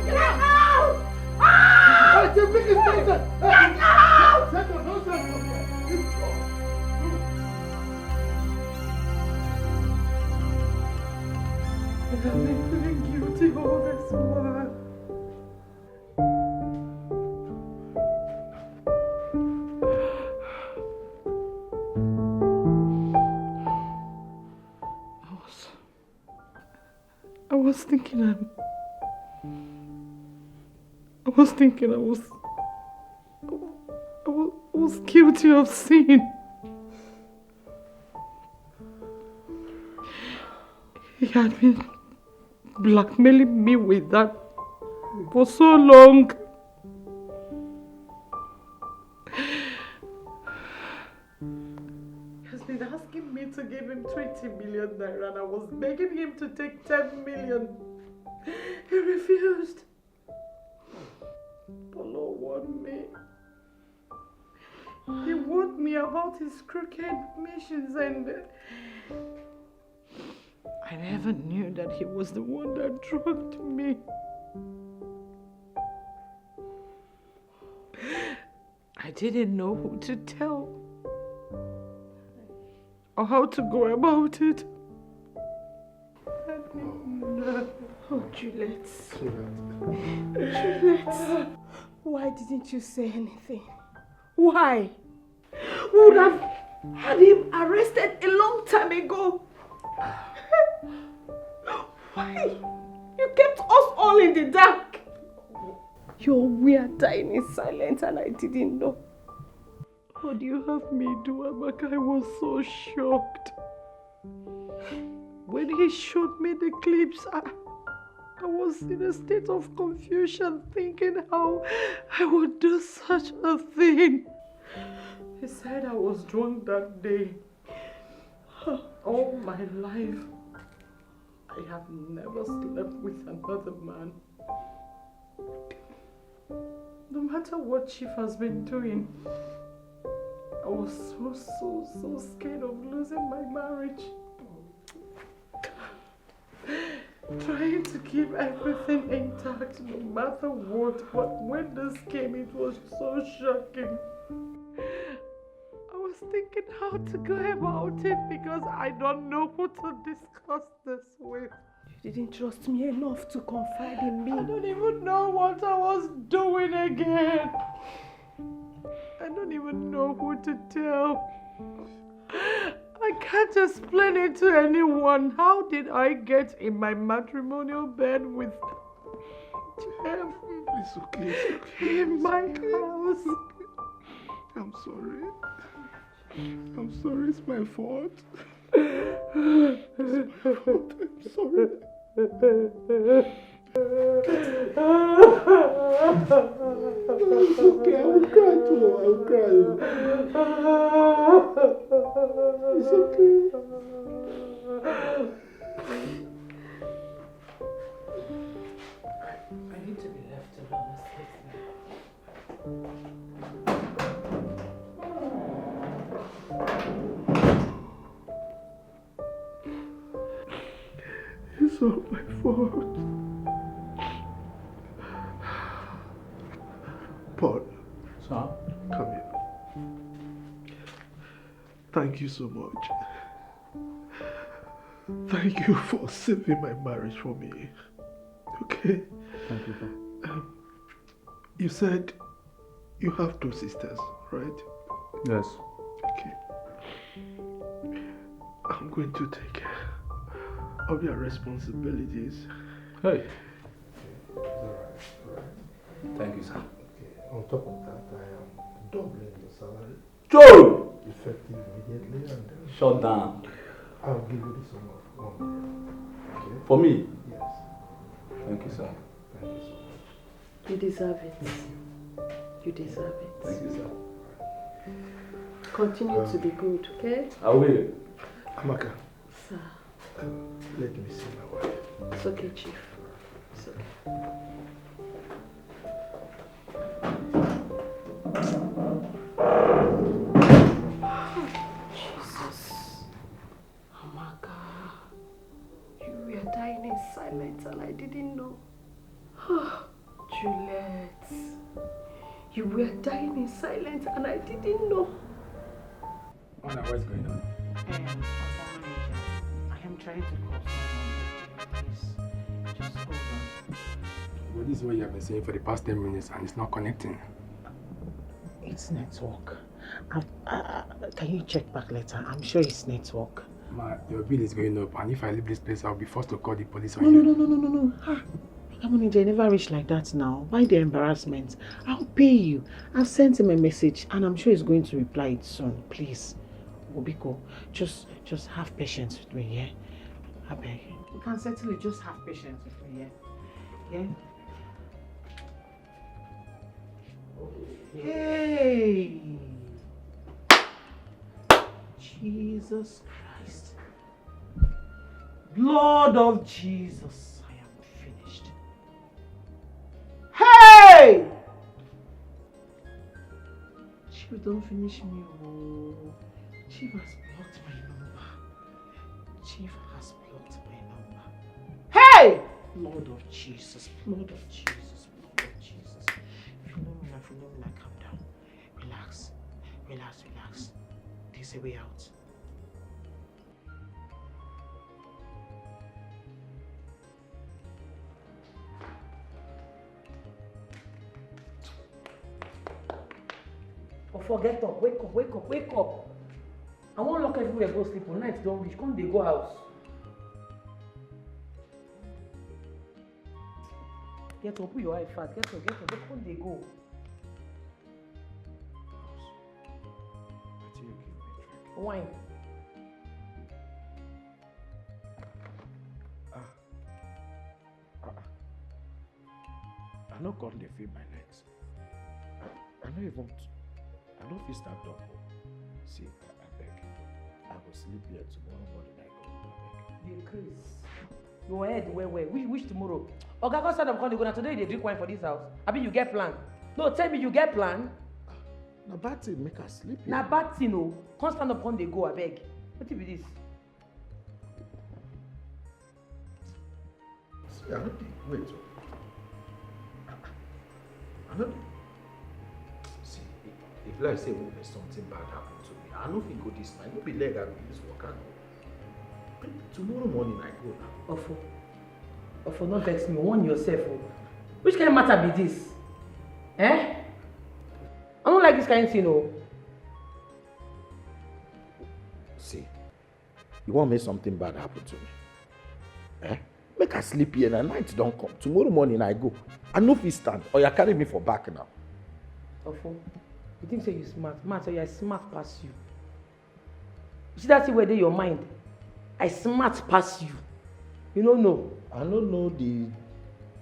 Get out! I say bring this nonsense. Get out! Take your nonsense from here. Idiot! I've been feeling guilty all this while. I was, I was thinking I'm, I was thinking I was, I was, I was guilty of sin. He had been blackmailing me with that for so long. He has been asking me to give him twenty million naira, and I was begging him to take ten million. He refused. Polo warned me. He warned me about his crooked missions, and I never knew that he was the one that drugged me. I didn't know who to tell or how to go about it. Oh, Juliet. Juliet. Why didn't you say anything? Why? We would have had him arrested a long time ago. Why? You kept us all in the dark. Your we are dying in silence and I didn't know. What do you have me do, Amaka? I was so shocked. When he showed me the clips, I, I was in a state of confusion, thinking how I would do such a thing. He said I was drunk that day. All my life, I have never slept with another man. No matter what Chief has been doing, I was so, so, so scared of losing my marriage. Trying to keep everything intact no matter what, but when this came, it was so shocking. I was thinking how to go about it because I don't know who to discuss this with. You didn't trust me enough to confide in me. I don't even know what I was doing again. I don't even know who to tell. I can't explain it to anyone. How did I get in my matrimonial bed with Jeff? It's okay, it's okay. In my house. I'm sorry. I'm sorry, it's my fault. It's my fault. I'm sorry. It's okay, I will cry too. I will cry. It's okay. I need to be left alone. It's all my fault. Paul. Sir? Come here. Thank you so much. Thank you for saving my marriage for me. Okay? Thank you, sir. Um, you said you have two sisters, right? Yes. Okay. I'm going to take care of their responsibilities. Hey. It's all right, it's all right. Thank you, sir. Okay. On top of that, I am doubling your salary. Joe! Effective immediately and then shut down. I'll give you the sum of one million. Okay? For me? Yes. Thank you, sir. Thank you so much. You deserve it. You deserve it. Thank you, sir. Continue to be good, okay? I will. Amaka. Sir. Let me see my wife. It's okay, Chief. It's okay. Jesus. Amaka, you were dying in silence and I didn't know. Juliet, you were dying in silence and I didn't know. Mona, what's going on? Um, Oga Manager, I am trying to call someone. Please, just hold on. But this is what you have been saying for the past ten minutes and it's not connecting. It's network. I, I, I, can you check back later? I'm sure it's network. Ma, your bill is going up, and if I leave this place, I'll be forced to call the police on you. No, no, no, no, no, no, no. Ah, Oga Manager, I never reach like that now. Why the embarrassment? I'll pay you. I've sent him a message, and I'm sure he's going to reply it soon. Please, Obiko, just, just have patience with me, yeah? Abeg. You can settle it. Just have patience with me, yeah? Yeah? Hey! Jesus Christ. Blood of Jesus, I am finished. Hey! Chief don finish me o. Chief has blocked my number. Chief has blocked my number. Hey! Blood of Jesus, blood of Jesus, blood of Jesus. Philomena, Philomena, calm down. Relax, relax, relax. There's a way out. Ofo, get up, wake up, wake up, wake up. I wan lock everywhere go sleep o, night don reach, come dey go house. Get up, put your eye fast, get up, get up, come dey go. Wine. Ah. Ah, ah. I no come dey feel my legs. I, I no even, I no fit stand up o. See, abeg, I go sleep here tomorrow morning, I go, abeg. You craze. Your head well well. Which, which tomorrow? Oga, come stand up, come dey go. Na today you dey drink wine for this house? Abi you get plan? No, tell me you get plan? Na bad thing make I sleep here. Na bad thing o. Come stand up, come dey go, abeg. Wetin be this? See, I no dey wait o. I no dey. See, if, if Like say, oh, there's something bad happened to me. I no fit go this night. No be leg I go use work. I go. Tomorrow morning I go now. Ofo, Ofo, no vex me. Warn yourself, oh. Which kind of matter be this? Eh? I don't like this kind of thing, oh. See, you want make something bad happen to me? Eh? Make I sleep here na, night don come. Tomorrow morning I go. I no fit stand. Oya, carry me for back now. Ofo, you think say you smart? Man, so I smart pass you. You see that thing wey dey your mind? I smart pass you. You no know. I no know the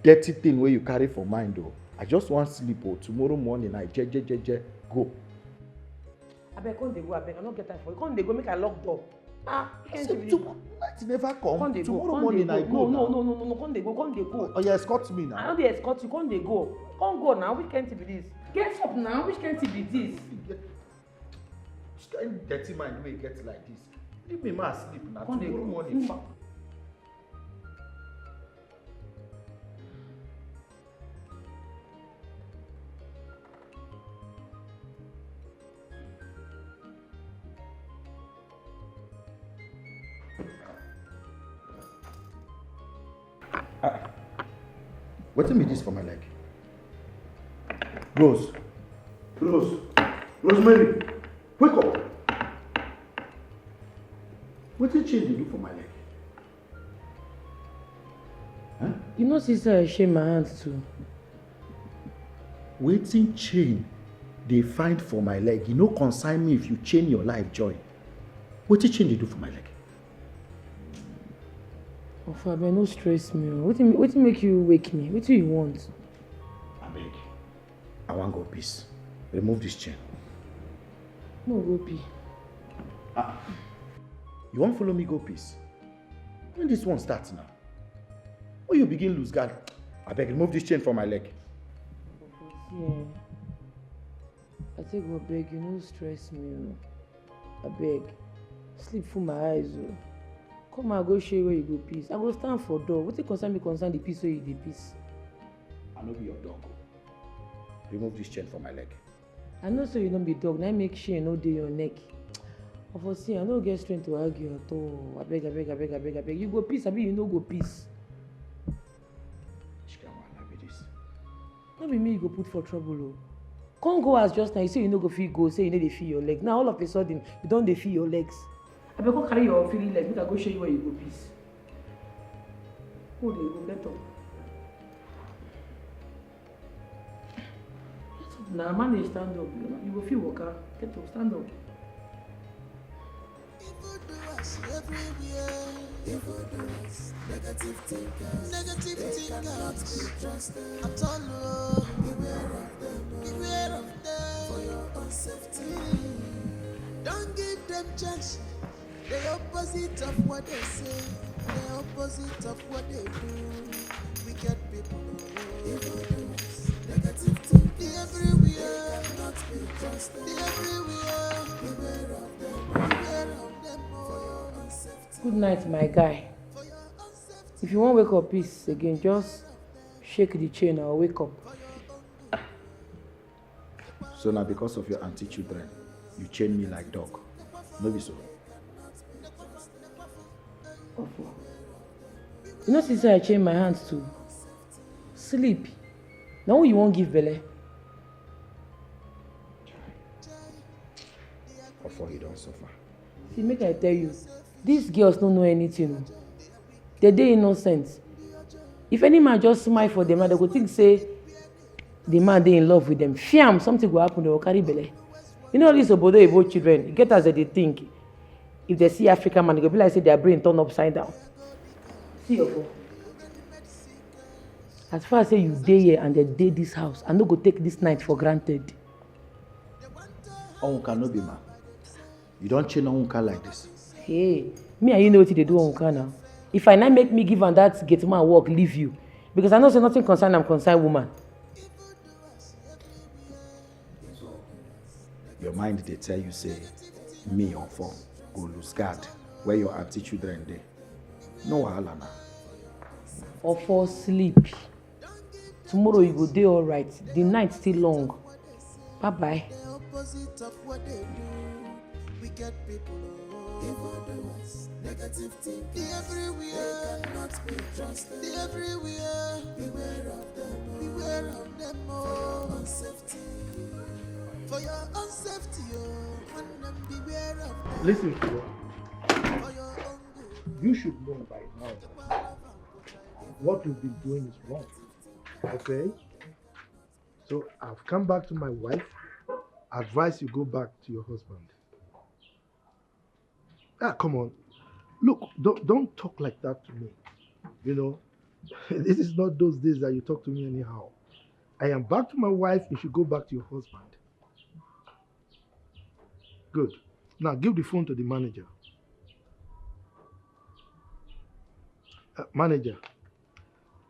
dirty thing wey you carry for mind o. I just wan sleep o. Tomorrow morning I je je je je go. Abeg, come dey go, abeg. I no get time for you. Come dey go, make I lock door. Ah, you can't even. Night never come. Come dey go. Tomorrow morning I go. No, no, no, no, no, no. Come dey go. Come dey go. Oh, you escort me now. I no dey escort you. Come dey go. Come go now. Which kind thing be this? Get up now. Which kind thing be this? Which kind dirty mind wey you get like this? Leave me, ma sleep now. Come dey go. Tomorrow morning. Wetin be this for my leg? Rose. Rose. Rosemary, wake up. Wetin change dey do for my leg? Huh? You know, sister, I shame my hands too. Wetin chain dey find for my leg? E no concern me if you chain your life join. Wetin chain dey do for my leg? Ofo, abeg, no stress me o. Wetin, wetin make you wake me? Wetin you want? Abeg, I wan go piss. Remove this chain. No go pee. Ah, you wan follow me go piss? When this one start now? When you begin lose guard, abeg remove this chain for my leg. See, eh, I take go beg you, no stress me o. Abeg, sleep full my eyes o. Come, I go show you where you go piss. I go stand for door. Wetin concern me concern the piss wey you dey piss? I no be your dog o. Remove this chain for my leg. I know say you no be dog, na im make shame no dey your neck. Ofo, see, I no get strength to argue at all. Abeg, abeg, abeg, abeg, abeg. You go piss, abi you no go piss? Which kind wahala be this? No be me you go put for trouble o. Come go as just now, you say you no go fit go, say you no dey feel your leg. Now all of a sudden, you don dey feel your legs. Abeg, come carry your feeling leg, make I go show you where you go piss. Who dey go get up? Get up na, manage stand up. You go fit waka. Get up, stand up. Evildoers everywhere. Evildoers, negative thinkers. Negative thinkers. They cannot be trusted at all. Oh. Beware of them. Oh. Beware of them. For your own safety. Don't give them chance. The opposite of what they say, the opposite of what they do. Wicked people, oh. Evil doers, negative thinking, everywhere. They cannot be trusted. They everywhere. Beware of them, beware of them, oh. For your own safety. Good night, my guy. If you wan wake up piss again, just shake the chain or wake up. So na because of your aunty children, you chain me like dog. No be so? Ofo. You know, since I chain my hands to sleep, now who you won't give belle? Ofo, you don't suffer. See, make I tell you, these girls don't know anything. They dey innocent. If any man just smile for them, now they go think say the man dey in love with them. Fiam, something go happen, they go carry belle. You know, these obodo Igbo children, e get as they dey think. If they see African man, e go be like say their brain turn upside down. See your phone. As far as say you dey here and they dey this house, I no go take this night for granted. Onwuka no be man. You don chain Onwuka like this. Hey, me and you know wetin dey do Onwuka now. If I na make me give am that gate man work, leave you. Because I know say nothing concern am concern woman. Your mind dey tell you say me Ofo go lose guard where your aunty children dey. No wahala na. Ofo sleep. Tomorrow you go dey alright. The night still long. Bye bye. Opposite of what they do, wicked people. Oh. Evil doers, negative thinking. They everywhere. They cannot be trusted. They everywhere. Beware of them. Oh. Beware of them. Oh. For your own safety. For your own safety. Oh. And then beware of them. Listen to what? For your own good. You should know by now that what you've been doing is wrong. Okay? So I've come back to my wife. Advise you go back to your husband. Ah, come on. Look, don't, don't talk like that to me. You know, this is not those days that you talk to me anyhow. I am back to my wife. You should go back to your husband. Good. Now give the phone to the manager. Uh, manager,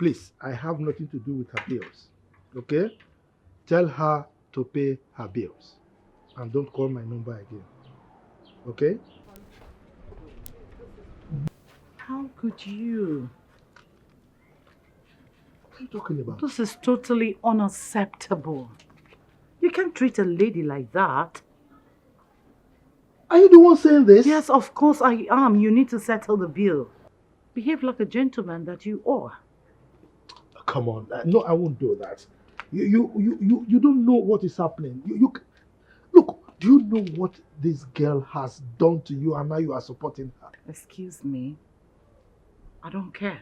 please, I have nothing to do with her bills. Okay? Tell her to pay her bills. And don't call my number again. Okay? How could you? What are you talking about? This is totally unacceptable. You can't treat a lady like that. Are you the one saying this? Yes, of course I am. You need to settle the bill. Behave like a gentleman that you are. Come on. Uh, no, I won't do that. You, you, you, you, you don't know what is happening. You, you, c- look, do you know what this girl has done to you and now you are supporting her? Excuse me. I don't care.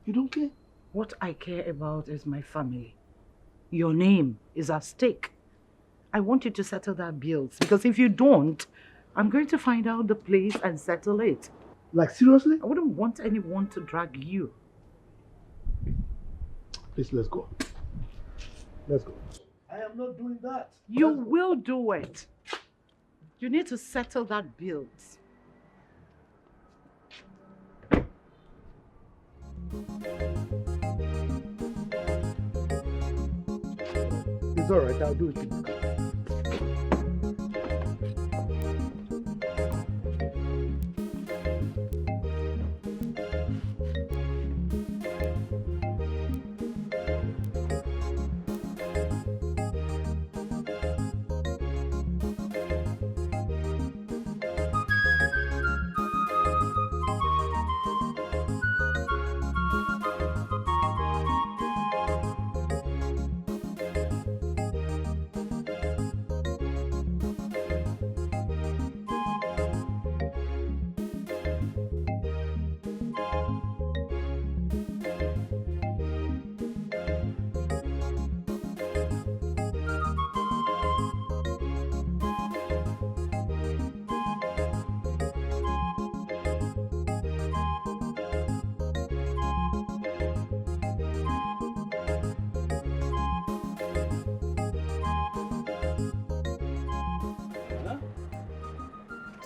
You don't care? What I care about is my family. Your name is at stake. I want you to settle that bills, because if you don't, I'm going to find out the place and settle it. Like, seriously? I wouldn't want anyone to drag you. Please, let's go. Let's go. I am not doing that. You will do it. You need to settle that bills. It's all right, I'll do it in the car.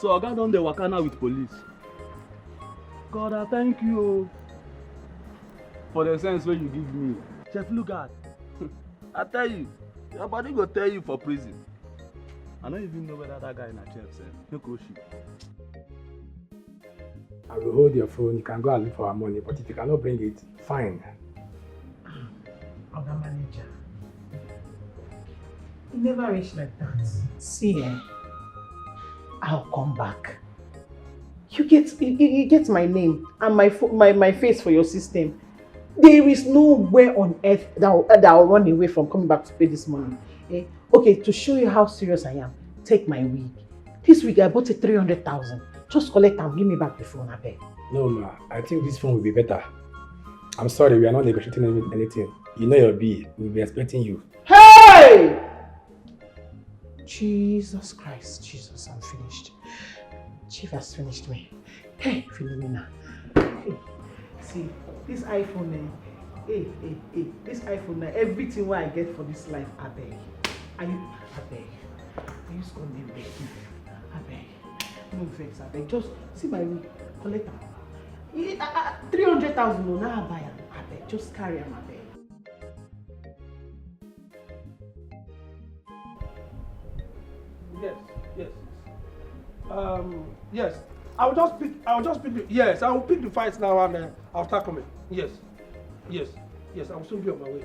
So oga don dey waka now with police. God, I thank you o, for the sense wey you give me. Chef Lugard. I tell you, your body go tell you for prison. I no even know whether that guy na chef sef. No go shoot. I will hold your phone. You can go and look for our money, but if you cannot bring it, fine. Oga manager, e never reach like that. See, eh, I'll come back. You get, you, you you get my name and my, fo- my my face for your system. There is nowhere on earth that I'll, that I'll run away from coming back to pay this money. Eh? Okay, to show you how serious I am, take my wig. This wig I bought it three hundred thousand. Just collect and give me back the phone, abeg. No, ma. I think this phone will be better. I'm sorry, we are not negotiating any- anything. You know your bill. We'll be expecting you. Hey! Jesus Christ, Jesus, I'm finished. Chief has finished me. Hey, Philomena. Hey, see, this iPhone, eh? Hey, hey, hey, this iPhone, na everything wey I get for this life, abeg. Are you, abeg? Are you scolding me? Abeg. No vex, abeg. Just see my way. Collect am. Eh, ah, ah, three hundred thousand, no, now I buy am. Abeg, just carry am, abeg. Yes, yes, yes. Um, yes. I will just pick. I will just pick. The, yes, I will pick the files now and uh, I'll start coming. Yes, yes, yes. I will soon be on my way.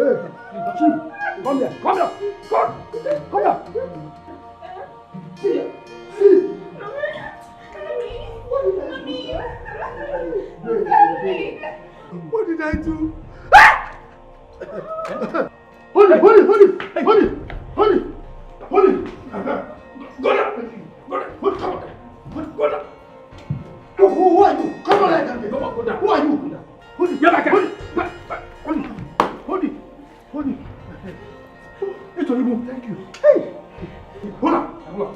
Hey, Chief, come here, come here, come, come here. See, see. What did I do? Hold it, hold it, hold it, hold it, hold it, hold it. Go down, go down, hold, come on, hold, go down. Who, who, who are you? Come on, like that. Come on, go down. Who are you? Hold it, yeah, like that. Hold it, hold it, hold it, hold it. It's horrible. Thank you. Hey, hold on, hold on.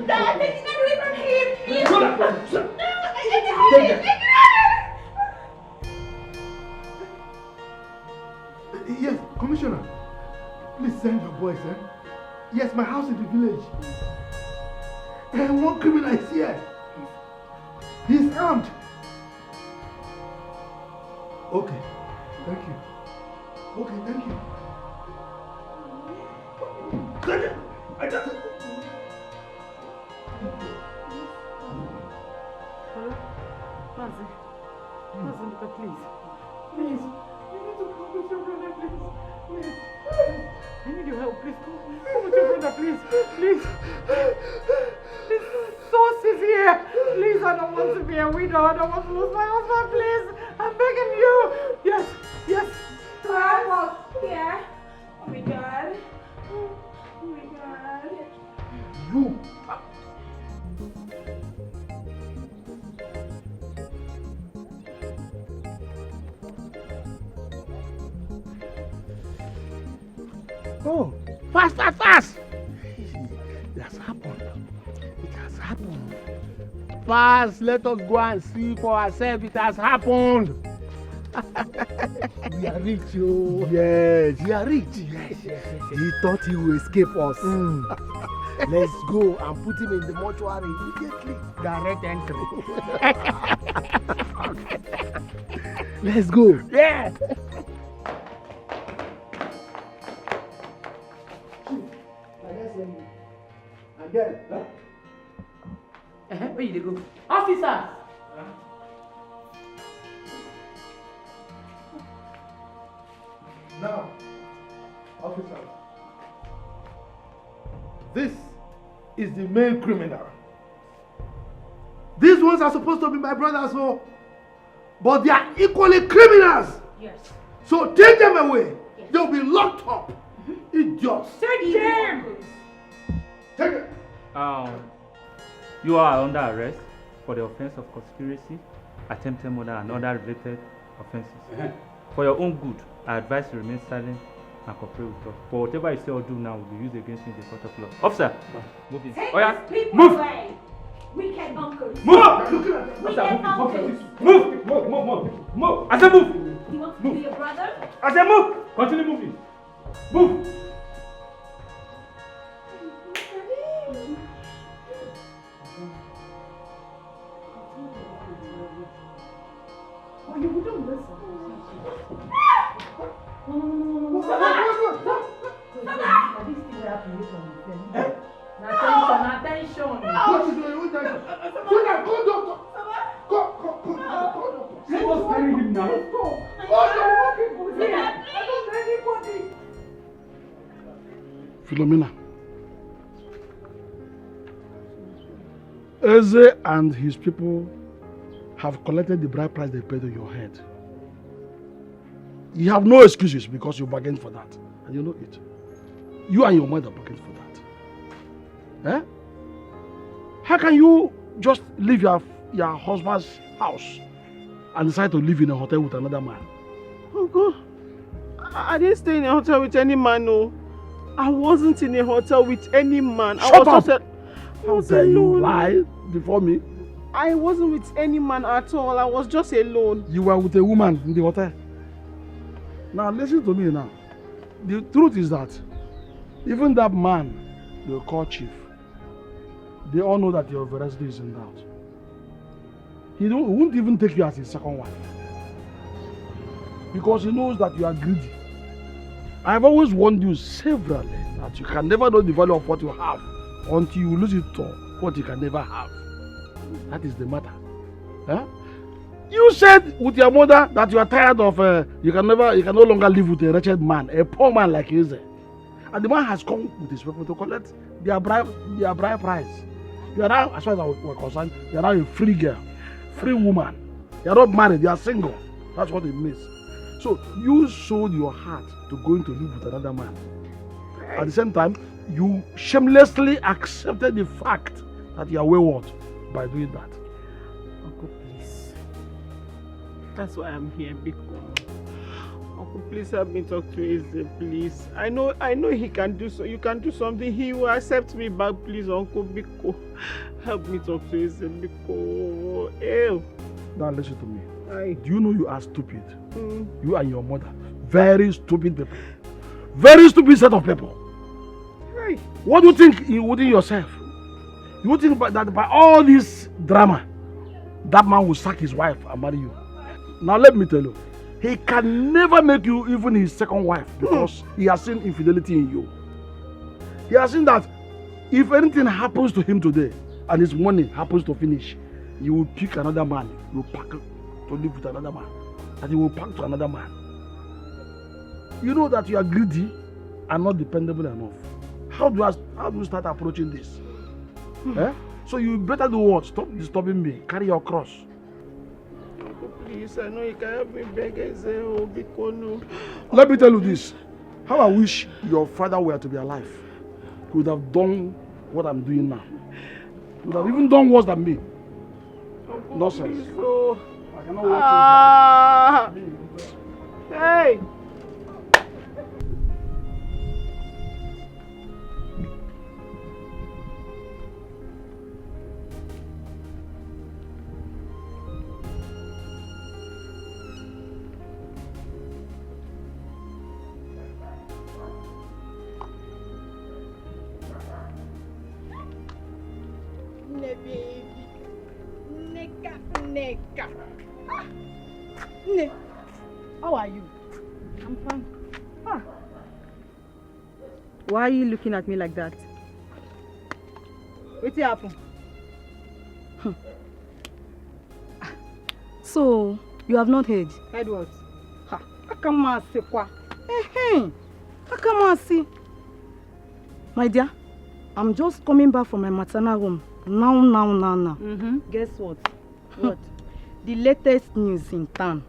Dad, take it away from him. Please. Go down. No, I can't take it. Take it. Yes, Commissioner. Please send your boys, eh? Yes, my house in the village. And one criminal is here. He's armed. Okay, thank you. Okay, thank you. Thank you. I just... Hello? Mazi. Mazi, look at, please. Please. You need to come with your brother, please. Please. Please. I need your help, please. Come, come with your brother, please. Please. Please. Source is here. Please, I don't want to be a widow. I don't want to lose my husband, please. I'm begging you. Yes, yes. Help us. Yeah. Oh my God. Oh my God. You. Oh, fast, fast, fast! It has happened. It has happened. Fast, let us go and see for ourselves. It has happened. We are rich, oh. Yes, we are rich. Yes, yes, yes, yes. He thought he will escape us. Mm. Let's go and put him in the mortuary immediately. Direct entry. Let's go. Yeah. And then, huh? Uh-huh. Where you dey go? Officer! Now, officer, this is the main criminal. These ones are supposed to be my brothers, so, but they are equally criminals. Yes. So take them away. Yes. They'll be locked up. Mm-hmm. Idiots. Take them. Take them. Um, you are under arrest for the offense of conspiracy, attempted murder, and other related offenses. Uh-huh. For your own good, I advise you remain silent and cooperate with us. For whatever you say or do now will be used against you in the court of law. Officer, move in. Take these people away. Oya, move. Wicked uncles. Move. Wicked uncles. Move. Move. Move. Move. Move. I say move. You want to be a brother? I say move. Continue moving. Move. Na tension, na tension. What is going on? Call doctor. Call, call, call, call doctor. Let us bury him now. Call your people here. I don't know anybody. Philomena. Eze and his people have collected the bride price they paid on your head. You have no excuses because you bargained for that. And you know it. You and your mother bargained for that. Eh? How can you just leave your, your husband's house and decide to live in a hotel with another man? Uncle, I, I didn't stay in a hotel with any man, no. I wasn't in a hotel with any man. I Shut was up! Just a, I How was dare you alone. Lie before me? I wasn't with any man at all. I was just alone. You were with a woman in the hotel. Now listen to me now. The truth is that even that man they call chief, they all know that your veracity is in doubt. He, don't, he won't even take you as his second wife because he knows that you are greedy. I've always warned you severally that you can never know the value of what you have until you lose it to what you can never have. That is the matter. Huh? You said with your mother that you are tired of, uh, you can never, you can no longer live with a wretched man, a poor man like Eze. And the man has come with his people to collect their bride, their bride price. You are now, as far as I was concerned, you are now a free girl, free woman. You are not married, you are single. That's what it means. So you sold your heart to going to live with another man. At the same time, you shamelessly accepted the fact that you are wayward by doing that. Uncle, please. That's why I'm here, Biko. Uncle, please help me talk to Eze, please. I know, I know he can do so. You can do something. He will accept me back, please, Uncle Biko. Help me talk to Eze, Biko. Ew. Now listen to me. Aye. Do you know you are stupid? Mm. You and your mother. Very stupid people. Very stupid set of people. Hey. What do you think you within yourself? You think by, that by all this drama, that man will sack his wife and marry you? Now let me tell you, he can never make you even his second wife because he has seen infidelity in you. He has seen that if anything happens to him today and his money happens to finish, you will pick another man, you will pack to live with another man, and you will pack to another man. You know that you are greedy and not dependable enough. How do I, how do you start approaching this? Eh? So you better do what? Stop disturbing me. Carry your cross. Uncle, please, I know you can help me beg Eze, oh, Biko, no. Let me tell you this. How I wish your father were to be alive. He would have done what I'm doing now. He would have even done worse than me. Uncle, Nonsense. Please, oh. I cannot watch you. Ah. Hey! Nne, baby. Nneka, Nneka. Ah! Nne, how are you? I'm fine. Ah! Why are you looking at me like that? Wetin happen? Hmm. So, you have not heard? Heard what? Ha, Akamasi kwa. Ehem. Akamasi. My dear, I'm just coming back from my maternal home. Now, now, now, now. Mm-hmm. Guess what? What? The latest news in town.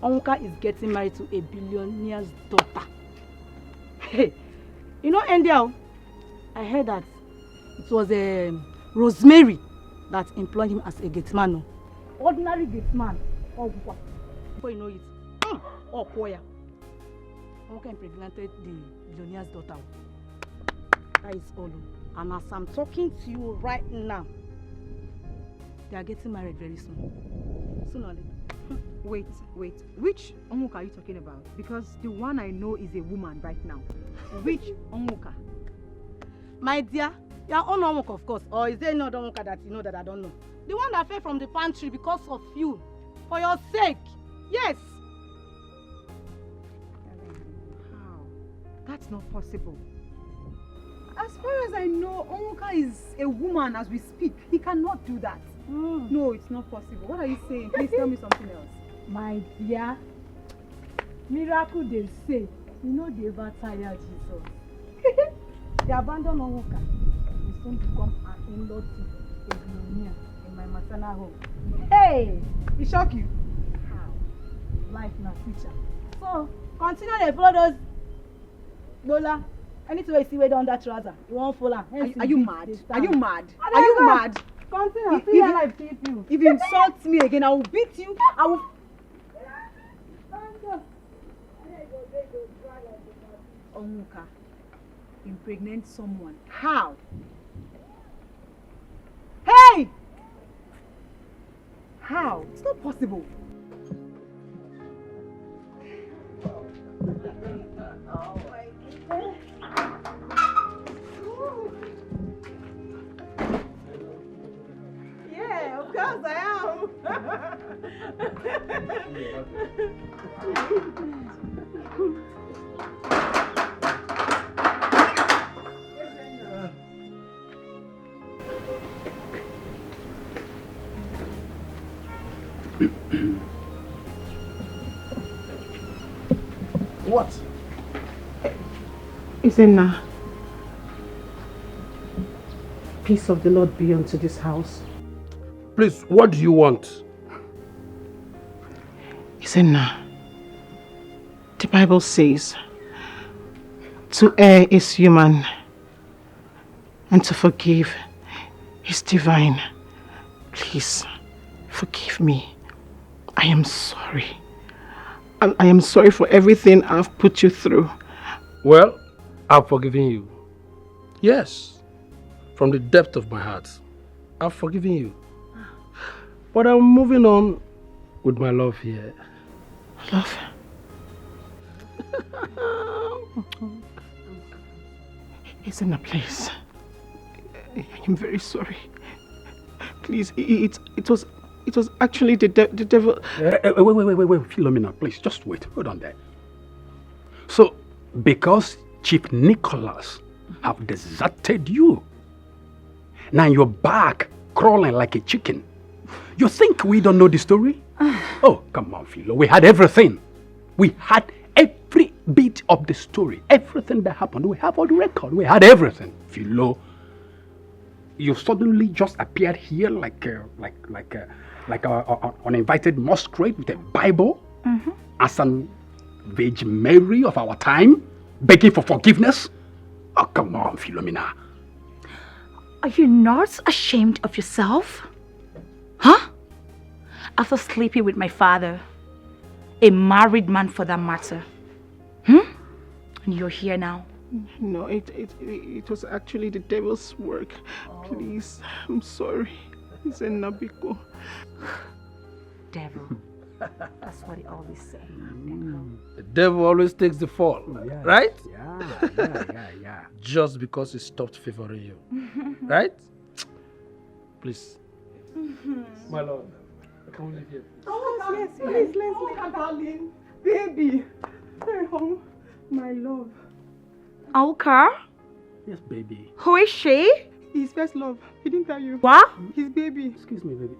Onwuka is getting married to a billionaire's daughter. Hey, you know, Andy, I heard that it was, um, Rosemary that employed him as a gate man. Oh. Ordinary gate man. Onwuka. Before you know it, mm, Okoya. Onwuka impregnated the billionaire's daughter. That is all. And as I'm talking to you right now, they are getting married very soon. Soon or later. Wait, wait. Which Onwuka are you talking about? Because the one I know is a woman right now. Which Onwuka? My dear, your own Onwuka, of course. Or is there any other Onwuka that you know that I don't know? The one that fell from the pantry because of you. For your sake. Yes. How? That's not possible. As far as I know, Onwuka is a woman as we speak. He cannot do that. No, it's not possible. What are you saying? Please tell me something else. My dear, miracle dey say, you know dey ever tire Jesus. They abandon Onwuka. He soon become an in-law to a billionaire in my maternal home. Hey! E shock you? How? Life na teacher. So, continue dey follow those gbola. Anything wey you see wey don under trouser, you wan follow am. Are you, are you mad? Are you mad? Are you mad? Continue. If, if, if you insult me again, I will beat you. I will. Onwuka impregnate someone. How? Hey! How? It's not possible. Yeah, of course I am. What? Izenna, peace of the Lord be unto this house. Please, what do you want? Izenna, the Bible says to err is human and to forgive is divine. Please, forgive me. I am sorry. I, I am sorry for everything I've put you through. Well, I've forgiven you. Yes, from the depth of my heart, I've forgiven you. But I'm moving on with my love here. Love? Izenna, please. I am very sorry. Please, it, it was, it was actually the, de- the devil. Eh, eh, wait, wait, wait, wait, wait, Philomena, please, just wait. Hold on there. So, because Chief Nicholas have deserted you, now you're back crawling like a chicken. You think we don't know the story? Oh, come on, Philo. We had everything. We had every bit of the story. Everything that happened. We have all the record. We had everything. Philo, you suddenly just appeared here like a, like, like a, like a, a, an uninvited masquerade with a Bible as an Virgin Mary of our time, begging for forgiveness. Oh, come on, Philomena. Are you not ashamed of yourself? Huh? After sleeping with my father, a married man for that matter. Hmm? And you're here now. No, it, it, it was actually the devil's work. Please, I'm sorry. Izenna, biko. Devil. That's what he always say. Devil. The devil always takes the fall, right? Yeah, yeah, yeah, yeah. Just because he stopped favoring you, right? Please. My love, can we leave here, please? Oh, yes, yes, please, let's leave. Darling, baby. Hey, oh, my love. Awuka? Yes, baby. Who is she? His first love. He didn't tell you. What? His baby. Excuse me, baby.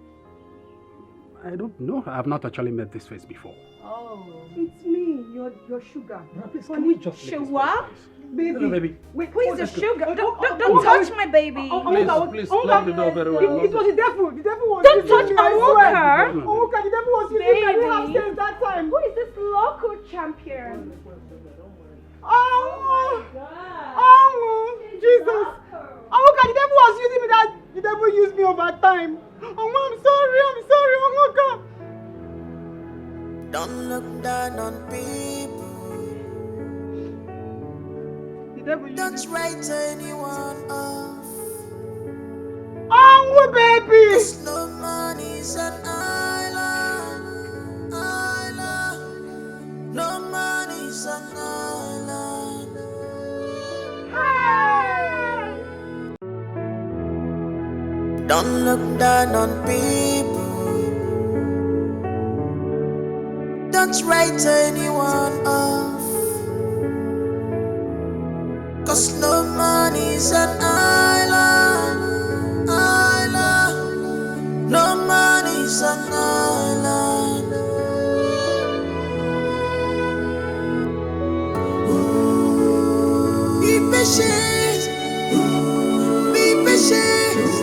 I don't know. I've not actually met this face before. Oh. It's me, your, your sugar. No, please, can we just leave this place, please? Baby. Hello, baby. Wait, who is the sugar? Don't, don't, don't touch my baby. Please, please, lock the door very well. It, it was the devil. The devil was using me, I swear. Don't touch Awuka. Awuka, the devil was using me. I didn't have sense that time. Who is this local champion? Oh, oh, Jesus. Awuka, the devil was using me that, the devil used me over time. Oh, I'm sorry, I'm sorry, Awuka. Don't look down on people. The devil used me. Don't write anyone off. Onwu, baby. 'Cause no man is an island, island. No man is an island. Hey! Don't look down on people. Don't write anyone off. 'Cause no man is an island, island. No man is an island. Be patient, be patient,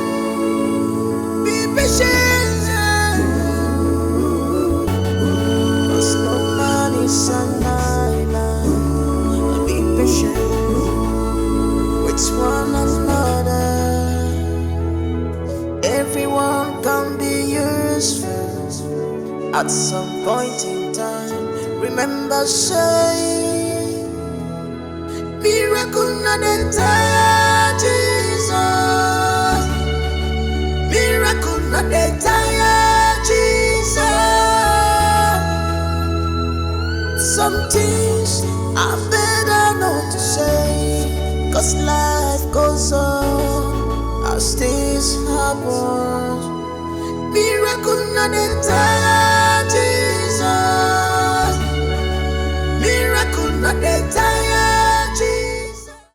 be patient. 'Cause no man is an island. Be patient with one another. Everyone can be useful at some point in time. Remember, say, miracle not the tire Jesus. Miracle not the tire Jesus. Some things are better not to say, 'cause life goes on as things happen. Miracle not the tire